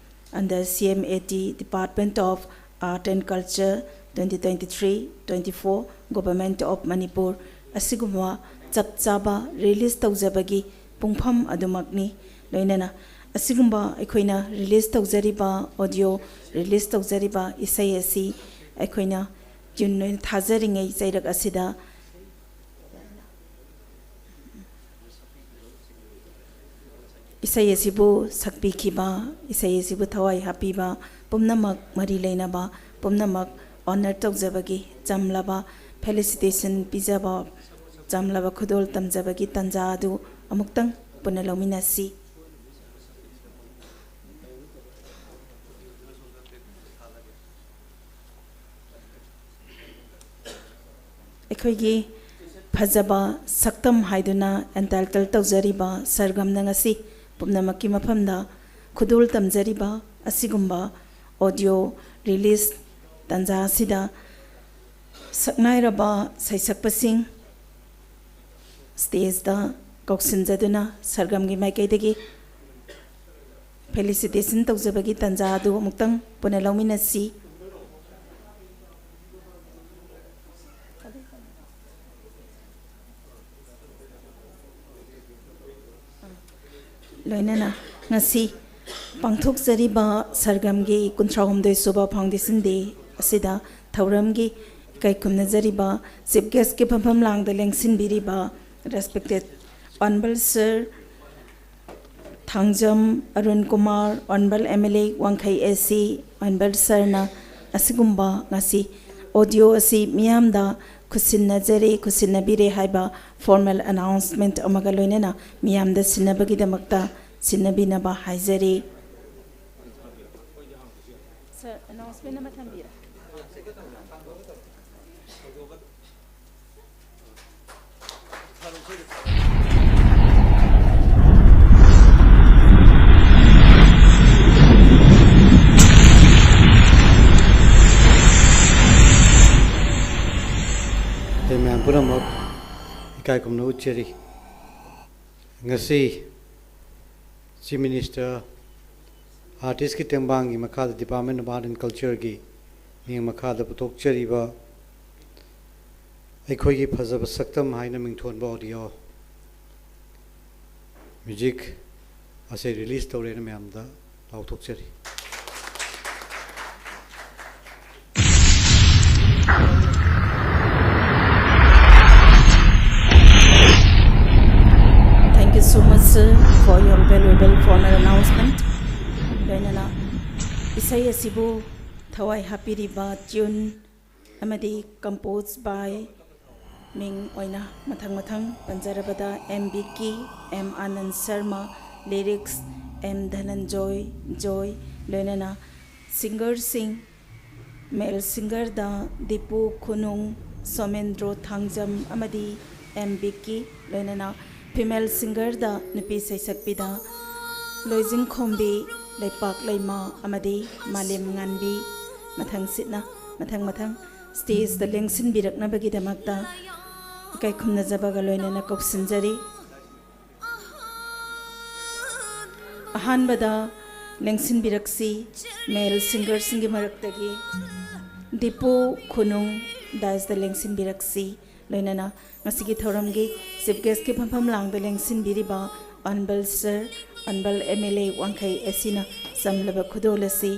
under C M A D, Department of Art and Culture, twenty twenty-three twenty-four, Government of Manipur, ꯑꯁꯤꯒꯨꯝꯕ ꯆꯞ ꯆꯥꯕ release ꯇꯧꯖꯕꯒꯤ ꯄꯨꯡꯐꯝ ꯑꯗꯨꯃꯛꯅꯤ꯫ ꯂꯣꯏꯅꯅ ꯑꯁꯤꯒꯨꯝꯕ ꯑꯩꯈꯣꯏꯅ release ꯇꯧꯖꯔꯤꯕ, audio release ꯇꯧꯖꯔꯤꯕ ꯏꯁꯩ ꯑꯁꯤ ꯑꯩꯈꯣꯏꯅ tune ꯑꯣꯏꯅ ꯊꯥꯖꯔꯤꯉꯩ ꯆꯩꯔꯛ ꯑꯁꯤꯗ ꯏꯁꯩ ꯑꯁꯤꯕꯨ ꯁꯛꯄꯤꯈꯤꯕ, ꯏꯁꯩ ꯑꯁꯤꯕꯨ ꯊꯋꯥꯏ ꯍꯥꯞꯄꯤꯕ ꯄꯨꯝꯅꯃꯛ, ꯃꯔꯤ ꯂꯩꯅꯕ ꯄꯨꯝꯅꯃꯛ honour ꯇꯧꯖꯕꯒꯤ ꯆꯝꯂꯕ felicitation ꯄꯤꯖꯕ, ꯆꯝꯂꯕ ꯈꯨꯗꯣꯜ ꯇꯝꯖꯕꯒꯤ ꯇꯥꯟꯖꯥ ꯑꯗꯨ ꯑꯃꯨꯛꯇꯪ ꯄꯨꯟꯅ ꯂꯧꯃꯤꯟꯅꯁꯤ꯫ ꯑꯩꯈꯣꯏꯒꯤ ꯐꯖꯕ ꯁꯛꯇꯝ ꯍꯥꯏꯗꯨꯅ entitle ꯇꯧꯖꯔꯤꯕ ꯁꯔꯒꯝꯅ ꯉꯁꯤ ꯄꯨꯝꯅꯃꯛꯀꯤ ꯃꯐꯝꯗ ꯈꯨꯗꯣꯜ ꯇꯝꯖꯔꯤꯕ ꯑꯁꯤꯒꯨꯝꯕ audio release ꯇꯥꯟꯖꯥ ꯑꯁꯤꯗ ꯁꯛꯅꯥꯏꯔꯕ ꯁꯩꯁꯛꯄꯁꯤꯡ stageꯇ ꯀꯧꯁꯤꯟꯖꯗꯨꯅ ꯁꯔꯒꯝꯒꯤ ꯃꯥꯏꯀꯩꯗꯒꯤ felicitation ꯇꯧꯖꯕꯒꯤ ꯇꯥꯟꯖꯥ ꯑꯗꯨ ꯑꯃꯨꯛꯇꯪ ꯄꯨꯟꯅ ꯂꯧꯃꯤꯟꯅꯁꯤ꯫ ꯂꯣꯏꯅꯅ ꯉꯁꯤ ꯄꯥꯡꯊꯣꯛꯆꯔꯤꯕ ꯁꯔꯒꯝꯒꯤ ꯀꯨꯟꯊ꯭ꯔꯥ ꯍꯨꯝꯗꯣꯏ ꯁꯨꯕ Foundation Day ꯑꯁꯤꯗ ꯊꯧꯔꯝꯒꯤ ꯏꯀꯥꯏ ꯈꯨꯝꯅꯖꯔꯤꯕ chief guestꯀꯤ ꯐꯝꯐꯝ ꯂꯥꯡꯗ ꯂꯦꯡꯁꯤꯟꯕꯤꯔꯤꯕ respected honourable sir Thangjam Arun Kumar, honourable M L A ꯋꯥꯡꯈꯩ A C, honourable sirꯅ ꯑꯁꯤꯒꯨꯝꯕ ꯉꯁꯤ audio ꯑꯁꯤ ꯃꯤꯌꯥꯝꯗ ꯈꯨꯠꯁꯤꯟꯅꯖꯔꯤ, ꯈꯨꯠꯁꯤꯟꯅꯕꯤꯔꯦ ꯍꯥꯏꯕ formal announcement ꯑꯃꯒ ꯂꯣꯏꯅꯅ ꯃꯤꯌꯥꯝꯗ ꯁꯤꯟꯅꯕꯒꯤꯗꯃꯛꯇ ꯁꯤꯟꯅꯕꯤꯅꯕ ꯍꯥꯏꯖꯔꯤ꯫ Sir, announcement ꯑꯃ ꯊꯝꯕꯤꯔꯣ꯫ ꯑꯩ ꯃꯌꯥꯝ ꯄꯨꯝꯅꯃꯛ ꯏꯀꯥꯏ ꯈꯨꯝꯅꯕ ꯎꯠꯆꯔꯤ꯫ ꯉꯁꯤ Chief Minister Artistꯀꯤ ꯇꯦꯡꯕꯥꯡꯒꯤ ꯃꯈꯥꯗ Department of Art and Cultureꯒꯤ ꯃꯤꯡ ꯃꯈꯥꯗ ꯄꯨꯊꯣꯛꯆꯔꯤꯕ ꯑꯩꯈꯣꯏꯒꯤ ꯐꯖꯕ ꯁꯛꯇꯝ ꯍꯥꯏꯅ ꯃꯤꯡꯊꯣꯟꯕ audio music ꯑꯁꯤ release ꯇꯧꯔꯦꯅ ꯃꯌꯥꯝꯗ ꯂꯥꯎꯊꯣꯛꯆꯔꯤ꯫ Thank you so much, sir, for your valuable formal announcement. ꯂꯣꯏꯅꯅ ꯏꯁꯩ ꯑꯁꯤꯕꯨ ꯊꯋꯥꯏ ꯍꯥꯞꯄꯤꯔꯤꯕ tune ꯑꯃꯗꯤ compose by ꯃꯤꯡ ꯑꯣꯏꯅ ꯃꯊꯪ ꯃꯊꯪ ꯄꯟꯖꯔꯕꯗ M ꯕꯤꯀꯤ, M ꯑꯅꯟ Sharma, lyrics M ꯙꯅꯟꯖꯣꯏ ꯖꯣꯏ, ꯂꯣꯏꯅꯅ singerꯁꯤꯡ, male singerꯗ ꯗꯤꯄꯨ ꯈꯨꯅꯨꯡ, ꯁꯣꯃꯦꯟꯗ꯭ꯔꯣ ꯊꯥꯡꯖꯝ ꯑꯃꯗꯤ M ꯕꯤꯀꯤ, ꯂꯣꯏꯅꯅ female singerꯗ ꯅꯨꯄꯤ ꯁꯩꯁꯛꯄꯤꯗ ꯂꯣꯏꯖꯤꯡꯈꯣꯝꯕꯤ, ꯂꯩꯄꯥꯛ ꯂꯩꯃ ꯑꯃꯗꯤ ꯃꯥꯂꯦꯝ ꯉꯥꯟꯕꯤ꯫ ꯃꯊꯪꯁꯤꯠꯅ ꯃꯊꯪ ꯃꯊꯪ stageꯇ ꯂꯦꯡꯁꯤꯟꯕꯤꯔꯛꯅꯕꯒꯤꯗꯃꯛꯇ ꯏꯀꯥꯏ ꯈꯨꯝꯅꯖꯕꯒ ꯂꯣꯏꯅꯅ ꯀꯧꯁꯤꯟꯖꯔꯤ꯫ ꯑꯍꯥꯟꯕꯗ ꯂꯦꯡꯁꯤꯟꯕꯤꯔꯛꯁꯤ, male singerꯁꯤꯡꯒꯤ ꯃꯔꯛꯇꯒꯤ ꯗꯤꯄꯨ ꯈꯨꯅꯨꯡ daisꯇ ꯂꯦꯡꯁꯤꯟꯕꯤꯔꯛꯁꯤ꯫ ꯂꯣꯏꯅꯅ ꯉꯁꯤꯒꯤ ꯊꯧꯔꯝꯒꯤ chief guestꯀꯤ ꯐꯝꯐꯝ ꯂꯥꯡꯗ ꯂꯦꯡꯁꯤꯟꯕꯤꯔꯤꯕ honourable sir, honourable M L A ꯋꯥꯡꯈꯩ ACꯅ ꯆꯝꯂꯕ ꯈꯨꯗꯣꯜ ꯑꯁꯤ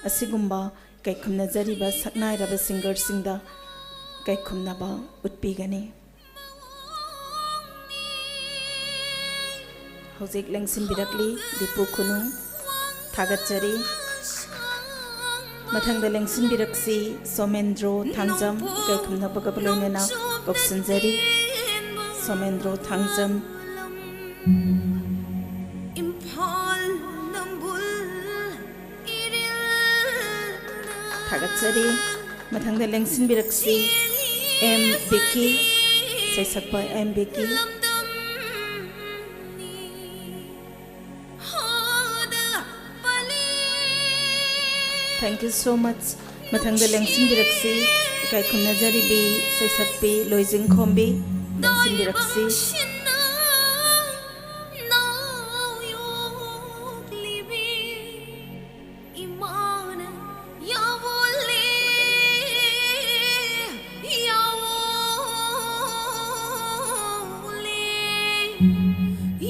ꯑꯁꯤꯒꯨꯝꯕ ꯀꯩꯈꯨꯝꯅꯖꯔꯤꯕ ꯁꯛꯅꯥꯏꯔꯕ singerꯁꯤꯡꯗ ꯀꯩꯈꯨꯝꯅꯕ ꯎꯠꯄꯤꯒꯅꯤ꯫ ꯍꯧꯖꯤꯛ ꯂꯦꯡꯁꯤꯟꯕꯤꯔꯛꯂꯤ ꯗꯤꯄꯨ ꯈꯨꯅꯨꯡ꯫ ꯊꯥꯒꯠꯆꯔꯤ꯫ ꯃꯊꯪꯗ ꯂꯦꯡꯁꯤꯟꯕꯤꯔꯛꯁꯤ ꯁꯣꯃꯦꯟꯗ꯭ꯔꯣ ꯊꯥꯡꯖꯝ, ꯏꯀꯥꯏ ꯈꯨꯝꯅꯕꯒ ꯂꯣꯏꯅꯅ ꯀꯧꯁꯤꯟꯖꯔꯤ꯫ ꯁꯣꯃꯦꯟꯗ꯭ꯔꯣ ꯊꯥꯡꯖꯝ꯫ ꯊꯥꯒꯠꯆꯔꯤ꯫ ꯃꯊꯪꯗ ꯂꯦꯡꯁꯤꯟꯕꯤꯔꯛꯁꯤ ꯑꯦꯝ ꯕꯤꯀꯤ, ꯁꯩꯁꯛꯄ M ꯕꯤꯀꯤ꯫ Thank you so much. ꯃꯊꯪꯗ ꯂꯦꯡꯁꯤꯟꯕꯤꯔꯛꯁꯤ ꯏꯀꯥꯏ ꯈꯨꯝꯅꯖꯔꯤꯕꯤ ꯁꯩꯁꯛꯄꯤ ꯂꯣꯏꯖꯤꯡꯈꯣꯝꯕꯤ꯫ ꯂꯦꯡꯁꯤꯟꯕꯤꯔꯛꯁꯤ꯫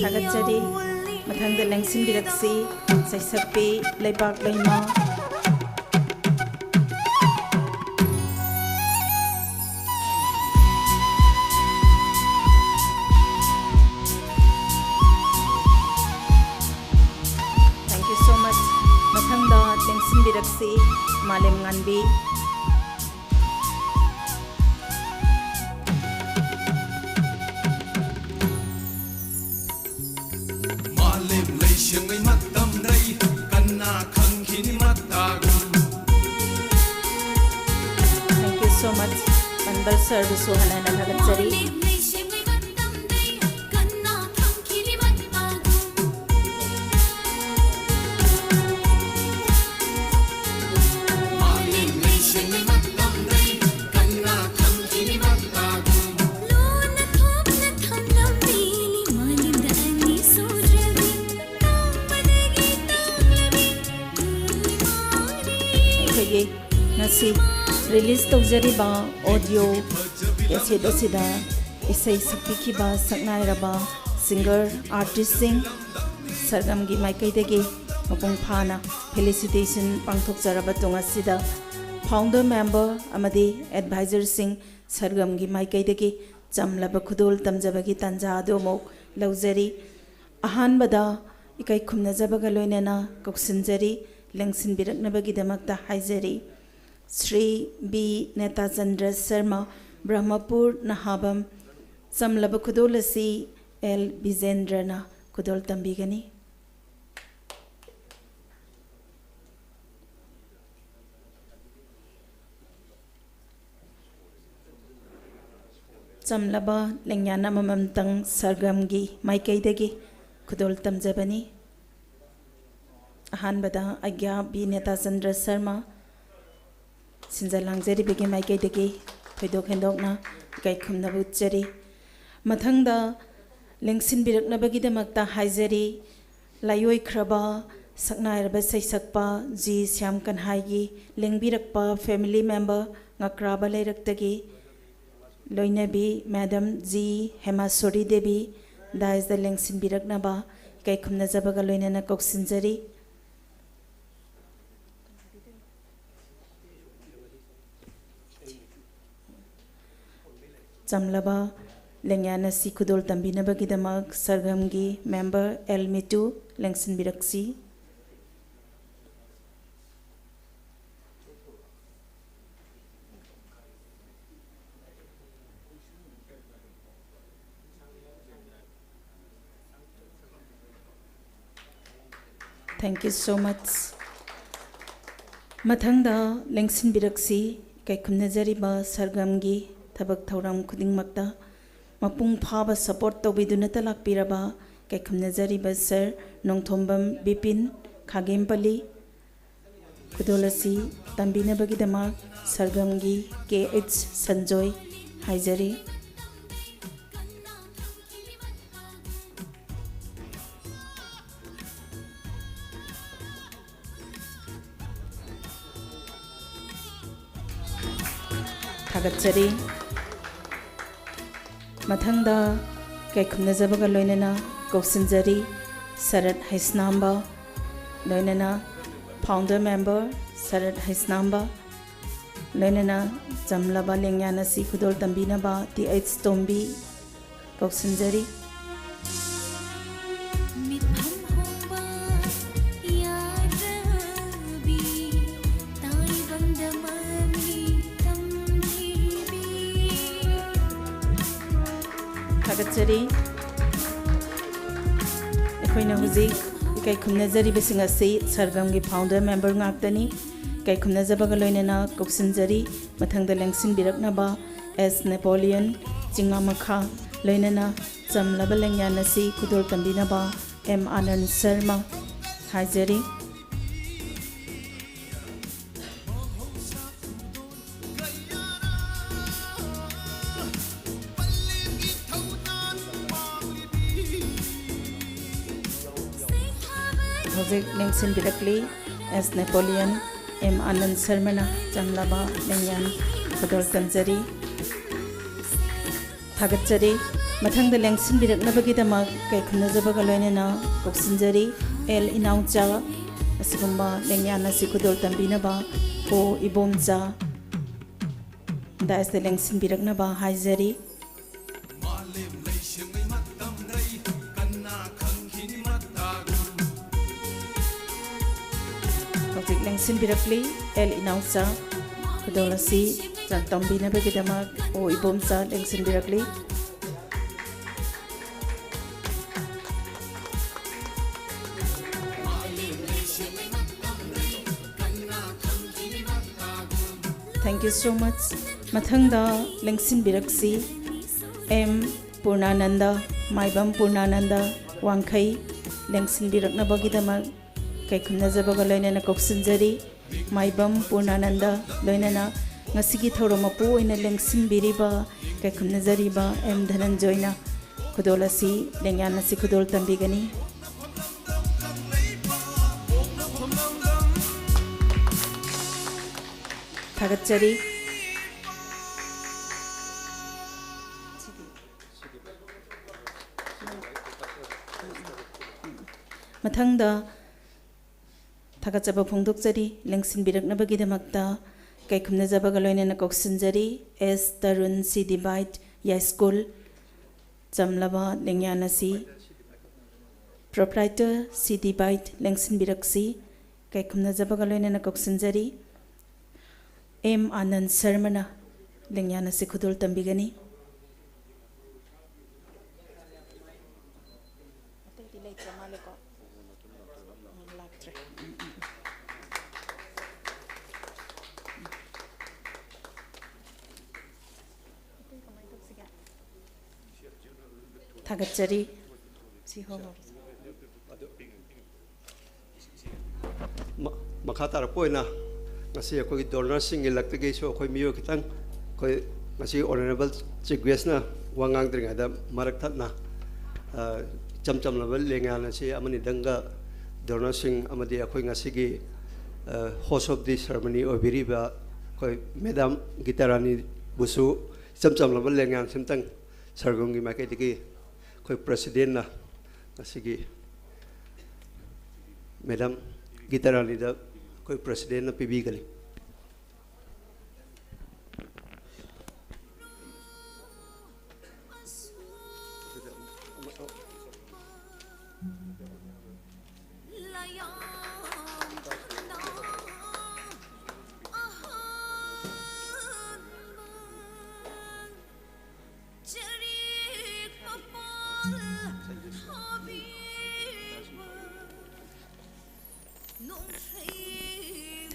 ꯊꯥꯒꯠꯆꯔꯤ꯫ ꯃꯊꯪꯗ ꯂꯦꯡꯁꯤꯟꯕꯤꯔꯛꯁꯤ ꯁꯩꯁꯛꯄꯤ ꯂꯩꯕꯥꯛ ꯂꯩꯃ꯫ Thank you so much. ꯃꯊꯪꯗ ꯂꯦꯡꯁꯤꯟꯕꯤꯔꯛꯁꯤ ꯃꯥꯂꯦꯝ ꯉꯥꯟꯕꯤ꯫ ꯃꯥꯂꯦꯝ ꯂꯩꯁꯦꯝꯕꯩ ꯃꯇꯝꯗꯩ ꯀꯟꯅ ꯈꯪꯈꯤꯅꯤ ꯃꯇꯥꯒꯨꯝ꯫ Thank you so much. ꯃꯟꯕꯜ ꯁꯔꯕꯨꯁꯨ ꯍꯟꯅ ꯍꯟꯅ ꯊꯥꯒꯠꯆꯔꯤ꯫ ꯑꯩꯈꯣꯏꯒꯤ ꯉꯁꯤ release ꯇꯧꯖꯔꯤꯕ audio cassette ꯑꯁꯤꯗ ꯏꯁꯩ ꯁꯛꯄꯤꯈꯤꯕ ꯁꯛꯅꯥꯏꯔꯕ singer artistꯁꯤꯡ, ꯁꯔꯒꯝꯒꯤ ꯃꯥꯏꯀꯩꯗꯒꯤ ꯃꯄꯨꯡ ꯐꯥꯅ felicitation ꯄꯥꯡꯊꯣꯛꯆꯔꯕ ꯇꯨꯡ ꯑꯁꯤꯗ founder member ꯑꯃꯗꯤ advisorꯁꯤꯡ ꯁꯔꯒꯝꯒꯤ ꯃꯥꯏꯀꯩꯗꯒꯤ ꯆꯝꯂꯕ ꯈꯨꯗꯣꯜ ꯇꯝꯖꯕꯒꯤ ꯇꯥꯟꯖꯥ ꯑꯗꯨ ꯑꯃꯨꯛ ꯂꯧꯖꯔꯤ꯫ ꯑꯍꯥꯟꯕꯗ ꯏꯀꯥꯏ ꯈꯨꯝꯅꯖꯕꯒ ꯂꯣꯏꯅꯅ ꯀꯧꯁꯤꯟꯖꯔꯤ ꯂꯦꯡꯁꯤꯟꯕꯤꯔꯛꯅꯕꯒꯤꯗꯃꯛꯇ ꯍꯥꯏꯖꯔꯤ꯫ ꯁ꯭ꯔꯤ ꯕꯤ ꯅꯦꯇꯥꯆꯟꯗ꯭ꯔ ꯁꯔꯃ, ꯕ꯭ꯔꯍꯃꯄꯨꯔ ꯅꯍꯥꯕꯝ꯫ ꯆꯝꯂꯕ ꯈꯨꯗꯣꯜ ꯑꯁꯤ ꯑꯦꯜ ꯕꯤꯖꯦꯟꯗ꯭ꯔꯅ ꯈꯨꯗꯣꯜ ꯇꯝꯕꯤꯒꯅꯤ꯫ ꯆꯝꯂꯕ ꯂꯦꯡꯌꯥꯟ ꯑꯃꯃꯝꯇꯪ ꯁꯔꯒꯝꯒꯤ ꯃꯥꯏꯀꯩꯗꯒꯤ ꯈꯨꯗꯣꯜ ꯇꯝꯖꯕꯅꯤ꯫ ꯑꯍꯥꯟꯕꯗ ꯑꯒ꯭ꯌꯥ ꯕꯤ ꯅꯦꯇꯥꯆꯟꯗ꯭ꯔ ꯁꯔꯃ, ꯁꯤꯟꯖ ꯂꯥꯡꯖꯔꯤꯕꯒꯤ ꯃꯥꯏꯀꯩꯗꯒꯤ ꯊꯣꯏꯗꯣꯛ ꯍꯦꯟꯗꯣꯛꯅ ꯏꯀꯥꯏ ꯈꯨꯝꯅꯕ ꯎꯠꯆꯔꯤ꯫ ꯃꯊꯪꯗ ꯂꯦꯡꯁꯤꯟꯕꯤꯔꯛꯅꯕꯒꯤꯗꯃꯛꯇ ꯍꯥꯏꯖꯔꯤ, ꯂꯥꯏꯑꯣꯏꯈ꯭ꯔꯕ ꯁꯛꯅꯥꯏꯔꯕ ꯁꯩꯁꯛꯄ ꯖꯤ ꯁ꯭ꯌꯥꯝ ꯀꯟꯍꯥꯏꯒꯤ ꯂꯦꯡꯕꯤꯔꯛꯄ family member ꯉꯀ꯭ꯔꯥꯕ ꯂꯩꯔꯛꯇꯒꯤ ꯂꯣꯏꯅꯕꯤ ꯃꯦꯗꯥꯝ ꯖꯤ ꯍꯦꯃꯥꯁꯣꯔꯤ ꯗꯦꯕꯤ ꯗꯥꯏꯁꯇ ꯂꯦꯡꯁꯤꯟꯕꯤꯔꯛꯅꯕ ꯏꯀꯥꯏ ꯈꯨꯝꯅꯖꯕꯒ ꯂꯣꯏꯅꯅ ꯀꯧꯁꯤꯟꯖꯔꯤ꯫ ꯆꯝꯂꯕ ꯂꯦꯡꯌꯥꯟ ꯑꯁꯤ ꯈꯨꯗꯣꯜ ꯇꯝꯕꯤꯅꯕꯒꯤꯗꯃꯛ ꯁꯔꯒꯝꯒꯤ member ꯑꯦꯜ ꯃꯤꯇꯨ ꯂꯦꯡꯁꯤꯟꯕꯤꯔꯛꯁꯤ꯫ Thank you so much. ꯃꯊꯪꯗ ꯂꯦꯡꯁꯤꯟꯕꯤꯔꯛꯁꯤ, ꯏꯀꯥꯏ ꯈꯨꯝꯅꯖꯔꯤꯕ ꯁꯔꯒꯝꯒꯤ ꯊꯕꯛ ꯊꯧꯔꯝ ꯈꯨꯗꯤꯡꯃꯛꯇ ꯃꯄꯨꯡ ꯐꯥꯕ support ꯇꯧꯕꯤꯗꯨꯅꯇ ꯂꯥꯛꯄꯤꯔꯕ ꯏꯀꯥꯏ ꯈꯨꯝꯅꯖꯔꯤꯕ ꯁꯔ ꯅꯣꯡꯊꯣꯝꯕꯝ ꯕꯤꯄꯤꯟ, ꯈꯥꯒꯦꯝꯄꯜꯂꯤ꯫ ꯈꯨꯗꯣꯜ ꯑꯁꯤ ꯇꯝꯕꯤꯅꯕꯒꯤꯗꯃꯛ ꯁꯔꯒꯝꯒꯤ ꯀꯦ ꯑꯩꯆ ꯁꯟꯖꯣꯏ ꯍꯥꯏꯖꯔꯤ꯫ ꯊꯥꯒꯠꯆꯔꯤ꯫ ꯃꯊꯪꯗ ꯏꯀꯥꯏ ꯈꯨꯝꯅꯖꯕꯒ ꯂꯣꯏꯅꯅ ꯀꯧꯁꯤꯟꯖꯔꯤ ꯁꯔꯠ ꯍꯩꯁꯅꯥꯝꯕ, ꯂꯣꯏꯅꯅ founder member ꯁꯔꯠ ꯍꯩꯁꯅꯥꯝꯕ, ꯂꯣꯏꯅꯅ ꯆꯝꯂꯕ ꯂꯦꯡꯌꯥꯟ ꯑꯁꯤ ꯈꯨꯗꯣꯜ ꯇꯝꯕꯤꯅꯕ ꯇꯤ ꯑꯩꯆ ꯇꯣꯝꯕꯤ ꯀꯧꯁꯤꯟꯖꯔꯤ꯫ ꯃꯤꯠꯐꯝ ꯍꯣꯡꯕ ꯌꯥꯗ꯭ꯔꯦ꯫ ꯊꯥꯒꯠꯆꯔꯤ꯫ ꯑꯩꯈꯣꯏꯅ ꯍꯧꯖꯤꯛ ꯏꯀꯥꯏ ꯈꯨꯝꯅꯖꯔꯤꯕꯁꯤꯡ ꯑꯁꯤ ꯁꯔꯒꯝꯒꯤ founder member ꯉꯥꯛꯇꯅꯤ꯫ ꯏꯀꯥꯏ ꯈꯨꯝꯅꯖꯕꯒ ꯂꯣꯏꯅꯅ ꯀꯧꯁꯤꯟꯖꯔꯤ꯫ ꯃꯊꯪꯗ ꯂꯦꯡꯁꯤꯟꯕꯤꯔꯛꯅꯕ ꯑꯦꯁ ꯅꯦꯄꯣꯂꯤꯌꯟ ꯆꯤꯡꯉꯥꯃꯈꯥ, ꯂꯣꯏꯅꯅ ꯆꯝꯂꯕ ꯂꯦꯡꯌꯥꯟ ꯑꯁꯤ ꯈꯨꯗꯣꯜ ꯇꯝꯕꯤꯅꯕ ꯑꯦꯝ ꯑꯥꯅꯟ ꯁꯔꯃ ꯍꯥꯏꯖꯔꯤ꯫ ꯍꯧꯖꯤꯛ ꯂꯦꯡꯁꯤꯟꯕꯤꯔꯛꯂꯤ ꯑꯦꯁ ꯅꯦꯄꯣꯂꯤꯌꯟ ꯑꯦꯝ ꯑꯥꯅꯟ ꯁꯔꯃꯅ ꯆꯝꯂꯕ ꯂꯦꯡꯌꯥꯟ ꯈꯨꯗꯣꯜ ꯇꯝꯖꯔꯤ꯫ ꯊꯥꯒꯠꯆꯔꯤ꯫ ꯃꯊꯪꯗ ꯂꯦꯡꯁꯤꯟꯕꯤꯔꯛꯅꯕꯒꯤꯗꯃꯛ ꯏꯀꯥꯏ ꯈꯨꯝꯅꯖꯕꯒ ꯂꯣꯏꯅꯅ ꯀꯧꯁꯤꯟꯖꯔꯤ ꯑꯦꯜ ꯏꯅꯥꯎꯆꯥ꯫ ꯑꯁꯤꯒꯨꯝꯕ ꯂꯦꯡꯌꯥꯟ ꯑꯁꯤ ꯈꯨꯗꯣꯜ ꯇꯝꯕꯤꯅꯕ ꯑꯣ ꯏꯕꯣꯝꯆꯥ꯫ ꯗꯥꯏꯁꯇ ꯂꯦꯡꯁꯤꯟꯕꯤꯔꯛꯅꯕ ꯍꯥꯏꯖꯔꯤ꯫ ꯍꯧꯖꯤꯛ ꯂꯦꯡꯁꯤꯟꯕꯤꯔꯛꯂꯤ ꯑꯦꯜ ꯏꯅꯥꯎꯆꯥ꯫ ꯈꯨꯗꯣꯜ ꯑꯁꯤ ꯆꯥꯛ ꯇꯝꯕꯤꯅꯕꯒꯤꯗꯃꯛ ꯑꯣ Ibomcha ꯂꯦꯡꯁꯤꯟꯕꯤꯔꯛꯂꯤ꯫ Thank you so much. ꯃꯊꯪꯗ ꯂꯦꯡꯁꯤꯟꯕꯤꯔꯛꯁꯤ ꯑꯦꯝ ꯄꯨꯔꯅꯥꯅꯟꯗ, ꯃꯥꯏꯕꯝ ꯄꯨꯔꯅꯥꯅꯟꯗ ꯋꯥꯡꯈꯩ꯫ ꯂꯦꯡꯁꯤꯟꯕꯤꯔꯛꯅꯕꯒꯤꯗꯃꯛ ꯏꯀꯥꯏ ꯈꯨꯝꯅꯖꯕꯒ ꯂꯣꯏꯅꯅ ꯀꯧꯁꯤꯟꯖꯔꯤ꯫ ꯃꯥꯏꯕꯝ ꯄꯨꯔꯅꯥꯅꯟꯗ ꯂꯣꯏꯅꯅ ꯉꯁꯤꯒꯤ ꯊꯧꯔꯝ ꯃꯄꯨ ꯑꯣꯏꯅ ꯂꯦꯡꯁꯤꯟꯕꯤꯔꯤꯕ ꯏꯀꯥꯏ ꯈꯨꯝꯅꯖꯔꯤꯕ ꯑꯦꯝ ꯙꯅꯟꯖꯣꯏꯅ ꯈꯨꯗꯣꯜ ꯑꯁꯤ, ꯂꯦꯡꯌꯥꯟ ꯑꯁꯤ ꯈꯨꯗꯣꯜ ꯇꯝꯕꯤꯒꯅꯤ꯫ ꯊꯥꯒꯠꯆꯔꯤ꯫ ꯃꯊꯪꯗ ꯊꯥꯒꯠꯆꯕ ꯐꯣꯡꯗꯣꯛꯆꯔꯤ꯫ ꯂꯦꯡꯁꯤꯟꯕꯤꯔꯛꯅꯕꯒꯤꯗꯃꯛꯇ ꯏꯀꯥꯏ ꯈꯨꯝꯅꯖꯕꯒ ꯂꯣꯏꯅꯅ ꯀꯧꯁꯤꯟꯖꯔꯤ ꯑꯦꯁ ꯇꯔꯨꯟ, ꯁꯤ ꯗꯤ ꯕꯥꯏꯠ ꯌꯥꯏꯁ꯭ꯀꯨꯜ꯫ ꯆꯝꯂꯕ ꯂꯦꯡꯌꯥꯟ ꯑꯁꯤ ꯄ꯭ꯔꯣꯄ꯭ꯔꯥꯏꯇꯔ ꯁꯤ ꯗꯤ ꯕꯥꯏꯠ ꯂꯦꯡꯁꯤꯟꯕꯤꯔꯛꯁꯤ꯫ ꯏꯀꯥꯏ ꯈꯨꯝꯅꯖꯕꯒ ꯂꯣꯏꯅꯅ ꯀꯧꯁꯤꯟꯖꯔꯤ꯫ ꯑꯦꯝ ꯑꯥꯅꯟ ꯁꯔꯃꯅ ꯂꯦꯡꯌꯥꯟ ꯑꯁꯤ ꯈꯨꯗꯣꯜ ꯇꯝꯕꯤꯒꯅꯤ꯫ ꯊꯥꯒꯠꯆꯔꯤ꯫ ꯁꯤ ꯍꯣ ꯍꯣ꯫ ꯃ- ꯃꯈꯥ ꯇꯥꯔꯛꯄ ꯑꯣꯏꯅ ꯉꯁꯤ ꯑꯩꯈꯣꯏꯒꯤ ꯗꯣꯅꯔꯁꯤꯡꯒꯤ ꯂꯛꯇꯒꯤꯁꯨ ꯑꯩꯈꯣꯏ ꯃꯤꯑꯣꯏ ꯈꯤꯇꯪ, ꯑꯩꯈꯣꯏ ꯉꯁꯤ ꯑꯣꯅꯔꯦꯕꯜ ꯆꯤꯐ ꯒꯦꯁꯅ ꯋꯥ ꯉꯥꯡꯗ꯭ꯔꯤꯉꯩꯗ ꯃꯔꯛ ꯊꯠꯅ, ꯑ, ꯏꯆꯝ ꯆꯝꯂꯕ ꯂꯦꯡꯌꯥꯟ ꯑꯁꯤ ꯑꯃꯅꯤꯗꯪꯒ ꯗꯣꯅꯔꯁꯤꯡ ꯑꯃꯗꯤ ꯑꯩꯈꯣꯏ ꯉꯁꯤꯒꯤ, ꯑ, host of the ceremony ꯑꯣꯏꯕꯤꯔꯤꯕ ꯑꯩꯈꯣꯏ ꯃꯦꯗꯥꯝ ꯒꯤꯇꯥꯔꯥꯅꯤꯕꯨꯁꯨ ꯏꯆꯝ ꯆꯝꯂꯕ ꯂꯦꯡꯌꯥꯟ ꯁꯤꯝꯇꯪ ꯁꯔꯒꯣꯝꯒꯤ ꯃꯥꯏꯀꯩꯗꯒꯤ ꯑꯩꯈꯣꯏ ꯄ꯭ꯔꯁꯤꯗꯦꯟꯅ ꯉꯁꯤꯒꯤ ꯃꯦꯗꯥꯝ ꯒꯤꯇꯥꯔꯥꯅꯤꯗ ꯑꯩꯈꯣꯏ ꯄ꯭ꯔꯁꯤꯗꯦꯟꯅ ꯄꯤꯕꯤꯒꯅꯤ꯫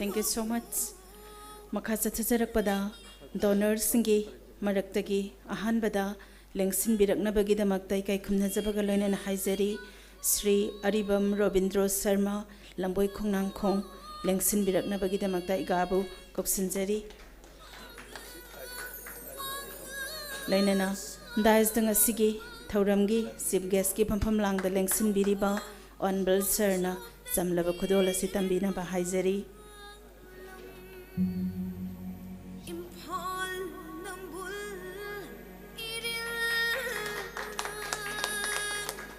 Thank you so much. ꯃꯈꯥ ꯆꯠꯊꯖꯔꯛꯄꯗ ꯗꯣꯅꯔꯁꯤꯡꯒꯤ ꯃꯔꯛꯇꯒꯤ ꯑꯍꯥꯟꯕꯗ ꯂꯦꯡꯁꯤꯟꯕꯤꯔꯛꯅꯕꯒꯤꯗꯃꯛꯇ ꯏꯀꯥꯏ ꯈꯨꯝꯅꯖꯕꯒ ꯂꯣꯏꯅꯅ ꯍꯥꯏꯖꯔꯤ꯫ ꯁ꯭ꯔꯤ ꯑꯔꯤꯕꯝ ꯔꯣꯕꯤꯟꯗ꯭ꯔꯣ ꯁꯔꯃ, ꯂꯝꯕꯣꯏ ꯈꯣꯡꯅꯥꯡꯈꯣꯡ, ꯂꯦꯡꯁꯤꯟꯕꯤꯔꯛꯅꯕꯒꯤꯗꯃꯛꯇ ꯏꯒꯥꯕꯨ ꯀꯧꯁꯤꯟꯖꯔꯤ꯫ ꯂꯣꯏꯅꯅ ꯗꯥꯏꯁꯇ ꯉꯁꯤꯒꯤ ꯊꯧꯔꯝꯒꯤ ꯆꯤꯐ ꯒꯦꯁꯀꯤ ꯐꯝꯐꯝ ꯂꯥꯡꯗ ꯂꯦꯡꯁꯤꯟꯕꯤꯔꯤꯕ ꯑꯣꯅꯔꯦꯕꯜ ꯁꯔꯅ ꯆꯝꯂꯕ ꯈꯨꯗꯣꯜ ꯑꯁꯤ ꯇꯝꯕꯤꯅꯕ ꯍꯥꯏꯖꯔꯤ꯫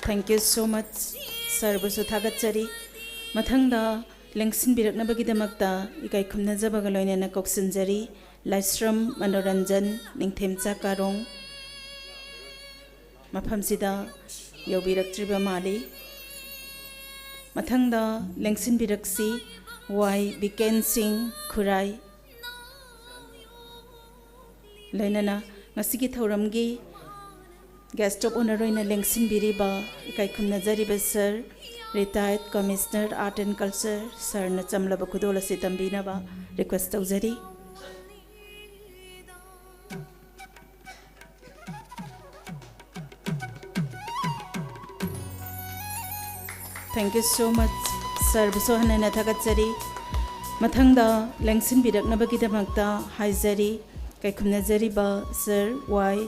Thank you so much, ꯁꯔꯕꯨꯁꯨ ꯊꯥꯒꯠꯆꯔꯤ꯫ ꯃꯊꯪꯗ ꯂꯦꯡꯁꯤꯟꯕꯤꯔꯛꯅꯕꯒꯤꯗꯃꯛꯇ ꯏꯀꯥꯏ ꯈꯨꯝꯅꯖꯕꯒ ꯂꯣꯏꯅꯅ ꯀꯧꯁꯤꯟꯖꯔꯤ꯫ ꯂꯥꯏꯁ꯭ꯔꯝ ꯃꯅꯣꯔꯟꯖꯟ, ꯅꯤꯡꯊꯦꯝꯆꯥ ꯀꯥꯔꯣꯡ ꯃꯐꯝꯁꯤꯗ ꯌꯧꯕꯤꯔꯛꯇ꯭ꯔꯤꯕ ꯃꯥꯜꯂꯤ꯫ ꯃꯊꯪꯗ ꯂꯦꯡꯁꯤꯟꯕꯤꯔꯛꯁꯤ ꯋꯥꯏ ꯕꯤꯀꯦꯟ ꯁꯤꯡ ꯈꯨꯔꯥꯏ꯫ ꯂꯣꯏꯅꯅ ꯉꯁꯤꯒꯤ ꯊꯧꯔꯝꯒꯤ guest of honour ꯑꯣꯏꯅ ꯂꯦꯡꯁꯤꯟꯕꯤꯔꯤꯕ ꯏꯀꯥꯏ ꯈꯨꯝꯅꯖꯔꯤꯕ sir, retired commissioner art and culture, sirꯅ ꯆꯝꯂꯕ ꯈꯨꯗꯣꯜ ꯑꯁꯤ ꯇꯝꯕꯤꯅꯕ request ꯇꯧꯖꯔꯤ꯫ Thank you so much, ꯁꯔꯕꯨꯁꯨ ꯍꯟꯅ ꯍꯟꯅ ꯊꯥꯒꯠꯆꯔꯤ꯫ ꯃꯊꯪꯗ ꯂꯦꯡꯁꯤꯟꯕꯤꯔꯛꯅꯕꯒꯤꯗꯃꯛꯇ ꯍꯥꯏꯖꯔꯤ, ꯀꯩꯈꯨꯝꯅꯖꯔꯤꯕ ꯁꯔ ꯋꯥꯏ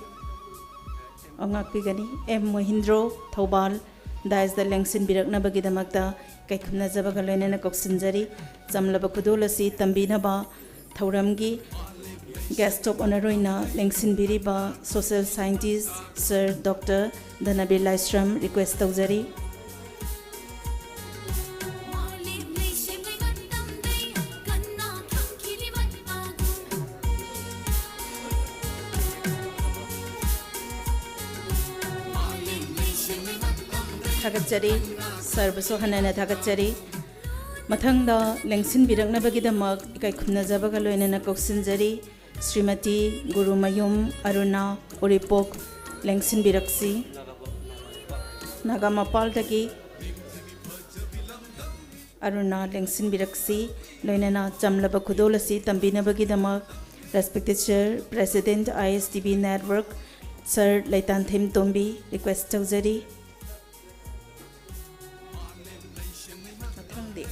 ꯑꯉꯥꯛꯄꯤꯒꯅꯤ ꯑꯦꯝ ꯃꯣꯍꯤꯟꯗ꯭ꯔꯣ, ꯊꯧꯕꯥꯜ, ꯗꯥꯏꯁꯇ ꯂꯦꯡꯁꯤꯟꯕꯤꯔꯛꯅꯕꯒꯤꯗꯃꯛꯇ ꯀꯩꯈꯨꯝꯅꯖꯕꯒ ꯂꯣꯏꯅꯅ ꯀꯧꯁꯤꯟꯖꯔꯤ꯫ ꯆꯝꯂꯕ ꯈꯨꯗꯣꯜ ꯑꯁꯤ ꯇꯝꯕꯤꯅꯕ ꯊꯧꯔꯝꯒꯤ guest of honour ꯑꯣꯏꯅ ꯂꯦꯡꯁꯤꯟꯕꯤꯔꯤꯕ social scientist ꯁꯔ ꯗꯣꯛꯇꯔ ꯙꯅꯕꯤꯔ ꯂꯥꯏꯁ꯭ꯔꯝ request ꯇꯧꯖꯔꯤ꯫ ꯊꯥꯒꯠꯆꯔꯤ, ꯁꯔꯕꯨꯁꯨ ꯍꯟꯅ ꯍꯟꯅ ꯊꯥꯒꯠꯆꯔꯤ꯫ ꯃꯊꯪꯗ ꯂꯦꯡꯁꯤꯟꯕꯤꯔꯛꯅꯕꯒꯤꯗꯃꯛ ꯏꯀꯥꯏ ꯈꯨꯝꯅꯖꯕꯒ ꯂꯣꯏꯅꯅ ꯀꯧꯁꯤꯟꯖꯔꯤ꯫ ꯁ꯭ꯔꯤꯃꯇꯤ ꯒꯨꯔꯨꯃꯌꯨꯝ ꯑꯔꯨꯅꯥ ꯎꯔꯤꯄꯣꯛ ꯂꯦꯡꯁꯤꯟꯕꯤꯔꯛꯁꯤ꯫ ꯅꯥꯒꯥꯃꯄꯥꯜꯗꯒꯤ ꯑꯔꯨꯅꯥ ꯂꯦꯡꯁꯤꯟꯕꯤꯔꯛꯁꯤ꯫ ꯂꯣꯏꯅꯅ ꯆꯝꯂꯕ ꯈꯨꯗꯣꯜ ꯑꯁꯤ ꯇꯝꯕꯤꯅꯕꯒꯤꯗꯃꯛ respected sir, president, I S T V network, sir Leitanthem Tombi request ꯇꯧꯖꯔꯤ꯫ ꯃꯊꯪꯗꯤ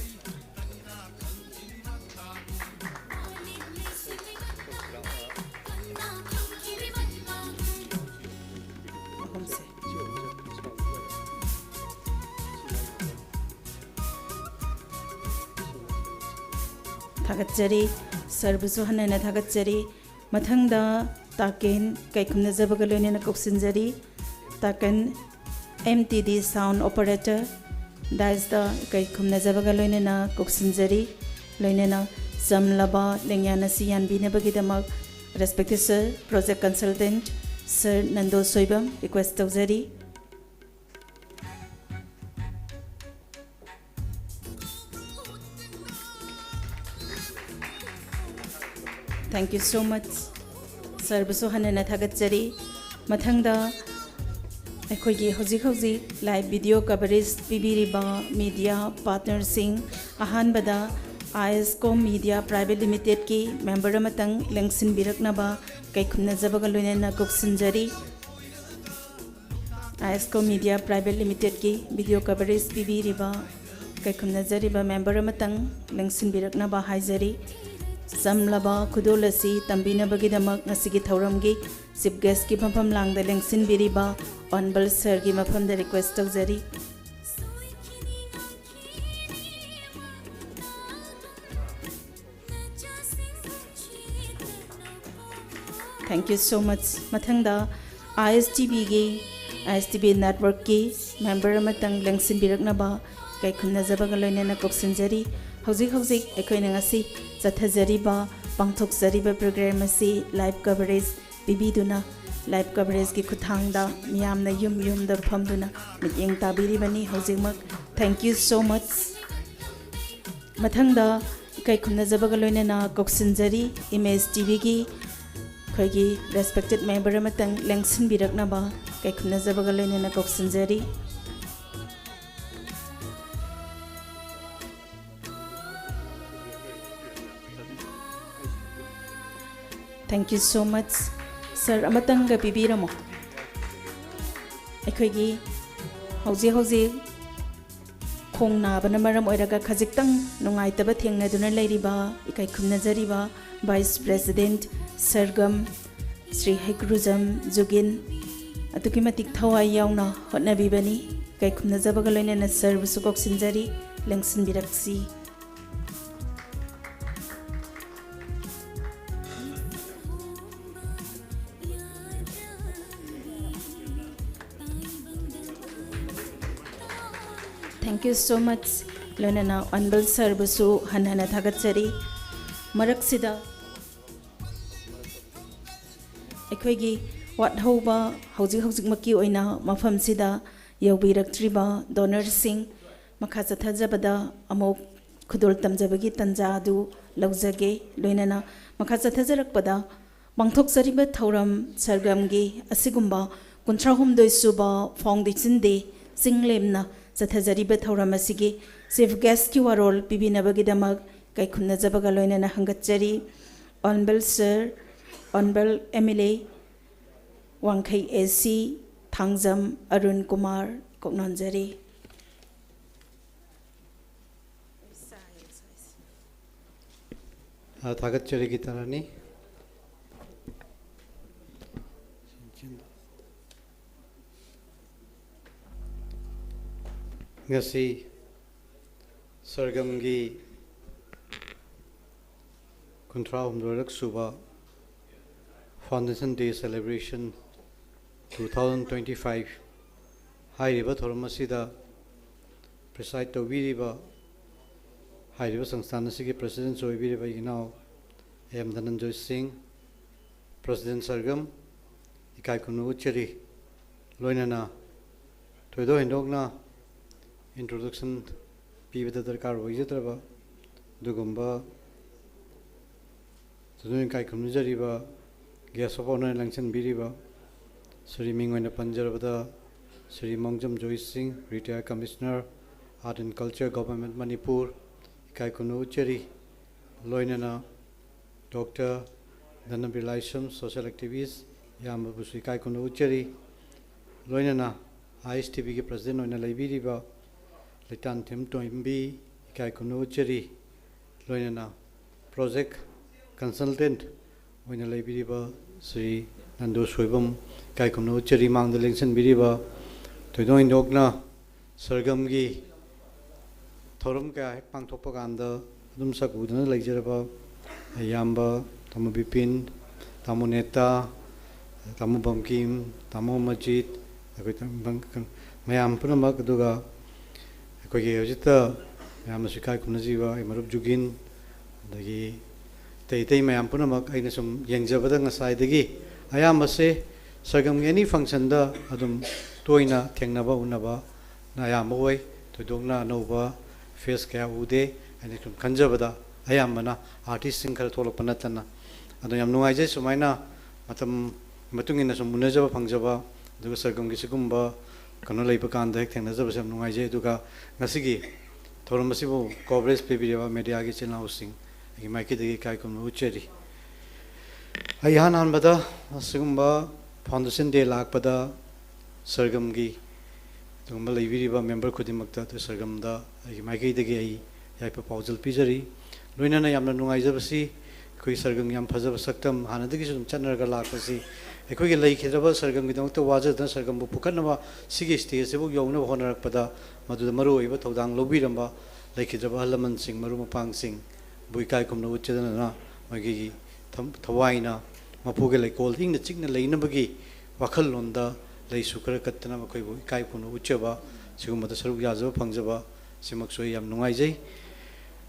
ꯑꯍꯨꯝꯁꯦ꯫ ꯊꯥꯒꯠꯆꯔꯤ, ꯁꯔꯕꯨꯁꯨ ꯍꯟꯅ ꯍꯟꯅ ꯊꯥꯒꯠꯆꯔꯤ꯫ ꯃꯊꯪꯗ ꯇꯥꯀꯦꯟ ꯀꯩꯈꯨꯝꯅꯖꯕꯒ ꯂꯣꯏꯅꯅ ꯀꯧꯁꯤꯟꯖꯔꯤ꯫ ꯇꯥꯀꯦꯟ M T D sound operator, ꯗꯥꯏꯁꯇ ꯀꯩꯈꯨꯝꯅꯖꯕꯒ ꯂꯣꯏꯅꯅ ꯀꯧꯁꯤꯟꯖꯔꯤ꯫ ꯂꯣꯏꯅꯅ ꯆꯝꯂꯕ ꯂꯦꯡꯌꯥꯟ ꯑꯁꯤ ꯌꯥꯟꯕꯤꯅꯕꯒꯤꯗꯃꯛ respected sir, project consultant sir Nando Soibam request ꯇꯧꯖꯔꯤ꯫ Thank you so much, ꯁꯔꯕꯨꯁꯨ ꯍꯟꯅ ꯍꯟꯅ ꯊꯥꯒꯠꯆꯔꯤ꯫ ꯃꯊꯪꯗ ꯑꯩꯈꯣꯏꯒꯤ ꯍꯧꯖꯤꯛ ꯍꯧꯖꯤꯛ live video coverage ꯄꯤꯕꯤꯔꯤꯕ media partnerꯁꯤꯡ, ꯑꯍꯥꯟꯕꯗ ISCOM Media Private Limitedꯀꯤ member ꯑꯃꯇꯪ ꯂꯦꯡꯁꯤꯟꯕꯤꯔꯛꯅꯕ ꯀꯩꯈꯨꯝꯅꯖꯕꯒ ꯂꯣꯏꯅꯅ ꯀꯧꯁꯤꯟꯖꯔꯤ꯫ ꯑꯥꯏꯑꯦꯁꯀꯣ ꯃꯤꯗꯤꯌꯥ ꯄ꯭ꯔꯥꯏꯚꯦꯠ ꯂꯤꯃꯤꯇꯦꯠꯀꯤ ꯚꯤꯗꯤꯑꯣ ꯀꯚꯔꯦꯖ ꯄꯤꯕꯤꯔꯤꯕ ꯀꯩꯈꯨꯝꯅꯖꯔꯤꯕ ꯃꯦꯝꯕꯔ ꯑꯃꯇꯪ ꯂꯦꯡꯁꯤꯟꯕꯤꯔꯛꯅꯕ ꯍꯥꯏꯖꯔꯤ꯫ ꯆꯝꯂꯕ ꯈꯨꯗꯣꯜ ꯑꯁꯤ ꯇꯝꯕꯤꯅꯕꯒꯤꯗꯃꯛ ꯉꯁꯤꯒꯤ ꯊꯧꯔꯝꯒꯤ ꯆꯤꯐ ꯒꯦꯁꯀꯤ ꯐꯝꯐꯝ ꯂꯥꯡꯗ ꯂꯦꯡꯁꯤꯟꯕꯤꯔꯤꯕ ꯑꯣꯅꯔꯦꯕꯜ ꯁꯔꯒꯤ ꯃꯐꯝꯗ ꯔꯤꯀ꯭ꯋꯦꯁ ꯇꯧꯖꯔꯤ꯫ Thank you so much. ꯃꯊꯪꯗ ꯑꯥꯏ ꯑꯦꯁ ꯇꯤ ꯚꯤꯒꯤ, ꯑꯥꯏ ꯑꯦꯁ ꯇꯤ ꯚꯤ ꯅꯦꯠꯋꯔꯛꯀꯤ ꯃꯦꯝꯕꯔ ꯑꯃꯇꯪ ꯂꯦꯡꯁꯤꯟꯕꯤꯔꯛꯅꯕ ꯀꯩꯈꯨꯝꯅꯖꯕꯒ ꯂꯣꯏꯅꯅ ꯀꯧꯁꯤꯟꯖꯔꯤ꯫ ꯍꯧꯖꯤꯛ ꯍꯧꯖꯤꯛ ꯑꯩꯈꯣꯏꯅ ꯉꯁꯤ ꯆꯠꯊꯖꯔꯤꯕ, ꯄꯥꯡꯊꯣꯛꯆꯔꯤꯕ ꯄ꯭ꯔꯣꯒ꯭ꯔꯥꯝ ꯑꯁꯤ ꯂꯥꯏꯚ ꯀꯚꯔꯦꯖ ꯄꯤꯕꯤꯗꯨꯅ, ꯂꯥꯏꯚ ꯀꯚꯔꯦꯖꯀꯤ ꯈꯨꯠꯊꯥꯡꯗ ꯃꯤꯌꯥꯝꯅ ꯌꯨꯝ ꯌꯨꯝꯗ ꯐꯝꯗꯨꯅ ꯃꯤꯠꯌꯦꯡ ꯇꯥꯕꯤꯔꯤꯕꯅꯤ ꯍꯧꯖꯤꯛꯃꯛ꯫ Thank you so much. ꯃꯊꯪꯗ ꯏꯀꯥꯏ ꯈꯨꯝꯅꯖꯕꯒ ꯂꯣꯏꯅꯅ ꯀꯧꯁꯤꯟꯖꯔꯤ, ꯏꯃꯦꯖ ꯇꯤ ꯚꯤꯒꯤ ꯑꯩꯈꯣꯏꯒꯤ ꯔꯦꯁꯄꯦꯛꯇꯦꯠ ꯃꯦꯝꯕꯔ ꯑꯃꯇꯪ ꯂꯦꯡꯁꯤꯟꯕꯤꯔꯛꯅꯕ ꯏꯀꯥꯏ ꯈꯨꯝꯅꯖꯕꯒ ꯂꯣꯏꯅꯅ ꯀꯧꯁꯤꯟꯖꯔꯤ꯫ Thank you so much. Sir, ꯑꯃꯇꯪꯒ ꯄꯤꯕꯤꯔꯝꯃꯣ꯫ ꯑꯩꯈꯣꯏꯒꯤ ꯍꯧꯖꯤꯛ ꯍꯧꯖꯤꯛ ꯈꯣꯡ ꯅꯥꯕꯅ ꯃꯔꯝ ꯑꯣꯏꯔꯒ ꯈꯖꯤꯛꯇꯪ ꯅꯨꯡꯉꯥꯏꯇꯕ ꯊꯦꯡꯅꯗꯨꯅ ꯂꯩꯔꯤꯕ, ꯏꯀꯥꯏ ꯈꯨꯝꯅꯖꯔꯤꯕ ꯚꯥꯏꯁ ꯄ꯭ꯔꯦꯁꯤꯗꯦꯟꯠ ꯁꯔꯒꯝ ꯁ꯭ꯔꯤ ꯍꯩꯀ꯭ꯔꯨꯖꯝ ꯖꯨꯒꯤꯟ, ꯑꯗꯨꯛꯀꯤ ꯃꯇꯤꯛ ꯊꯋꯥꯏ ꯌꯥꯎꯅ ꯍꯣꯠꯅꯕꯤꯕꯅꯤ꯫ ꯏꯀꯥꯏ ꯈꯨꯝꯅꯖꯕꯒ ꯂꯣꯏꯅꯅ ꯁꯔꯕꯨꯁꯨ ꯀꯧꯁꯤꯟꯖꯔꯤ, ꯂꯦꯡꯁꯤꯟꯕꯤꯔꯛꯁꯤ꯫ Thank you so much. ꯂꯣꯏꯅꯅ ꯑꯣꯅꯔꯦꯕꯜ ꯁꯔꯕꯨꯁꯨ ꯍꯟꯅ ꯍꯟꯅ ꯊꯥꯒꯠꯆꯔꯤ꯫ ꯃꯔꯛꯁꯤꯗ ꯑꯩꯈꯣꯏꯒꯤ ꯋꯥꯠꯍꯧꯕ, ꯍꯧꯖꯤꯛ ꯍꯧꯖꯤꯛꯃꯛꯀꯤ ꯑꯣꯏꯅ ꯃꯐꯝꯁꯤꯗ ꯌꯧꯕꯤꯔꯛꯇ꯭ꯔꯤꯕ ꯗꯣꯅꯔꯁꯤꯡ, ꯃꯈꯥ ꯆꯠꯊꯖꯕꯗ ꯑꯃꯨꯛ ꯈꯨꯗꯣꯜ ꯇꯝꯖꯕꯒꯤ ꯇꯟꯖꯥ ꯑꯗꯨ ꯂꯧꯖꯒꯦ꯫ ꯂꯣꯏꯅꯅ ꯃꯈꯥ ꯆꯠꯊꯖꯔꯛꯄꯗ, ꯄꯥꯡꯊꯣꯛꯆꯔꯤꯕ ꯊꯧꯔꯝ ꯁꯔꯒꯝꯒꯤ ꯑꯁꯤꯒꯨꯝꯕ ꯀꯨꯟꯊ꯭ꯔꯥ ꯍꯨꯝꯗꯣꯏ ꯁꯨꯕ ꯐꯥꯎꯟꯗꯦꯁꯟ ꯗꯦ ꯆꯤꯡꯂꯦꯝꯅ ꯆꯠꯊꯖꯔꯤꯕ ꯊꯧꯔꯝ ꯑꯁꯤꯒꯤ ꯆꯤꯐ ꯒꯦꯁꯀꯤ ꯋꯥꯔꯣꯜ ꯄꯤꯕꯤꯅꯕꯒꯤꯗꯃꯛ ꯏꯀꯥꯏ ꯈꯨꯝꯅꯖꯕꯒ ꯂꯣꯏꯅꯅ ꯍꯪꯒꯠꯆꯔꯤ꯫ Honourable sir, honourable M L A, Wangkhei A ꯁꯤ, ꯊꯥꯡꯖꯝ ꯑꯔꯨꯟ ꯀꯨꯃꯥꯔ ꯀꯣꯛꯅꯣꯟꯖꯔꯤ꯫ ꯑ, ꯊꯥꯒꯠꯆꯔꯤ ꯒꯤꯇꯥꯔꯥꯅꯤ꯫ ꯉꯁꯤ ꯁꯔꯒꯝꯒꯤ ꯀꯨꯟꯊ꯭ꯔꯥ ꯍꯨꯝꯗꯣꯏꯔꯛ ꯁꯨꯕ Foundation Day Celebration two thousand twenty-five ꯍꯥꯏꯔꯤꯕ ꯊꯧꯔꯝ ꯑꯁꯤꯗ preside ꯇꯧꯕꯤꯔꯤꯕ, ꯍꯥꯏꯔꯤꯕ ꯁꯪꯁꯊꯥꯟ ꯑꯁꯤꯒꯤ president ꯑꯣꯏꯕꯤꯔꯤꯕ ꯏꯅꯥꯎ ꯑꯦꯝ ꯙꯅꯟꯖꯣꯏ ꯁꯤꯡ, president ꯁꯔꯒꯝ, ꯏꯀꯥꯏ ꯈꯨꯝꯅꯕ ꯎꯠꯆꯔꯤ꯫ ꯂꯣꯏꯅꯅ ꯊꯣꯏꯗꯣꯛ ꯍꯦꯟꯗꯣꯛꯅ introduction ꯄꯤꯕꯗ ꯗꯔꯀꯥꯔ ꯑꯣꯏꯖꯗ꯭ꯔꯕ ꯑꯗꯨꯒꯨꯝꯕ ꯊꯣꯏꯗꯣꯛ ꯏꯀꯥꯏ ꯈꯨꯝꯅꯖꯔꯤꯕ guest of honour ꯂꯦꯡꯁꯤꯟꯕꯤꯔꯤꯕ ꯁ꯭ꯔꯤ, ꯃꯤꯡ ꯑꯣꯏꯅ ꯄꯟꯖꯔꯕꯗ ꯁ꯭ꯔꯤ ꯃꯣꯡꯖꯝ ꯖꯣꯏ ꯁꯤꯡ, retired commissioner, Art and Culture, Government Manipur, ꯏꯀꯥꯏ ꯈꯨꯝꯅꯕ ꯎꯠꯆꯔꯤ꯫ ꯂꯣꯏꯅꯅ ꯗꯣꯛꯇꯔ ꯙꯅꯕꯤꯔ ꯂꯥꯏꯁ꯭ꯔꯝ, social activist, ꯏꯌꯥꯝꯕꯕꯨꯁꯨ ꯏꯀꯥꯏ ꯈꯨꯝꯅꯕ ꯎꯠꯆꯔꯤ꯫ ꯂꯣꯏꯅꯅ ꯑꯥꯏ ꯑꯦꯁ ꯇꯤ ꯚꯤꯒꯤ president ꯑꯣꯏꯅ ꯂꯩꯕꯤꯔꯤꯕ ꯂꯩꯇꯥꯟꯊꯦꯝ ꯇꯣꯝꯕꯤ, ꯏꯀꯥꯏ ꯈꯨꯝꯅꯕ ꯎꯠꯆꯔꯤ꯫ ꯂꯣꯏꯅꯅ project consultant ꯑꯣꯏꯅ ꯂꯩꯕꯤꯔꯤꯕ ꯁ꯭ꯔꯤ ꯅꯟꯗꯨ ꯁꯣꯏꯕꯝ, ꯏꯀꯥꯏ ꯈꯨꯝꯅꯕ ꯎꯠꯆꯔꯤ꯫ ꯃꯥꯡꯗ ꯂꯦꯡꯁꯤꯟꯕꯤꯔꯤꯕ ꯊꯣꯏꯗꯣꯛ ꯍꯦꯟꯗꯣꯛꯅ ꯁꯔꯒꯝꯒꯤ ꯊꯧꯔꯝ ꯀꯌꯥ ꯍꯦꯛ ꯄꯥꯡꯊꯣꯛꯄ ꯀꯥꯟꯗ ꯑꯗꯨꯝ ꯁꯛ ꯎꯗꯨꯅ ꯂꯩꯖꯔꯕ ꯏꯌꯥꯝꯕ ꯇꯥꯃꯣ ꯕꯤꯄꯤꯟ, ꯇꯥꯃꯣ ꯅꯦꯇꯥ, ꯇꯥꯃꯣ ꯕꯪꯀꯤꯝ, ꯇꯥꯃꯣ ꯃꯖꯤꯠ, ꯑꯩꯈꯣꯏ ꯃꯌꯥꯝ ꯄꯨꯝꯅꯃꯛ, ꯑꯗꯨꯒ ꯑꯩꯈꯣꯏꯒꯤ ꯍꯧꯖꯤꯛꯇ ꯃꯌꯥꯝꯅꯁꯨ ꯏꯀꯥꯏ ꯈꯨꯝꯅꯖꯔꯤꯕ ꯑꯩ ꯃꯔꯨꯞ ꯖꯨꯒꯤꯟ, ꯑꯗꯒꯤ ꯑꯇꯩ ꯑꯇꯩ ꯃꯌꯥꯝ ꯄꯨꯝꯅꯃꯛ, ꯑꯩꯅ ꯁꯨꯝ ꯌꯦꯡꯖꯕꯗ ꯉꯁꯥꯏꯗꯒꯤ ꯑꯌꯥꯝꯕꯁꯦ ꯁꯔꯒꯝꯒꯤ any functionꯗ ꯑꯗꯨꯝ ꯇꯣꯏꯅ ꯊꯦꯡꯅꯕ ꯎꯅꯕꯅ ꯑꯌꯥꯝꯕ ꯑꯣꯏ꯫ ꯊꯣꯏꯗꯣꯛꯅ ꯑꯅꯧꯕ face ꯀꯌꯥ ꯎꯗꯦ꯫ ꯑꯩꯅ ꯁꯨꯝ ꯈꯟꯖꯕꯗ ꯑꯌꯥꯝꯕꯅ artistꯁꯤꯡ ꯈꯔ ꯊꯣꯛꯂꯛꯄ ꯅꯠꯇꯅ꯫ ꯑꯗꯣ ꯌꯥꯝ ꯅꯨꯡꯉꯥꯏꯖꯩ ꯁꯨꯃꯥꯏꯅ ꯃꯇꯝ ꯃꯇꯨꯡ ꯏꯟꯅ ꯁꯨꯝ ꯎꯅꯖꯕ ꯐꯪꯖꯕ, ꯑꯗꯨꯒ ꯁꯔꯒꯝꯒꯤ ꯁꯤꯒꯨꯝꯕ ꯀꯩꯅꯣ ꯂꯩꯕ ꯀꯥꯟꯗ ꯍꯦꯛ ꯊꯦꯡꯅꯖꯕꯁꯦ ꯌꯥꯝ ꯅꯨꯡꯉꯥꯏꯖꯩ꯫ ꯑꯗꯨꯒ ꯉꯁꯤꯒꯤ ꯊꯧꯔꯝ ꯑꯁꯤꯕꯨ coverage ꯄꯤꯕꯤꯔꯤꯕ mediaꯒꯤ ꯏꯆꯤꯜ ꯏꯅꯥꯎꯁꯤꯡ ꯑꯩꯒꯤ ꯃꯥꯏꯀꯩꯗꯒꯤ ꯏꯀꯥꯏ ꯈꯨꯝꯅꯕ ꯎꯠꯆꯔꯤ꯫ ꯑꯩ ꯏꯍꯥꯟ ꯍꯥꯟꯕꯗ ꯑꯁꯤꯒꯨꯝꯕ Foundation Day ꯂꯥꯛꯄꯗ ꯁꯔꯒꯝꯒꯤ ꯑꯗꯨꯒꯨꯝꯕ ꯂꯩꯕꯤꯔꯤꯕ ꯃꯦꯝꯕꯔ ꯈꯨꯗꯤꯡꯃꯛꯇ ꯑꯗꯨ ꯁꯔꯒꯝꯗ ꯑꯩꯒꯤ ꯃꯥꯏꯀꯩꯗꯒꯤ ꯑꯩ ꯌꯥꯏꯐ ꯄꯥꯎꯖꯦꯜ ꯄꯤꯖꯔꯤ꯫ ꯂꯣꯏꯅꯅ ꯌꯥꯝꯅ ꯅꯨꯡꯉꯥꯏꯖꯕꯁꯤ, ꯑꯩꯈꯣꯏ ꯁꯔꯒꯝꯒꯤ ꯌꯥꯝ ꯐꯖꯕ ꯁꯛꯇꯝ ꯍꯥꯟꯅꯗꯒꯤꯁꯨ ꯑꯗꯨꯝ ꯆꯠꯅꯔꯒ ꯂꯥꯛꯄꯁꯤ, ꯑꯩꯈꯣꯏꯒꯤ ꯂꯩꯈꯤꯗ꯭ꯔꯕ ꯁꯔꯒꯝꯒꯤꯗꯃꯛꯇ ꯋꯥꯖꯗꯨꯅ ꯁꯔꯒꯝꯕꯨ ꯄꯨꯈꯠꯅꯕ, ꯁꯤꯒꯤ ꯁ꯭ꯇꯦꯖꯁꯤꯕꯨ ꯌꯧꯅꯕ ꯍꯣꯠꯅꯔꯛꯄꯗ ꯃꯗꯨꯗ ꯃꯔꯨꯑꯣꯏꯕ ꯊꯧꯗꯥꯡ ꯂꯧꯕꯤꯔꯝꯕ ꯂꯩꯈꯤꯗ꯭ꯔꯕ ꯑꯍꯜ ꯂꯃꯟꯁꯤꯡ, ꯃꯔꯨꯞ ꯃꯄꯥꯡꯁꯤꯡꯕꯨ ꯏꯀꯥꯏ ꯈꯨꯝꯅ ꯎꯠꯆꯗꯅ ꯃꯣꯏꯒꯤ ꯊꯝ-, ꯊꯋꯥꯏꯅ ꯃꯄꯨꯒꯤ ꯂꯩꯀꯣꯜ ꯏꯪꯅ ꯆꯤꯛꯅ ꯂꯩꯅꯕꯒꯤ ꯋꯥꯈꯜꯂꯣꯟꯗ ꯂꯩꯁꯨ ꯈꯔ ꯀꯠꯇꯅ ꯃꯈꯣꯏꯕꯨ ꯏꯀꯥꯏ ꯈꯨꯝꯅ ꯎꯠꯆꯕ, ꯁꯤꯒꯨꯝꯕꯗ ꯁꯔꯨꯛ ꯌꯥꯖꯕ ꯐꯪꯖꯕ, ꯁꯤꯃꯛꯁꯨ ꯑꯩ ꯌꯥꯝ ꯅꯨꯡꯉꯥꯏꯖꯩ꯫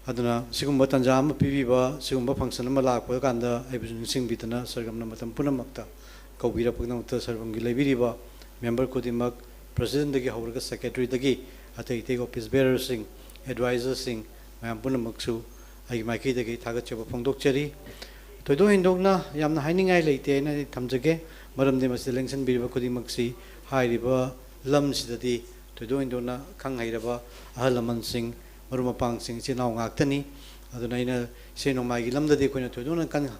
ꯑꯗꯨꯅ ꯁꯤꯒꯨꯝꯕ ꯇꯥꯟꯖꯥ ꯑꯃ ꯄꯤꯕꯤꯕ, ꯁꯤꯒꯨꯝꯕ function ꯑꯃ ꯂꯥꯛꯄ ꯀꯥꯟꯗ ꯑꯩꯕꯨꯁꯨ ꯅꯤꯡꯁꯤꯡꯕꯤꯗꯨꯅ ꯁꯔꯒꯝꯅ ꯃꯇꯝ ꯄꯨꯝꯅꯃꯛꯇ ꯀꯧꯕꯤꯔꯛꯄꯒꯤꯗꯃꯛꯇ ꯁꯔꯒꯝꯒꯤ ꯂꯩꯕꯤꯔꯤꯕ member ꯈꯨꯗꯤꯡꯃꯛ, presidentꯗꯒꯤ ꯍꯧꯔꯒ secretaryꯗꯒꯤ ꯑꯇꯩ ꯑꯇꯩ office bearerꯁꯤꯡ, advisorꯁꯤꯡ ꯃꯌꯥꯝ ꯄꯨꯝꯅꯃꯛꯁꯨ ꯑꯩꯒꯤ ꯃꯥꯏꯀꯩꯗꯒꯤ ꯊꯥꯒꯠꯆꯕ ꯐꯣꯡꯗꯣꯛꯆꯔꯤ꯫ ꯊꯣꯏꯗꯣꯛ ꯍꯦꯟꯗꯣꯛꯅ ꯌꯥꯝꯅ ꯍꯥꯏꯅꯤꯡꯉꯥꯏ ꯂꯩꯇꯦ ꯍꯥꯏꯅ ꯑꯩ ꯊꯝꯖꯒꯦ꯫ ꯃꯔꯝꯗꯤ ꯃꯁꯤꯗ ꯂꯦꯡꯁꯤꯟꯕꯤꯔꯤꯕ ꯈꯨꯗꯤꯡꯃꯛꯁꯤ ꯍꯥꯏꯔꯤꯕ ꯂꯝꯁꯤꯗꯗꯤ ꯊꯣꯏꯗꯣꯛ ꯍꯦꯟꯗꯣꯛꯅ ꯈꯪ ꯍꯩꯔꯕ ꯑꯍꯜ ꯂꯃꯟꯁꯤꯡ, ꯃꯔꯨꯞ ꯃꯄꯥꯡꯁꯤꯡ, ꯏꯆꯤꯜ ꯏꯅꯥꯎ ꯉꯥꯛꯇꯅꯤ꯫ ꯑꯗꯨꯅ ꯑꯩꯅ ꯏꯁꯩ ꯅꯣꯡꯃꯥꯏꯒꯤ ꯂꯝꯗꯗꯤ ꯑꯩꯈꯣꯏꯅ ꯊꯣꯏꯗꯣꯛꯅ ꯀꯟ-,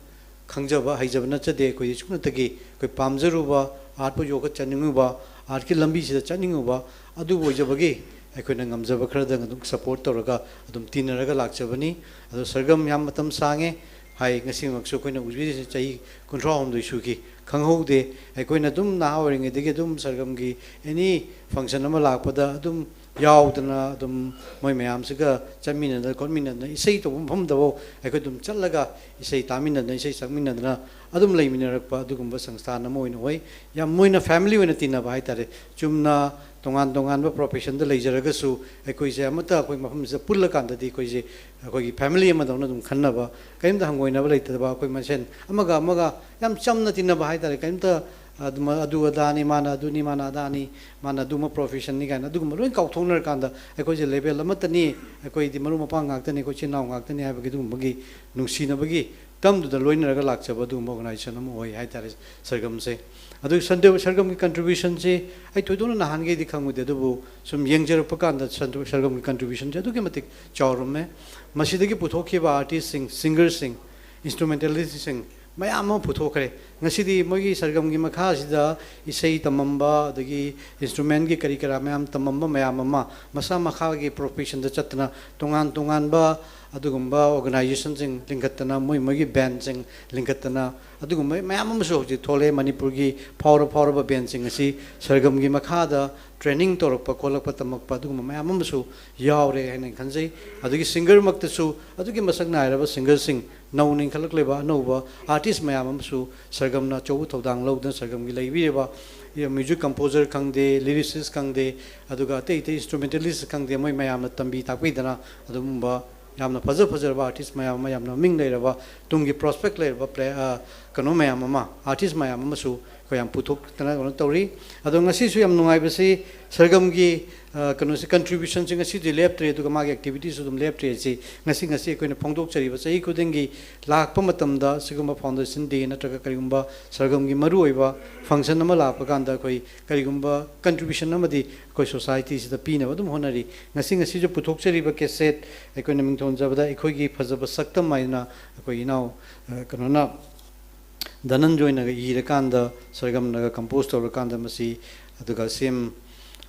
ꯈꯪꯖꯕ ꯍꯩꯖꯕ ꯅꯠꯆꯗꯦ꯫ ꯑꯩꯈꯣꯏꯗꯤ ꯁꯨꯞꯅꯇꯒꯤ ꯑꯩꯈꯣꯏ ꯄꯥꯝꯖꯔꯨꯕ, artꯄꯨ ꯌꯣꯛꯈꯠꯆꯅꯤꯡꯉꯨꯕ, artꯀꯤ ꯂꯝꯕꯤꯁꯤꯗ ꯆꯠꯅꯤꯡꯉꯨꯕ ꯑꯗꯨꯕꯨ ꯑꯣꯏꯖꯕꯒꯤ ꯑꯩꯈꯣꯏꯅ ꯉꯝꯖꯕ ꯈꯔꯗꯪ ꯑꯗꯨꯝ support ꯇꯧꯔꯒ ꯑꯗꯨꯝ ꯇꯤꯟꯅꯔꯒ ꯂꯥꯛꯆꯕꯅꯤ꯫ ꯑꯗꯣ ꯁꯔꯒꯝ ꯌꯥꯝ ꯃꯇꯝ ꯁꯥꯡꯉꯦ ꯍꯥꯏ, ꯉꯁꯤꯃꯛꯁꯨ ꯑꯩꯈꯣꯏꯅ ꯎꯕꯤꯔꯤꯁꯦ ꯆꯍꯤ ꯀꯨꯟꯊ꯭ꯔꯥ ꯍꯨꯝꯗꯣꯏ ꯁꯨꯈꯤ, ꯈꯪꯍꯧꯗꯦ꯫ ꯑꯩꯈꯣꯏꯅ ꯑꯗꯨꯝ ꯅꯍꯥ ꯑꯣꯏꯔꯤꯉꯩꯗꯒꯤ ꯑꯗꯨꯝ ꯁꯔꯒꯝꯒꯤ any function ꯑꯃ ꯂꯥꯛꯄꯗ ꯑꯗꯨꯝ ꯌꯥꯎꯗꯅ ꯑꯗꯨꯝ ꯃꯣꯏ ꯃꯌꯥꯝꯁꯤꯒ ꯆꯠꯃꯤꯟꯅꯗꯅ ꯈꯣꯠꯃꯤꯟꯅꯗꯅ ꯏꯁꯩ ꯇꯧꯕ ꯃꯐꯝꯗꯐꯥꯎ ꯑꯩꯈꯣꯏ ꯑꯗꯨꯝ ꯆꯠꯂꯒ ꯏꯁꯩ ꯇꯥꯃꯤꯟꯅꯗꯅ ꯏꯁꯩ ꯁꯛꯃꯤꯟꯅꯗꯅ ꯑꯗꯨꯝ ꯂꯩꯃꯤꯟꯅꯔꯛꯄ ꯑꯗꯨꯒꯨꯝꯕ ꯁꯪꯁꯊꯥꯟ ꯑꯃ ꯑꯣꯏꯅ ꯑꯣꯏ꯫ ꯌꯥꯝ ꯃꯣꯏꯅ family ꯑꯣꯏꯅ ꯇꯤꯟꯅꯕ ꯍꯥꯏꯇꯥꯔꯦ꯫ ꯆꯨꯝꯅ ꯇꯣꯉꯥꯟ ꯇꯣꯉꯥꯟꯕ professionꯗ ꯂꯩꯖꯔꯒꯁꯨ ꯑꯩꯈꯣꯏꯁꯦ ꯑꯃꯠꯇ ꯑꯩꯈꯣꯏ ꯃꯐꯝꯁꯤꯗ ꯄꯨꯜꯂꯀꯥꯟꯗꯗꯤ ꯑꯩꯈꯣꯏꯁꯦ ꯑꯩꯈꯣꯏꯒꯤ family ꯑꯃꯗꯧꯅ ꯑꯗꯨꯝ ꯈꯟꯅꯕ, ꯀꯔꯤꯝꯇ ꯍꯪꯒꯣꯏꯅꯕ ꯂꯩꯇꯕ, ꯑꯩꯈꯣꯏ ꯃꯁꯦꯟ ꯑꯃꯒ ꯑꯃꯒ ꯌꯥꯝ ꯆꯝꯅ ꯇꯤꯟꯅꯕ ꯍꯥꯏꯇꯥꯔꯦ꯫ ꯀꯔꯤꯝꯇ ꯑꯗꯨꯃ-, ꯑꯗꯨ ꯑꯗꯥꯅꯤ, ꯃꯥꯅ ꯑꯗꯨꯅꯤ, ꯃꯥꯅ ꯑꯗꯥꯅꯤ, ꯃꯥꯅ ꯑꯗꯨꯃ professionꯅꯤ ꯀꯥꯏꯅ ꯑꯗꯨꯒꯨꯝꯕ ꯂꯣꯏ ꯀꯥꯎꯊꯣꯛꯅꯔꯀꯥꯟꯗ ꯑꯩꯈꯣꯏꯁꯦ level ꯑꯃꯠꯇꯅꯤ, ꯑꯩꯈꯣꯏꯗꯤ ꯃꯔꯨꯞ ꯃꯄꯥꯡ ꯉꯥꯛꯇꯅꯤ, ꯑꯩꯈꯣꯏ ꯏꯆꯤꯟ ꯏꯅꯥꯎ ꯉꯥꯛꯇꯅꯤ ꯍꯥꯏꯕꯒꯤ ꯑꯗꯨꯒꯨꯝꯕꯒꯤ ꯅꯨꯡꯁꯤꯅꯕꯒꯤ ꯇꯝꯗꯨꯗ ꯂꯣꯏꯅꯔꯒ ꯂꯥꯛꯆꯕ ꯑꯗꯨꯒꯨꯝꯕ organization ꯑꯃ ꯑꯣꯏ ꯍꯥꯏꯇꯥꯔꯦ ꯁꯔꯒꯝꯁꯦ꯫ ꯑꯗꯨ ꯁꯟꯗꯦ-, ꯁꯔꯒꯝꯒꯤ contributionꯁꯦ ꯑꯩ ꯊꯣꯏꯗꯣꯛꯅ ꯅꯍꯥꯟꯈꯩꯗꯤ ꯈꯪꯉꯨꯗꯦ, ꯑꯗꯨꯕꯨ ꯁꯨꯝ ꯌꯦꯡꯖꯔꯛꯄ ꯀꯥꯟꯗ ꯁꯟꯗ-, ꯁꯔꯒꯝꯒꯤ contributionꯁꯦ ꯑꯗꯨꯛꯀꯤ ꯃꯇꯤꯛ ꯆꯥꯎꯔꯝꯃꯦ꯫ ꯃꯁꯤꯗꯒꯤ ꯄꯨꯊꯣꯛꯈꯤꯕ artistꯁꯤꯡ, singerꯁꯤꯡ, instrumentalistꯁꯤꯡ, ꯃꯌꯥꯝ ꯑꯃ ꯄꯨꯊꯣꯛꯈ꯭ꯔꯦ꯫ ꯉꯁꯤꯗꯤ ꯃꯣꯏꯒꯤ ꯁꯔꯒꯝꯒꯤ ꯃꯈꯥꯁꯤꯗ ꯏꯁꯩ ꯇꯝꯃꯝꯕ, ꯑꯗꯒꯤ instrumentꯀꯤ ꯀꯔꯤ ꯀꯔꯥ ꯃꯌꯥꯝ ꯇꯝꯃꯝꯕ ꯃꯌꯥꯝ ꯑꯃ ꯃꯁꯥ ꯃꯈꯥꯒꯤ professionꯗ ꯆꯠꯇꯅ ꯇꯣꯉꯥꯟ ꯇꯣꯉꯥꯟꯕ ꯑꯗꯨꯒꯨꯝꯕ organizationꯁꯤꯡ ꯂꯤꯡꯈꯠꯇꯅ, ꯃꯣꯏ ꯃꯣꯏꯒꯤ bandꯁꯤꯡ ꯂꯤꯡꯈꯠꯇꯅ, ꯑꯗꯨꯒꯨꯝꯕ ꯃꯌꯥꯝ ꯑꯃꯁꯨ ꯍꯧꯖꯤꯛ ꯊꯣꯛꯂꯛꯑꯦ꯫ ꯃꯅꯤꯄꯨꯔꯒꯤ ꯐꯥꯎꯔ ꯐꯥꯎꯔꯕ bandꯁꯤꯡ ꯑꯁꯤ ꯁꯔꯒꯝꯒꯤ ꯃꯈꯥꯗ training ꯇꯧꯔꯛꯄ ꯈꯣꯠꯂꯛꯄ ꯇꯝꯃꯛꯄ ꯑꯗꯨꯒꯨꯝꯕ ꯃꯌꯥꯝ ꯑꯃꯁꯨ ꯌꯥꯎꯔꯦ ꯍꯥꯏꯅ ꯈꯟꯖꯩ꯫ ꯑꯗꯒꯤ singerꯃꯛꯇꯁꯨ ꯑꯗꯨꯒꯤ ꯃꯁꯛ ꯅꯥꯏꯔꯕ singerꯁꯤꯡ, ꯅꯧꯅ ꯏꯟꯈꯠꯂꯛꯂꯤꯕ ꯑꯅꯧꯕ artist ꯃꯌꯥꯝ ꯑꯃꯁꯨ ꯁꯔꯒꯝꯅ ꯑꯆꯧꯕ ꯊꯧꯗꯥꯡ ꯂꯧꯗꯨꯅ ꯁꯔꯒꯝꯒꯤ ꯂꯩꯕꯤꯔꯤꯕ music composer ꯈꯪꯗꯦ, lyricist ꯈꯪꯗꯦ, ꯑꯗꯨꯒ ꯑꯇꯩ ꯑꯇꯩ instrumentalist ꯈꯪꯗꯦ, ꯃꯣꯏ ꯃꯌꯥꯝꯅ ꯇꯝꯕꯤ ꯇꯥꯛꯄꯤꯗꯅ ꯑꯗꯨꯒꯨꯝꯕ ꯌꯥꯝꯅ ꯐꯖ ꯐꯖꯔꯕ artist ꯃꯌꯥꯝ ꯑꯃ, ꯌꯥꯝꯅ ꯃꯃꯤꯡ ꯂꯩꯔꯕ, ꯇꯨꯡꯒꯤ prospect ꯂꯩꯔꯕ play-, ꯑ, ꯀꯩꯅꯣ ꯃꯌꯥꯝ ꯑꯃ, artist ꯃꯌꯥꯝ ꯑꯃꯁꯨ ꯑꯩꯈꯣꯏ ꯌꯥꯝ ꯄꯨꯊꯣꯛꯇꯅ ꯀꯩꯅꯣ ꯇꯧꯔꯤ꯫ ꯑꯗꯣ ꯉꯁꯤꯁꯨ ꯌꯥꯝ ꯅꯨꯡꯉꯥꯏꯕꯁꯤ ꯁꯔꯒꯝꯒꯤ, ꯑ, ꯀꯩꯅꯣꯁꯤ, contributionꯁꯤ ꯉꯁꯤꯗꯤ ꯂꯦꯞꯇ꯭ꯔꯦ, ꯑꯗꯨꯒ ꯃꯥꯒꯤ activityꯁꯨ ꯑꯗꯨꯝ ꯂꯦꯞꯇ꯭ꯔꯦ꯫ ꯑꯁꯤ ꯉꯁꯤ, ꯉꯁꯤ ꯑꯩꯈꯣꯏꯅ ꯐꯣꯡꯗꯣꯛꯆꯔꯤꯕ ꯆꯍꯤ ꯈꯨꯗꯤꯡꯒꯤ ꯂꯥꯛꯄ ꯃꯇꯝꯗ ꯁꯤꯒꯨꯝꯕ foundation day ꯅꯠꯇ꯭ꯔꯒ ꯀꯔꯤꯒꯨꯝꯕ ꯁꯔꯒꯝꯒꯤ ꯃꯔꯨꯑꯣꯏꯕ function ꯑꯃ ꯂꯥꯛꯄ ꯀꯥꯟꯗ ꯑꯩꯈꯣꯏ ꯀꯔꯤꯒꯨꯝꯕ contribution ꯑꯃꯗꯤ ꯑꯩꯈꯣꯏ societyꯁꯤꯗ ꯄꯤꯅꯕ ꯑꯗꯨꯝ ꯍꯣꯠꯅꯔꯤ꯫ ꯉꯁꯤ, ꯉꯁꯤꯁꯨ ꯄꯨꯊꯣꯛꯆꯔꯤꯕ cassette ꯑꯩꯈꯣꯏꯅ ꯃꯤꯡꯊꯣꯟꯖꯕꯗ ꯑꯩꯈꯣꯏꯒꯤ ꯐꯖꯕ ꯁꯛꯇꯝ ꯍꯥꯏꯅ ꯑꯩꯈꯣꯏ ꯏꯅꯥꯎ, ꯑ, ꯀꯩꯅꯣꯅ, ꯙꯅꯟꯖꯣꯏꯅꯒ ꯏꯔꯀꯥꯟꯗ, ꯁꯔꯒꯝꯅꯒ compose ꯇꯧꯔꯀꯥꯟꯗ ꯃꯁꯤ, ꯑꯗꯨꯒ ꯁꯤ ꯑꯦꯝ,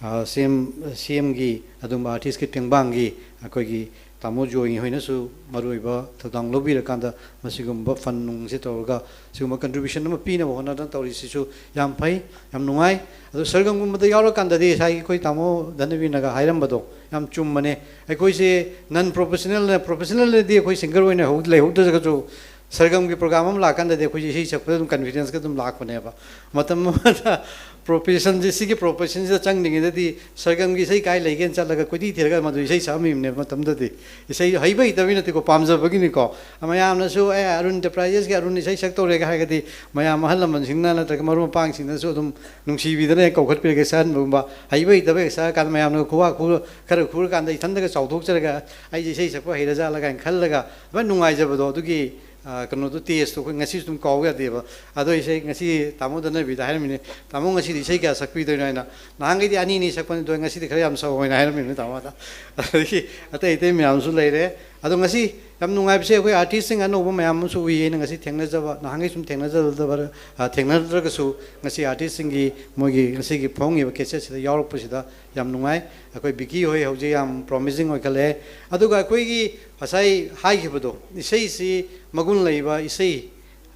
ꯑ, ꯁꯤ ꯑꯦꯝ, ꯁꯤ ꯑꯦꯝꯒꯤ ꯑꯗꯨꯒꯨꯝꯕ artistꯀꯤ ꯇꯦꯡꯕꯥꯡꯒꯤ ꯑꯩꯈꯣꯏꯒꯤ ꯇꯥꯃꯣ ꯖꯣꯏ ꯍꯣꯏꯅꯁꯨ ꯃꯔꯨꯑꯣꯏꯕ ꯊꯧꯗꯥꯡ ꯂꯧꯕꯤꯔꯀꯥꯟꯗ ꯃꯁꯤꯒꯨꯝꯕ fund ꯅꯨꯡꯁꯦ ꯇꯧꯔꯒ ꯁꯤꯒꯨꯝꯕ contribution ꯑꯃ ꯄꯤꯅꯕ ꯍꯣꯠꯅꯗꯅ ꯇꯧꯔꯤꯁꯤꯁꯨ ꯌꯥꯝ ꯐꯩ, ꯌꯥꯝ ꯅꯨꯡꯉꯥꯏ꯫ ꯑꯗꯣ ꯁꯔꯒꯝꯒꯨꯝꯕꯗ ꯌꯥꯎꯔꯀꯥꯟꯗꯗꯤ ꯉꯁꯥꯏꯒꯤ ꯑꯩꯈꯣꯏ ꯇꯥꯃꯣ ꯙꯅꯕꯤꯔꯅꯒ ꯍꯥꯏꯔꯝꯕꯗꯣ ꯌꯥꯝ ꯆꯨꯝꯕꯅꯦ꯫ ꯑꯩꯈꯣꯏꯁꯦ non professionalꯅ, professionalꯅꯗꯤ ꯑꯩꯈꯣꯏ singer ꯑꯣꯏꯅ ꯍꯧ-, ꯂꯩꯍꯧꯗ꯭ꯔꯒꯁꯨ ꯁꯔꯒꯝꯒꯤ program ꯑꯃ ꯂꯥꯛꯀꯥꯟꯗꯗꯤ ꯑꯩꯈꯣꯏꯁꯦ ꯏꯁꯩ ꯁꯛꯄꯗ ꯑꯗꯨꯝ confidenceꯀ ꯑꯗꯨꯝ ꯂꯥꯛꯄꯅꯦꯕ꯫ ꯃꯇꯝ ꯑꯃꯗ professionꯁꯦ, ꯁꯤꯒꯤ professionꯁꯤꯗ ꯆꯪꯗ꯭ꯔꯤꯉꯩꯗꯗꯤ ꯁꯔꯒꯝꯒꯤ ꯏꯁꯩ ꯀꯥꯏ ꯂꯩꯒꯦꯅ ꯆꯠꯂꯒ ꯀꯣꯏꯊꯤ ꯊꯤꯔꯒ ꯃꯗꯨ ꯏꯁꯩ ꯁꯛꯑꯝꯃꯤꯕꯅꯦꯕ ꯃꯇꯝꯗꯨꯗꯗꯤ꯫ ꯏꯁꯩ ꯍꯩꯕ ꯍꯩꯇꯕꯒꯤ ꯅꯠꯇꯦꯀꯣ, ꯄꯥꯝꯖꯕꯒꯤꯅꯤꯀꯣ꯫ ꯃꯌꯥꯝꯅꯁꯨ "ꯑꯦ, ꯑꯔꯨꯟ Enterprises ꯀꯤ ꯑꯔꯨꯟ ꯏꯁꯩ ꯁꯛꯇꯧꯔꯦꯒ" ꯍꯥꯏꯔꯒꯗꯤ ꯃꯌꯥꯝ ꯑꯍꯜ ꯂꯃꯟꯁꯤꯡꯅ ꯅꯠꯇ꯭ꯔꯒ ꯃꯔꯨꯞ ꯃꯄꯥꯡꯁꯤꯡꯅꯁꯨ ꯑꯗꯨꯝ ꯅꯨꯡꯁꯤꯕꯤꯗꯅ ꯍꯦꯛ ꯀꯧꯈꯠꯄꯤꯔꯒ ꯁꯛꯍꯟꯕꯒꯨꯝꯕ꯫ ꯍꯩꯕ ꯍꯩꯇꯕ ꯍꯦꯛ ꯁꯛꯑꯀꯥꯟꯗ ꯃꯌꯥꯝꯅ ꯈꯨꯕꯥꯛ ꯈꯨ-, ꯈꯔ ꯈꯨꯔꯀꯥꯟꯗ ꯏꯊꯟꯗꯒ ꯆꯥꯎꯊꯣꯛꯆꯔꯒ "ꯑꯩꯁꯦ ꯏꯁꯩ ꯁꯛꯄ ꯍꯩꯔꯖꯥꯠꯂ" ꯀꯥꯏꯅ ꯈꯜꯂꯒ ꯑꯗꯨꯃꯥꯏꯅ ꯅꯨꯡꯉꯥꯏꯖꯕꯗꯣ, ꯑꯗꯨꯒꯤ, ꯑ, ꯀꯩꯅꯣꯗꯣ, tasteꯇꯣ ꯑꯩꯈꯣꯏ ꯉꯁꯤꯁꯨ ꯑꯗꯨꯝ ꯀꯥꯎ ꯌꯥꯗꯦꯕ꯫ ꯑꯗꯣ ꯑꯩꯁꯦ ꯉꯁꯤ ꯇꯥꯃꯣ ꯙꯅꯕꯤꯗ ꯍꯥꯏꯔꯝꯃꯤꯅꯦ, "ꯇꯥꯃꯣ, ꯉꯁꯤꯗꯤ ꯏꯁꯩ ꯀꯌꯥ ꯁꯛꯄꯤꯗꯣꯏꯅꯣ?" ꯍꯥꯏꯅ꯫ "ꯅꯍꯥꯟꯈꯩꯗꯤ ꯑꯅꯤ ꯑꯅꯤ ꯁꯛꯄꯅꯤ, ꯑꯗꯣ ꯉꯁꯤꯗꯤ ꯈꯔ ꯌꯥꯝ ꯁꯛꯑꯣ" ꯍꯥꯏꯅ ꯍꯥꯏꯔꯝꯃꯤꯕꯅꯦ ꯇꯥꯃꯣꯗ꯫ ꯑꯗꯒꯤ ꯑꯇꯩ ꯑꯇꯩ ꯃꯌꯥꯝꯁꯨ ꯂꯩꯔꯦ꯫ ꯑꯗꯣ ꯉꯁꯤ ꯌꯥꯝ ꯅꯨꯡꯉꯥꯏꯕꯁꯦ, ꯑꯩꯈꯣꯏ ꯑꯥꯔꯇꯤꯁꯁꯤꯡ ꯑꯅꯧꯕ ꯃꯌꯥꯝ ꯑꯃꯁꯨ ꯎꯏ꯫ ꯑꯩꯅ ꯉꯁꯤ ꯊꯦꯡꯅꯖꯕ, ꯅꯍꯥꯟꯈꯩ ꯁꯨꯝ ꯊꯦꯡꯅꯖꯗꯕ, ꯑ, ꯊꯦꯡꯅꯗ꯭ꯔꯒꯁꯨ, ꯉꯁꯤ ꯑꯥꯔꯇꯤꯁꯁꯤꯡꯒꯤ ꯃꯣꯏꯒꯤ ꯉꯁꯤꯒꯤ ꯐꯣꯡꯉꯤꯕ ꯀꯦꯁꯦꯠꯁꯤꯗ ꯌꯥꯎꯔꯛꯄꯁꯤꯗ ꯌꯥꯝ ꯅꯨꯡꯉꯥꯏ꯫ ꯑꯩꯈꯣꯏ ꯕꯤꯀꯤ ꯍꯣꯏ ꯍꯧꯖꯤꯛ ꯌꯥꯝ ꯄ꯭ꯔꯣꯃꯤꯁꯤꯡ ꯑꯣꯏꯈꯠꯂꯛꯑꯦ꯫ ꯑꯗꯨꯒ ꯑꯩꯈꯣꯏꯒꯤ ꯉꯁꯥꯏ ꯍꯥꯏꯈꯤꯕꯗꯣ, ꯏꯁꯩꯁꯤ ꯃꯒꯨꯟ ꯂꯩꯕ ꯏꯁꯩ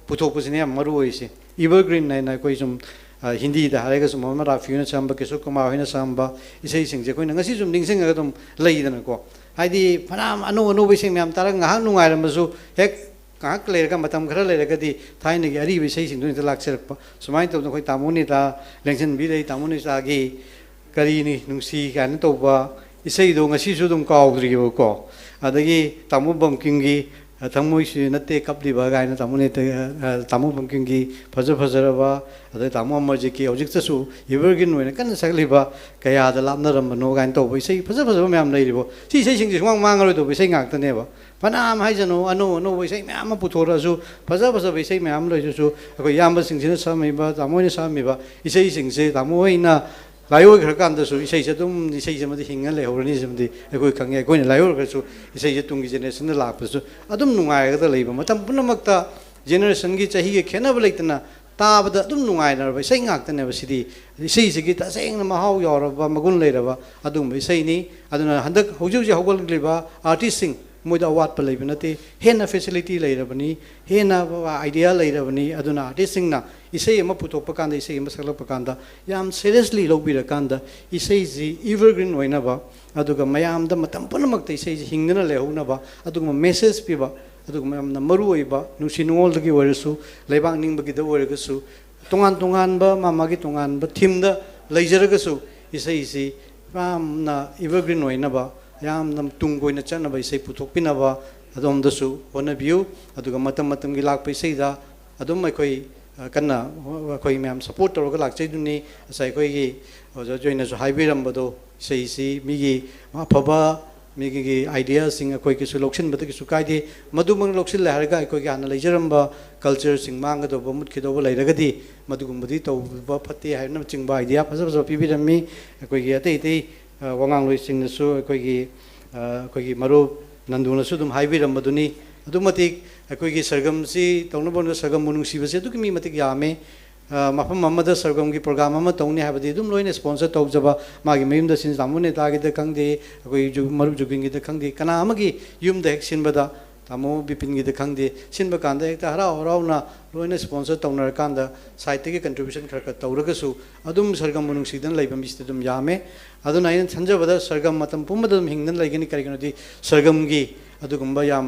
ꯄꯨꯊꯣꯛꯄꯁꯤꯅ ꯌꯥꯝ ꯃꯔꯨ ꯑꯣꯏꯔꯤꯁꯦ꯫ ꯏꯚꯔꯒ꯭ꯔꯤꯟ ꯍꯥꯏꯅ ꯑꯩꯈꯣꯏ ꯁꯨꯝ, ꯑ, ꯍꯤꯟꯗꯤꯗ ꯍꯥꯏꯔꯒꯁꯨ ꯃꯣꯍꯃꯗ ꯔꯥꯐꯤꯅ ꯁꯥꯔꯝꯕ, ꯀꯤꯁꯣꯔ ꯀꯨꯃꯥꯔ ꯍꯣꯏꯅ ꯁꯥꯔꯝꯕ ꯏꯁꯩꯁꯤꯡꯁꯦ ꯑꯩꯈꯣꯏꯅ ꯉꯁꯤꯁꯨ ꯑꯗꯨꯝ ꯅꯤꯡꯁꯤꯡꯉꯒ ꯑꯗꯨꯝ ꯂꯩꯗꯅꯀꯣ꯫ ꯍꯥꯏꯗꯤ ꯐꯅꯌꯥꯝ ꯑꯅꯧ ꯑꯅꯧꯕ ꯏꯁꯩ ꯃꯌꯥꯝ ꯇꯥꯔꯒ ꯉꯥꯏꯍꯥꯛ ꯅꯨꯡꯉꯥꯏꯔꯝꯕꯁꯨ, ꯍꯦꯛ ꯉꯥꯏꯍꯥꯛ ꯂꯩꯔꯒ, ꯃꯇꯝ ꯈꯔ ꯂꯩꯔꯒꯗꯤ ꯊꯥꯏꯅꯒꯤ ꯑꯔꯤꯕ ꯏꯁꯩꯁꯤꯡꯗꯨꯅ ꯍꯦꯛꯇ ꯂꯥꯛꯆꯔꯛꯄ꯫ ꯁꯨꯃꯥꯏꯅ ꯇꯧꯗꯅ ꯑꯩꯈꯣꯏ ꯇꯥꯃꯣ ꯅꯦꯇꯥ, ꯂꯦꯡꯁꯤꯟꯕꯤ ꯂꯩ, ꯇꯥꯃꯣ ꯅꯦꯇꯥꯒꯤ ꯀꯔꯤꯅꯤ ꯅꯨꯡꯁꯤ ꯀꯥꯏꯅ ꯇꯧꯕ ꯏꯁꯩꯗꯣ ꯉꯁꯤꯁꯨ ꯑꯗꯨꯝ ꯀꯥꯎꯗ꯭ꯔꯤꯕꯀꯣ꯫ ꯑꯗꯒꯤ ꯇꯥꯃꯣ ꯕꯝꯀꯤꯝꯒꯤ, ꯑ, ꯊꯃꯣꯏꯁꯤ ꯅꯠꯇꯦ ꯀꯞꯂꯤꯕ ꯀꯥꯏꯅ ꯇꯥꯃꯣ ꯅꯦꯇꯥ, ꯑ, ꯇꯥꯃꯣ ꯕꯝꯀꯤꯝꯒꯤ ꯐꯖ ꯐꯖꯔꯕ, ꯑꯗꯩ ꯇꯥꯃꯣ ꯑꯃꯔꯖꯤꯠꯀꯤ ꯍꯧꯖꯤꯛꯇꯁꯨ ꯏꯚꯔꯒ꯭ꯔꯤꯟ ꯑꯣꯏꯅ ꯀꯟꯅ ꯁꯛꯂꯤꯕ ꯀꯌꯥꯗ ꯂꯥꯞꯅꯔꯝꯕꯅꯣ ꯀꯥꯏꯅ ꯇꯧꯕ ꯏꯁꯩ ꯐꯖ ꯐꯖꯕ ꯃꯌꯥꯝ ꯂꯩꯔꯤꯕꯣ꯫ ꯁꯤ ꯏꯁꯩꯁꯤꯡꯁꯦ ꯁꯨꯡꯃꯥꯡ ꯃꯥꯡꯉꯔꯣꯏꯗꯧꯕ ꯏꯁꯩ ꯉꯥꯛꯇꯅꯦꯕ꯫ ꯐꯅꯌꯥꯝ ꯍꯥꯏꯖꯅꯨ, ꯑꯅꯧ ꯑꯅꯧꯕ ꯏꯁꯩ ꯃꯌꯥꯝ ꯑꯃ ꯄꯨꯊꯣꯔꯛꯑꯁꯨ, ꯐꯖ ꯐꯖꯕ ꯏꯁꯩ ꯃꯌꯥꯝ ꯑꯃ ꯂꯩꯔꯁꯨ, ꯑꯩꯈꯣꯏ ꯏꯌꯥꯝꯕꯁꯤꯡꯁꯤꯅ ꯁꯛꯑꯝꯃꯤꯕ, ꯇꯥꯃꯣ ꯍꯣꯏꯅ ꯁꯛꯑꯝꯃꯤꯕ ꯏꯁꯩꯁꯤꯡꯁꯦ ꯇꯥꯃꯣ ꯍꯣꯏꯅ ꯂꯥꯏꯑꯣꯏꯈ꯭ꯔꯀꯥꯟꯗꯁꯨ ꯏꯁꯩꯁꯦ ꯑꯗꯨꯝ, ꯏꯁꯩꯁꯤꯃꯗꯤ ꯍꯤꯡꯉ ꯂꯩꯍꯧꯔꯅꯤ꯫ ꯁꯤꯃꯗꯤ ꯑꯩꯈꯣꯏ ꯈꯪꯉꯦ꯫ ꯑꯩꯈꯣꯏꯅ ꯂꯥꯏꯑꯣꯏꯈ꯭ꯔꯁꯨ ꯏꯁꯩꯁꯦ ꯇꯨꯡꯒꯤ ꯖꯦꯅꯦꯔꯦꯁꯟꯗ ꯂꯥꯛꯄꯗꯁꯨ ꯑꯗꯨꯝ ꯅꯨꯡꯉꯥꯏꯔꯒꯗ ꯂꯩꯕ, ꯃꯇꯝ ꯄꯨꯝꯅꯃꯛꯇ ꯖꯦꯅꯦꯔꯦꯁꯟꯒꯤ ꯆꯍꯤꯒ ꯈꯦꯠꯅꯕ ꯂꯩꯇꯅ ꯇꯥꯕꯗ ꯑꯗꯨꯝ ꯅꯨꯡꯉꯥꯏꯅꯔꯕ ꯏꯁꯩ ꯉꯥꯛꯇꯅꯦꯕ꯫ ꯁꯤꯗꯤ ꯏꯁꯩꯁꯤꯒꯤ ꯇꯁꯦꯡꯅ ꯃꯍꯥꯎ ꯌꯥꯎꯔꯕ, ꯃꯒꯨꯟ ꯂꯩꯔꯕ ꯑꯗꯨꯒꯨꯝꯕ ꯏꯁꯩꯅꯤ꯫ ꯑꯗꯨꯅ ꯍꯟꯗꯛ ꯍꯧꯖꯤꯛ ꯍꯧꯖꯤꯛ ꯍꯧꯒꯠꯂꯛꯂꯤꯕ ꯑꯥꯔꯇꯤꯁꯁꯤꯡ, ꯃꯣꯏꯗ ꯑꯋꯥꯠꯄ ꯂꯩꯕ ꯅꯠꯇꯦ꯫ ꯍꯦꯟꯅ ꯐꯦꯁꯤꯂꯤꯇꯤ ꯂꯩꯔꯕꯅꯤ, ꯍꯦꯟꯅ ꯑꯥꯏꯗꯤꯌꯥ ꯂꯩꯔꯕꯅꯤ꯫ ꯑꯗꯨꯅ ꯑꯥꯔꯇꯤꯁꯁꯤꯡꯅ ꯏꯁꯩ ꯑꯃ ꯄꯨꯊꯣꯛꯄ ꯀꯥꯟꯗ, ꯏꯁꯩ ꯑꯃ ꯁꯛꯂꯛꯄ ꯀꯥꯟꯗ ꯌꯥꯝ ꯁꯦꯔꯤꯌꯁꯂꯤ ꯂꯧꯕꯤꯔꯀꯥꯟꯗ ꯏꯁꯩꯁꯤ ꯏꯚꯔꯒ꯭ꯔꯤꯟ ꯑꯣꯏꯅꯕ, ꯑꯗꯨꯒ ꯃꯌꯥꯝꯗ ꯃꯇꯝ ꯄꯨꯝꯅꯃꯛꯇ ꯏꯁꯩꯁꯤ ꯍꯤꯡꯗꯨꯅ ꯂꯩꯍꯧꯅꯕ, ꯑꯗꯨꯒꯨꯝꯕ ꯃꯦꯁꯦꯖ ꯄꯤꯕ, ꯑꯗꯨꯒꯨꯝꯕ ꯌꯥꯝꯅ ꯃꯔꯨ ꯑꯣꯏꯕ, ꯅꯨꯡꯁꯤ ꯅꯨꯡꯉꯣꯜꯗꯒꯤ ꯑꯣꯏꯔꯁꯨ, ꯂꯩꯕꯥꯛ ꯅꯤꯡꯕꯒꯤꯗ ꯑꯣꯏꯔꯒꯁꯨ, ꯇꯣꯉꯥꯟ ꯇꯣꯉꯥꯟꯕ ꯃꯥ ꯃꯥꯒꯤ ꯇꯣꯉꯥꯟꯕ ꯊꯤꯝꯗ ꯂꯩꯖꯔꯒꯁꯨ, ꯏꯁꯩꯁꯤ ꯌꯥꯝꯅ ꯏꯚꯔꯒ꯭ꯔꯤꯟ ꯑꯣꯏꯅꯕ, ꯌꯥꯝꯅ ꯇꯨꯡ ꯀꯣꯏꯅ ꯆꯠꯅꯕ ꯏꯁꯩ ꯄꯨꯊꯣꯛꯄꯤꯅꯕ ꯑꯗꯣꯝꯗꯁꯨ ꯍꯣꯠꯅꯕꯤꯌꯨ꯫ ꯑꯗꯨꯒ ꯃꯇꯝ ꯃꯇꯝꯒꯤ ꯂꯥꯛꯄ ꯏꯁꯩꯗ ꯑꯗꯨꯝ ꯑꯩꯈꯣꯏ, ꯑ, ꯀꯟꯅ, ꯑꯩꯈꯣꯏ ꯃꯌꯥꯝ ꯁꯄꯣꯔꯠ ꯇꯧꯔꯒ ꯂꯥꯛꯆꯩꯗꯨꯅꯤ꯫ ꯉꯁꯥꯏ ꯑꯩꯈꯣꯏꯒꯤ ꯑꯣꯖꯥ ꯖꯣꯏꯅꯁꯨ ꯍꯥꯏꯕꯤꯔꯝꯕꯗꯣ, ꯏꯁꯩꯁꯤ ꯃꯤꯒꯤ ꯑꯐꯕ, ꯃꯤꯒꯤ ꯑꯥꯏꯗꯤꯌꯥꯁꯤꯡ ꯑꯩꯈꯣꯏꯒꯤꯁꯨ ꯂꯧꯁꯤꯟꯕꯗ ꯀꯩꯁꯨ ꯀꯥꯏꯗꯦ꯫ ꯃꯗꯨꯃꯛ ꯂꯧꯁꯤꯜꯂꯦ ꯍꯥꯏꯔꯒ ꯑꯩꯈꯣꯏꯒꯤ ꯍꯥꯟꯅ ꯂꯩꯖꯔꯝꯕ ꯀꯜꯆꯔꯁꯤꯡ ꯃꯥꯡꯒꯗꯧꯕ, ꯃꯨꯠꯈꯤꯗꯧꯕ ꯂꯩꯔꯒꯗꯤ ꯃꯗꯨꯒꯨꯝꯕꯗꯤ ꯇꯧꯕ ꯐꯠꯇꯦ ꯍꯥꯏꯕꯅꯆꯤꯡꯕ ꯑꯥꯏꯗꯤꯌꯥ ꯐꯖ ꯐꯖꯕ ꯄꯤꯕꯤꯔꯝꯃꯤ꯫ ꯑꯩꯈꯣꯏꯒꯤ ꯑꯇꯩ ꯑꯇꯩ, ꯑ, ꯋꯥꯉꯥꯡꯂꯣꯏꯁꯤꯡꯅꯁꯨ ꯑꯩꯈꯣꯏꯒꯤ, ꯑ, ꯑꯩꯈꯣꯏꯒꯤ ꯃꯔꯨꯞ ꯅꯟꯗꯨꯅꯁꯨ ꯑꯗꯨꯝ ꯍꯥꯏꯕꯤꯔꯝꯕꯗꯨꯅꯤ꯫ ꯑꯗꯨꯛ ꯃꯇꯤꯛ ꯑꯩꯈꯣꯏꯒꯤ ꯁꯔꯒꯝꯁꯤ ꯇꯧꯅꯕ ꯍꯣꯠꯅꯕꯗ ꯁꯔꯒꯝꯕꯨ ꯅꯨꯡꯁꯤꯕꯁꯤ ꯑꯗꯨꯛꯀꯤ ꯃꯤ ꯃꯇꯤꯛ ꯌꯥꯝꯃꯦ꯫ ꯑ, ꯃꯐꯝ ꯑꯃꯗ ꯁꯔꯒꯝꯒꯤ program ꯑꯃ ꯇꯧꯅꯤ ꯍꯥꯏꯕꯗꯤ ꯑꯗꯨꯝ ꯂꯣꯏꯅ sponsor ꯇꯧꯖꯕ, ꯃꯥꯒꯤ ꯃꯌꯨꯝꯗ ꯁꯤꯟ ꯇꯥꯃꯣ ꯅꯦꯇꯥꯒꯤꯗ ꯈꯪꯗꯦ, ꯑꯩꯈꯣꯏ ꯖꯨ-, ꯃꯔꯨꯞ ꯖꯨꯒꯤꯟꯒꯤꯗ ꯈꯪꯗꯦ, ꯀꯅꯥ ꯑꯃꯒꯤ ꯌꯨꯝꯗ ꯍꯦꯛ ꯁꯤꯟꯕꯗ, ꯇꯥꯃꯣ ꯕꯤꯄꯤꯟꯒꯤꯗ ꯈꯪꯗꯦ, ꯁꯤꯟꯕ ꯀꯥꯟꯗ ꯍꯦꯛꯇ ꯍꯔꯥꯎ ꯍꯔꯥꯎꯅ ꯂꯣꯏꯅ sponsor ꯇꯧꯅꯔꯀꯥꯟꯗ side ꯇꯒꯤ contribution ꯈꯔ ꯈꯔ ꯇꯧꯔꯒꯁꯨ ꯑꯗꯨꯝ ꯁꯔꯒꯝꯕꯨ ꯅꯨꯡꯁꯤꯗꯅ ꯂꯩꯕ ꯃꯤꯁꯤꯗꯤ ꯑꯗꯨꯝ ꯌꯥꯝꯃꯦ꯫ ꯑꯗꯨꯅ ꯑꯩꯅ ꯈꯟꯖꯕꯗ ꯁꯔꯒꯝ ꯃꯇꯝ ꯄꯨꯝꯕꯗ ꯑꯗꯨꯝ ꯍꯤꯡꯗꯅ ꯂꯩꯒꯅꯤ꯫ ꯀꯔꯤꯒꯤꯅꯣꯗꯤ ꯁꯔꯒꯝꯒꯤ ꯑꯗꯨꯒꯨꯝꯕ ꯌꯥꯝ,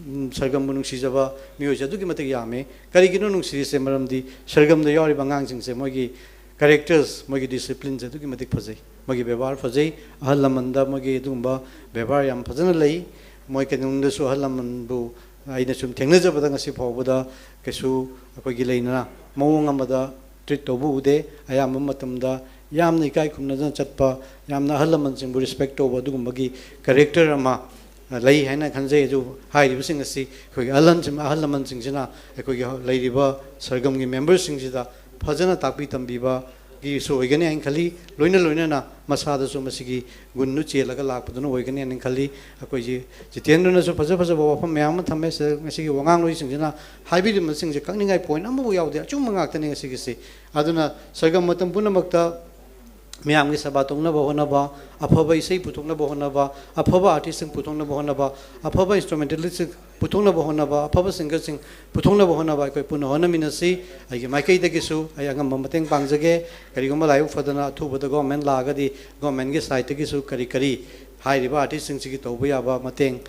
ꯎꯝ, ꯁꯔꯒꯝꯕꯨ ꯅꯨꯡꯁꯤꯖꯕ ꯃꯤꯑꯣꯏꯁꯦ ꯑꯗꯨꯛꯀꯤ ꯃꯇꯤꯛ ꯌꯥꯝꯃꯦ꯫ ꯀꯔꯤꯒꯤꯅꯣ ꯅꯨꯡꯁꯤꯔꯤꯁꯦ? ꯃꯔꯝꯗꯤ ꯁꯔꯒꯝꯗ ꯌꯥꯎꯔꯤꯕ ꯑꯉꯥꯡꯁꯤꯡꯁꯦ ꯃꯣꯏꯒꯤ characters, ꯃꯣꯏꯒꯤ discipline ꯁꯦ ꯑꯗꯨꯛꯀꯤ ꯃꯇꯤꯛ ꯐꯖꯩ, ꯃꯣꯏꯒꯤ ꯕꯦꯕꯥꯔ ꯐꯖꯩ, ꯑꯍꯜ ꯂꯃꯟꯗ ꯃꯣꯏꯒꯤ ꯑꯗꯨꯒꯨꯝꯕ ꯕꯦꯕꯥꯔ ꯌꯥꯝ ꯐꯖꯅ ꯂꯩ꯫ ꯃꯣꯏ ꯀꯩꯅꯨꯡꯗꯁꯨ ꯑꯍꯜ ꯂꯃꯟꯕꯨ ꯑꯩꯅ ꯁꯨꯝ ꯊꯦꯡꯅꯖꯕꯗ ꯉꯁꯤ ꯐꯥꯎꯕꯗ ꯀꯩꯁꯨ ꯑꯩꯈꯣꯏꯒꯤ ꯂꯩꯅ ꯃꯑꯣꯡ ꯑꯃꯗ treat ꯇꯧꯕ ꯎꯗꯦ꯫ ꯑꯌꯥꯝꯕ ꯃꯇꯝꯗ ꯌꯥꯝꯅ ꯏꯀꯥꯏ ꯈꯨꯝꯅꯗꯅ ꯆꯠꯄ, ꯌꯥꯝꯅ ꯑꯍꯜ ꯂꯃꯟꯁꯤꯡꯕꯨ respect ꯇꯧꯕ ꯑꯗꯨꯒꯨꯝꯕꯒꯤ character ꯑꯃ ꯂꯩ ꯍꯥꯏꯅ ꯈꯟꯖꯩ꯫ ꯑꯗꯨ ꯍꯥꯏꯔꯤꯕꯁꯤꯡ ꯑꯁꯤ ꯑꯩꯈꯣꯏꯒꯤ ꯑꯍꯜ ꯂꯃꯟꯁꯤꯡ-, ꯑꯍꯜ ꯂꯃꯟꯁꯤꯡꯁꯤꯅ ꯑꯩꯈꯣꯏꯒꯤ ꯂꯩꯔꯤꯕ ꯁꯔꯒꯝꯒꯤ member ꯁꯤꯡꯁꯤꯗ ꯐꯖꯅ ꯇꯥꯛꯄꯤ ꯇꯝꯕꯤꯕꯒꯤꯁꯨ ꯑꯣꯏꯒꯅꯤ ꯍꯥꯏꯅ ꯈꯜꯂꯤ꯫ ꯂꯣꯏꯅ ꯂꯣꯏꯅꯅ ꯃꯁꯥꯗꯁꯨ ꯃꯁꯤꯒꯤ ꯒꯨꯟꯗꯨ ꯆꯦꯜꯂꯒ ꯂꯥꯛꯄꯗꯨꯅ ꯑꯣꯏꯒꯅꯤ ꯍꯥꯏꯅ ꯈꯜꯂꯤ꯫ ꯑꯩꯈꯣꯏꯁꯤ ꯖꯤꯇꯦꯟꯗ꯭ꯔꯅꯁꯨ ꯐꯖ ꯐꯖꯕ ꯋꯥꯐꯝ ꯃꯌꯥꯝ ꯑꯃ ꯊꯝꯃꯦ꯫ ꯁꯤꯗ ꯉꯁꯤꯒꯤ ꯋꯥꯉꯥꯡꯂꯣꯏꯁꯤꯡꯁꯤꯅ ꯍꯥꯏꯕꯤꯔꯤꯕꯁꯤꯡꯁꯦ ꯀꯛꯅꯤꯡꯉꯥꯏ point ꯑꯃꯐꯥꯎ ꯌꯥꯎꯗꯦ, ꯑꯆꯨꯝꯕ ꯉꯥꯛꯇꯅꯤ ꯉꯁꯤꯒꯤꯁꯤ꯫ ꯑꯗꯨꯅ ꯁꯔꯒꯝ ꯃꯇꯝ ꯄꯨꯝꯅꯃꯛꯇ ꯃꯌꯥꯝꯒꯤ ꯁꯦꯕꯥ ꯇꯧꯅꯕ ꯍꯣꯠꯅꯕ, ꯑꯐꯕ ꯏꯁꯩ ꯄꯨꯊꯣꯛꯅꯕ ꯍꯣꯠꯅꯕ, ꯑꯐꯕ artist ꯁꯤꯡ ꯄꯨꯊꯣꯛꯅꯕ ꯍꯣꯠꯅꯕ, ꯑꯐꯕ instrumentalist ꯁꯤꯡ ꯄꯨꯊꯣꯛꯅꯕ ꯍꯣꯠꯅꯕ, ꯑꯐꯕ singer ꯁꯤꯡ ꯄꯨꯊꯣꯛꯅꯕ ꯍꯣꯠꯅꯕ ꯑꯩꯈꯣꯏ ꯄꯨꯟꯅ ꯍꯣꯠꯅꯃꯤꯟꯅꯁꯤ꯫ ꯑꯩꯒꯤ ꯃꯥꯏꯀꯩꯗꯒꯤꯁꯨ ꯑꯩ ꯑꯉꯝꯕ ꯃꯇꯦꯡ ꯄꯥꯡꯖꯒꯦ꯫ ꯀꯔꯤꯒꯨꯝꯕ ꯂꯥꯏꯕꯛ ꯐꯗꯅ ꯑꯊꯨꯕꯗ government ꯂꯥꯛꯑꯒꯗꯤ government ꯀꯤ side ꯇꯒꯤꯁꯨ ꯀꯔꯤ ꯀꯔꯤ ꯍꯥꯏꯔꯤꯕ artist ꯁꯤꯡꯁꯤꯒꯤ ꯇꯧꯕ ꯌꯥꯕ ꯃꯇꯦꯡ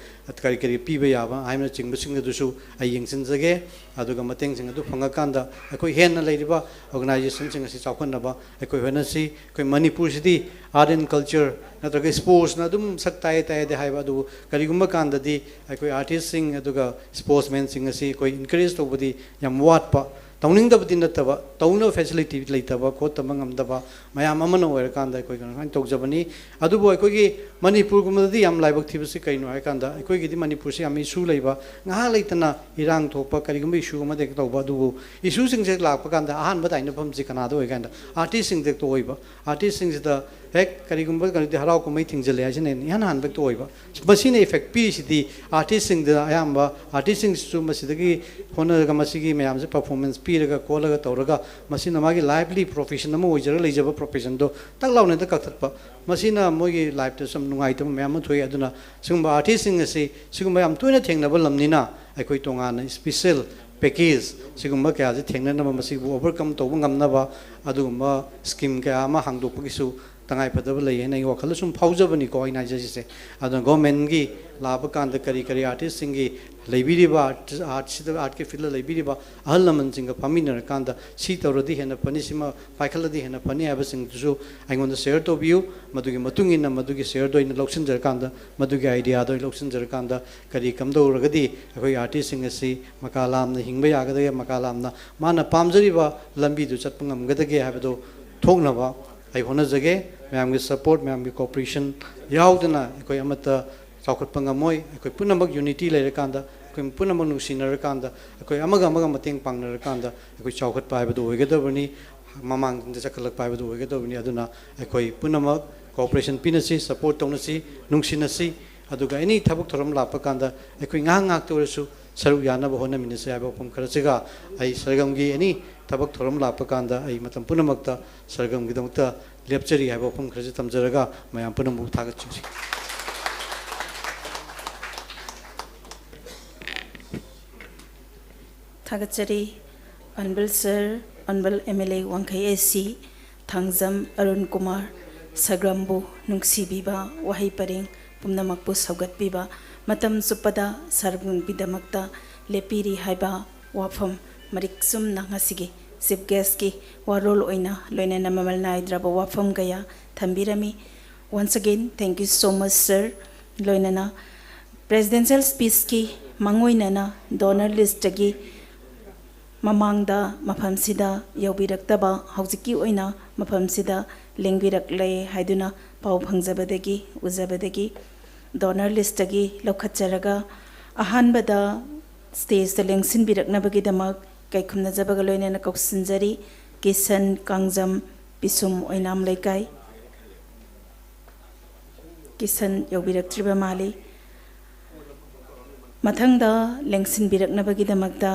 ꯀꯔꯤ ꯀꯔꯤ ꯄꯤꯕ ꯌꯥꯕ ꯍꯥꯏꯕꯅꯆꯤꯡꯕꯁꯤꯡ ꯑꯗꯨꯁꯨ ꯑꯩ ꯌꯦꯡꯁꯤꯟꯖꯒꯦ꯫ ꯑꯗꯨꯒ ꯃꯇꯦꯡꯁꯤꯡ ꯑꯗꯨ ꯐꯪꯉꯀꯥꯟꯗ ꯑꯩꯈꯣꯏ ꯍꯦꯟꯅ ꯂꯩꯔꯤꯕ organization ꯁꯤꯡ ꯑꯁꯤ ꯆꯥꯎꯈꯠꯅꯕ ꯑꯩꯈꯣꯏ ꯍꯣꯠꯅꯁꯤ꯫ ꯑꯩꯈꯣꯏ ꯃꯅꯤꯄꯨꯔꯁꯤꯗꯤ art and culture ꯅꯠꯇ꯭ꯔꯒ sports ꯅ ꯑꯗꯨꯝ ꯁꯛ ꯇꯥꯏꯌꯦ ꯇꯥꯏꯌꯦꯗꯤ ꯍꯥꯏꯕ, ꯑꯗꯨꯕꯨ ꯀꯔꯤꯒꯨꯝꯕ ꯀꯥꯟꯗꯗꯤ ꯑꯩꯈꯣꯏ artist ꯁꯤꯡ ꯑꯗꯨꯒ sportsman ꯁꯤꯡ ꯑꯁꯤ ꯑꯩꯈꯣꯏ encourage ꯇꯧꯕꯗꯤ ꯌꯥꯝ ꯋꯥꯠꯄ, ꯇꯧꯅꯤꯡꯗꯕꯗꯤ ꯅꯠꯇꯕ, ꯇꯧꯅꯕ facility ꯂꯩꯇꯕ ꯈꯣꯠꯇꯕ ꯉꯝꯗꯕ ꯃꯌꯥꯝ ꯑꯃꯅ ꯑꯣꯏꯔꯀꯥꯟꯗ ꯑꯩꯈꯣꯏ ꯀꯩꯅꯣ ꯁꯨꯃꯥꯏꯅ ꯇꯧꯖꯕꯅꯤ꯫ ꯑꯗꯨꯕꯨ ꯑꯩꯈꯣꯏꯒꯤ ꯃꯅꯤꯄꯨꯔꯒꯨꯝꯕꯗꯗꯤ ꯌꯥꯝ ꯂꯥꯏꯕꯛ ꯊꯤꯕꯁꯤ ꯀꯩꯅꯣ ꯍꯥꯏꯀꯥꯟꯗ, ꯑꯩꯈꯣꯏꯒꯤꯗꯤ ꯃꯅꯤꯄꯨꯔꯁꯤ ꯌꯥꯝ issue ꯂꯩꯕ, ꯉꯥꯏꯍꯥꯛ ꯂꯩꯇꯅ ꯏꯔꯥꯡ ꯊꯣꯛꯄ, ꯀꯔꯤꯒꯨꯝꯕ issue ꯑꯃꯗ ꯍꯦꯛ ꯇꯧꯕ꯫ ꯑꯗꯨꯕꯨ issue ꯁꯤꯡꯁꯦ ꯂꯥꯛꯄ ꯀꯥꯟꯗ ꯑꯍꯥꯟꯕ ꯇꯥꯏꯅꯐꯝꯁꯤ ꯀꯅꯥꯗ ꯑꯣꯏ ꯀꯥꯟꯗ artist ꯁꯤꯡꯗ ꯍꯦꯛꯇ ꯑꯣꯏꯕ꯫ Artist ꯁꯤꯡꯁꯤꯗ ꯍꯦꯛ ꯀꯔꯤꯒꯨꯝꯕ ꯀꯩꯅꯣꯗꯤ ꯍꯔꯥꯎ ꯀꯨꯝꯍꯩ ꯊꯤꯡꯖꯤꯜꯂꯦ ꯍꯥꯏꯁꯤꯅ ꯏꯍꯥꯟ ꯍꯥꯟꯕ ꯍꯦꯛꯇ ꯑꯣꯏꯕ꯫ ꯃꯁꯤꯅ ꯏꯐꯦꯛ ꯄꯤꯔꯤꯁꯤꯗꯤ ꯑꯥꯔꯇꯤꯁꯁꯤꯡꯗ ꯑꯌꯥꯝꯕ, ꯑꯥꯔꯇꯤꯁꯁꯤꯡꯁꯤꯁꯨ ꯃꯁꯤꯗꯒꯤ ꯍꯣꯠꯅꯔꯒ ꯃꯁꯤꯒꯤ ꯃꯌꯥꯝꯁꯦ ꯄꯔꯐꯣꯔꯃꯦꯟꯁ ꯄꯤꯔꯒ ꯈꯣꯠꯂꯒ ꯇꯧꯔꯒ ꯃꯁꯤꯅ ꯃꯥꯒꯤ ꯂꯥꯏꯐꯂꯤ ꯄ꯭ꯔꯣꯐꯦꯁꯟ ꯑꯃ ꯑꯣꯏꯖꯔꯒ ꯂꯩꯖꯕ ꯄ꯭ꯔꯣꯐꯦꯁꯟꯗꯣ ꯇꯛ ꯂꯥꯎꯅ ꯍꯦꯛꯇ ꯀꯛꯊꯠꯄ꯫ ꯃꯁꯤꯅ ꯃꯣꯏꯒꯤ ꯂꯥꯏꯐꯇꯁꯨ ꯌꯥꯝ ꯅꯨꯡꯉꯥꯏꯇꯕ ꯃꯌꯥꯝ ꯑꯃ ꯊꯣꯛꯏ꯫ ꯑꯗꯨꯅ ꯁꯤꯒꯨꯝꯕ ꯑꯥꯔꯇꯤꯁꯁꯤꯡ ꯑꯁꯤ ꯁꯤꯒꯨꯝꯕ ꯌꯥꯝ ꯇꯣꯏꯅ ꯊꯦꯡꯅꯕ ꯂꯝꯅꯤꯅ ꯑꯩꯈꯣꯏ ꯇꯣꯉꯥꯟꯅ ꯏꯁꯄꯤꯁꯦꯜ ꯄꯦꯀꯦꯖ ꯁꯤꯒꯨꯝꯕ ꯀꯌꯥꯁꯤ ꯊꯦꯡꯅꯅꯕ, ꯃꯁꯤꯕꯨ ꯑꯣꯚꯔꯀꯝ ꯇꯧꯕ ꯉꯝꯅꯕ ꯑꯗꯨꯒꯨꯝꯕ ꯁ꯭ꯀꯤꯝ ꯀꯌꯥ ꯑꯃ ꯍꯥꯡꯗꯣꯛꯄꯒꯤꯁꯨ ꯇꯉꯥꯏꯐꯗꯕ ꯂꯩ ꯍꯥꯏꯅ ꯑꯩ ꯋꯥꯈꯜꯗ ꯁꯨꯝ ꯐꯥꯎꯖꯕꯅꯤꯀꯣ ꯑꯩꯅ ꯍꯥꯏꯖꯔꯤꯁꯦ꯫ ꯑꯗꯨꯅ ꯒꯣꯔꯃꯦꯟꯒꯤ ꯂꯥꯛꯄ ꯀꯥꯟꯗ ꯀꯔꯤ ꯀꯔꯤ ꯑꯥꯔꯇꯤꯁꯁꯤꯡꯒꯤ ꯂꯩꯕꯤꯔꯤꯕ ꯑꯥꯔꯠ, ꯑꯥꯔꯠꯁꯤꯗ, ꯑꯥꯔꯠꯀꯤ ꯐꯤꯜꯗ ꯂꯩꯕꯤꯔꯤꯕ ꯑꯍꯜ ꯂꯃꯟꯁꯤꯡꯒ ꯐꯝꯃꯤꯟꯅꯔꯀꯥꯟꯗ ꯁꯤ ꯇꯧꯔꯗꯤ ꯍꯦꯟꯅ ꯐꯅꯤ, ꯁꯤꯃ ꯄꯥꯏꯈꯠꯂꯗꯤ ꯍꯦꯟꯅ ꯐꯅꯤ ꯍꯥꯏꯕꯁꯤꯡꯗꯨꯁꯨ ꯑꯩꯉꯣꯟꯗ ꯁꯦꯌꯔ ꯇꯧꯕꯤꯌꯨ꯫ ꯃꯗꯨꯒꯤ ꯃꯇꯨꯡ ꯏꯟꯅ ꯃꯗꯨꯒꯤ ꯁꯦꯌꯔꯗꯣ ꯑꯩꯅ ꯂꯧꯁꯤꯟꯖꯔꯀꯥꯟꯗ, ꯃꯗꯨꯒꯤ ꯑꯥꯏꯗꯤꯌꯥꯗꯣ ꯑꯩ ꯂꯧꯁꯤꯟꯖꯔꯀꯥꯟꯗ ꯀꯔꯤ ꯀꯝꯗꯧꯔꯒꯗꯤ ꯑꯩꯈꯣꯏ ꯑꯥꯔꯇꯤꯁꯁꯤꯡ ꯑꯁꯤ ꯃꯀꯥ ꯂꯥꯝꯅ ꯍꯤꯡꯕ ꯌꯥꯒꯗꯒꯦ, ꯃꯀꯥ ꯂꯥꯝꯅ ꯃꯥꯅ ꯄꯥꯝꯖꯔꯤꯕ ꯂꯝꯕꯤꯗꯨ ꯆꯠꯄ ꯉꯝꯒꯗꯒꯦ ꯍꯥꯏꯕꯗꯨ ꯊꯣꯛꯅꯕ ꯑꯩ ꯍꯣꯠꯅꯖꯒꯦ꯫ ꯃꯌꯥꯝꯒꯤ ꯁꯄꯣꯔꯠ, ꯃꯌꯥꯝꯒꯤ ꯀꯣꯑꯣꯄꯔꯦꯁꯟ ꯌꯥꯎꯗꯅ ꯑꯩꯈꯣꯏ ꯑꯃꯠꯇ ꯆꯥꯎꯈꯠꯄ ꯉꯝꯃꯣꯏ꯫ ꯑꯩꯈꯣꯏ ꯄꯨꯝꯅꯃꯛ ꯌꯨꯅꯤꯇꯤ ꯂꯩꯔꯀꯥꯟꯗ, ꯑꯩꯈꯣꯏ ꯄꯨꯝꯅꯃꯛ ꯅꯨꯡꯁꯤꯅꯔꯀꯥꯟꯗ, ꯑꯩꯈꯣꯏ ꯑꯃꯒ ꯑꯃꯒ ꯃꯇꯦꯡ ꯄꯥꯡꯅꯔꯀꯥꯟꯗ ꯑꯩꯈꯣꯏ ꯆꯥꯎꯈꯠꯄ ꯍꯥꯏꯕꯗꯨ ꯑꯣꯏꯒꯗꯕꯅꯤ, ꯃꯃꯥꯡꯗ ꯆꯈꯠꯂꯛꯄ ꯍꯥꯏꯕꯗꯨ ꯑꯣꯏꯒꯗꯕꯅꯤ꯫ ꯑꯗꯨꯅ ꯑꯩꯈꯣꯏ ꯄꯨꯝꯅꯃꯛ ꯀꯣꯑꯣꯄꯔꯦꯁꯟ ꯄꯤꯅꯁꯤ, ꯁꯄꯣꯔꯠ ꯇꯧꯅꯁꯤ, ꯅꯨꯡꯁꯤꯅꯁꯤ꯫ ꯑꯗꯨꯒ ꯑꯦꯅꯤ ꯊꯕꯛ ꯊꯧꯔꯝ ꯂꯥꯛꯄ ꯀꯥꯟꯗ ꯑꯩꯈꯣꯏ ꯉꯥꯏꯍꯥꯛ ꯉꯥꯏꯍꯥꯛꯇ ꯑꯣꯏꯔꯁꯨ ꯁꯔꯨꯛ ꯌꯥꯅꯕ ꯍꯣꯠꯅꯃꯤꯟꯅꯁꯤ ꯍꯥꯏꯕ ꯋꯥꯐꯝ ꯈꯔꯁꯤꯒ, ꯑꯩ ꯁꯔꯒꯝꯒꯤ ꯑꯦꯅꯤ ꯊꯕꯛ ꯊꯧꯔꯝ ꯂꯥꯛꯄ ꯀꯥꯟꯗ ꯑꯩ ꯃꯇꯝ ꯄꯨꯝꯅꯃꯛꯇ ꯁꯔꯒꯝꯒꯤꯗꯃꯛꯇ ꯂꯦꯞꯆꯔꯤ ꯍꯥꯏꯕ ꯋꯥꯐꯝ ꯈꯔꯁꯤ ꯊꯝꯖꯔꯒ ꯃꯌꯥꯝ ꯄꯨꯝꯅꯃꯛꯄꯨ ꯊꯥꯒꯠꯆꯔꯤ꯫ ꯊꯥꯒꯠꯆꯔꯤ꯫ Honourable Sir, Honourable M L A ꯋꯥꯡꯈꯩ A C, ꯊꯥꯡꯖꯝ ꯑꯔꯨꯟ ꯀꯨꯃꯥꯔ ꯁꯒ꯭ꯔꯝꯕꯨ ꯅꯨꯡꯁꯤꯕꯤꯕ ꯋꯥꯍꯩ ꯄꯔꯦꯡ ꯄꯨꯝꯅꯃꯛꯄꯨ ꯁꯧꯒꯠꯄꯤꯕ, ꯃꯇꯝ ꯆꯨꯞꯄꯗ ꯁꯔꯒꯝꯒꯤꯗꯃꯛꯇ ꯂꯦꯞꯄꯤꯔꯤ ꯍꯥꯏꯕ ꯋꯥꯐꯝ ꯃꯔꯤꯛ ꯆꯨꯝꯅ ꯉꯁꯤꯒꯤ Chief Guestꯀꯤ ꯋꯥꯔꯣꯜ ꯑꯣꯏꯅ ꯂꯣꯏꯅꯅ ꯃꯃꯜ ꯅꯥꯏꯗ꯭ꯔꯕ ꯋꯥꯐꯝ ꯀꯌꯥ ꯊꯝꯕꯤꯔꯝꯃꯤ꯫ Once again, thank you so much, sir. ꯂꯣꯏꯅꯅ Presidential Speechꯀꯤ ꯃꯥꯡꯑꯣꯏꯅꯅ donor listꯇꯒꯤ ꯃꯃꯥꯡꯗ ꯃꯐꯝꯁꯤꯗ ꯌꯧꯕꯤꯔꯛꯇꯕ, ꯍꯧꯖꯤꯛꯀꯤ ꯑꯣꯏꯅ ꯃꯐꯝꯁꯤꯗ ꯂꯦꯡꯕꯤꯔꯛꯂꯦ ꯍꯥꯏꯗꯨꯅ ꯄꯥꯎ ꯐꯪꯖꯕꯗꯒꯤ, ꯎꯖꯕꯗꯒꯤ donor listꯇꯒꯤ ꯂꯧꯈꯠꯆꯔꯒ ꯑꯍꯥꯟꯕꯗ stageꯇ ꯂꯦꯡꯁꯤꯟꯕꯤꯔꯛꯅꯕꯒꯤꯗꯃꯛ ꯀꯩꯈꯨꯝꯅꯖꯕꯒ ꯂꯣꯏꯅꯅ ꯀꯧꯁꯤꯟꯖꯔꯤ꯫ ꯀꯤꯁꯟ ꯀꯥꯡꯖꯝ, ꯄꯤꯁꯨꯝ, ꯑꯣꯏꯅꯥꯝ ꯂꯩꯀꯥꯏ꯫ ꯀꯤꯁꯟ ꯌꯧꯕꯤꯔꯛꯇ꯭ꯔꯤꯕ ꯃꯥꯜꯂꯤ꯫ ꯃꯊꯪꯗ ꯂꯦꯡꯁꯤꯟꯕꯤꯔꯛꯅꯕꯒꯤꯗꯃꯛꯇ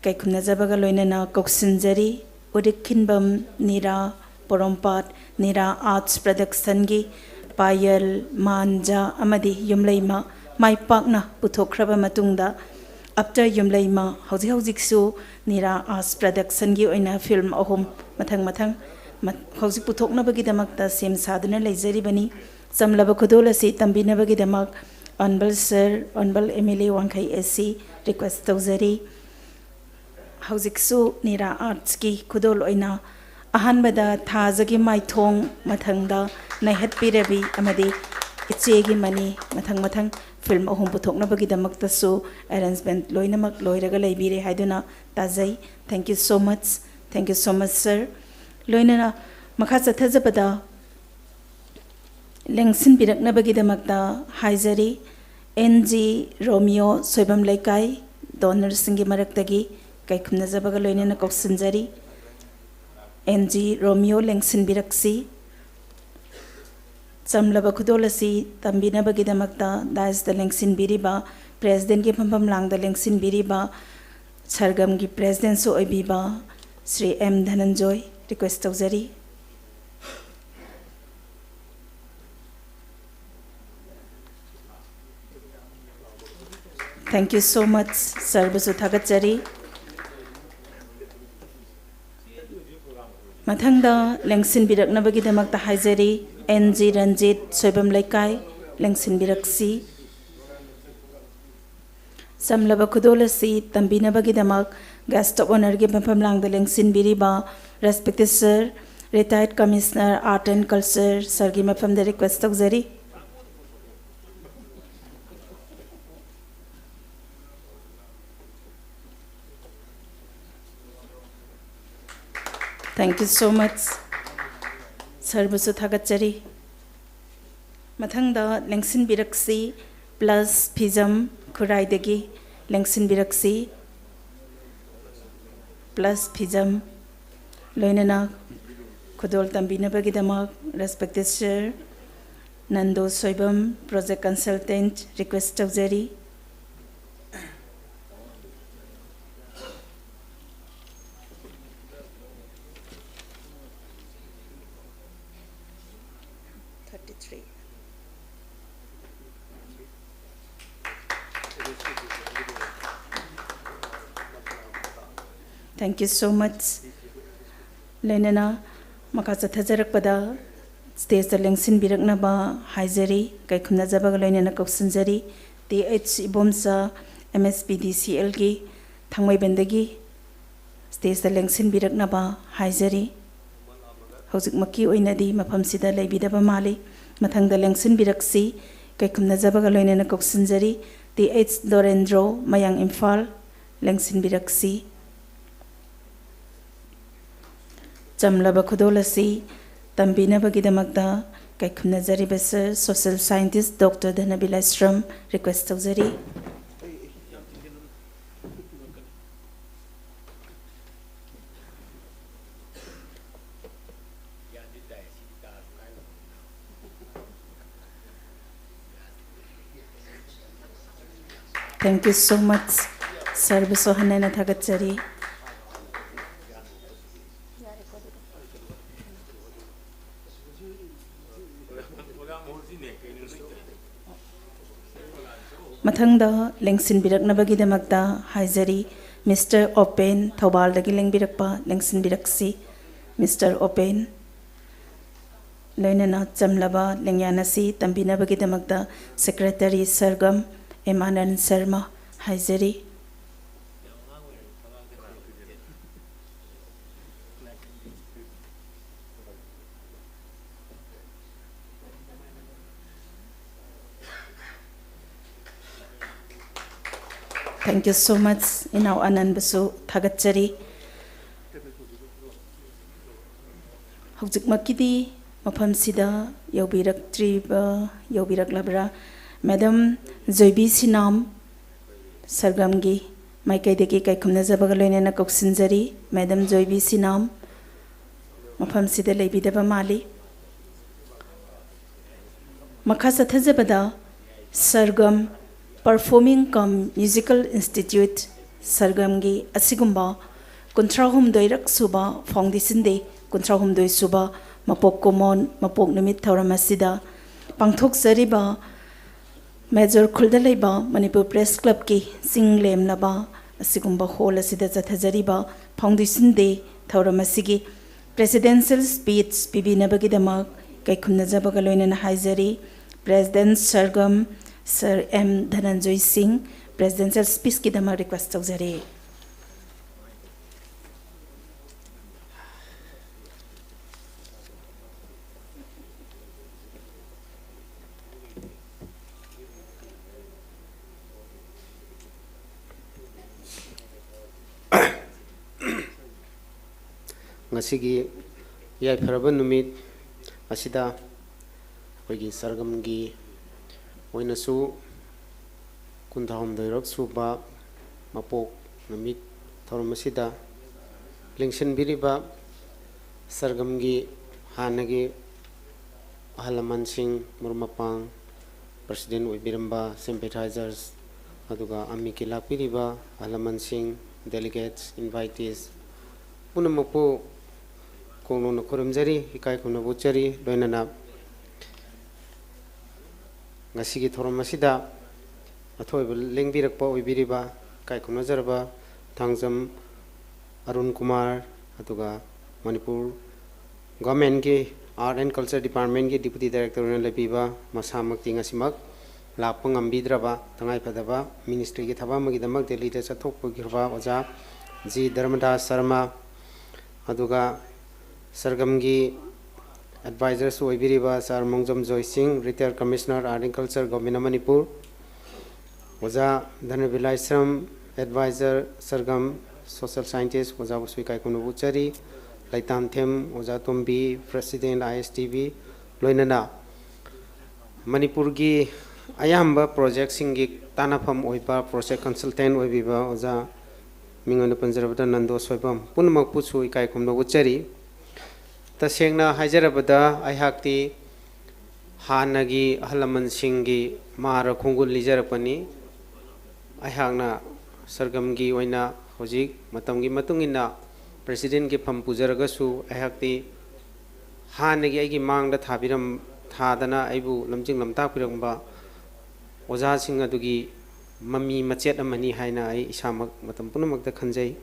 ꯀꯩꯈꯨꯝꯅꯖꯕꯒ ꯂꯣꯏꯅꯅ ꯀꯧꯁꯤꯟꯖꯔꯤ꯫ ꯎꯔꯤꯛꯈꯤꯟꯕꯝ ꯅꯤꯔꯥ, ꯄꯣꯔꯣꯝꯄꯥꯠ ꯅꯤꯔꯥ ꯑꯥꯔꯠꯁ ꯄ꯭ꯔꯗꯛꯁꯟꯒꯤ ꯄꯥꯌꯜ, ꯃꯥꯟꯖꯥ ꯑꯃꯗꯤ ꯌꯨꯝꯂꯩꯃ ꯃꯥꯏ ꯄꯥꯛꯅ ꯄꯨꯊꯣꯛꯈ꯭ꯔꯕ ꯃꯇꯨꯡꯗ, ꯑꯞꯇꯔ ꯌꯨꯝꯂꯩꯃ ꯍꯧꯖꯤꯛ ꯍꯧꯖꯤꯛꯁꯨ ꯅꯤꯔꯥ ꯑꯥꯔꯠꯁ ꯄ꯭ꯔꯗꯛꯁꯟꯒꯤ ꯑꯣꯏꯅ ꯐꯤꯂꯝ ꯑꯍꯨꯝ ꯃꯊꯪ ꯃꯊꯪ ꯃ-, ꯍꯧꯖꯤꯛ ꯄꯨꯊꯣꯛꯅꯕꯒꯤꯗꯃꯛꯇ ꯁꯦꯝ ꯁꯥꯗꯨꯅ ꯂꯩꯖꯔꯤꯕꯅꯤ꯫ ꯆꯝꯂꯕ ꯈꯨꯗꯣꯜ ꯑꯁꯤ ꯇꯝꯕꯤꯅꯕꯒꯤꯗꯃꯛ honourable sir, honourable M L A Wangkhei A ꯁꯤ ꯔꯤꯀ꯭ꯋꯦꯁ ꯇꯧꯖꯔꯤ꯫ ꯍꯧꯖꯤꯛꯁꯨ ꯅꯤꯔꯥ ꯑꯥꯔꯠꯁꯀꯤ ꯈꯨꯗꯣꯜ ꯑꯣꯏꯅ ꯑꯍꯥꯟꯕꯗ ꯊꯥꯖꯒꯤ ꯃꯥꯏꯊꯣꯡ, ꯃꯊꯪꯗ ꯅꯩꯍꯠꯄꯤꯔꯕꯤ ꯑꯃꯗꯤ ꯏꯆꯦꯒꯤ ꯃꯅꯤ, ꯃꯊꯪ ꯃꯊꯪ ꯐꯤꯂꯝ ꯑꯍꯨꯝ ꯄꯨꯊꯣꯛꯅꯕꯒꯤꯗꯃꯛꯇꯁꯨ ꯑꯦꯔꯦꯟꯖꯃꯦꯟ ꯂꯣꯏꯅꯃꯛ ꯂꯣꯏꯔꯒ ꯂꯩꯕꯤꯔꯦ ꯍꯥꯏꯗꯨꯅ ꯇꯥꯖꯩ꯫ Thank you so much, thank you so much, sir꯫ ꯂꯣꯏꯅꯅ ꯃꯈꯥ ꯆꯠꯊꯖꯕꯗ ꯂꯦꯡꯁꯤꯟꯕꯤꯔꯛꯅꯕꯒꯤꯗꯃꯛꯇ ꯍꯥꯏꯖꯔꯤ꯫ ꯑꯦꯟ ꯖꯤ ꯔꯣꯃꯤꯌꯣ, ꯁꯣꯏꯕꯝ ꯂꯩꯀꯥꯏ, ꯗꯣꯅꯔꯁꯤꯡꯒꯤ ꯃꯔꯛꯇꯒꯤ ꯀꯩꯈꯨꯝꯅꯖꯕꯒ ꯂꯣꯏꯅꯅ ꯀꯧꯁꯤꯟꯖꯔꯤ꯫ And G ꯔꯣꯃꯤꯌꯣ ꯂꯦꯡꯁꯤꯟꯕꯤꯔꯛꯁꯤ꯫ ꯆꯝꯂꯕ ꯈꯨꯗꯣꯜ ꯑꯁꯤ ꯇꯝꯕꯤꯅꯕꯒꯤꯗꯃꯛꯇ ꯗꯥꯏꯁꯇ ꯂꯦꯡꯁꯤꯟꯕꯤꯔꯤꯕ, ꯄ꯭ꯔꯦꯁꯤꯗꯦꯟꯒꯤ ꯐꯝꯐꯝ ꯂꯥꯡꯗ ꯂꯦꯡꯁꯤꯟꯕꯤꯔꯤꯕ, ꯁꯔꯒꯝꯒꯤ ꯄ꯭ꯔꯦꯁꯤꯗꯦꯟꯁꯨ ꯑꯣꯏꯕꯤꯕ ꯁ꯭ꯔꯤ ꯑꯦꯝ ꯙꯅꯟꯖꯣꯏ ꯔꯤꯀ꯭ꯋꯦꯁ ꯇꯧꯖꯔꯤ꯫ Thank you so much, ꯁꯔꯕꯨꯁꯨ ꯊꯥꯒꯠꯆꯔꯤ꯫ ꯃꯊꯪꯗ ꯂꯦꯡꯁꯤꯟꯕꯤꯔꯛꯅꯕꯒꯤꯗꯃꯛꯇ ꯍꯥꯏꯖꯔꯤ, ꯑꯦꯟ ꯖꯤ ꯔꯟꯖꯤꯠ, ꯁꯣꯏꯕꯝ ꯂꯩꯀꯥꯏ, ꯂꯦꯡꯁꯤꯟꯕꯤꯔꯛꯁꯤ꯫ ꯆꯝꯂꯕ ꯈꯨꯗꯣꯜ ꯑꯁꯤ ꯇꯝꯕꯤꯅꯕꯒꯤꯗꯃꯛ ꯒꯦꯁ ꯑꯣꯐ ꯑꯣꯅꯔꯒꯤ ꯃꯐꯝ ꯂꯥꯡꯗ ꯂꯦꯡꯁꯤꯟꯕꯤꯔꯤꯕ respected sir, retired commissioner art and culture ꯁꯔꯒꯤ ꯃꯐꯝꯗ ꯔꯤꯀ꯭ꯋꯦꯁ ꯇꯧꯖꯔꯤ꯫ Thank you so much, ꯁꯔꯕꯨꯁꯨ ꯊꯥꯒꯠꯆꯔꯤ꯫ ꯃꯊꯪꯗ ꯂꯦꯡꯁꯤꯟꯕꯤꯔꯛꯁꯤ, ꯄ꯭ꯂꯁ ꯐꯤꯖꯝ ꯈꯨꯔꯥꯏꯗꯒꯤ ꯂꯦꯡꯁꯤꯟꯕꯤꯔꯛꯁꯤ꯫ ꯄ꯭ꯂꯁ ꯐꯤꯖꯝ ꯂꯣꯏꯅꯅ ꯈꯨꯗꯣꯜ ꯇꯝꯕꯤꯅꯕꯒꯤꯗꯃꯛ respected sir, Nando Soibam, project consultant, request ꯇꯧꯖꯔꯤ꯫ Thirty three. Thank you so much. ꯂꯣꯏꯅꯅ ꯃꯈꯥ ꯆꯠꯊꯖꯔꯛꯄꯗ stageꯇ ꯂꯦꯡꯁꯤꯟꯕꯤꯔꯛꯅꯕ ꯍꯥꯏꯖꯔꯤ, ꯀꯩꯈꯨꯝꯅꯖꯕꯒ ꯂꯣꯏꯅꯅ ꯀꯧꯁꯤꯟꯖꯔꯤ꯫ T H Ibomcha, M S P D C ꯑꯦꯜꯒꯤ ꯊꯥꯡꯃꯩꯕꯟꯗꯒꯤ stageꯇ ꯂꯦꯡꯁꯤꯟꯕꯤꯔꯛꯅꯕ ꯍꯥꯏꯖꯔꯤ꯫ ꯍꯧꯖꯤꯛꯃꯛꯀꯤ ꯑꯣꯏꯅꯗꯤ ꯃꯐꯝꯁꯤꯗ ꯂꯩꯕꯤꯗꯕ ꯃꯥꯜꯂꯤ꯫ ꯃꯊꯪꯗ ꯂꯦꯡꯁꯤꯟꯕꯤꯔꯛꯁꯤ, ꯀꯩꯈꯨꯝꯅꯖꯕꯒ ꯂꯣꯏꯅꯅ ꯀꯧꯁꯤꯟꯖꯔꯤ꯫ ꯇꯤ ꯑꯩꯆ ꯗꯣꯔꯦꯟꯗ꯭ꯔꯣ, ꯃꯌꯥꯡ ꯏꯝꯐꯥꯜ, ꯂꯦꯡꯁꯤꯟꯕꯤꯔꯛꯁꯤ꯫ ꯆꯝꯂꯕ ꯈꯨꯗꯣꯜ ꯑꯁꯤ ꯇꯝꯕꯤꯅꯕꯒꯤꯗꯃꯛꯇ ꯀꯩꯈꯨꯝꯅꯖꯔꯤꯕ sir, social scientist Doctor ꯙꯅꯕꯤꯂꯥꯁ꯭ꯔꯝ, request ꯇꯧꯖꯔꯤ꯫ Thank you so much. Sir ꯕꯨꯁꯨ ꯍꯟꯅ ꯍꯟꯅ ꯊꯥꯒꯠꯆꯔꯤ꯫ ꯃꯊꯪꯗ ꯂꯦꯡꯁꯤꯟꯕꯤꯔꯛꯅꯕꯒꯤꯗꯃꯛꯇ ꯍꯥꯏꯖꯔꯤ, Mister ꯑꯣꯄꯦꯟ, ꯊꯧꯕꯥꯜꯗꯒꯤ ꯂꯦꯡꯕꯤꯔꯛꯄ, ꯂꯦꯡꯁꯤꯟꯕꯤꯔꯛꯁꯤ꯫ Mister open. ꯂꯣꯏꯅꯅ ꯆꯝꯂꯕ ꯂꯦꯡꯌꯥꯟ ꯑꯁꯤ ꯇꯝꯕꯤꯅꯕꯒꯤꯗꯃꯛꯇ secretary ꯁꯔꯒꯝ ꯑꯦꯝ ꯑꯥꯅꯟ ꯁꯔꯃ ꯍꯥꯏꯖꯔꯤ꯫ Thank you so much, ꯏꯅꯥꯎ ꯑꯅꯟꯕꯁꯨ ꯊꯥꯒꯠꯆꯔꯤ꯫ ꯍꯧꯖꯤꯛꯃꯛꯀꯤꯗꯤ ꯃꯐꯝꯁꯤꯗ ꯌꯧꯕꯤꯔꯛꯇ꯭ꯔꯤꯕ, ꯌꯧꯕꯤꯔꯛꯂꯕ꯭ꯔꯥ? Madam ꯖꯣꯏꯕꯤ ꯁꯤꯅꯥꯝ, ꯁꯔꯒꯝꯒꯤ ꯃꯥꯏꯀꯩꯗꯒꯤ ꯀꯩꯈꯨꯝꯅꯖꯕꯒ ꯂꯣꯏꯅꯅ ꯀꯧꯁꯤꯟꯖꯔꯤ꯫ Madam ꯖꯣꯏꯕꯤ ꯁꯤꯅꯥꯝ ꯃꯐꯝꯁꯤꯗ ꯂꯩꯕꯤꯗꯕ ꯃꯥꯜꯂꯤ꯫ ꯃꯈꯥ ꯆꯠꯊꯖꯕꯗ ꯁꯔꯒꯝ Performing cum Musical Institute, ꯁꯔꯒꯝꯒꯤ ꯑꯁꯤꯒꯨꯝꯕ ꯀꯨꯟꯊ꯭ꯔꯥ ꯍꯨꯝꯗꯣꯏꯔꯛ ꯁꯨꯕ Foundation Day, ꯀꯨꯟꯊ꯭ꯔꯥ ꯍꯨꯝꯗꯣꯏ ꯁꯨꯕ ꯃꯄꯣꯛ ꯀꯨꯝꯑꯣꯟ, ꯃꯄꯣꯛ ꯅꯨꯃꯤꯠ ꯊꯧꯔꯝ ꯑꯁꯤꯗ ꯄꯥꯡꯊꯣꯛꯆꯔꯤꯕ ꯃꯦꯖꯣꯔ ꯈꯨꯜꯗ ꯂꯩꯕ ꯃꯅꯤꯄꯨꯔ ꯄ꯭ꯔꯦꯁ ꯀ꯭ꯂꯕꯀꯤ ꯆꯤꯡ ꯂꯦꯝꯂꯕ ꯑꯁꯤꯒꯨꯝꯕ ꯍꯣꯜ ꯑꯁꯤꯗ ꯆꯠꯊꯖꯔꯤꯕ Foundation Day ꯊꯧꯔꯝ ꯑꯁꯤꯒꯤ Presidential Speech ꯄꯤꯕꯤꯅꯕꯒꯤꯗꯃꯛ ꯀꯩꯈꯨꯝꯅꯖꯕꯒ ꯂꯣꯏꯅꯅ ꯍꯥꯏꯖꯔꯤ꯫ President ꯁꯔꯒꯝ Sir M ꯙꯅꯟꯖꯣꯏ ꯁꯤꯡ Presidential Speechꯀꯤꯗꯃꯛ request ꯇꯧꯖꯔꯤ꯫ ꯉꯁꯤꯒꯤ ꯌꯥꯏꯐꯔꯕ ꯅꯨꯃꯤꯠ ꯑꯁꯤꯗ ꯑꯩꯈꯣꯏꯒꯤ ꯁꯔꯒꯝꯒꯤ ꯑꯣꯏꯅꯁꯨ ꯀꯨꯟꯊ꯭ꯔꯥꯍꯨꯝꯗꯣꯏꯔꯛ ꯁꯨꯕ ꯃꯄꯣꯛ ꯅꯨꯃꯤꯠ ꯊꯧꯔꯝ ꯑꯁꯤꯗ ꯂꯦꯡꯁꯤꯟꯕꯤꯔꯤꯕ ꯁꯔꯒꯝꯒꯤ ꯍꯥꯟꯅꯒꯤ ꯑꯍꯜ ꯂꯃꯟꯁꯤꯡ, ꯃꯔꯨꯞ ꯃꯄꯥꯡ, president ꯑꯣꯏꯕꯤꯔꯝꯕ sympathizers, ꯑꯗꯨꯒ ꯑꯃꯤꯀꯤ ꯂꯥꯛꯄꯤꯔꯤꯕ ꯑꯍꯜ ꯂꯃꯟꯁꯤꯡ, delegates, invitees ꯄꯨꯝꯅꯃꯛꯄꯨ ꯀꯣꯡꯅꯣꯟꯅ ꯈꯨꯔꯨꯝꯖꯔꯤ, ꯏꯀꯥꯏ ꯈꯨꯝꯅꯕ ꯎꯠꯆꯔꯤ꯫ ꯂꯣꯏꯅꯅ ꯉꯁꯤꯒꯤ ꯊꯧꯔꯝ ꯑꯁꯤꯗ ꯑꯊꯣꯏꯕ ꯂꯦꯡꯕꯤꯔꯛꯄ ꯑꯣꯏꯕꯤꯔꯤꯕ ꯏꯀꯥꯏ ꯈꯨꯝꯅꯖꯔꯕ ꯊꯥꯡꯖꯝ ꯑꯔꯨꯟ ꯀꯨꯃꯥꯔ, ꯑꯗꯨꯒ Manipur governmentꯀꯤ Art and Culture Departmentꯀꯤ Deputy Director ꯑꯣꯏꯅ ꯂꯩꯕꯤꯕ, ꯃꯁꯥꯃꯛꯇꯤ ꯉꯁꯤꯃꯛ ꯂꯥꯛꯄ ꯉꯝꯕꯤꯗ꯭ꯔꯕ, ꯇꯉꯥꯏꯐꯗꯕ ministryꯒꯤ ꯊꯕꯛ ꯑꯃꯒꯤꯗꯃꯛ ꯗꯦꯜꯂꯤꯗ ꯆꯠꯊꯣꯛꯄꯤꯈ꯭ꯔꯕ ꯑꯣꯖꯥ ꯖꯤ ꯙꯔꯃꯗꯥꯁ ꯁꯔꯃ, ꯑꯗꯨꯒ ꯁꯔꯒꯝꯒꯤ advisorꯁꯨ ꯑꯣꯏꯕꯤꯔꯤꯕ Sir ꯃꯣꯡꯖꯝ ꯖꯣꯏ ꯁꯤꯡ, retired commissioner Art and Culture, Government of Manipur, ꯑꯣꯖꯥ ꯙꯅꯕꯤꯂꯥꯏꯁ꯭ꯔꯝ, advisor ꯁꯔꯒꯝ, social scientist, ꯑꯣꯖꯥꯕꯨꯁꯨ ꯏꯀꯥꯏ ꯈꯨꯝꯅꯕ ꯎꯠꯆꯔꯤ꯫ ꯂꯩꯇꯥꯝꯊꯦꯝ ꯑꯣꯖꯥ ꯇꯣꯝꯕꯤ, president I S T V, ꯂꯣꯏꯅꯅ ꯃꯅꯤꯄꯨꯔꯒꯤ ꯑꯌꯥꯝꯕ projectꯁꯤꯡꯒꯤ ꯇꯥꯟꯅꯐꯝ ꯑꯣꯏꯕ project consultant ꯑꯣꯏꯕꯤꯕ ꯑꯣꯖꯥ, ꯃꯤꯡ ꯑꯣꯏꯅ ꯄꯟꯖꯔꯕꯗ ꯅꯟꯗꯣ ꯁꯣꯏꯕꯝ, ꯄꯨꯝꯅꯃꯛꯄꯨꯁꯨ ꯏꯀꯥꯏ ꯈꯨꯝꯅꯕ ꯎꯠꯆꯔꯤ꯫ ꯇꯁꯦꯡꯅ ꯍꯥꯏꯖꯔꯕꯗ ꯑꯩꯍꯥꯛꯇꯤ ꯍꯥꯟꯅꯒꯤ ꯑꯍꯜ ꯂꯃꯟꯁꯤꯡꯒꯤ ꯃꯥꯔ ꯈꯣꯡꯒꯨꯜ ꯂꯤꯖꯔꯛꯄꯅꯤ꯫ ꯑꯩꯍꯥꯛꯅ ꯁꯔꯒꯝꯒꯤ ꯑꯣꯏꯅ ꯍꯧꯖꯤꯛ ꯃꯇꯝꯒꯤ ꯃꯇꯨꯡ ꯏꯟꯅ ꯄ꯭ꯔꯦꯁꯤꯗꯦꯟꯒꯤ ꯐꯝ ꯄꯨꯖꯔꯒꯁꯨ, ꯑꯩꯍꯥꯛꯇꯤ ꯍꯥꯟꯅꯒꯤ ꯑꯩꯒꯤ ꯃꯥꯡꯗ ꯊꯥꯕꯤꯔꯝ-, ꯊꯥꯗꯅ ꯑꯩꯕꯨ ꯂꯝꯖꯤꯡ ꯂꯝꯇꯥꯛꯄꯤꯔꯝꯕ ꯑꯣꯖꯥꯁꯤꯡ ꯑꯗꯨꯒꯤ ꯃꯃꯤ ꯃꯆꯦꯠ ꯑꯃꯅꯤ ꯍꯥꯏꯅ ꯑꯩ ꯏꯁꯥꯃꯛ ꯃꯇꯝ ꯄꯨꯝꯅꯃꯛꯇ ꯈꯟꯖꯩ꯫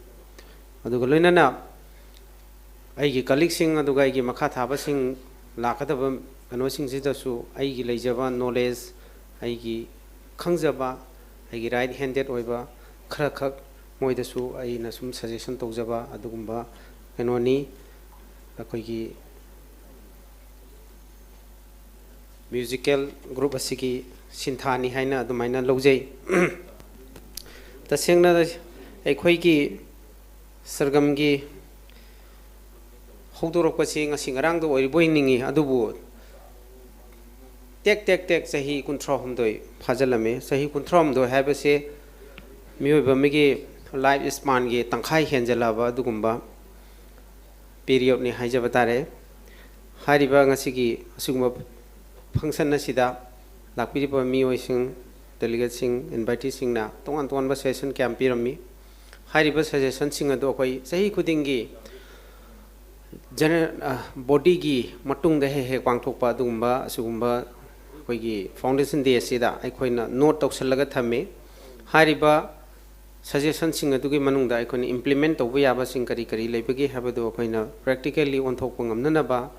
ꯑꯗꯨꯒ ꯂꯣꯏꯅꯅ ꯑꯩꯒꯤ ꯀꯂꯤꯛꯁꯤꯡ ꯑꯗꯨꯒ ꯑꯩꯒꯤ ꯃꯈꯥ ꯊꯥꯕꯁꯤꯡ ꯂꯥꯛꯀꯗꯕ ꯀꯩꯅꯣꯁꯤꯡꯁꯤꯗꯁꯨ ꯑꯩꯒꯤ ꯂꯩꯖꯕ ꯅꯣꯂꯦꯖ, ꯑꯩꯒꯤ ꯈꯪꯖꯕ, ꯑꯩꯒꯤ ꯔꯥꯏꯠ ꯍꯦꯟꯗꯦꯠ ꯑꯣꯏꯕ ꯈꯔꯈꯛ ꯃꯣꯏꯗꯁꯨ ꯑꯩꯅ ꯁꯨꯝ ꯁꯖꯦꯁꯟ ꯇꯧꯖꯕ ꯑꯗꯨꯒꯨꯝꯕ ꯀꯩꯅꯣꯅꯤ꯫ ꯑꯩꯈꯣꯏꯒꯤ ꯃ꯭ꯌꯨꯖꯤꯀꯦꯜ ꯒ꯭ꯔꯨꯞ ꯑꯁꯤꯒꯤ ꯁꯤꯟꯊꯥꯅꯤ ꯍꯥꯏꯅ ꯑꯗꯨꯃꯥꯏꯅ ꯂꯧꯖꯩ꯫ ꯇꯁꯦꯡꯅ ꯑꯩꯈꯣꯏꯒꯤ ꯁꯔꯒꯝꯒꯤ ꯍꯧꯗꯣꯔꯛꯄꯁꯤ ꯉꯁꯤ ꯉꯔꯥꯡꯗ ꯑꯣꯏꯔꯤꯕꯣꯏ ꯅꯤꯡꯏ, ꯑꯗꯨꯕꯨ ꯇꯦꯛ ꯇꯦꯛ ꯇꯦꯛ ꯆꯍꯤ ꯀꯨꯟꯊ꯭ꯔꯥ ꯍꯨꯝꯗꯣꯏ ꯐꯥꯖꯤꯜꯂꯝꯃꯤ꯫ ꯆꯍꯤ ꯀꯨꯟꯊ꯭ꯔꯥ ꯍꯨꯝꯗꯣꯏ ꯍꯥꯏꯕꯁꯤ ꯃꯤꯑꯣꯏꯕ ꯑꯃꯒꯤ ꯂꯥꯏꯐ ꯁ꯭ꯄꯥꯟꯒꯤ ꯇꯪꯈꯥꯏ ꯍꯦꯟꯖꯜꯂꯛꯑꯕ ꯑꯗꯨꯒꯨꯝꯕ ꯄꯤꯔꯤꯌꯣꯗꯅꯤ ꯍꯥꯏꯖꯕ ꯇꯥꯔꯦ꯫ ꯍꯥꯏꯔꯤꯕ ꯉꯁꯤꯒꯤ ꯑꯁꯤꯒꯨꯝꯕ ꯐꯪꯁꯟ ꯑꯁꯤꯗ ꯂꯥꯛꯄꯤꯔꯤꯕ ꯃꯤꯑꯣꯏꯁꯤꯡ, ꯗꯦꯂꯤꯒꯦꯠꯁꯤꯡ, ꯏꯟꯚꯥꯏꯇꯤꯁꯤꯡꯅ ꯇꯣꯉꯥꯟ ꯇꯣꯉꯥꯟꯕ ꯁꯖꯦꯁꯟ ꯀꯌꯥ ꯑꯃ ꯄꯤꯔꯝꯃꯤ꯫ ꯍꯥꯏꯔꯤꯕ ꯁꯖꯦꯁꯟꯁꯤꯡ ꯑꯗꯨ ꯑꯩꯈꯣꯏ ꯆꯍꯤ ꯈꯨꯗꯤꯡꯒꯤ ꯖꯦꯅꯔꯦꯜ, ꯑ, ꯕꯣꯗꯤꯒꯤ ꯃꯇꯨꯡꯗ ꯍꯦꯛ ꯍꯦꯛ ꯄꯥꯡꯊꯣꯛꯄ ꯑꯗꯨꯒꯨꯝꯕ, ꯑꯁꯤꯒꯨꯝꯕ ꯑꯩꯈꯣꯏꯒꯤ ꯐꯥꯎꯟꯗꯦꯁꯟ ꯗꯦ ꯑꯁꯤꯗ ꯑꯩꯈꯣꯏꯅ ꯅꯣꯠ ꯇꯧꯁꯤꯜꯂꯒ ꯊꯝꯃꯤ꯫ ꯍꯥꯏꯔꯤꯕ ꯁꯖꯦꯁꯟꯁꯤꯡ ꯑꯗꯨꯒꯤ ꯃꯅꯨꯡꯗ ꯑꯩꯈꯣꯏꯅ ꯏꯝꯄ꯭ꯂꯤꯃꯦꯟ ꯇꯧꯕ ꯌꯥꯕꯁꯤꯡ ꯀꯔꯤ ꯀꯔꯤ ꯂꯩꯕꯒꯦ ꯍꯥꯏꯕꯗꯨ ꯑꯩꯈꯣꯏꯅ ꯄ꯭ꯔꯦꯛꯇꯤꯀꯦꯜꯂꯤ ꯑꯣꯟꯊꯣꯛꯄ ꯉꯝꯅꯅꯕ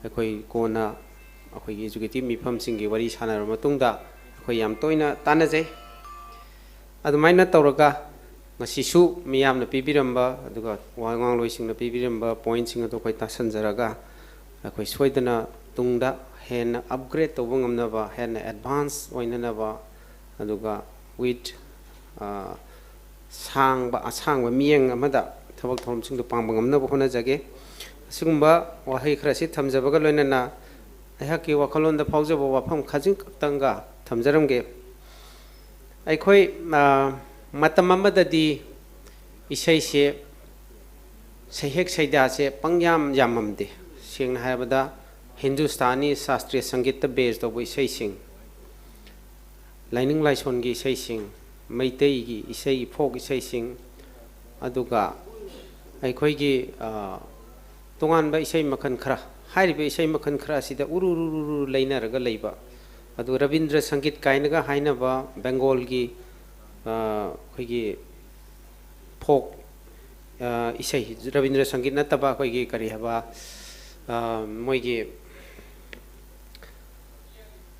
ꯑꯩꯈꯣꯏ ꯀꯣꯟꯅ ꯑꯩꯈꯣꯏꯒꯤ ꯑꯦꯖꯨꯀꯦꯇꯤꯚ ꯃꯤꯐꯝꯁꯤꯡꯒꯤ ꯋꯥꯔꯤ ꯁꯥꯟꯅꯔꯕ ꯃꯇꯨꯡꯗ ꯑꯩꯈꯣꯏ ꯌꯥꯝ ꯇꯣꯏꯅ ꯇꯥꯟꯅꯖꯩ꯫ ꯑꯗꯨꯃꯥꯏꯅ ꯇꯧꯔꯒ ꯉꯁꯤꯁꯨ ꯃꯤꯌꯥꯝꯅ ꯄꯤꯕꯤꯔꯝꯕ, ꯑꯗꯨꯒ ꯋꯥ ꯉꯥꯡꯂꯣꯏꯁꯤꯡꯅ ꯄꯤꯕꯤꯔꯝꯕ ꯄꯣꯏꯟꯠꯁꯤꯡ ꯑꯗꯨ ꯑꯩꯈꯣꯏ ꯇꯥꯁꯟꯖꯔꯒ, ꯑꯩꯈꯣꯏ ꯁꯣꯏꯗꯅ ꯇꯨꯡꯗ ꯍꯦꯟꯅ ꯑꯞꯒ꯭ꯔꯦꯗ ꯇꯧꯕ ꯉꯝꯅꯕ, ꯍꯦꯟꯅ ꯑꯦꯗꯚꯥꯟꯁ ꯑꯣꯏꯅꯅꯕ, ꯑꯗꯨꯒ ꯋꯤꯠ, ꯑ, ꯁꯥꯡꯕ, ꯑꯁꯥꯡꯕ ꯃꯤꯠꯌꯦꯡ ꯑꯃꯗ ꯊꯕꯛ ꯊꯧꯔꯝꯁꯤꯡꯗꯨ ꯄꯥꯡꯕ ꯉꯝꯅꯕ ꯍꯣꯠꯅꯖꯒꯦ꯫ ꯑꯁꯤꯒꯨꯝꯕ ꯋꯥꯍꯩ ꯈꯔꯁꯤ ꯊꯝꯖꯕꯒ ꯂꯣꯏꯅꯅ ꯑꯩꯍꯥꯛꯀꯤ ꯋꯥꯈꯜꯂꯣꯟꯗ ꯐꯥꯎꯖꯕ ꯋꯥꯐꯝ ꯈꯖꯤꯛꯇꯪꯒ ꯊꯝꯖꯔꯝꯒꯦ꯫ ꯑꯩꯈꯣꯏ, ꯑ, ꯃꯇꯝ ꯑꯃꯗꯗꯤ ꯏꯁꯩꯁꯦ, ꯁꯩꯍꯦꯛ ꯁꯩꯗꯥꯁꯦ ꯄꯪꯌꯥꯝ ꯌꯥꯝꯃꯝꯗꯦ꯫ ꯁꯦꯡꯅ ꯍꯥꯏꯔꯕꯗ, ꯍꯤꯟꯗꯨꯁꯇꯥꯅꯤ ꯁꯥꯁꯇ꯭ꯔꯤꯌ ꯁꯪꯒꯤꯠꯇ ꯕꯦꯁ ꯇꯧꯕ ꯏꯁꯩꯁꯤꯡ, ꯂꯥꯏꯅꯤꯡ ꯂꯥꯏꯁꯣꯟꯒꯤ ꯏꯁꯩꯁꯤꯡ, ꯃꯩꯇꯩꯒꯤ ꯏꯁꯩ, ꯐꯣꯛ ꯏꯁꯩꯁꯤꯡ, ꯑꯗꯨꯒ ꯑꯩꯈꯣꯏꯒꯤ ꯇꯣꯉꯥꯟꯕ ꯏꯁꯩ ꯃꯈꯜ ꯈꯔ, ꯍꯥꯏꯔꯤꯕ ꯏꯁꯩ ꯃꯈꯜ ꯈꯔ ꯑꯁꯤꯗ ꯎꯔꯨ ꯎꯔꯨ ꯎꯔꯨ ꯂꯩꯅꯔꯒ ꯂꯩꯕ, ꯑꯗꯨ ꯔꯕꯤꯟꯗ꯭ꯔ ꯁꯪꯒꯤꯠ ꯀꯥꯏꯅꯒ ꯍꯥꯏꯅꯕ ꯕꯦꯡꯒꯣꯜꯒꯤ ꯑꯩꯈꯣꯏꯒꯤ ꯐꯣꯛ ꯏꯁꯩ, ꯔꯕꯤꯟꯗ꯭ꯔ ꯁꯪꯒꯤꯠ ꯅꯠꯇꯕ ꯑꯩꯈꯣꯏꯒꯤ ꯀꯔꯤ ꯍꯥꯏꯕ, ꯃꯣꯏꯒꯤ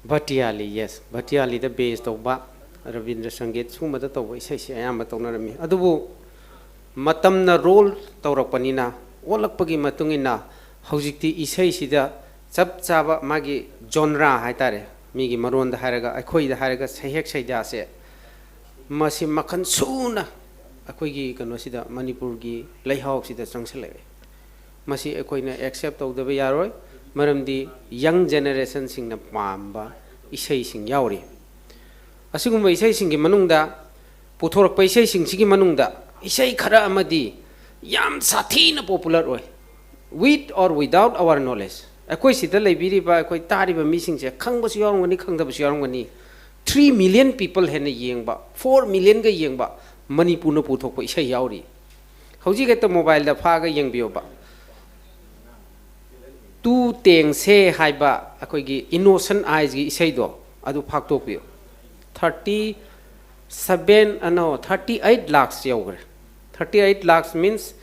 ꯚꯇꯤꯌꯥꯂꯤ, ꯌꯦꯁ, ꯚꯇꯤꯌꯥꯂꯤꯗ ꯕꯦꯁ ꯇꯧꯕ, ꯔꯕꯤꯟꯗ꯭ꯔ ꯁꯪꯒꯤꯠ ꯁꯨꯝꯕꯗ ꯇꯧꯕ ꯏꯁꯩꯁꯤ ꯑꯌꯥꯝꯕ ꯇꯧꯅꯔꯝꯃꯤ꯫ ꯑꯗꯨꯕꯨ ꯃꯇꯝꯅ ꯔꯣꯜ ꯇꯧꯔꯛꯄꯅꯤꯅ, ꯑꯣꯜꯂꯛꯄꯒꯤ ꯃꯇꯨꯡ ꯏꯟꯅ ꯍꯧꯖꯤꯛꯇꯤ ꯏꯁꯩꯁꯤꯗ ꯆꯞ ꯆꯥꯕ ꯃꯥꯒꯤ ꯖꯣꯟꯔꯥ ꯍꯥꯏꯇꯥꯔꯦ, ꯃꯤꯒꯤ ꯃꯔꯣꯟꯗ ꯍꯥꯏꯔꯒ, ꯑꯩꯈꯣꯏꯗ ꯍꯥꯏꯔꯒ ꯁꯩꯍꯦꯛ ꯁꯩꯗꯥꯁꯦ, ꯃꯁꯤ ꯃꯈꯜ ꯁꯨꯅ ꯑꯩꯈꯣꯏꯒꯤ ꯀꯩꯅꯣꯁꯤꯗ, ꯃꯅꯤꯄꯨꯔꯒꯤ ꯂꯩꯍꯥꯎꯁꯤꯗ ꯆꯪꯁꯤꯜꯂꯛꯑꯦ꯫ ꯃꯁꯤ ꯑꯩꯈꯣꯏꯅ ꯑꯦꯛꯁꯦꯞ ꯇꯧꯗꯕ ꯌꯥꯔꯣꯏ, ꯃꯔꯝꯗꯤ ꯌꯪ ꯖꯦꯅꯦꯔꯦꯁꯟꯁꯤꯡꯅ ꯄꯥꯝꯕ ꯏꯁꯩꯁꯤꯡ ꯌꯥꯎꯔꯤ꯫ ꯑꯁꯤꯒꯨꯝꯕ ꯏꯁꯩꯁꯤꯡꯒꯤ ꯃꯅꯨꯡꯗ, ꯄꯨꯊꯣꯔꯛꯄ ꯏꯁꯩꯁꯤꯡꯁꯤꯒꯤ ꯃꯅꯨꯡꯗ ꯏꯁꯩ ꯈꯔ ꯑꯃꯗꯤ ꯌꯥꯝ ꯁꯥꯊꯤꯅ ꯄꯣꯄꯨꯂꯔ ꯑꯣꯏ, with or without our knowledge꯫ ꯑꯩꯈꯣꯏ ꯁꯤꯗ ꯂꯩꯕꯤꯔꯤꯕ, ꯑꯩꯈꯣꯏ ꯇꯥꯔꯤꯕ ꯃꯤꯁꯤꯡꯁꯦ ꯈꯪꯕꯁꯨ ꯌꯥꯎꯔꯝꯒꯅꯤ, ꯈꯪꯗꯕꯁꯨ ꯌꯥꯎꯔꯝꯒꯅꯤ꯫ Three million people ꯍꯦꯟꯅ ꯌꯦꯡꯕ, four millionꯒ ꯌꯦꯡꯕ ꯃꯅꯤꯄꯨꯔꯅ ꯄꯨꯊꯣꯛꯄ ꯏꯁꯩ ꯌꯥꯎꯔꯤ꯫ ꯍꯧꯖꯤꯛ ꯍꯦꯛꯇ ꯃꯣꯕꯥꯏꯜꯗ ꯐꯥꯛꯑꯒ ꯌꯦꯡꯕꯤꯌꯣꯕ꯫ ꯇꯨ ꯇꯦꯡꯁꯦ ꯍꯥꯏꯕ ꯑꯩꯈꯣꯏꯒꯤ Innocent Eyesꯀꯤ ꯏꯁꯩꯗꯣ, ꯑꯗꯨ ꯐꯥꯛꯇꯣꯛꯄꯤꯌꯨ꯫ Thirty seven, no, thirty eight lakhs ꯌꯧꯈ꯭ꯔꯦ꯫ Thirty eight lakhs means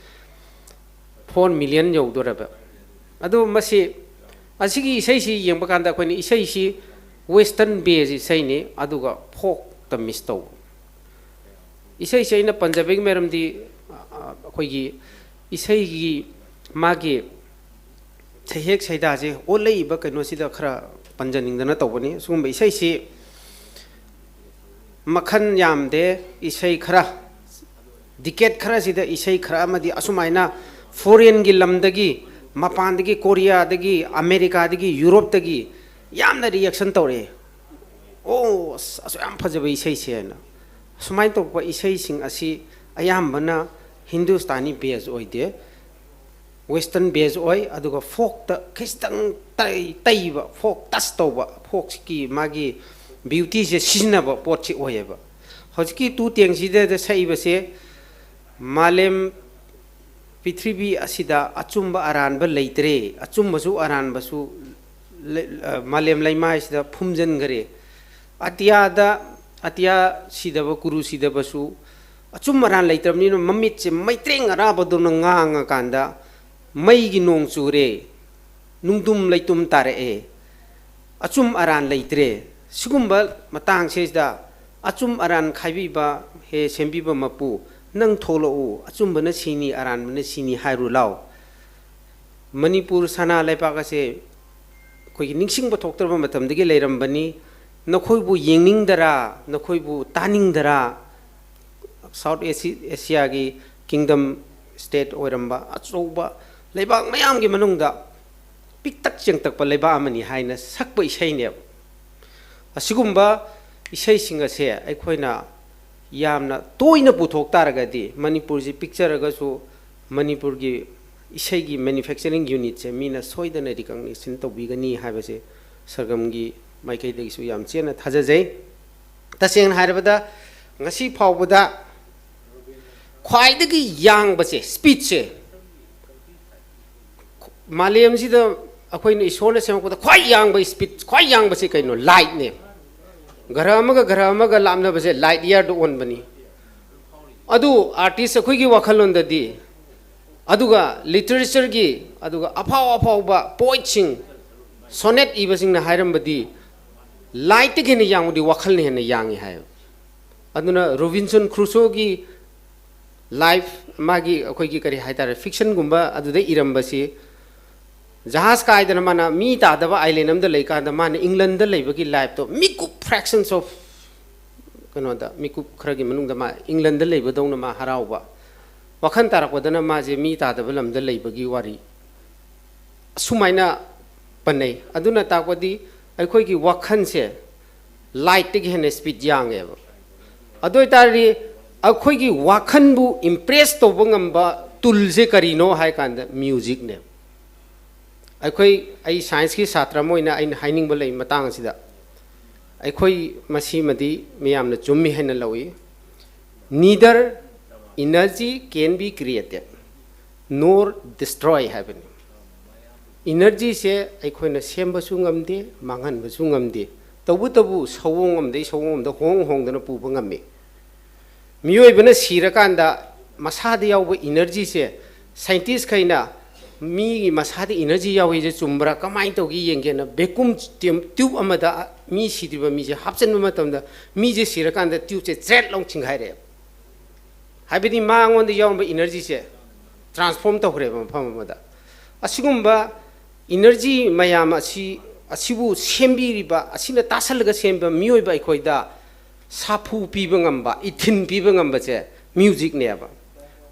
four million ꯌꯧꯗꯣꯔꯕ꯫ ꯑꯗꯨ ꯃꯁꯤ, ꯑꯁꯤꯒꯤ ꯏꯁꯩꯁꯤ ꯌꯦꯡꯕ ꯀꯥꯟꯗ ꯑꯩꯈꯣꯏꯅ ꯏꯁꯩꯁꯤ western base ꯏꯁꯩꯅꯤ, ꯑꯗꯨꯒ ꯐꯣꯛꯇ ꯃꯤꯁ ꯇꯧꯕ꯫ ꯏꯁꯩꯁꯦ ꯑꯩꯅ ꯄꯟꯖꯕꯒꯤ ꯃꯔꯝꯗꯤ, ꯑ, ꯑꯩꯈꯣꯏꯒꯤ ꯏꯁꯩꯒꯤ ꯃꯥꯒꯤ ꯁꯩꯍꯦꯛ ꯁꯩꯗꯥꯁꯦ ꯑꯣꯜꯂꯛꯏꯕ ꯀꯩꯅꯣꯁꯤꯗ ꯈꯔ ꯄꯟꯖꯅꯤꯡꯗꯅ ꯇꯧꯕꯅꯤ꯫ ꯁꯤꯒꯨꯝꯕ ꯏꯁꯩꯁꯤ ꯃꯈꯜ ꯌꯥꯝꯗꯦ, ꯏꯁꯩ ꯈꯔ, ꯗꯤꯀꯦꯠ ꯈꯔꯁꯤꯗ ꯏꯁꯩ ꯈꯔ ꯑꯃꯗꯤ ꯑꯁꯨꯃꯥꯏꯅ ꯐꯣꯔꯦꯟꯒꯤ ꯂꯝꯗꯒꯤ, ꯃꯄꯥꯟꯗꯒꯤ, ꯀꯣꯔꯤꯌꯥꯗꯒꯤ, ꯑꯃꯦꯔꯤꯀꯥꯗꯒꯤ, ꯌꯨꯔꯣꯞꯇꯒꯤ ꯌꯥꯝꯅ ꯔꯤꯌꯦꯛꯁꯟ ꯇꯧꯔꯛꯑꯦ꯫ "ꯑꯣ, ꯑꯁ, ꯑꯁꯨꯛ ꯌꯥꯝ ꯐꯖꯕ ꯏꯁꯩꯁꯦ" ꯍꯥꯏꯅ꯫ ꯁꯨꯃꯥꯏꯅ ꯇꯧꯕ ꯏꯁꯩꯁꯤꯡ ꯑꯁꯤ ꯑꯌꯥꯝꯕꯅ ꯍꯤꯟꯗꯨꯁꯇꯥꯅꯤ ꯕꯦꯁ ꯑꯣꯏꯗꯦ, ꯋꯦꯁꯇꯔꯟ ꯕꯦꯁ ꯑꯣꯏ, ꯑꯗꯨꯒ ꯐꯣꯛꯇ ꯈꯤꯇꯪ ꯇꯩ- ꯇꯩꯕ, ꯐꯣꯛ ꯇꯁ ꯇꯧꯕ, ꯐꯣꯛꯁꯀꯤ ꯃꯥꯒꯤ ꯕ꯭ꯌꯨꯇꯤꯁꯦ ꯁꯤꯖꯤꯟꯅꯕ ꯄꯣꯠꯁꯤ ꯑꯣꯏꯌꯦꯕ꯫ ꯍꯧꯖꯤꯛꯀꯤ ꯇꯨ ꯇꯦꯡꯁꯤꯗ ꯁꯛꯏꯕꯁꯦ ꯃꯥꯂꯦꯝ ꯄ꯭ꯔꯤꯊꯤꯕꯤ ꯑꯁꯤꯗ ꯑꯆꯨꯝꯕ ꯑꯔꯥꯟꯕ ꯂꯩꯇ꯭ꯔꯦ, ꯑꯆꯨꯝꯕꯁꯨ ꯑꯔꯥꯟꯕꯁꯨ ꯂꯩ- ꯑ, ꯃꯥꯂꯦꯝ ꯂꯩꯃꯥꯏꯁꯤꯗ ꯐꯨꯝꯖꯤꯟꯈꯔꯦ꯫ ꯑꯇꯤꯌꯥꯗ, ꯑꯇꯤꯌꯥ ꯁꯤꯗꯕ, ꯀꯨꯔꯨ ꯁꯤꯗꯕꯁꯨ ꯑꯆꯨꯝ ꯑꯔꯥꯟ ꯂꯩꯇ꯭ꯔꯕꯅꯤꯅ ꯃꯃꯤꯠꯁꯦ ꯃꯩꯇ꯭ꯔꯦꯡ ꯑꯔꯥꯕꯗꯧꯅ ꯉꯥꯡꯉꯀꯥꯟꯗ ꯃꯩꯒꯤ ꯅꯣꯡ ꯆꯨꯔꯦ, ꯅꯨꯡꯗꯨꯝ ꯂꯩꯇꯨꯝ ꯇꯥꯔꯛꯑꯦ, ꯑꯆꯨꯝ ꯑꯔꯥꯟ ꯂꯩꯇ꯭ꯔꯦ꯫ ꯁꯤꯒꯨꯝꯕ ꯃꯇꯥꯡꯁꯤꯗ ꯑꯆꯨꯝ ꯑꯔꯥꯟ ꯈꯥꯏꯕꯤꯕ, ꯍꯦ ꯁꯦꯝꯕꯤꯕ ꯃꯄꯨ, ꯅꯪ ꯊꯣꯛꯂꯛꯎ, ꯑꯆꯨꯝꯕꯅ ꯁꯤꯅꯤ, ꯑꯔꯥꯟꯕꯅ ꯁꯤꯅꯤ ꯍꯥꯏꯔꯨ ꯂꯥꯎ꯫ ꯃꯅꯤꯄꯨꯔ ꯁꯅꯥ ꯂꯩꯕꯥꯛ ꯑꯁꯦ ꯑꯩꯈꯣꯏꯒꯤ ꯅꯤꯡꯁꯤꯡꯕ ꯊꯣꯛꯇ꯭ꯔꯕ ꯃꯇꯝꯗꯒꯤ ꯂꯩꯔꯝꯕꯅꯤ꯫ ꯅꯈꯣꯏꯕꯨ ꯌꯦꯡꯅꯤꯡꯗꯔꯥ, ꯅꯈꯣꯏꯕꯨ ꯇꯥꯅꯤꯡꯗꯔꯥ? ꯁꯥꯎꯠ ꯑꯦꯁꯤ- ꯑꯦꯁꯤꯌꯥꯒꯤ ꯀꯤꯡꯗꯝ ꯁ꯭ꯇꯦꯠ ꯑꯣꯏꯔꯝꯕ ꯑꯆꯧꯕ ꯂꯩꯕꯥꯛ ꯃꯌꯥꯝꯒꯤ ꯃꯅꯨꯡꯗ ꯄꯤꯛꯇꯛ ꯆꯦꯡꯇꯛꯄ ꯂꯩꯕꯥꯛ ꯑꯃꯅꯤ ꯍꯥꯏꯅ ꯁꯛꯄ ꯏꯁꯩꯅꯦꯕ꯫ ꯑꯁꯤꯒꯨꯝꯕ ꯏꯁꯩꯁꯤꯡ ꯑꯁꯦ ꯑꯩꯈꯣꯏꯅ ꯌꯥꯝꯅ ꯇꯣꯏꯅ ꯄꯨꯊꯣꯛ ꯇꯥꯔꯒꯗꯤ, ꯃꯅꯤꯄꯨꯔꯁꯤ ꯄꯤꯛꯆꯔꯒꯁꯨ ꯃꯅꯤꯄꯨꯔꯒꯤ ꯏꯁꯩꯒꯤ ꯃꯦꯅꯨꯐꯦꯛꯆꯔꯤꯡ ꯌꯨꯅꯤꯠꯁꯦ ꯃꯤꯅ ꯁꯣꯏꯗꯅ ꯔꯤꯀꯛꯅꯤꯁꯟ ꯇꯧꯕꯤꯒꯅꯤ ꯍꯥꯏꯕꯁꯦ ꯁꯔꯒꯝꯒꯤ ꯃꯥꯏꯀꯩꯗꯒꯤꯁꯨ ꯌꯥꯝ ꯆꯦꯠꯅ ꯊꯥꯖꯖꯩ꯫ ꯇꯁꯦꯡꯅ ꯍꯥꯏꯔꯕꯗ, ꯉꯁꯤ ꯐꯥꯎꯕꯗ ꯈ꯭ꯋꯥꯏꯗꯒꯤ ꯌꯥꯡꯕꯁꯦ, ꯁ꯭ꯄꯤꯠꯁꯦ, ꯃꯥꯂꯦꯝꯁꯤꯗ ꯑꯩꯈꯣꯏꯅ ꯏꯁꯣꯔꯅ ꯁꯦꯝꯃꯛꯄꯗ ꯈ꯭ꯋꯥꯏ ꯌꯥꯡꯕ ꯁ꯭ꯄꯤꯠ, ꯈ꯭ꯋꯥꯏ ꯌꯥꯡꯕꯁꯤ ꯀꯩꯅꯣ? ꯂꯥꯏꯠꯅꯦ꯫ ꯒ꯭ꯔꯍ ꯑꯃꯒ ꯒ꯭ꯔꯍ ꯑꯃꯒ ꯂꯥꯞꯅꯕꯁꯦ ꯂꯥꯏꯠ ꯏꯌꯥꯔꯗ ꯑꯣꯟꯕꯅꯤ꯫ ꯑꯗꯨ ꯑꯥꯔꯇꯤꯁ ꯑꯩꯈꯣꯏꯒꯤ ꯋꯥꯈꯜꯂꯣꯟꯗꯗꯤ, ꯑꯗꯨꯒ ꯂꯤꯇꯔꯦꯆꯔꯒꯤ, ꯑꯗꯨꯒ ꯑꯐꯥꯎ ꯑꯐꯥꯎꯕ ꯄꯣꯏꯠꯁꯤꯡ, ꯁꯣꯅꯦꯠ ꯏꯕꯁꯤꯡꯅ ꯍꯥꯏꯔꯝꯕꯗꯤ, ꯂꯥꯏꯠꯇꯒꯤ ꯍꯦꯟꯅ ꯌꯥꯡꯕꯗꯤ ꯋꯥꯈꯜꯅ ꯍꯦꯟꯅ ꯌꯥꯡꯉꯤ ꯍꯥꯏꯌꯦꯕ꯫ ꯑꯗꯨꯅ ꯔꯣꯕꯤꯟꯁꯟ ꯀ꯭ꯔꯨꯁꯣꯒꯤ ꯂꯥꯏꯐ, ꯃꯥꯒꯤ ꯑꯩꯈꯣꯏꯒꯤ ꯀꯔꯤ ꯍꯥꯏꯇꯥꯔꯦ, ꯐꯤꯛꯁꯟꯒꯨꯝꯕ ꯑꯗꯨꯗ ꯏꯔꯝꯕꯁꯤ, ꯖꯍꯥꯖ ꯀꯥꯏꯗꯅ ꯃꯥꯅ ꯃꯤ ꯇꯥꯗꯕ ꯑꯥꯏꯂꯦꯟ ꯑꯃꯗ ꯂꯩꯀꯥꯟꯗ ꯃꯥꯅ ꯏꯪꯂꯟꯗ ꯂꯩꯕꯒꯤ ꯂꯥꯏꯐꯇꯣ ꯃꯤꯀꯨꯞ, ꯐ꯭ꯔꯦꯛꯁꯟꯁ ꯑꯣꯐ ꯀꯩꯅꯣꯗ, ꯃꯤꯀꯨꯞ ꯈꯔꯒꯤ ꯃꯅꯨꯡꯗ ꯃꯥ ꯏꯪꯂꯟꯗ ꯂꯩꯕꯗꯧꯅ ꯃꯥ ꯍꯔꯥꯎꯕ, ꯋꯥꯈꯜ ꯇꯥꯔꯛꯄꯗꯅ ꯃꯥꯁꯦ ꯃꯤ ꯇꯥꯗꯕ ꯂꯝꯗ ꯂꯩꯕꯒꯤ ꯋꯥꯔꯤ ꯑꯁꯨꯃꯥꯏꯅ ꯄꯟꯅꯩ꯫ ꯑꯗꯨꯅ ꯇꯥꯛꯄꯗꯤ ꯑꯩꯈꯣꯏꯒꯤ ꯋꯥꯈꯜꯁꯦ ꯂꯥꯏꯠꯇꯒꯤ ꯍꯦꯟꯅ ꯁ꯭ꯄꯤꯠ ꯌꯥꯡꯉꯦꯕ꯫ ꯑꯗꯨ ꯑꯣꯏꯇꯥꯔꯗꯤ ꯑꯩꯈꯣꯏꯒꯤ ꯋꯥꯈꯜꯕꯨ ꯏꯝꯄ꯭ꯔꯦꯁ ꯇꯧꯕ ꯉꯝꯕ ꯇꯨꯜꯁꯦ ꯀꯔꯤꯅꯣ ꯍꯥꯏ ꯀꯥꯟꯗ ꯃ꯭ꯌꯨꯖꯤꯛꯅꯦꯕ꯫ ꯑꯩꯈꯣꯏ, ꯑꯩ ꯁꯥꯏꯟꯁꯀꯤ ꯁꯥꯇ꯭ꯔ ꯑꯃ ꯑꯣꯏꯅ ꯑꯩꯅ ꯍꯥꯏꯅꯤꯡꯕ ꯂꯩ ꯃꯇꯥꯡ ꯑꯁꯤꯗ꯫ ꯑꯩꯈꯣꯏ ꯃꯁꯤꯃꯗꯤ ꯃꯤꯌꯥꯝꯅ ꯆꯨꯝꯃꯤ ꯍꯥꯏꯅ ꯂꯧꯏ꯫ Neither energy can be created nor destroy ꯍꯥꯏꯕꯅꯤ꯫ ꯏꯅꯔꯖꯤꯁꯦ ꯑꯩꯈꯣꯏꯅ ꯁꯦꯝꯕꯁꯨ ꯉꯝꯗꯦ, ꯃꯥꯡꯍꯟꯕꯁꯨ ꯉꯝꯗꯦ꯫ ꯇꯧꯕꯇꯕꯨ ꯁꯑꯣꯡ ꯑꯃꯗꯒꯤ ꯁꯑꯣꯡ ꯑꯃꯗ ꯍꯣꯡ ꯍꯣꯡꯗꯅ ꯄꯨꯕ ꯉꯝꯃꯤ꯫ ꯃꯤꯑꯣꯏꯕꯅ ꯁꯤꯔꯀꯥꯟꯗ ꯃꯁꯥꯗ ꯌꯥꯎꯕ ꯏꯅꯔꯖꯤꯁꯦ, ꯁꯥꯏꯟꯇꯤꯁꯈꯩꯅ ꯃꯤꯒꯤ ꯃꯁꯥꯗ ꯏꯅꯔꯖꯤ ꯌꯥꯎꯏꯁꯦ ꯆꯨꯝꯕ꯭ꯔꯥ, ꯀꯃꯥꯏꯅ ꯇꯧꯒꯦ ꯌꯦꯡꯒꯦꯅ vacuum tube ꯑꯃꯗ ꯃꯤ ꯁꯤꯗ꯭ꯔꯤꯕ ꯃꯤꯁꯦ ꯍꯥꯞꯆꯤꯟꯕ ꯃꯇꯝꯗ, ꯃꯤꯁꯦ ꯁꯤꯔꯀꯥꯟꯗ ꯇ꯭ꯌꯨꯕꯁꯦ ꯆ꯭ꯔꯦꯠ ꯂꯥꯎ ꯆꯤꯡꯈꯥꯏꯔꯛꯑꯦꯕ꯫ ꯍꯥꯏꯕꯗꯤ ꯃꯉꯣꯟꯗ ꯌꯥꯎꯔꯝꯕ ꯏꯅꯔꯖꯤꯁꯦ ꯇ꯭ꯔꯥꯟꯁꯐꯣꯔꯝ ꯇꯧꯈ꯭ꯔꯦꯕ ꯃꯐꯝ ꯑꯃꯗ꯫ ꯑꯁꯤꯒꯨꯝꯕ ꯏꯅꯔꯖꯤ ꯃꯌꯥꯝ ꯑꯁꯤ, ꯑꯁꯤꯕꯨ ꯁꯦꯝꯕꯤꯔꯤꯕ, ꯑꯁꯤꯅ ꯇꯥꯁꯜꯂꯒ ꯁꯦꯝꯕ ꯃꯤꯑꯣꯏꯕ ꯑꯩꯈꯣꯏꯗ ꯁꯥꯐꯨ ꯄꯤꯕ ꯉꯝꯕ, ꯏꯊꯤꯟ ꯄꯤꯕ ꯉꯝꯕꯁꯦ ꯃ꯭ꯌꯨꯖꯤꯛꯅꯦꯕ꯫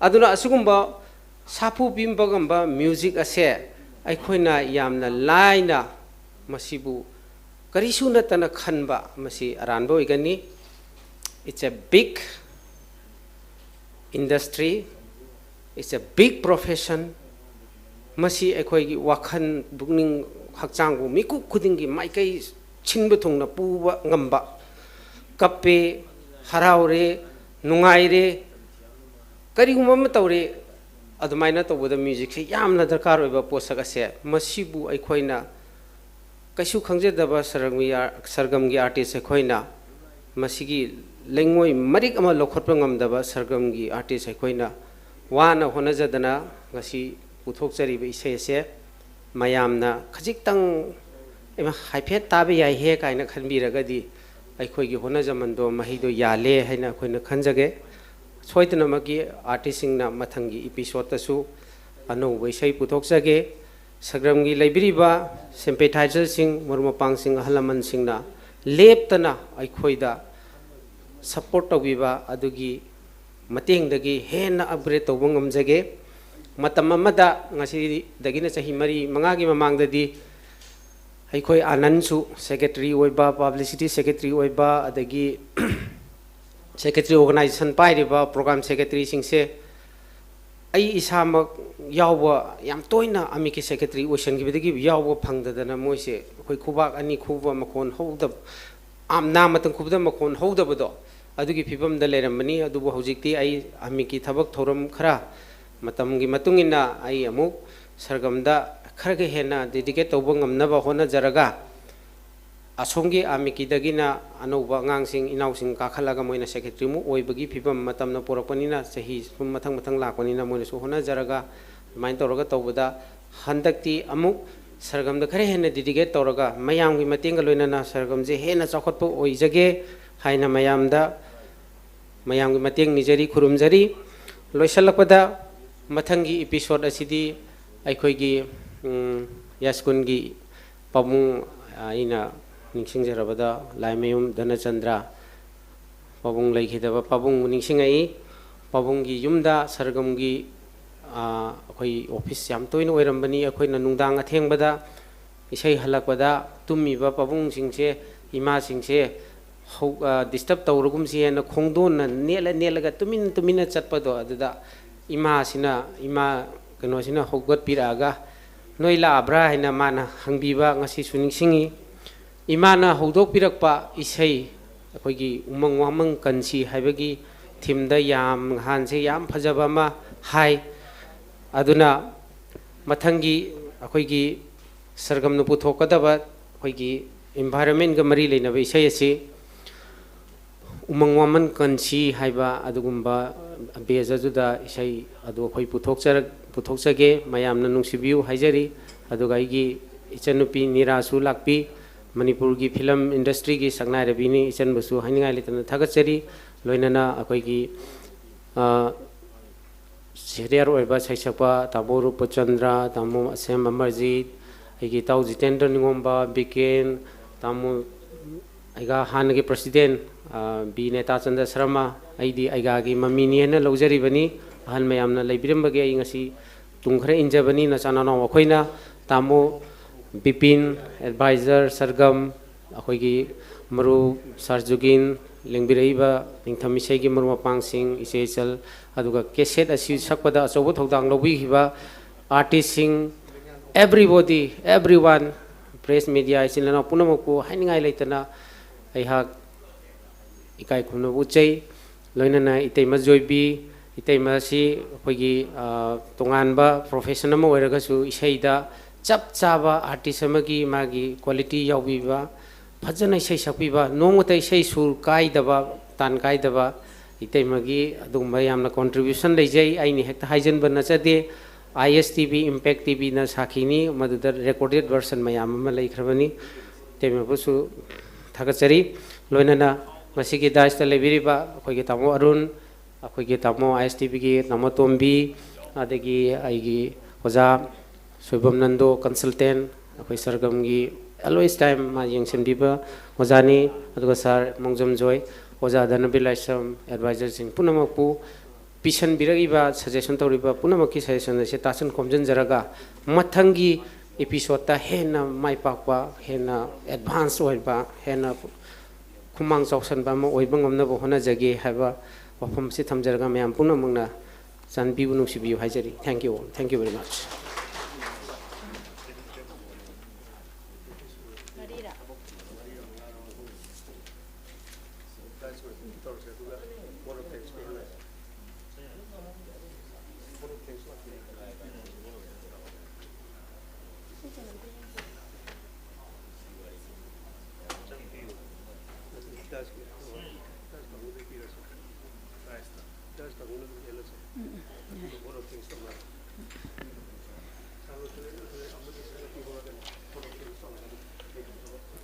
ꯑꯗꯨꯅ ꯑꯁꯤꯒꯨꯝꯕ ꯁꯥꯐꯨ ꯄꯤꯕ ꯉꯝꯕ ꯃ꯭ꯌꯨꯖꯤꯛ ꯑꯁꯦ ꯑꯩꯈꯣꯏꯅ ꯌꯥꯝꯅ ꯂꯥꯏꯅ ꯃꯁꯤꯕꯨ ꯀꯔꯤꯁꯨ ꯅꯠꯇꯅ ꯈꯟꯕ, ꯃꯁꯤ ꯑꯔꯥꯟꯕ ꯑꯣꯏꯒꯅꯤ꯫ It's a big industry, it's a big profession꯫ ꯃꯁꯤ ꯑꯩꯈꯣꯏꯒꯤ ꯋꯥꯈꯜ, ꯄꯨꯛꯅꯤꯡ, ꯍꯛꯆꯥꯡꯕꯨ ꯃꯤꯀꯨꯞ ꯈꯨꯗꯤꯡꯒꯤ ꯃꯥꯏꯀꯩ ꯁꯤꯟꯕ ꯊꯨꯡꯅ ꯄꯨꯕ ꯉꯝꯕ꯫ ꯀꯞꯄꯦ, ꯍꯔꯥꯎꯔꯦ, ꯅꯨꯡꯉꯥꯏꯔꯦ, ꯀꯔꯤꯒꯨꯝꯕ ꯑꯃ ꯇꯧꯔꯦ, ꯑꯗꯨꯃꯥꯏꯅ ꯇꯧꯕꯗ ꯃ꯭ꯌꯨꯖꯤꯛꯁꯤ ꯌꯥꯝꯅ ꯗꯔꯀꯥꯔ ꯑꯣꯏꯕ ꯄꯣꯠꯁꯛ ꯑꯁꯦ꯫ ꯃꯁꯤꯕꯨ ꯑꯩꯈꯣꯏꯅ ꯀꯩꯁꯨ ꯈꯪꯖꯗꯕ ꯁꯔꯒꯝꯒꯤ ꯑꯥꯔ-, ꯁꯔꯒꯝꯒꯤ ꯑꯥꯔꯇꯤꯁ ꯑꯩꯈꯣꯏꯅ, ꯃꯁꯤꯒꯤ ꯂꯩꯉꯣꯏ ꯃꯔꯤꯛ ꯑꯃ ꯂꯧꯈꯠꯄ ꯉꯝꯗꯕ ꯁꯔꯒꯝꯒꯤ ꯑꯥꯔꯇꯤꯁ ꯑꯩꯈꯣꯏꯅ ꯋꯥꯅ ꯍꯣꯠꯅꯖꯗꯅ ꯉꯁꯤ ꯄꯨꯊꯣꯛꯆꯔꯤꯕ ꯏꯁꯩ ꯑꯁꯦ ꯃꯌꯥꯝꯅ ꯈꯖꯤꯛꯇꯪ, "ꯏꯃꯥ, ꯍꯥꯏꯐꯦꯠ ꯇꯥꯕ ꯌꯥꯏꯍꯦ" ꯀꯥꯏꯅ ꯈꯟꯕꯤꯔꯒꯗꯤ ꯑꯩꯈꯣꯏꯒꯤ ꯍꯣꯠꯅꯖꯃꯟꯗꯣ, ꯃꯍꯩꯗꯣ ꯌꯥꯜꯂꯦ ꯍꯥꯏꯅ ꯑꯩꯈꯣꯏꯅ ꯈꯟꯖꯒꯦ꯫ ꯁꯣꯏꯗꯅꯃꯛꯀꯤ ꯑꯥꯔꯇꯤꯁꯁꯤꯡꯅ ꯃꯊꯪꯒꯤ ꯏꯄꯤꯁꯣꯗꯇꯁꯨ ꯑꯅꯧꯕ ꯏꯁꯩ ꯄꯨꯊꯣꯛꯆꯒꯦ꯫ ꯁꯒ꯭ꯔꯝꯒꯤ ꯂꯩꯕꯤꯔꯤꯕ ꯁꯤꯝꯄꯦꯊꯥꯏꯖꯔꯁꯤꯡ, ꯃꯔꯨꯞ ꯃꯄꯥꯡꯁꯤꯡ, ꯑꯍꯜ ꯂꯃꯟꯁꯤꯡꯅ ꯂꯦꯞꯇꯅ ꯑꯩꯈꯣꯏꯗ ꯁꯄꯣꯔꯠ ꯇꯧꯕꯤꯕ ꯑꯗꯨꯒꯤ ꯃꯇꯦꯡꯗꯒꯤ ꯍꯦꯟꯅ ꯑꯞꯒ꯭ꯔꯦꯗ ꯇꯧꯕ ꯉꯝꯖꯒꯦ꯫ ꯃꯇꯝ ꯑꯃꯗ, ꯉꯁꯤꯗꯒꯤꯅ ꯆꯍꯤ ꯃꯔꯤ ꯃꯉꯥꯒꯤ ꯃꯃꯥꯡꯗꯗꯤ, ꯑꯩꯈꯣꯏ ꯑꯥꯅꯟꯁꯨ ꯁꯦꯀ꯭ꯔꯦꯇꯔꯤ ꯑꯣꯏꯕ, ꯄꯕ꯭ꯂꯤꯁꯤꯇꯤ ꯁꯦꯀ꯭ꯔꯦꯇꯔꯤ ꯑꯣꯏꯕ, ꯑꯗꯒꯤ ꯁꯦꯀ꯭ꯔꯦꯇꯔꯤ ꯑꯣꯔꯒꯅꯥꯏꯖꯦꯁꯟ ꯄꯥꯏꯔꯤꯕ ꯄ꯭ꯔꯣꯒ꯭ꯔꯥꯝ ꯁꯦꯀ꯭ꯔꯦꯇꯔꯤꯁꯤꯡꯁꯦ ꯑꯩ ꯏꯁꯥꯃꯛ ꯌꯥꯎꯕ, ꯌꯥꯝ ꯇꯣꯏꯅ ꯑꯃꯤꯛꯀꯤ ꯁꯦꯀ꯭ꯔꯦꯇꯔꯤ ꯑꯣꯏꯁꯤꯟꯈꯤꯕꯗꯒꯤ ꯌꯥꯎꯕ ꯐꯪꯗꯗꯅ, ꯃꯣꯏꯁꯦ ꯑꯩꯈꯣꯏ ꯈꯨꯕꯥꯛ ꯑꯅꯤ ꯈꯨꯕ ꯃꯈꯣꯟ ꯍꯧꯗꯕ, ꯑꯥꯝ, ꯅꯥ ꯃꯇꯝ ꯈꯨꯕꯗ ꯃꯈꯣꯟ ꯍꯧꯗꯕꯗꯣ, ꯑꯗꯨꯒꯤ ꯐꯤꯕꯝꯗ ꯂꯩꯔꯝꯕꯅꯤ꯫ ꯑꯗꯨꯕꯨ ꯍꯧꯖꯤꯛꯇꯤ ꯑꯩ ꯑꯃꯤꯛꯀꯤ ꯊꯕꯛ ꯊꯧꯔꯝ ꯈꯔ, ꯃꯇꯝꯒꯤ ꯃꯇꯨꯡ ꯏꯟꯅ ꯑꯩ ꯑꯃꯨꯛ ꯁꯔꯒꯝꯗ ꯈꯔꯒ ꯍꯦꯟꯅ ꯗꯦꯗꯤꯀꯦꯠ ꯇꯧꯕ ꯉꯝꯅꯕ ꯍꯣꯠꯅꯖꯔꯒ, ꯑꯁꯣꯝꯒꯤ ꯑꯃꯤꯛꯀꯤꯗꯒꯤꯅ ꯑꯅꯧꯕ ꯑꯉꯥꯡꯁꯤꯡ, ꯏꯅꯥꯎꯁꯤꯡ ꯀꯥꯈꯠꯂꯒ ꯃꯣꯏꯅ ꯁꯦꯀ꯭ꯔꯦꯇꯔꯤ ꯑꯃꯨꯛ ꯑꯣꯏꯕꯒꯤ ꯐꯤꯕꯝ ꯃꯇꯝꯅ ꯄꯨꯔꯛꯄꯅꯤꯅ, ꯆꯍꯤ ꯁꯨꯝ ꯃꯊꯪ ꯃꯊꯪ ꯂꯥꯛꯄꯅꯤꯅ, ꯃꯣꯏꯅꯁꯨ ꯍꯣꯠꯅꯖꯔꯒ ꯑꯗꯨꯃꯥꯏꯅ ꯇꯧꯔꯒ ꯇꯧꯕꯗ, ꯍꯟꯗꯛꯇꯤ ꯑꯃꯨꯛ ꯁꯔꯒꯝꯗ ꯈꯔ ꯍꯦꯟꯅ ꯗꯦꯗꯤꯀꯦꯠ ꯇꯧꯔꯒ, ꯃꯌꯥꯝꯒꯤ ꯃꯇꯦꯡꯒ ꯂꯣꯏꯅꯅ ꯁꯔꯒꯝꯁꯦ ꯍꯦꯟꯅ ꯆꯥꯎꯈꯠꯄ ꯑꯣꯏꯖꯒꯦ ꯍꯥꯏꯅ ꯃꯌꯥꯝꯗ, ꯃꯌꯥꯝꯒꯤ ꯃꯇꯦꯡ ꯅꯤꯖꯔꯤ, ꯈꯨꯔꯨꯝꯖꯔꯤ꯫ ꯂꯣꯏꯁꯤꯜꯂꯛꯄꯗ, ꯃꯊꯪꯒꯤ ꯏꯄꯤꯁꯣꯠ ꯑꯁꯤꯗꯤ ꯑꯩꯈꯣꯏꯒꯤ, ꯎꯝ, ꯌꯥꯏꯁ꯭ꯀꯨꯜꯒꯤ ꯄꯥꯕꯨꯡ, ꯑꯩꯅ ꯅꯤꯡꯁꯤꯡꯖꯔꯕꯗ ꯂꯥꯏꯃꯌꯨꯝ ꯙꯅꯆꯟꯗ꯭ꯔ ꯄꯥꯕꯨꯡ ꯂꯩꯈꯤꯗꯕ ꯄꯥꯕꯨꯡꯕꯨ ꯅꯤꯡꯁꯤꯡꯉꯛꯏ꯫ ꯄꯥꯕꯨꯡꯒꯤ ꯌꯨꯝꯗ ꯁꯔꯒꯝꯒꯤ, ꯑ, ꯑꯩꯈꯣꯏ ꯑꯣꯐꯤꯁ ꯌꯥꯝ ꯇꯣꯏꯅ ꯑꯣꯏꯔꯝꯕꯅꯤ꯫ ꯑꯩꯈꯣꯏꯅ ꯅꯨꯡꯗꯥꯡ ꯑꯊꯦꯡꯕꯗ ꯏꯁꯩ ꯍꯜꯂꯛꯄꯗ ꯇꯨꯝꯃꯤꯕ ꯄꯥꯕꯨꯡꯁꯤꯡꯁꯦ, ꯏꯃꯥꯁꯤꯡꯁꯦ ꯍꯧ-, ꯑ, ꯗꯤꯁꯇꯔꯕ ꯇꯧꯔꯒꯨꯝꯁꯤ ꯍꯥꯏꯅ ꯈꯣꯡꯗꯣꯟꯅ ꯅꯦꯠꯂ ꯅꯦꯠꯂꯒ ꯇꯨꯃꯤꯟ ꯇꯨꯃꯤꯟꯅ ꯆꯠꯄꯗꯣ, ꯑꯗꯨꯗ ꯏꯃꯥꯁꯤꯅ, ꯏꯃꯥ ꯀꯩꯅꯣꯁꯤꯅ ꯍꯧꯒꯠꯄꯤꯔꯛꯑꯒ, "ꯅꯣꯏ ꯂꯥꯛꯑꯕ꯭ꯔꯥ?" ꯍꯥꯏꯅ ꯃꯥꯅ ꯍꯪꯕꯤꯕ ꯉꯁꯤꯁꯨ ꯅꯤꯡꯁꯤꯡꯉꯤ꯫ ꯏꯃꯥꯅ ꯍꯧꯗꯣꯛꯄꯤꯔꯛꯄ ꯏꯁꯩ, ꯑꯩꯈꯣꯏꯒꯤ ꯎꯃꯪ ꯋꯥꯃꯪ ꯀꯟꯁꯤ ꯍꯥꯏꯕꯒꯤ ꯊꯤꯝꯗ ꯌꯥꯝ, ꯅꯍꯥꯟꯁꯦ ꯌꯥꯝ ꯐꯖꯕ ꯑꯃ ꯍꯥꯏ꯫ ꯑꯗꯨꯅ ꯃꯊꯪꯒꯤ ꯑꯩꯈꯣꯏꯒꯤ ꯁꯔꯒꯝꯅ ꯄꯨꯊꯣꯛꯀꯗꯕ ꯑꯩꯈꯣꯏꯒꯤ ꯏꯟꯚꯥꯏꯔꯟꯃꯦꯟꯒ ꯃꯔꯤ ꯂꯩꯅꯕ ꯏꯁꯩ ꯑꯁꯤ ꯎꯃꯪ ꯋꯥꯃꯟ ꯀꯟꯁꯤ ꯍꯥꯏꯕ ꯑꯗꯨꯒꯨꯝꯕ ꯕꯦꯖ ꯑꯗꯨꯗ ꯏꯁꯩ ꯑꯗꯨ ꯑꯩꯈꯣꯏ ꯄꯨꯊꯣꯛꯆꯔꯛ-, ꯄꯨꯊꯣꯛꯆꯒꯦ꯫ ꯃꯌꯥꯝꯅ ꯅꯨꯡꯁꯤꯕꯤꯌꯨ ꯍꯥꯏꯖꯔꯤ꯫ ꯑꯗꯨꯒ ꯑꯩꯒꯤ ꯏꯆꯟꯅꯨꯄꯤ ꯅꯤꯔꯥꯁꯨ ꯂꯥꯛꯄꯤ, ꯃꯅꯤꯄꯨꯔꯒꯤ ꯐꯤꯂꯝ ꯏꯟꯗꯁꯇ꯭ꯔꯤꯒꯤ ꯁꯛꯅꯥꯏꯔꯕꯤꯅꯤ꯫ ꯏꯆꯟꯕꯨꯁꯨ ꯍꯥꯏꯅꯤꯡꯉꯥꯏ ꯂꯩꯇꯅ ꯊꯥꯒꯠꯆꯔꯤ꯫ ꯂꯣꯏꯅꯅ ꯑꯩꯈꯣꯏꯒꯤ, ꯑ, ꯁꯦꯅꯤꯌꯔ ꯑꯣꯏꯕ ꯁꯩꯁꯛꯄ ꯇꯥꯃꯣ ꯔꯨꯄꯆꯟꯗ꯭ꯔ, ꯇꯥꯃꯣ ꯑꯁꯦꯝ ꯑꯃꯔꯖꯤꯠ, ꯑꯩꯒꯤ ꯏꯇꯥꯎ ꯖꯤꯇꯦꯟꯗ꯭ꯔ ꯅꯤꯉꯣꯝꯕ, ꯕꯤꯀꯦꯟ, ꯇꯥꯃꯣ ꯑꯩꯒ ꯍꯥꯟꯅꯒꯤ ꯄ꯭ꯔꯁꯤꯗꯦꯟ, ꯑ, ꯕꯤ ꯅꯦꯇꯥꯆꯟꯗ꯭ꯔ ꯁꯔꯃ, ꯑꯩꯗꯤ ꯑꯩꯒꯥꯒꯤ ꯃꯃꯤꯅꯤ ꯍꯥꯏꯅ ꯂꯧꯖꯔꯤꯕꯅꯤ꯫ ꯑꯍꯜ ꯃꯌꯥꯝꯅ ꯂꯩꯕꯤꯔꯝꯕꯒꯤ ꯑꯩ ꯉꯁꯤ ꯇꯨꯡ ꯈꯔ ꯏꯟꯖꯕꯅꯤ꯫ ꯅꯆꯥ ꯅꯅꯥꯎ ꯑꯩꯈꯣꯏꯅ ꯇꯥꯃꯣ ꯕꯤꯄꯤꯟ, ꯑꯦꯗꯚꯥꯏꯖꯔ ꯁꯔꯒꯝ, ꯑꯩꯈꯣꯏꯒꯤ ꯃꯔꯨꯞ ꯁꯥꯔ ꯖꯨꯒꯤꯟ, ꯂꯦꯡꯕꯤꯔꯛꯏꯕ ꯅꯤꯡꯊꯝ ꯏꯁꯩꯒꯤ ꯃꯔꯨꯞ ꯃꯄꯥꯡꯁꯤꯡ, ꯏꯆꯦ ꯏꯆꯜ, ꯑꯗꯨꯒ ꯀꯦꯁꯦꯠ ꯑꯁꯤ ꯁꯛꯄꯗ ꯑꯆꯧꯕ ꯊꯧꯗꯥꯡ ꯂꯧꯕꯤꯈꯤꯕ artistꯁꯤꯡ, everybody, everyone, press, media, ꯏꯆꯤꯜ ꯏꯅꯥꯎ ꯄꯨꯝꯅꯃꯛꯄꯨ ꯍꯥꯏꯅꯤꯡꯉꯥꯏ ꯂꯩꯇꯅ ꯑꯩꯍꯥꯛ ꯏꯀꯥꯏ ꯈꯨꯝꯅꯕ ꯎꯠꯆꯩ꯫ ꯂꯣꯏꯅꯅ ꯏꯇꯩꯃ ꯖꯣꯏꯕꯤ, ꯏꯇꯩꯃ ꯑꯁꯤ ꯑꯩꯈꯣꯏꯒꯤ, ꯑ, ꯇꯣꯉꯥꯟꯕ profession ꯑꯃ ꯑꯣꯏꯔꯒꯁꯨ ꯏꯁꯩꯗ ꯆꯞ ꯆꯥꯕ artist ꯑꯃꯒꯤ ꯃꯥꯒꯤ quality ꯌꯥꯎꯕꯤꯕ, ꯐꯖꯅ ꯏꯁꯩ ꯁꯛꯄꯤꯕ, ꯅꯣꯡꯃꯇ ꯏꯁꯩ ꯁꯨꯔ ꯀꯥꯏꯗꯕ, ꯇꯥꯟ ꯀꯥꯏꯗꯕ ꯏꯇꯩꯃꯒꯤ ꯑꯗꯨꯒꯨꯝꯕ ꯌꯥꯝꯅ contribution ꯂꯩꯖꯩ꯫ ꯑꯩꯅ ꯍꯦꯛꯇ ꯍꯥꯏꯖꯤꯟꯕ ꯅꯠꯆꯗꯦ꯫ ISTV, Impact TVꯅ ꯁꯥꯈꯤꯅꯤ, ꯃꯗꯨꯗ recorded version ꯃꯌꯥꯝ ꯑꯃ ꯂꯩꯈ꯭ꯔꯕꯅꯤ꯫ ꯏꯇꯩꯃꯕꯨꯁꯨ ꯊꯥꯒꯠꯆꯔꯤ꯫ ꯂꯣꯏꯅꯅ ꯉꯁꯤꯒꯤ daisꯇ ꯂꯩꯕꯤꯔꯤꯕ ꯑꯩꯈꯣꯏꯒꯤ ꯇꯥꯃꯣ ꯑꯔꯨꯟ, ꯑꯩꯈꯣꯏꯒꯤ ꯇꯥꯃꯣ, ISTVꯒꯤ ꯇꯥꯃꯣ ꯇꯣꯝꯕꯤ, ꯑꯗꯒꯤ ꯑꯩꯒꯤ ꯑꯣꯖꯥ ꯁꯣꯏꯕꯝ ꯅꯟꯗꯣ, consultant, ꯑꯩꯈꯣꯏ ꯁꯔꯒꯝꯒꯤ always time ꯃꯥ ꯌꯦꯡꯁꯤꯟꯕꯤꯕ ꯑꯣꯖꯥꯅꯤ, ꯑꯗꯨꯒ sir ꯃꯣꯡꯖꯝ ꯖꯣꯏ, ꯑꯣꯖꯥ ꯙꯅꯕꯤꯔ ꯂꯥꯏꯁ꯭ꯔꯝ, advisorꯁꯤꯡ ꯄꯨꯝꯅꯃꯛꯄꯨ ꯄꯤꯁꯟꯕꯤꯔꯛꯏꯕ, suggestion ꯇꯧꯔꯤꯕ ꯄꯨꯝꯅꯃꯛꯀꯤ suggestion ꯑꯁꯤ ꯇꯥꯁꯤꯟ ꯈꯣꯝꯖꯤꯟꯖꯔꯒ ꯃꯊꯪꯒꯤ episodeꯇ ꯍꯦꯟꯅ ꯃꯥꯏ ꯄꯥꯛꯄ, ꯍꯦꯟꯅ advance ꯑꯣꯏꯕ, ꯍꯦꯟꯅ ꯈꯨꯃꯥꯡ ꯆꯥꯎꯁꯟꯕ ꯑꯃ ꯑꯣꯏꯕ ꯉꯝꯅꯕ ꯍꯣꯠꯅꯖꯒꯦ ꯍꯥꯏꯕ ꯋꯥꯐꯝ ꯑꯁꯤ ꯊꯝꯖꯔꯒ ꯃꯌꯥꯝ ꯄꯨꯝꯅꯃꯛꯅ ꯆꯥꯟꯕꯤꯌꯨ, ꯅꯨꯡꯁꯤꯕꯤꯌꯨ ꯍꯥꯏꯖꯔꯤ꯫ Thank you all. Thank you very much.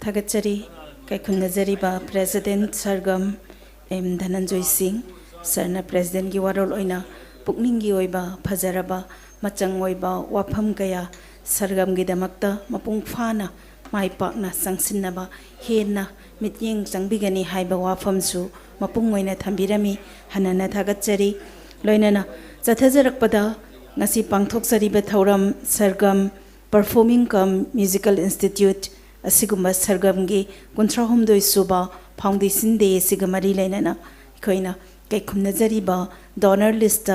ꯊꯥꯒꯠꯆꯔꯤ꯫ ꯀꯩꯈꯨꯝꯅꯖꯔꯤꯕ President ꯁꯔꯒꯝ ꯑꯦꯝ ꯙꯅꯟꯖꯣꯏ ꯁꯤꯡ꯫ Sirꯅ Presidentꯀꯤ ꯋꯥꯔꯣꯜ ꯑꯣꯏꯅ ꯄꯨꯛꯅꯤꯡꯒꯤ ꯑꯣꯏꯕ ꯐꯖꯔꯕ ꯃꯆꯪ ꯑꯣꯏꯕ ꯋꯥꯐꯝ ꯀꯌꯥ ꯁꯔꯒꯝꯒꯤꯗꯃꯛꯇ ꯃꯄꯨꯡ ꯐꯥꯅ ꯃꯥꯏ ꯄꯥꯛꯅ ꯆꯪꯁꯤꯟꯅꯕ ꯍꯦꯟꯅ ꯃꯤꯠꯌꯦꯡ ꯆꯪꯕꯤꯒꯅꯤ ꯍꯥꯏꯕ ꯋꯥꯐꯝꯁꯨ ꯃꯄꯨꯡ ꯑꯣꯏꯅ ꯊꯝꯕꯤꯔꯝꯃꯤ꯫ ꯍꯟꯅꯅ ꯊꯥꯒꯠꯆꯔꯤ꯫ ꯂꯣꯏꯅꯅ ꯆꯠꯊꯖꯔꯛꯄꯗ ꯉꯁꯤ ꯄꯥꯡꯊꯣꯛꯆꯔꯤꯕ ꯊꯧꯔꯝ ꯁꯔꯒꯝ Performing cum Musical Institute ꯑꯁꯤꯒꯨꯝꯕ ꯁꯔꯒꯝꯒꯤ ꯀꯨꯟꯊ꯭ꯔꯥ ꯍꯨꯝꯗꯣꯏ ꯁꯨꯕ Foundation Day ꯑꯁꯤꯒ ꯃꯔꯤ ꯂꯩꯅꯅ ꯑꯩꯈꯣꯏꯅ ꯀꯩꯈꯨꯝꯅꯖꯔꯤꯕ donor list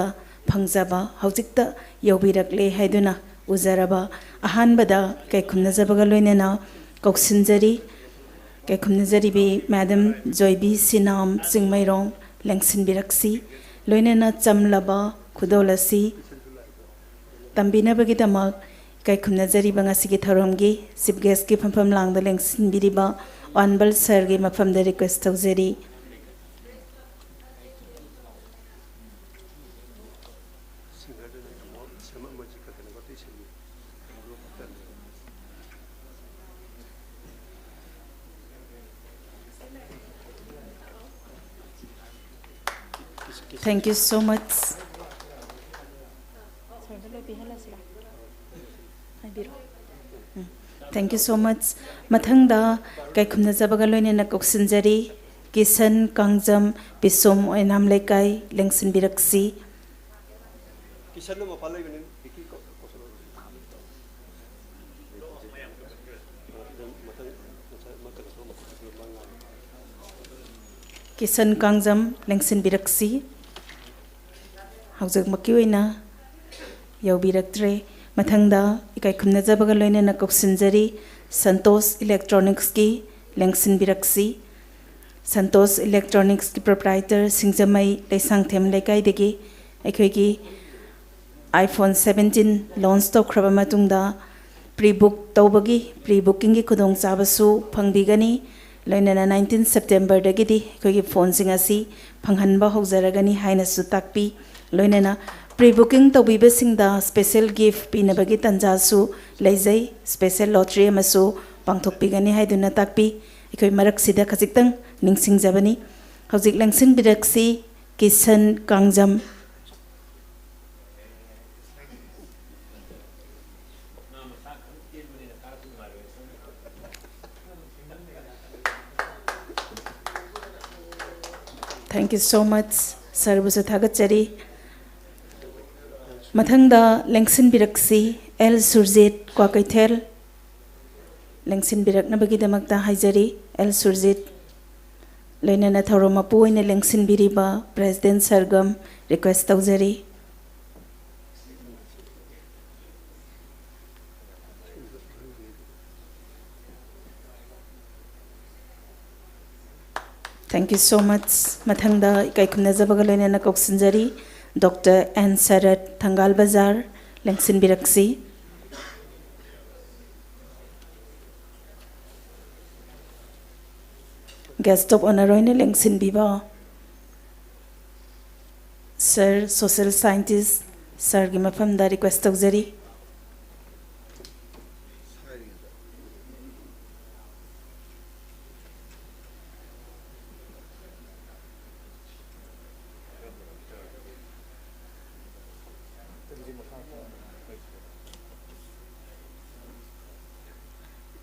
ꯐꯪꯖꯕ ꯍꯧꯖꯤꯛꯇ ꯌꯧꯕꯤꯔꯛꯂꯦ ꯍꯥꯏꯗꯨꯅ ꯎꯖꯔꯕ ꯑꯍꯥꯟꯕꯗ ꯀꯩꯈꯨꯝꯅꯖꯕꯒ ꯂꯣꯏꯅꯅ ꯀꯧꯁꯤꯟꯖꯔꯤ꯫ ꯀꯩꯈꯨꯝꯅꯖꯔꯤꯕꯤ Madam ꯖꯣꯏꯕꯤ ꯁꯤꯅꯥꯝ ꯆꯤꯡꯃꯩꯔꯣꯡ ꯂꯦꯡꯁꯤꯟꯕꯤꯔꯛꯁꯤ꯫ ꯂꯣꯏꯅꯅ ꯆꯝꯂꯕ ꯈꯨꯗꯣꯜ ꯑꯁꯤ ꯇꯝꯕꯤꯅꯕꯒꯤꯗꯃꯛ ꯏꯀꯥꯏ ꯈꯨꯝꯅꯖꯔꯤꯕ ꯉꯁꯤꯒꯤ ꯊꯧꯔꯝꯒꯤ Chief Guestꯀꯤ ꯐꯝꯐꯝ ꯂꯥꯡꯗ ꯂꯦꯡꯁꯤꯟꯕꯤꯔꯤꯕ ꯑꯣꯅꯔꯦꯕꯜ Sirꯒꯤ ꯃꯐꯝꯗ request ꯇꯧꯖꯔꯤ꯫ Thank you so much. Thank you so much. ꯃꯊꯪꯗ ꯏꯀꯥꯏ ꯈꯨꯝꯅꯖꯕꯒ ꯂꯣꯏꯅꯅ ꯀꯧꯁꯤꯟꯖꯔꯤ, ꯀꯤꯁꯟ ꯀꯥꯡꯖꯝ, ꯄꯤꯁꯣꯝ ꯑꯣꯏꯅꯥꯝ ꯂꯩꯀꯥꯏ, ꯂꯦꯡꯁꯤꯟꯕꯤꯔꯛꯁꯤ꯫ ꯀꯤꯁꯟꯗꯣ ꯃꯄꯥꯟ ꯂꯩꯕꯅꯤ, ꯚꯤꯀꯤ ꯀꯧ-, ꯀꯧꯁꯜꯂꯣ꯫ ꯃꯊꯪ, ꯃꯊꯪ, ꯃꯊꯪ, ꯃꯊꯪ, ꯃꯊꯪ꯫ ꯀꯤꯁꯟ ꯀꯥꯡꯖꯝ ꯂꯦꯡꯁꯤꯟꯕꯤꯔꯛꯁꯤ꯫ ꯍꯧꯖꯤꯛꯃꯛꯀꯤ ꯑꯣꯏꯅ ꯌꯧꯕꯤꯔꯛꯇ꯭ꯔꯦ꯫ ꯃꯊꯪꯗ ꯏꯀꯥꯏ ꯈꯨꯝꯅꯖꯕꯒ ꯂꯣꯏꯅꯅ ꯀꯧꯁꯤꯟꯖꯔꯤ, ꯁꯟꯇꯣꯁ Electronicsꯀꯤ ꯂꯦꯡꯁꯤꯟꯕꯤꯔꯛꯁꯤ꯫ ꯁꯟꯇꯣꯁ Electronicsꯀꯤ proprietor ꯁꯤꯡꯖꯃꯩ ꯂꯩꯁꯥꯡꯊꯦꯝ ꯂꯩꯀꯥꯏꯗꯒꯤ ꯑꯩꯈꯣꯏꯒꯤ iPhone seventeen launch ꯇꯧꯈ꯭ꯔꯕ ꯃꯇꯨꯡꯗ pre-book ꯇꯧꯕꯒꯤ, pre-bookingꯒꯤ ꯈꯨꯗꯣꯡꯆꯥꯕꯁꯨ ꯐꯪꯕꯤꯒꯅꯤ꯫ ꯂꯣꯏꯅꯅ nineteen Septemberꯗꯒꯤꯗꯤ ꯑꯩꯈꯣꯏꯒꯤ phoneꯁꯤꯡ ꯑꯁꯤ ꯐꯪꯍꯟꯕ ꯍꯧꯖꯔꯒꯅꯤ ꯍꯥꯏꯅꯁꯨ ꯇꯥꯛꯄꯤ꯫ ꯂꯣꯏꯅꯅ pre-booking ꯇꯧꯕꯤꯕꯁꯤꯡꯗ special gift ꯄꯤꯅꯕꯒꯤ ꯇꯥꯟꯖꯥꯁꯨ ꯂꯩꯖꯩ꯫ Special lottery ꯑꯃꯁꯨ ꯄꯥꯡꯊꯣꯛꯄꯤꯒꯅꯤ ꯍꯥꯏꯗꯨꯅ ꯇꯥꯛꯄꯤ꯫ ꯑꯩꯈꯣꯏ ꯃꯔꯛꯁꯤꯗ ꯈꯖꯤꯛꯇꯪ ꯅꯤꯡꯁꯤꯡꯖꯕꯅꯤ꯫ ꯍꯧꯖꯤꯛ ꯂꯦꯡꯁꯤꯟꯕꯤꯔꯛꯁꯤ, Kisan Kangjam. Thank you so much. Sirꯕꯨꯁꯨ ꯊꯥꯒꯠꯆꯔꯤ꯫ ꯃꯊꯪꯗ ꯂꯦꯡꯁꯤꯟꯕꯤꯔꯛꯁꯤ, ꯑꯦꯜ ꯁꯨꯔꯖꯤꯠ, ꯀ꯭ꯋꯥꯀꯩꯊꯦꯜ꯫ ꯂꯦꯡꯁꯤꯟꯕꯤꯔꯛꯅꯕꯒꯤꯗꯃꯛꯇ ꯍꯥꯏꯖꯔꯤ, ꯑꯦꯜ ꯁꯨꯔꯖꯤꯠ꯫ ꯂꯣꯏꯅꯅ ꯊꯧꯔꯝ ꯃꯄꯨ ꯑꯣꯏꯅ ꯂꯦꯡꯁꯤꯟꯕꯤꯔꯤꯕ President Sargam request ꯇꯧꯖꯔꯤ꯫ Thank you so much. ꯃꯊꯪꯗ ꯏꯀꯥꯏ ꯈꯨꯝꯅꯖꯕꯒ ꯂꯣꯏꯅꯅ ꯀꯧꯁꯤꯟꯖꯔꯤ, Doctor N ꯁꯔꯠ, ꯊꯪꯒꯥꯜ ꯕꯖꯥꯔ, ꯂꯦꯡꯁꯤꯟꯕꯤꯔꯛꯁꯤ꯫ Guest of Honour ꯑꯣꯏꯅ ꯂꯦꯡꯁꯤꯟꯕꯤꯕ Sir, Social Scientist Sirꯒꯤ ꯃꯐꯝꯗ request ꯇꯧꯖꯔꯤ꯫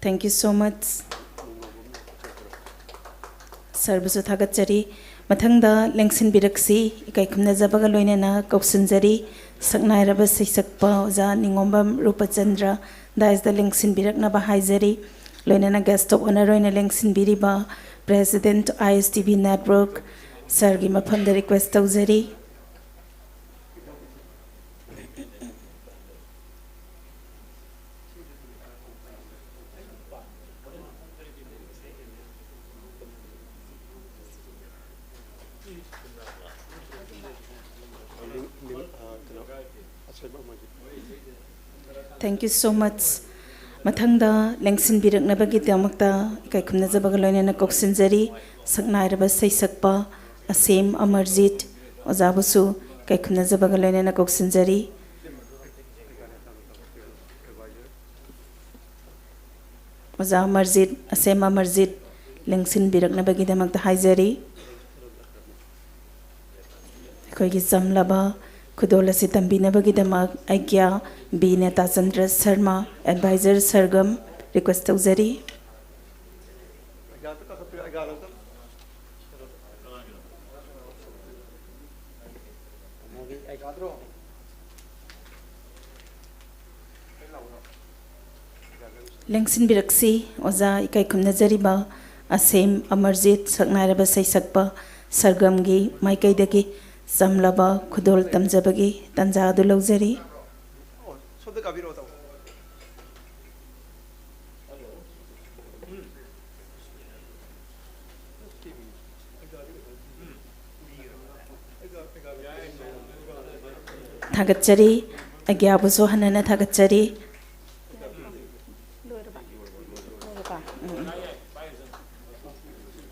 Thank you so much. Sirꯕꯨꯁꯨ ꯊꯥꯒꯠꯆꯔꯤ꯫ ꯃꯊꯪꯗ ꯂꯦꯡꯁꯤꯟꯕꯤꯔꯛꯁꯤ, ꯏꯀꯥꯏ ꯈꯨꯝꯅꯖꯕꯒ ꯂꯣꯏꯅꯅ ꯀꯧꯁꯤꯟꯖꯔꯤ, ꯁꯛꯅꯥꯏꯔꯕ ꯁꯩꯁꯛꯄ ꯑꯣꯖꯥ ꯅꯤꯉꯣꯝꯕꯝ ꯔꯨꯄꯆꯟꯗ꯭ꯔ, daisꯇ ꯂꯦꯡꯁꯤꯟꯕꯤꯔꯛꯅꯕ ꯍꯥꯏꯖꯔꯤ꯫ ꯂꯣꯏꯅꯅ Guest of Honour ꯑꯣꯏꯅ ꯂꯦꯡꯁꯤꯟꯕꯤꯔꯤꯕ President I S T V Network Sirꯒꯤ ꯃꯐꯝꯗ request ꯇꯧꯖꯔꯤ꯫ Thank you so much. ꯃꯊꯪꯗ ꯂꯦꯡꯁꯤꯟꯕꯤꯔꯛꯅꯕꯒꯤꯗꯃꯛꯇ ꯏꯀꯥꯏ ꯈꯨꯝꯅꯖꯕꯒ ꯂꯣꯏꯅꯅ ꯀꯧꯁꯤꯟꯖꯔꯤ, ꯁꯛꯅꯥꯏꯔꯕ ꯁꯩꯁꯛꯄ ꯑꯁꯦꯝ ꯑꯃꯔꯖꯤꯠ ꯑꯣꯖꯥꯕꯨꯁꯨ ꯏꯀꯥꯏ ꯈꯨꯝꯅꯖꯕꯒ ꯂꯣꯏꯅꯅ ꯀꯧꯁꯤꯟꯖꯔꯤ꯫ ꯑꯣꯖꯥ ꯑꯃꯔꯖꯤꯠ, ꯑꯁꯦꯝ ꯑꯃꯔꯖꯤꯠ ꯂꯦꯡꯁꯤꯟꯕꯤꯔꯛꯅꯕꯒꯤꯗꯃꯛꯇ ꯍꯥꯏꯖꯔꯤ꯫ ꯑꯩꯈꯣꯏꯒꯤ ꯆꯝꯂꯕ ꯈꯨꯗꯣꯜ ꯑꯁꯤ ꯇꯝꯕꯤꯅꯕꯒꯤꯗꯃꯛ ꯑꯩꯒ꯭ꯌꯥ B Netachandra Sharma, Advisor Sargam, request ꯇꯧꯖꯔꯤ꯫ ꯂꯦꯡꯁꯤꯟꯕꯤꯔꯛꯁꯤ, ꯑꯣꯖꯥ ꯏꯀꯥꯏ ꯈꯨꯝꯅꯖꯔꯤꯕ ꯑꯁꯦꯝ ꯑꯃꯔꯖꯤꯠ ꯁꯛꯅꯥꯏꯔꯕ ꯁꯩꯁꯛꯄ ꯁꯔꯒꯝꯒꯤ ꯃꯥꯏꯀꯩꯗꯒꯤ ꯆꯝꯂꯕ ꯈꯨꯗꯣꯜ ꯇꯝꯖꯕꯒꯤ ꯇꯥꯟꯖꯥ ꯑꯗꯨ ꯂꯧꯖꯔꯤ꯫ ꯊꯥꯒꯠꯆꯔꯤ꯫ ꯑꯒ꯭ꯌꯥꯕꯨꯁꯨ ꯍꯟꯅ ꯍꯟꯅ ꯊꯥꯒꯠꯆꯔꯤ꯫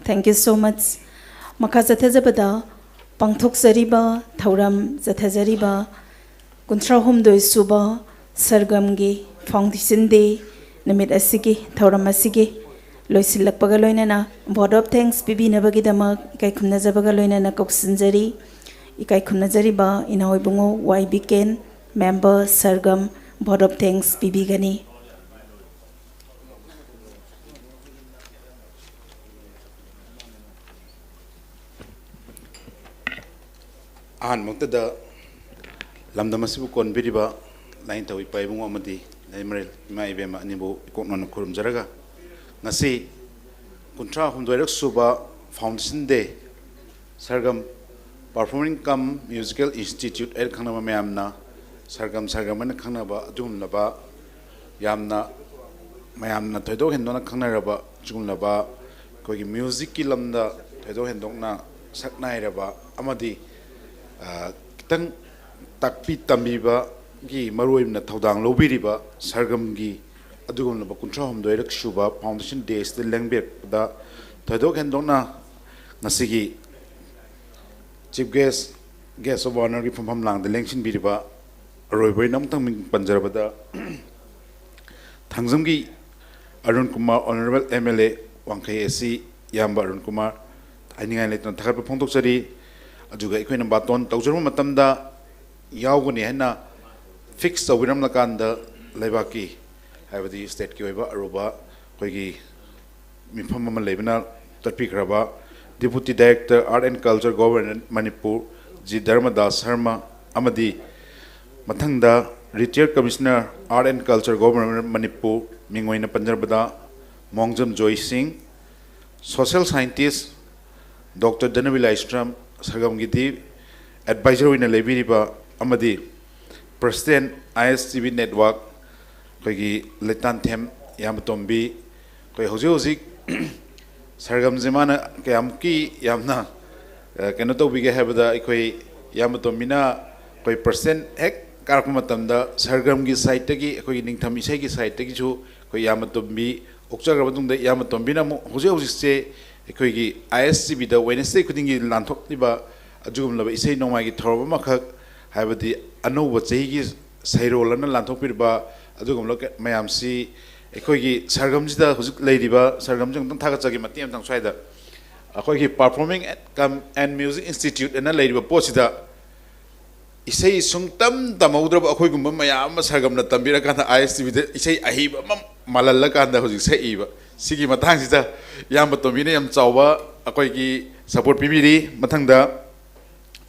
Thank you so much. ꯃꯈꯥ ꯆꯠꯊꯖꯕꯗ, ꯄꯥꯡꯊꯣꯛꯆꯔꯤꯕ ꯊꯧꯔꯝ ꯆꯠꯊꯖꯔꯤꯕ ꯀꯨꯟꯊ꯭ꯔꯥ ꯍꯨꯝꯗꯣꯏ ꯁꯨꯕ ꯁꯔꯒꯝꯒꯤ Foundation Day ꯅꯨꯃꯤꯠ ꯑꯁꯤꯒꯤ ꯊꯧꯔꯝ ꯑꯁꯤꯒꯤ ꯂꯣꯏꯁꯤꯜꯂꯛꯄꯒ ꯂꯣꯏꯅꯅ vote of thanks ꯄꯤꯕꯤꯅꯕꯒꯤꯗꯃꯛ ꯏꯀꯥꯏ ꯈꯨꯝꯅꯖꯕꯒ ꯂꯣꯏꯅꯅ ꯀꯧꯁꯤꯟꯖꯔꯤ꯫ ꯏꯀꯥꯏ ꯈꯨꯝꯅꯖꯔꯤꯕ ꯏꯅꯥꯎ ꯏꯕꯨꯡꯉꯣ ꯋꯥꯏ ꯕꯤꯀꯦꯟ, member ꯁꯔꯒꯝ, vote of thanks ꯄꯤꯕꯤꯒꯅꯤ꯫ ꯑꯍꯥꯟꯕꯃꯛꯇꯗ ꯂꯝꯗꯝ ꯑꯁꯤꯕꯨ ꯀꯣꯟꯕꯤꯔꯤꯕ ꯂꯥꯏꯅꯤꯡꯊꯧ ꯏꯄꯥ ꯏꯕꯨꯡꯉꯣ ꯑꯃꯗꯤ ꯂꯩꯃꯔꯦꯜ ꯏꯃꯥ ꯏꯕꯦꯝꯃ ꯑꯅꯤꯕꯨ ꯏꯀꯣꯛꯅꯅ ꯈꯨꯔꯨꯝꯖꯔꯒ, ꯉꯁꯤ ꯀꯨꯟꯊ꯭ꯔꯥ ꯍꯨꯝꯗꯣꯏꯔꯛ ꯁꯨꯕ Foundation Day ꯁꯔꯒꯝ Performing cum Musical Institute ꯍꯥꯏꯅ ꯈꯪꯅꯕ ꯃꯌꯥꯝꯅ ꯁꯔꯒꯝ, ꯁꯔꯒꯝ ꯍꯥꯏꯅ ꯈꯪꯅꯕ ꯑꯗꯨꯒꯨꯝꯂꯕ ꯌꯥꯝꯅ ꯃꯌꯥꯝꯅ ꯊꯣꯏꯗꯣꯛ ꯍꯦꯟꯗꯣꯛꯅ ꯈꯪꯅꯔꯕ ꯑꯗꯨꯒꯨꯝꯂꯕ ꯑꯩꯈꯣꯏꯒꯤ musicꯀꯤ ꯂꯝꯗ ꯊꯣꯏꯗꯣꯛ ꯍꯦꯟꯗꯣꯛꯅ ꯁꯛ ꯅꯥꯏꯔꯕ ꯑꯃꯗꯤ, ꯑ, ꯈꯤꯇꯪ ꯇꯥꯛꯄꯤ ꯇꯝꯕꯤꯕꯒꯤ ꯃꯔꯨ ꯑꯣꯏꯅ ꯊꯧꯗꯥꯡ ꯂꯧꯕꯤꯔꯤꯕ ꯁꯔꯒꯝꯒꯤ ꯑꯗꯨꯒꯨꯝꯂꯕ ꯀꯨꯟꯊ꯭ꯔꯥ ꯍꯨꯝꯗꯣꯏꯔꯛ ꯁꯨꯕ Foundation Day ꯑꯁꯤꯗ ꯂꯦꯡꯕꯤꯔꯛꯄꯗ ꯊꯣꯏꯗꯣꯛ ꯍꯦꯟꯗꯣꯛꯅ ꯉꯁꯤꯒꯤ Chief Guest, Guest of Honourꯒꯤ ꯐꯝꯐꯝ ꯂꯥꯡꯗ ꯂꯦꯡꯁꯤꯟꯕꯤꯔꯤꯕ ꯑꯔꯣꯏꯕ ꯑꯣꯏꯅ ꯑꯃꯨꯛꯇꯪ ꯃꯤꯡ ꯄꯟꯖꯔꯕꯗ, ꯊꯥꯡꯖꯝꯒꯤ Arun Kumar, Honourable M L A ꯋꯥꯡꯈꯩ AC ꯏꯌꯥꯝꯕ ꯑꯔꯨꯟ ꯀꯨꯃꯥꯔ, ꯍꯥꯏꯅꯤꯡꯉꯥꯏ ꯂꯩꯇꯅ ꯊꯥꯒꯠꯄ ꯐꯣꯡꯗꯣꯛꯆꯔꯤ꯫ ꯑꯗꯨꯒ ꯑꯩꯈꯣꯏꯅ ꯕꯥꯇꯣꯟ ꯇꯧꯖꯔꯨꯕ ꯃꯇꯝꯗ ꯌꯥꯎꯒꯅꯤ ꯍꯥꯏꯅ fix ꯇꯧꯕꯤꯔꯝꯂꯀꯥꯟꯗ ꯂꯩꯕꯥꯛꯀꯤ, ꯍꯥꯏꯕꯗꯤ stateꯀꯤ ꯑꯣꯏꯕ ꯑꯔꯨꯕ ꯑꯩꯈꯣꯏꯒꯤ ꯃꯤꯐꯝ ꯑꯃ ꯂꯩꯕꯅ ꯆꯠꯄꯤꯈ꯭ꯔꯕ Deputy Director Art and Culture, Government Manipur, G Dharmadas Sharma, ꯑꯃꯗꯤ ꯃꯊꯪꯗ Retired Commissioner Art and Culture, Government Manipur, ꯃꯤꯡ ꯑꯣꯏꯅ ꯄꯟꯖꯔꯕꯗ ꯃꯣꯡꯖꯝ ꯖꯣꯏ ꯁꯤꯡ, Social scientist Doctor ꯙꯅꯕꯤ ꯂꯥꯏꯁ꯭ꯔꯝ, ꯁꯔꯒꯝꯒꯤꯗꯤ advisor ꯑꯣꯏꯅ ꯂꯩꯕꯤꯔꯤꯕ ꯑꯃꯗꯤ President I S T V Network ꯑꯩꯈꯣꯏꯒꯤ ꯂꯩꯇꯥꯟꯊꯦꯝ ꯏꯌꯥꯝꯕ ꯇꯣꯝꯕꯤ, ꯑꯩꯈꯣꯏ ꯍꯧꯖꯤꯛ ꯍꯧꯖꯤꯛ ꯁꯔꯒꯝꯁꯦ ꯃꯥꯅ ꯀꯌꯥꯃꯨꯛꯀꯤ ꯌꯥꯝꯅ, ꯑ, ꯀꯩꯅꯣ ꯇꯧꯕꯤꯒꯦ ꯍꯥꯏꯕꯗ, ꯑꯩꯈꯣꯏ ꯏꯌꯥꯝꯕ ꯇꯣꯝꯕꯤꯅ ꯑꯩꯈꯣꯏ President ꯍꯦꯛ ꯀꯥꯔꯛꯄ ꯃꯇꯝꯗ ꯁꯔꯒꯝꯒꯤ side ꯇꯒꯤ, ꯑꯩꯈꯣꯏꯒꯤ ꯅꯤꯡꯊꯝ ꯏꯁꯩꯒꯤ side ꯇꯒꯤꯁꯨ ꯑꯩꯈꯣꯏ ꯏꯌꯥꯝꯕ ꯇꯣꯝꯕꯤ ꯑꯣꯛꯆꯈ꯭ꯔꯕ ꯃꯇꯨꯡꯗ, ꯏꯌꯥꯝꯕ ꯇꯣꯝꯕꯤꯅ ꯑꯃꯨꯛ ꯍꯧꯖꯤꯛ ꯍꯧꯖꯤꯛꯁꯦ ꯑꯩꯈꯣꯏꯒꯤ I S T V the Wednesday ꯈꯨꯗꯤꯡꯒꯤ ꯂꯥꯟꯊꯣꯛꯂꯤꯕ ꯑꯗꯨꯒꯨꯝꯂꯕ ꯏꯁꯩ ꯅꯣꯡꯃꯥꯏꯒꯤ ꯊꯧꯔꯝ ꯑꯃꯈꯛ, ꯍꯥꯏꯕꯗꯤ ꯑꯅꯧꯕ ꯆꯍꯤꯒꯤ ꯁꯩꯔꯣꯜ ꯑꯅ ꯂꯥꯟꯊꯣꯛꯄꯤꯔꯤꯕ ꯑꯗꯨꯒꯨꯝꯂꯕ ꯃꯌꯥꯝꯁꯤ, ꯑꯩꯈꯣꯏꯒꯤ ꯁꯔꯒꯝꯁꯤꯗ ꯍꯧꯖꯤꯛ ꯂꯩꯔꯤꯕ ꯁꯔꯒꯝꯁꯤ ꯑꯃꯨꯛꯇꯪ ꯊꯥꯒꯠꯆꯒꯦ ꯃꯇꯦꯛ ꯑꯃꯇꯪ ꯁ꯭ꯋꯥꯏꯗ꯫ ꯑꯩꯈꯣꯏꯒꯤ Performing and Come and Music Institute ꯑꯅ ꯂꯩꯔꯤꯕ ꯄꯣꯠꯁꯤꯗ ꯏꯁꯩ ꯁꯨꯡꯇꯝ ꯇꯝꯍꯧꯗ꯭ꯔꯕ ꯑꯩꯈꯣꯏꯒꯨꯝꯕ ꯃꯌꯥꯝ ꯑꯃ ꯁꯔꯒꯝꯅ ꯇꯝꯕꯤꯔꯀꯥꯟꯗ I S T V ꯗ ꯏꯁꯩ ꯑꯍꯩꯕ ꯑꯃ ꯃꯥꯜꯍꯜꯂꯀꯥꯟꯗ ꯍꯧꯖꯤꯛ ꯁꯛꯏꯕ꯫ ꯁꯤꯒꯤ ꯃꯇꯥꯡꯁꯤꯗ ꯏꯌꯥꯝꯕ ꯇꯣꯝꯕꯤꯅ ꯌꯥꯝ ꯆꯥꯎꯕ ꯑꯩꯈꯣꯏꯒꯤ support ꯄꯤꯕꯤꯔꯤ꯫ ꯃꯊꯪꯗ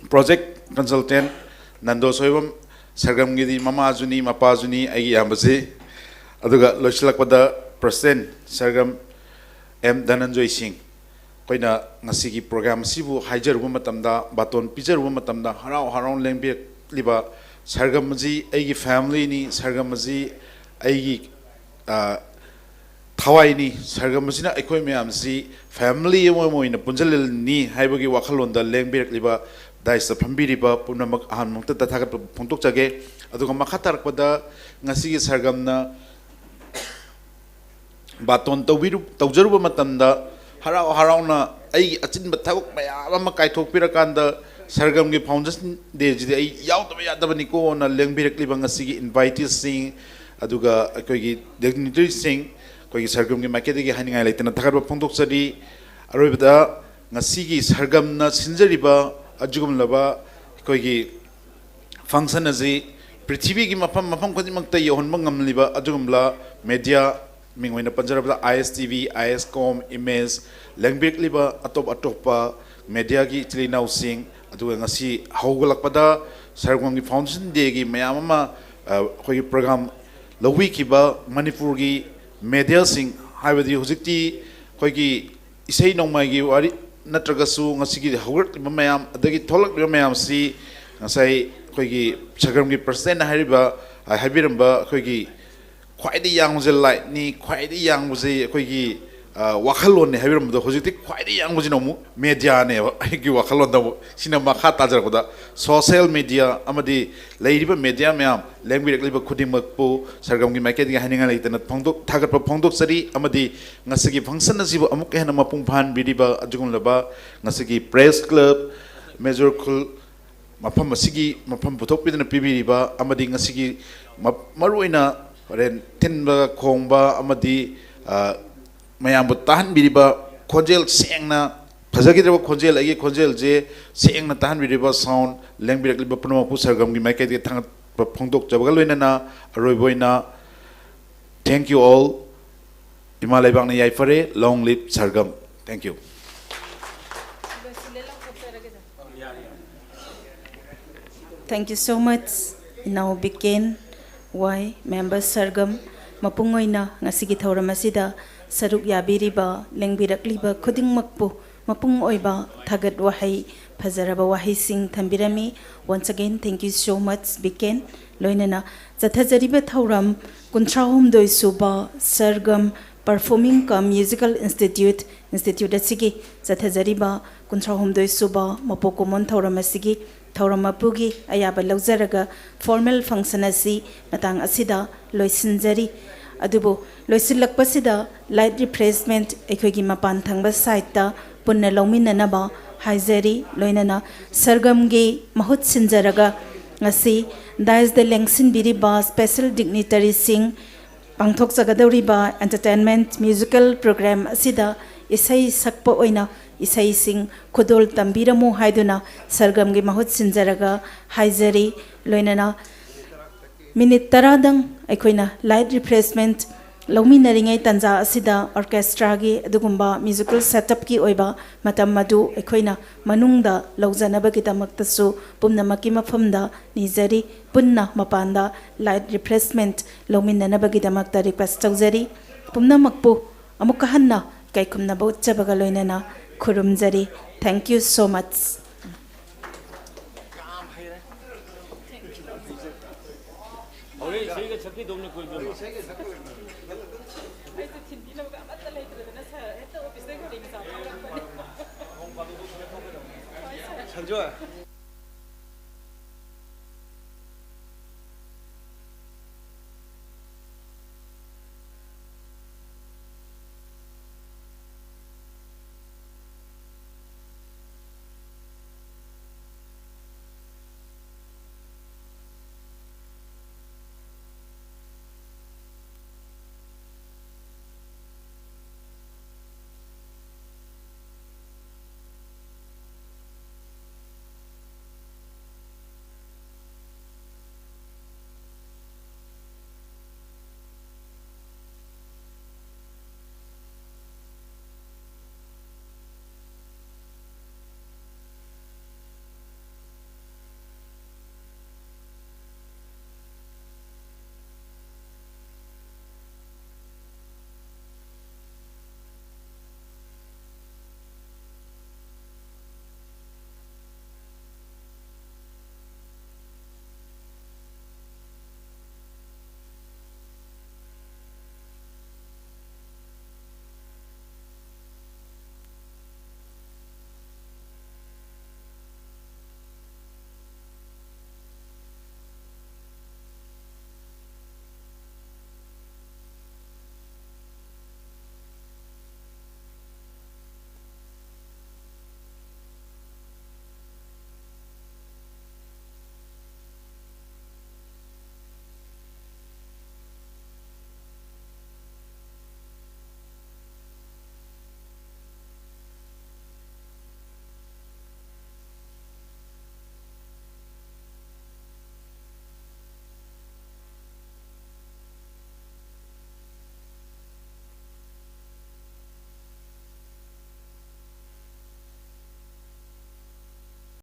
Project Consultant ꯅꯟꯗꯣ ꯁꯣꯏꯕꯝ, ꯁꯔꯒꯝꯒꯤꯗꯤ ꯃꯃꯥꯁꯨꯅꯤ ꯃꯄꯥꯁꯨꯅꯤ ꯑꯩꯒꯤ ꯏꯌꯥꯝꯕꯁꯤ꯫ ꯑꯗꯨꯒ ꯂꯣꯏꯁꯤꯜꯂꯛꯄꯗ President ꯁꯔꯒꯝ ꯑꯦꯝ ꯙꯅꯟꯖꯣꯏ ꯁꯤꯡ꯫ ꯑꯩꯈꯣꯏꯅ ꯉꯁꯤꯒꯤ program ꯑꯁꯤꯕꯨ ꯍꯥꯏꯖꯔꯨꯕ ꯃꯇꯝꯗ, ꯕꯥꯇꯣꯟ ꯄꯤꯖꯔꯨꯕ ꯃꯇꯝꯗ, ꯍꯔꯥꯎ ꯍꯔꯥꯎꯅ ꯂꯦꯡꯕꯤꯔꯛꯂꯤꯕ ꯁꯔꯒꯝ ꯑꯁꯤ ꯑꯩꯒꯤ family ꯅꯤ, ꯁꯔꯒꯝ ꯑꯁꯤ ꯑꯩꯒꯤ, ꯑ, ꯊꯋꯥꯏꯅꯤ, ꯁꯔꯒꯝ ꯑꯁꯤꯅ ꯑꯩꯈꯣꯏ ꯃꯌꯥꯝꯁꯤ family ꯑꯃ ꯑꯣꯏꯅ ꯄꯨꯟꯁꯤꯜꯂꯅꯤ ꯍꯥꯏꯕꯒꯤ ꯋꯥꯈꯜꯂꯣꯟꯗ ꯂꯦꯡꯕꯤꯔꯛꯂꯤꯕ, dais ꯇ ꯐꯝꯕꯤꯔꯤꯕ ꯄꯨꯝꯅꯃꯛ ꯑꯍꯥꯟꯕ ꯃꯛꯇꯗ ꯊꯥꯒꯠꯄ ꯐꯣꯡꯗꯣꯛꯆꯒꯦ꯫ ꯑꯗꯨꯒ ꯃꯈꯥ ꯇꯥꯔꯛꯄꯗ ꯉꯁꯤꯒꯤ ꯁꯔꯒꯝꯅ ꯕꯥꯇꯣꯟ ꯇꯧꯕꯤꯔꯨ-, ꯇꯧꯖꯔꯨꯕ ꯃꯇꯝꯗ ꯍꯔꯥꯎ ꯍꯔꯥꯎꯅ ꯑꯩꯒꯤ ꯑꯆꯤꯟꯕ ꯊꯕꯛ ꯃꯌꯥꯝ ꯑꯃ ꯀꯥꯏꯊꯣꯛꯄꯤꯔꯀꯥꯟꯗ ꯁꯔꯒꯝꯒꯤ Foundation Day ꯁꯤꯗꯤ ꯑꯩ ꯌꯥꯎꯗꯕ ꯌꯥꯗꯕꯅꯤꯀꯣꯅ ꯂꯦꯡꯕꯤꯔꯛꯂꯤꯕ ꯉꯁꯤꯒꯤ invitee ꯁꯤꯡ, ꯑꯗꯨꯒ ꯑꯩꯈꯣꯏꯒꯤ dignitary ꯁꯤꯡ, ꯑꯩꯈꯣꯏꯒꯤ ꯁꯔꯒꯝꯒꯤ ꯃꯥꯏꯀꯩꯗꯒꯤ ꯍꯥꯏꯅꯤꯡꯉꯥꯏ ꯂꯩꯇꯅ ꯊꯥꯒꯠꯄ ꯐꯣꯡꯗꯣꯛꯆꯔꯤ꯫ ꯑꯔꯣꯏꯕꯗ ꯉꯁꯤꯒꯤ ꯁꯔꯒꯝꯅ ꯁꯤꯟꯖꯔꯤꯕ ꯑꯗꯨꯒꯨꯝꯂꯕ ꯑꯩꯈꯣꯏꯒꯤ function ꯑꯁꯤ ꯄ꯭ꯔꯤꯊꯤꯕꯤꯒꯤ ꯃꯐꯝ ꯃꯐꯝ ꯈꯨꯗꯤꯡꯃꯛꯇ ꯌꯧꯍꯟꯕ ꯉꯝꯂꯤꯕ ꯑꯗꯨꯒꯨꯝꯂꯕ media, ꯃꯤꯡ ꯑꯣꯏꯅ ꯄꯟꯖꯔꯕꯗ I S T V, I S Com, Image, ꯂꯦꯡꯕꯤꯔꯛꯂꯤꯕ ꯑꯇꯣꯞ ꯑꯇꯣꯞꯄ media ꯒꯤ ꯏꯆꯤꯜ ꯏꯅꯥꯎꯁꯤꯡ, ꯑꯗꯨꯒ ꯉꯁꯤ ꯍꯧꯒꯠꯂꯛꯄꯗ ꯁꯔꯒꯝꯒꯤ Foundation Day ꯒꯤ ꯃꯌꯥꯝ ꯑꯃ, ꯑ, ꯑꯩꯈꯣꯏꯒꯤ program ꯂꯧꯕꯤꯈꯤꯕ ꯃꯅꯤꯄꯨꯔꯒꯤ media ꯁꯤꯡ, ꯍꯥꯏꯕꯗꯤ ꯍꯧꯖꯤꯛꯇꯤ ꯑꯩꯈꯣꯏꯒꯤ ꯏꯁꯩ ꯅꯣꯡꯃꯥꯏꯒꯤ ꯋꯥꯔꯤ ꯅꯠꯇ꯭ꯔꯒꯁꯨ ꯉꯁꯤꯒꯤ ꯍꯧꯔꯛꯂꯤꯕ ꯃꯌꯥꯝ ꯑꯗꯒꯤ ꯊꯣꯛꯂꯛꯂꯤꯕ ꯃꯌꯥꯝꯁꯤ ꯉꯁꯥꯏ ꯑꯩꯈꯣꯏꯒꯤ ꯁꯔꯒꯝꯒꯤ ꯄ꯭ꯔꯁꯤꯗꯦꯟꯅ ꯍꯥꯏꯔꯤꯕ, ꯍꯥꯏꯕꯤꯔꯝꯕ ꯑꯩꯈꯣꯏꯒꯤ ꯈ꯭ꯋꯥꯏꯗꯒꯤ ꯌꯥꯡꯕꯁꯦ ꯂꯥꯏꯠꯅꯤ, ꯈ꯭ꯋꯥꯏꯗꯒꯤ ꯌꯥꯡꯕꯁꯦ ꯑꯩꯈꯣꯏꯒꯤ, ꯑ, ꯋꯥꯈꯜꯂꯣꯟꯅꯤ ꯍꯥꯏꯕꯤꯔꯝꯕꯗꯣ, ꯍꯧꯖꯤꯛꯇꯤ ꯈ꯭ꯋꯥꯏꯗꯒꯤ ꯌꯥꯡꯕꯁꯤꯅ ꯑꯃꯨꯛ ꯃꯦꯗꯤꯌꯥꯅꯦꯕ꯫ ꯑꯩꯒꯤ ꯋꯥꯈꯜꯂꯣꯟꯗ ꯑꯃꯨꯛ ꯁꯤꯅ ꯃꯈꯥ ꯇꯥꯖꯔꯛꯄꯗ ꯁꯣꯁꯦꯜ ꯃꯦꯗꯤꯌꯥ ꯑꯃꯗꯤ ꯂꯩꯔꯤꯕ ꯃꯦꯗꯤꯌꯥ ꯃꯌꯥꯝ ꯂꯦꯡꯕꯤꯔꯛꯂꯤꯕ ꯈꯨꯗꯤꯡꯃꯛꯄꯨ ꯁꯔꯒꯝꯒꯤ ꯃꯥꯏꯀꯩꯗꯒꯤ ꯍꯥꯏꯅꯤꯡꯉꯥꯏ ꯂꯩꯇꯅ ꯐꯣꯡꯗꯣꯛ-, ꯊꯥꯒꯠꯄ ꯐꯣꯡꯗꯣꯛꯆꯔꯤ꯫ ꯑꯃꯗꯤ ꯉꯁꯤꯒꯤ ꯐꯪꯁꯟ ꯑꯁꯤꯕꯨ ꯑꯃꯨꯛꯀ ꯍꯦꯟꯅ ꯃꯄꯨꯡ ꯐꯥꯍꯟꯕꯤꯔꯤꯕ ꯑꯗꯨꯒꯨꯝꯂꯕ ꯉꯁꯤꯒꯤ ꯄ꯭ꯔꯦꯁ ꯀ꯭ꯂꯕ ꯃꯦꯖꯣꯔ ꯈꯨꯜ ꯃꯐꯝ ꯑꯁꯤꯒꯤ ꯃꯐꯝ ꯄꯨꯊꯣꯛꯄꯤꯗꯨꯅ ꯄꯤꯕꯤꯔꯤꯕ ꯑꯃꯗꯤ ꯉꯁꯤꯒꯤ ꯃ-, ꯃꯔꯨꯑꯣꯏꯅ ꯍꯣꯔꯦꯟ ꯊꯤꯟꯕ ꯈꯣꯡꯕ ꯑꯃꯗꯤ, ꯑ, ꯃꯌꯥꯝꯕꯨ ꯇꯥꯍꯟꯕꯤꯔꯤꯕ ꯈꯣꯟꯖꯦꯜ ꯁꯦꯡꯅ, ꯐꯖꯈꯤꯗ꯭ꯔꯕ ꯈꯣꯟꯖꯦꯜ, ꯑꯩꯒꯤ ꯈꯣꯟꯖꯦꯜꯁꯦ ꯁꯦꯡꯅ ꯇꯥꯍꯟꯕꯤꯔꯤꯕ ꯁꯥꯎꯟ ꯂꯦꯡꯕꯤꯔꯛꯂꯤꯕ ꯄꯨꯝꯅꯃꯛꯄꯨ ꯁꯔꯒꯝꯒꯤ ꯃꯥꯏꯀꯩꯗꯒꯤ ꯊꯥꯒꯠꯄ ꯐꯣꯡꯗꯣꯛꯆꯕꯒ ꯂꯣꯏꯅꯅ ꯑꯔꯣꯏꯕ ꯑꯣꯏꯅ thank you all, ꯏꯃꯥ ꯂꯩꯕꯥꯛꯅ ꯌꯥꯏꯐꯔꯦ, long live ꯁꯔꯒꯝ꯫ Thank you. Thank you so much, ꯏꯅꯥꯎ ꯕꯤꯀꯦꯟ ꯋꯥꯏ, ꯃꯦꯝꯕꯔ ꯁꯔꯒꯝ, ꯃꯄꯨꯡ ꯑꯣꯏꯅ ꯉꯁꯤꯒꯤ ꯊꯧꯔꯝ ꯑꯁꯤꯗ ꯁꯔꯨꯛ ꯌꯥꯕꯤꯔꯤꯕ, ꯂꯦꯡꯕꯤꯔꯛꯂꯤꯕ ꯈꯨꯗꯤꯡꯃꯛꯄꯨ ꯃꯄꯨꯡ ꯑꯣꯏꯕ ꯊꯥꯒꯠ ꯋꯥꯍꯩ, ꯐꯖꯔꯕ ꯋꯥꯍꯩꯁꯤꯡ ꯊꯝꯕꯤꯔꯝꯃꯤ꯫ Once again, thank you so much, ꯕꯤꯀꯦꯟ꯫ ꯂꯣꯏꯅꯅ ꯆꯠꯊꯖꯔꯤꯕ ꯊꯧꯔꯝ ꯀꯨꯟꯊ꯭ꯔꯥ ꯍꯨꯝꯗꯣꯏ ꯁꯨꯕ ꯁꯔꯒꯝ Performing cum Musical Institute, institute ꯑꯁꯤꯒꯤ ꯆꯠꯊꯖꯔꯤꯕ ꯀꯨꯟꯊ꯭ꯔꯥ ꯍꯨꯝꯗꯣꯏ ꯁꯨꯕ ꯃꯄꯣꯛ ꯀꯨꯝꯑꯣꯟ ꯊꯧꯔꯝ ꯑꯁꯤꯒꯤ ꯊꯧꯔꯝ ꯃꯄꯨꯒꯤ ꯑꯌꯥꯕ ꯂꯧꯖꯔꯒ formal function ꯑꯁꯤ ꯃꯇꯥꯡ ꯑꯁꯤꯗ ꯂꯣꯏꯁꯤꯟꯖꯔꯤ꯫ ꯑꯗꯨꯕꯨ ꯂꯣꯏꯁꯤꯜꯂꯛꯄꯁꯤꯗ light refreshment ꯑꯩꯈꯣꯏꯒꯤ ꯃꯄꯥꯟ ꯊꯪꯕ sideꯇ ꯄꯨꯟꯅ ꯂꯧꯃꯤꯟꯅꯅꯕ ꯍꯥꯏꯖꯔꯤ꯫ ꯂꯣꯏꯅꯅ ꯁꯔꯒꯝꯒꯤ ꯃꯍꯨꯠ ꯁꯤꯟꯖꯔꯒ ꯉꯁꯤ daisꯗ ꯂꯦꯡꯁꯤꯟꯕꯤꯔꯤꯕ special dignitaryꯁꯤꯡ, ꯄꯥꯡꯊꯣꯛꯆꯒꯗꯧꯔꯤꯕ entertainment musical program ꯑꯁꯤꯗ ꯏꯁꯩ ꯁꯛꯄ ꯑꯣꯏꯅ ꯏꯁꯩꯁꯤꯡ ꯈꯨꯗꯣꯜ ꯇꯝꯕꯤꯔꯝꯃꯨ ꯍꯥꯏꯗꯨꯅ ꯁꯔꯒꯝꯒꯤ ꯃꯍꯨꯠ ꯁꯤꯟꯖꯔꯒ ꯍꯥꯏꯖꯔꯤ꯫ ꯂꯣꯏꯅꯅ ꯃꯤꯅꯤꯠ ꯇꯔꯥꯗꯪ ꯑꯩꯈꯣꯏꯅ light refreshment ꯂꯧꯃꯤꯟꯅꯔꯤꯉꯩ ꯇꯥꯟꯖꯥ ꯑꯁꯤꯗ orchestraꯒꯤ ꯑꯗꯨꯒꯨꯝꯕ musical setupꯀꯤ ꯑꯣꯏꯕ ꯃꯇꯝ ꯑꯗꯨ ꯑꯩꯈꯣꯏꯅ ꯃꯅꯨꯡꯗ ꯂꯧꯖꯅꯕꯒꯤꯗꯃꯛꯇꯁꯨ ꯄꯨꯝꯅꯃꯛꯀꯤ ꯃꯐꯝꯗ ꯅꯤꯖꯔꯤ꯫ ꯄꯨꯟꯅ ꯃꯄꯥꯟꯗ light refreshment ꯂꯧꯃꯤꯟꯅꯅꯕꯒꯤꯗꯃꯛꯇ request ꯇꯧꯖꯔꯤ꯫ ꯄꯨꯝꯅꯃꯛꯄꯨ ꯑꯃꯨꯛꯀ ꯍꯟꯅ ꯏꯀꯥꯏ ꯈꯨꯝꯅꯕ ꯎꯠꯆꯕꯒ ꯂꯣꯏꯅꯅ ꯈꯨꯔꯨꯝꯖꯔꯤ꯫ Thank you so much. ꯍꯧꯔꯦ, ꯏꯁꯩꯒ ꯁꯛꯄꯤꯗꯧꯅꯤ ꯀꯣꯏꯕ ꯑꯃ꯫ ꯑꯩꯁꯦ ꯊꯤꯟꯕꯤꯅꯕꯒ ꯑꯃꯠꯇ ꯂꯩꯇꯗꯅ ꯁꯥꯔ ꯍꯦꯛꯇ ꯑꯣꯐꯤꯁꯇꯒꯤ ꯒꯥꯔꯤ ꯃꯆꯥ ꯊꯧꯔꯛꯄꯅꯦ꯫ ꯁꯟꯖꯣꯏ꯫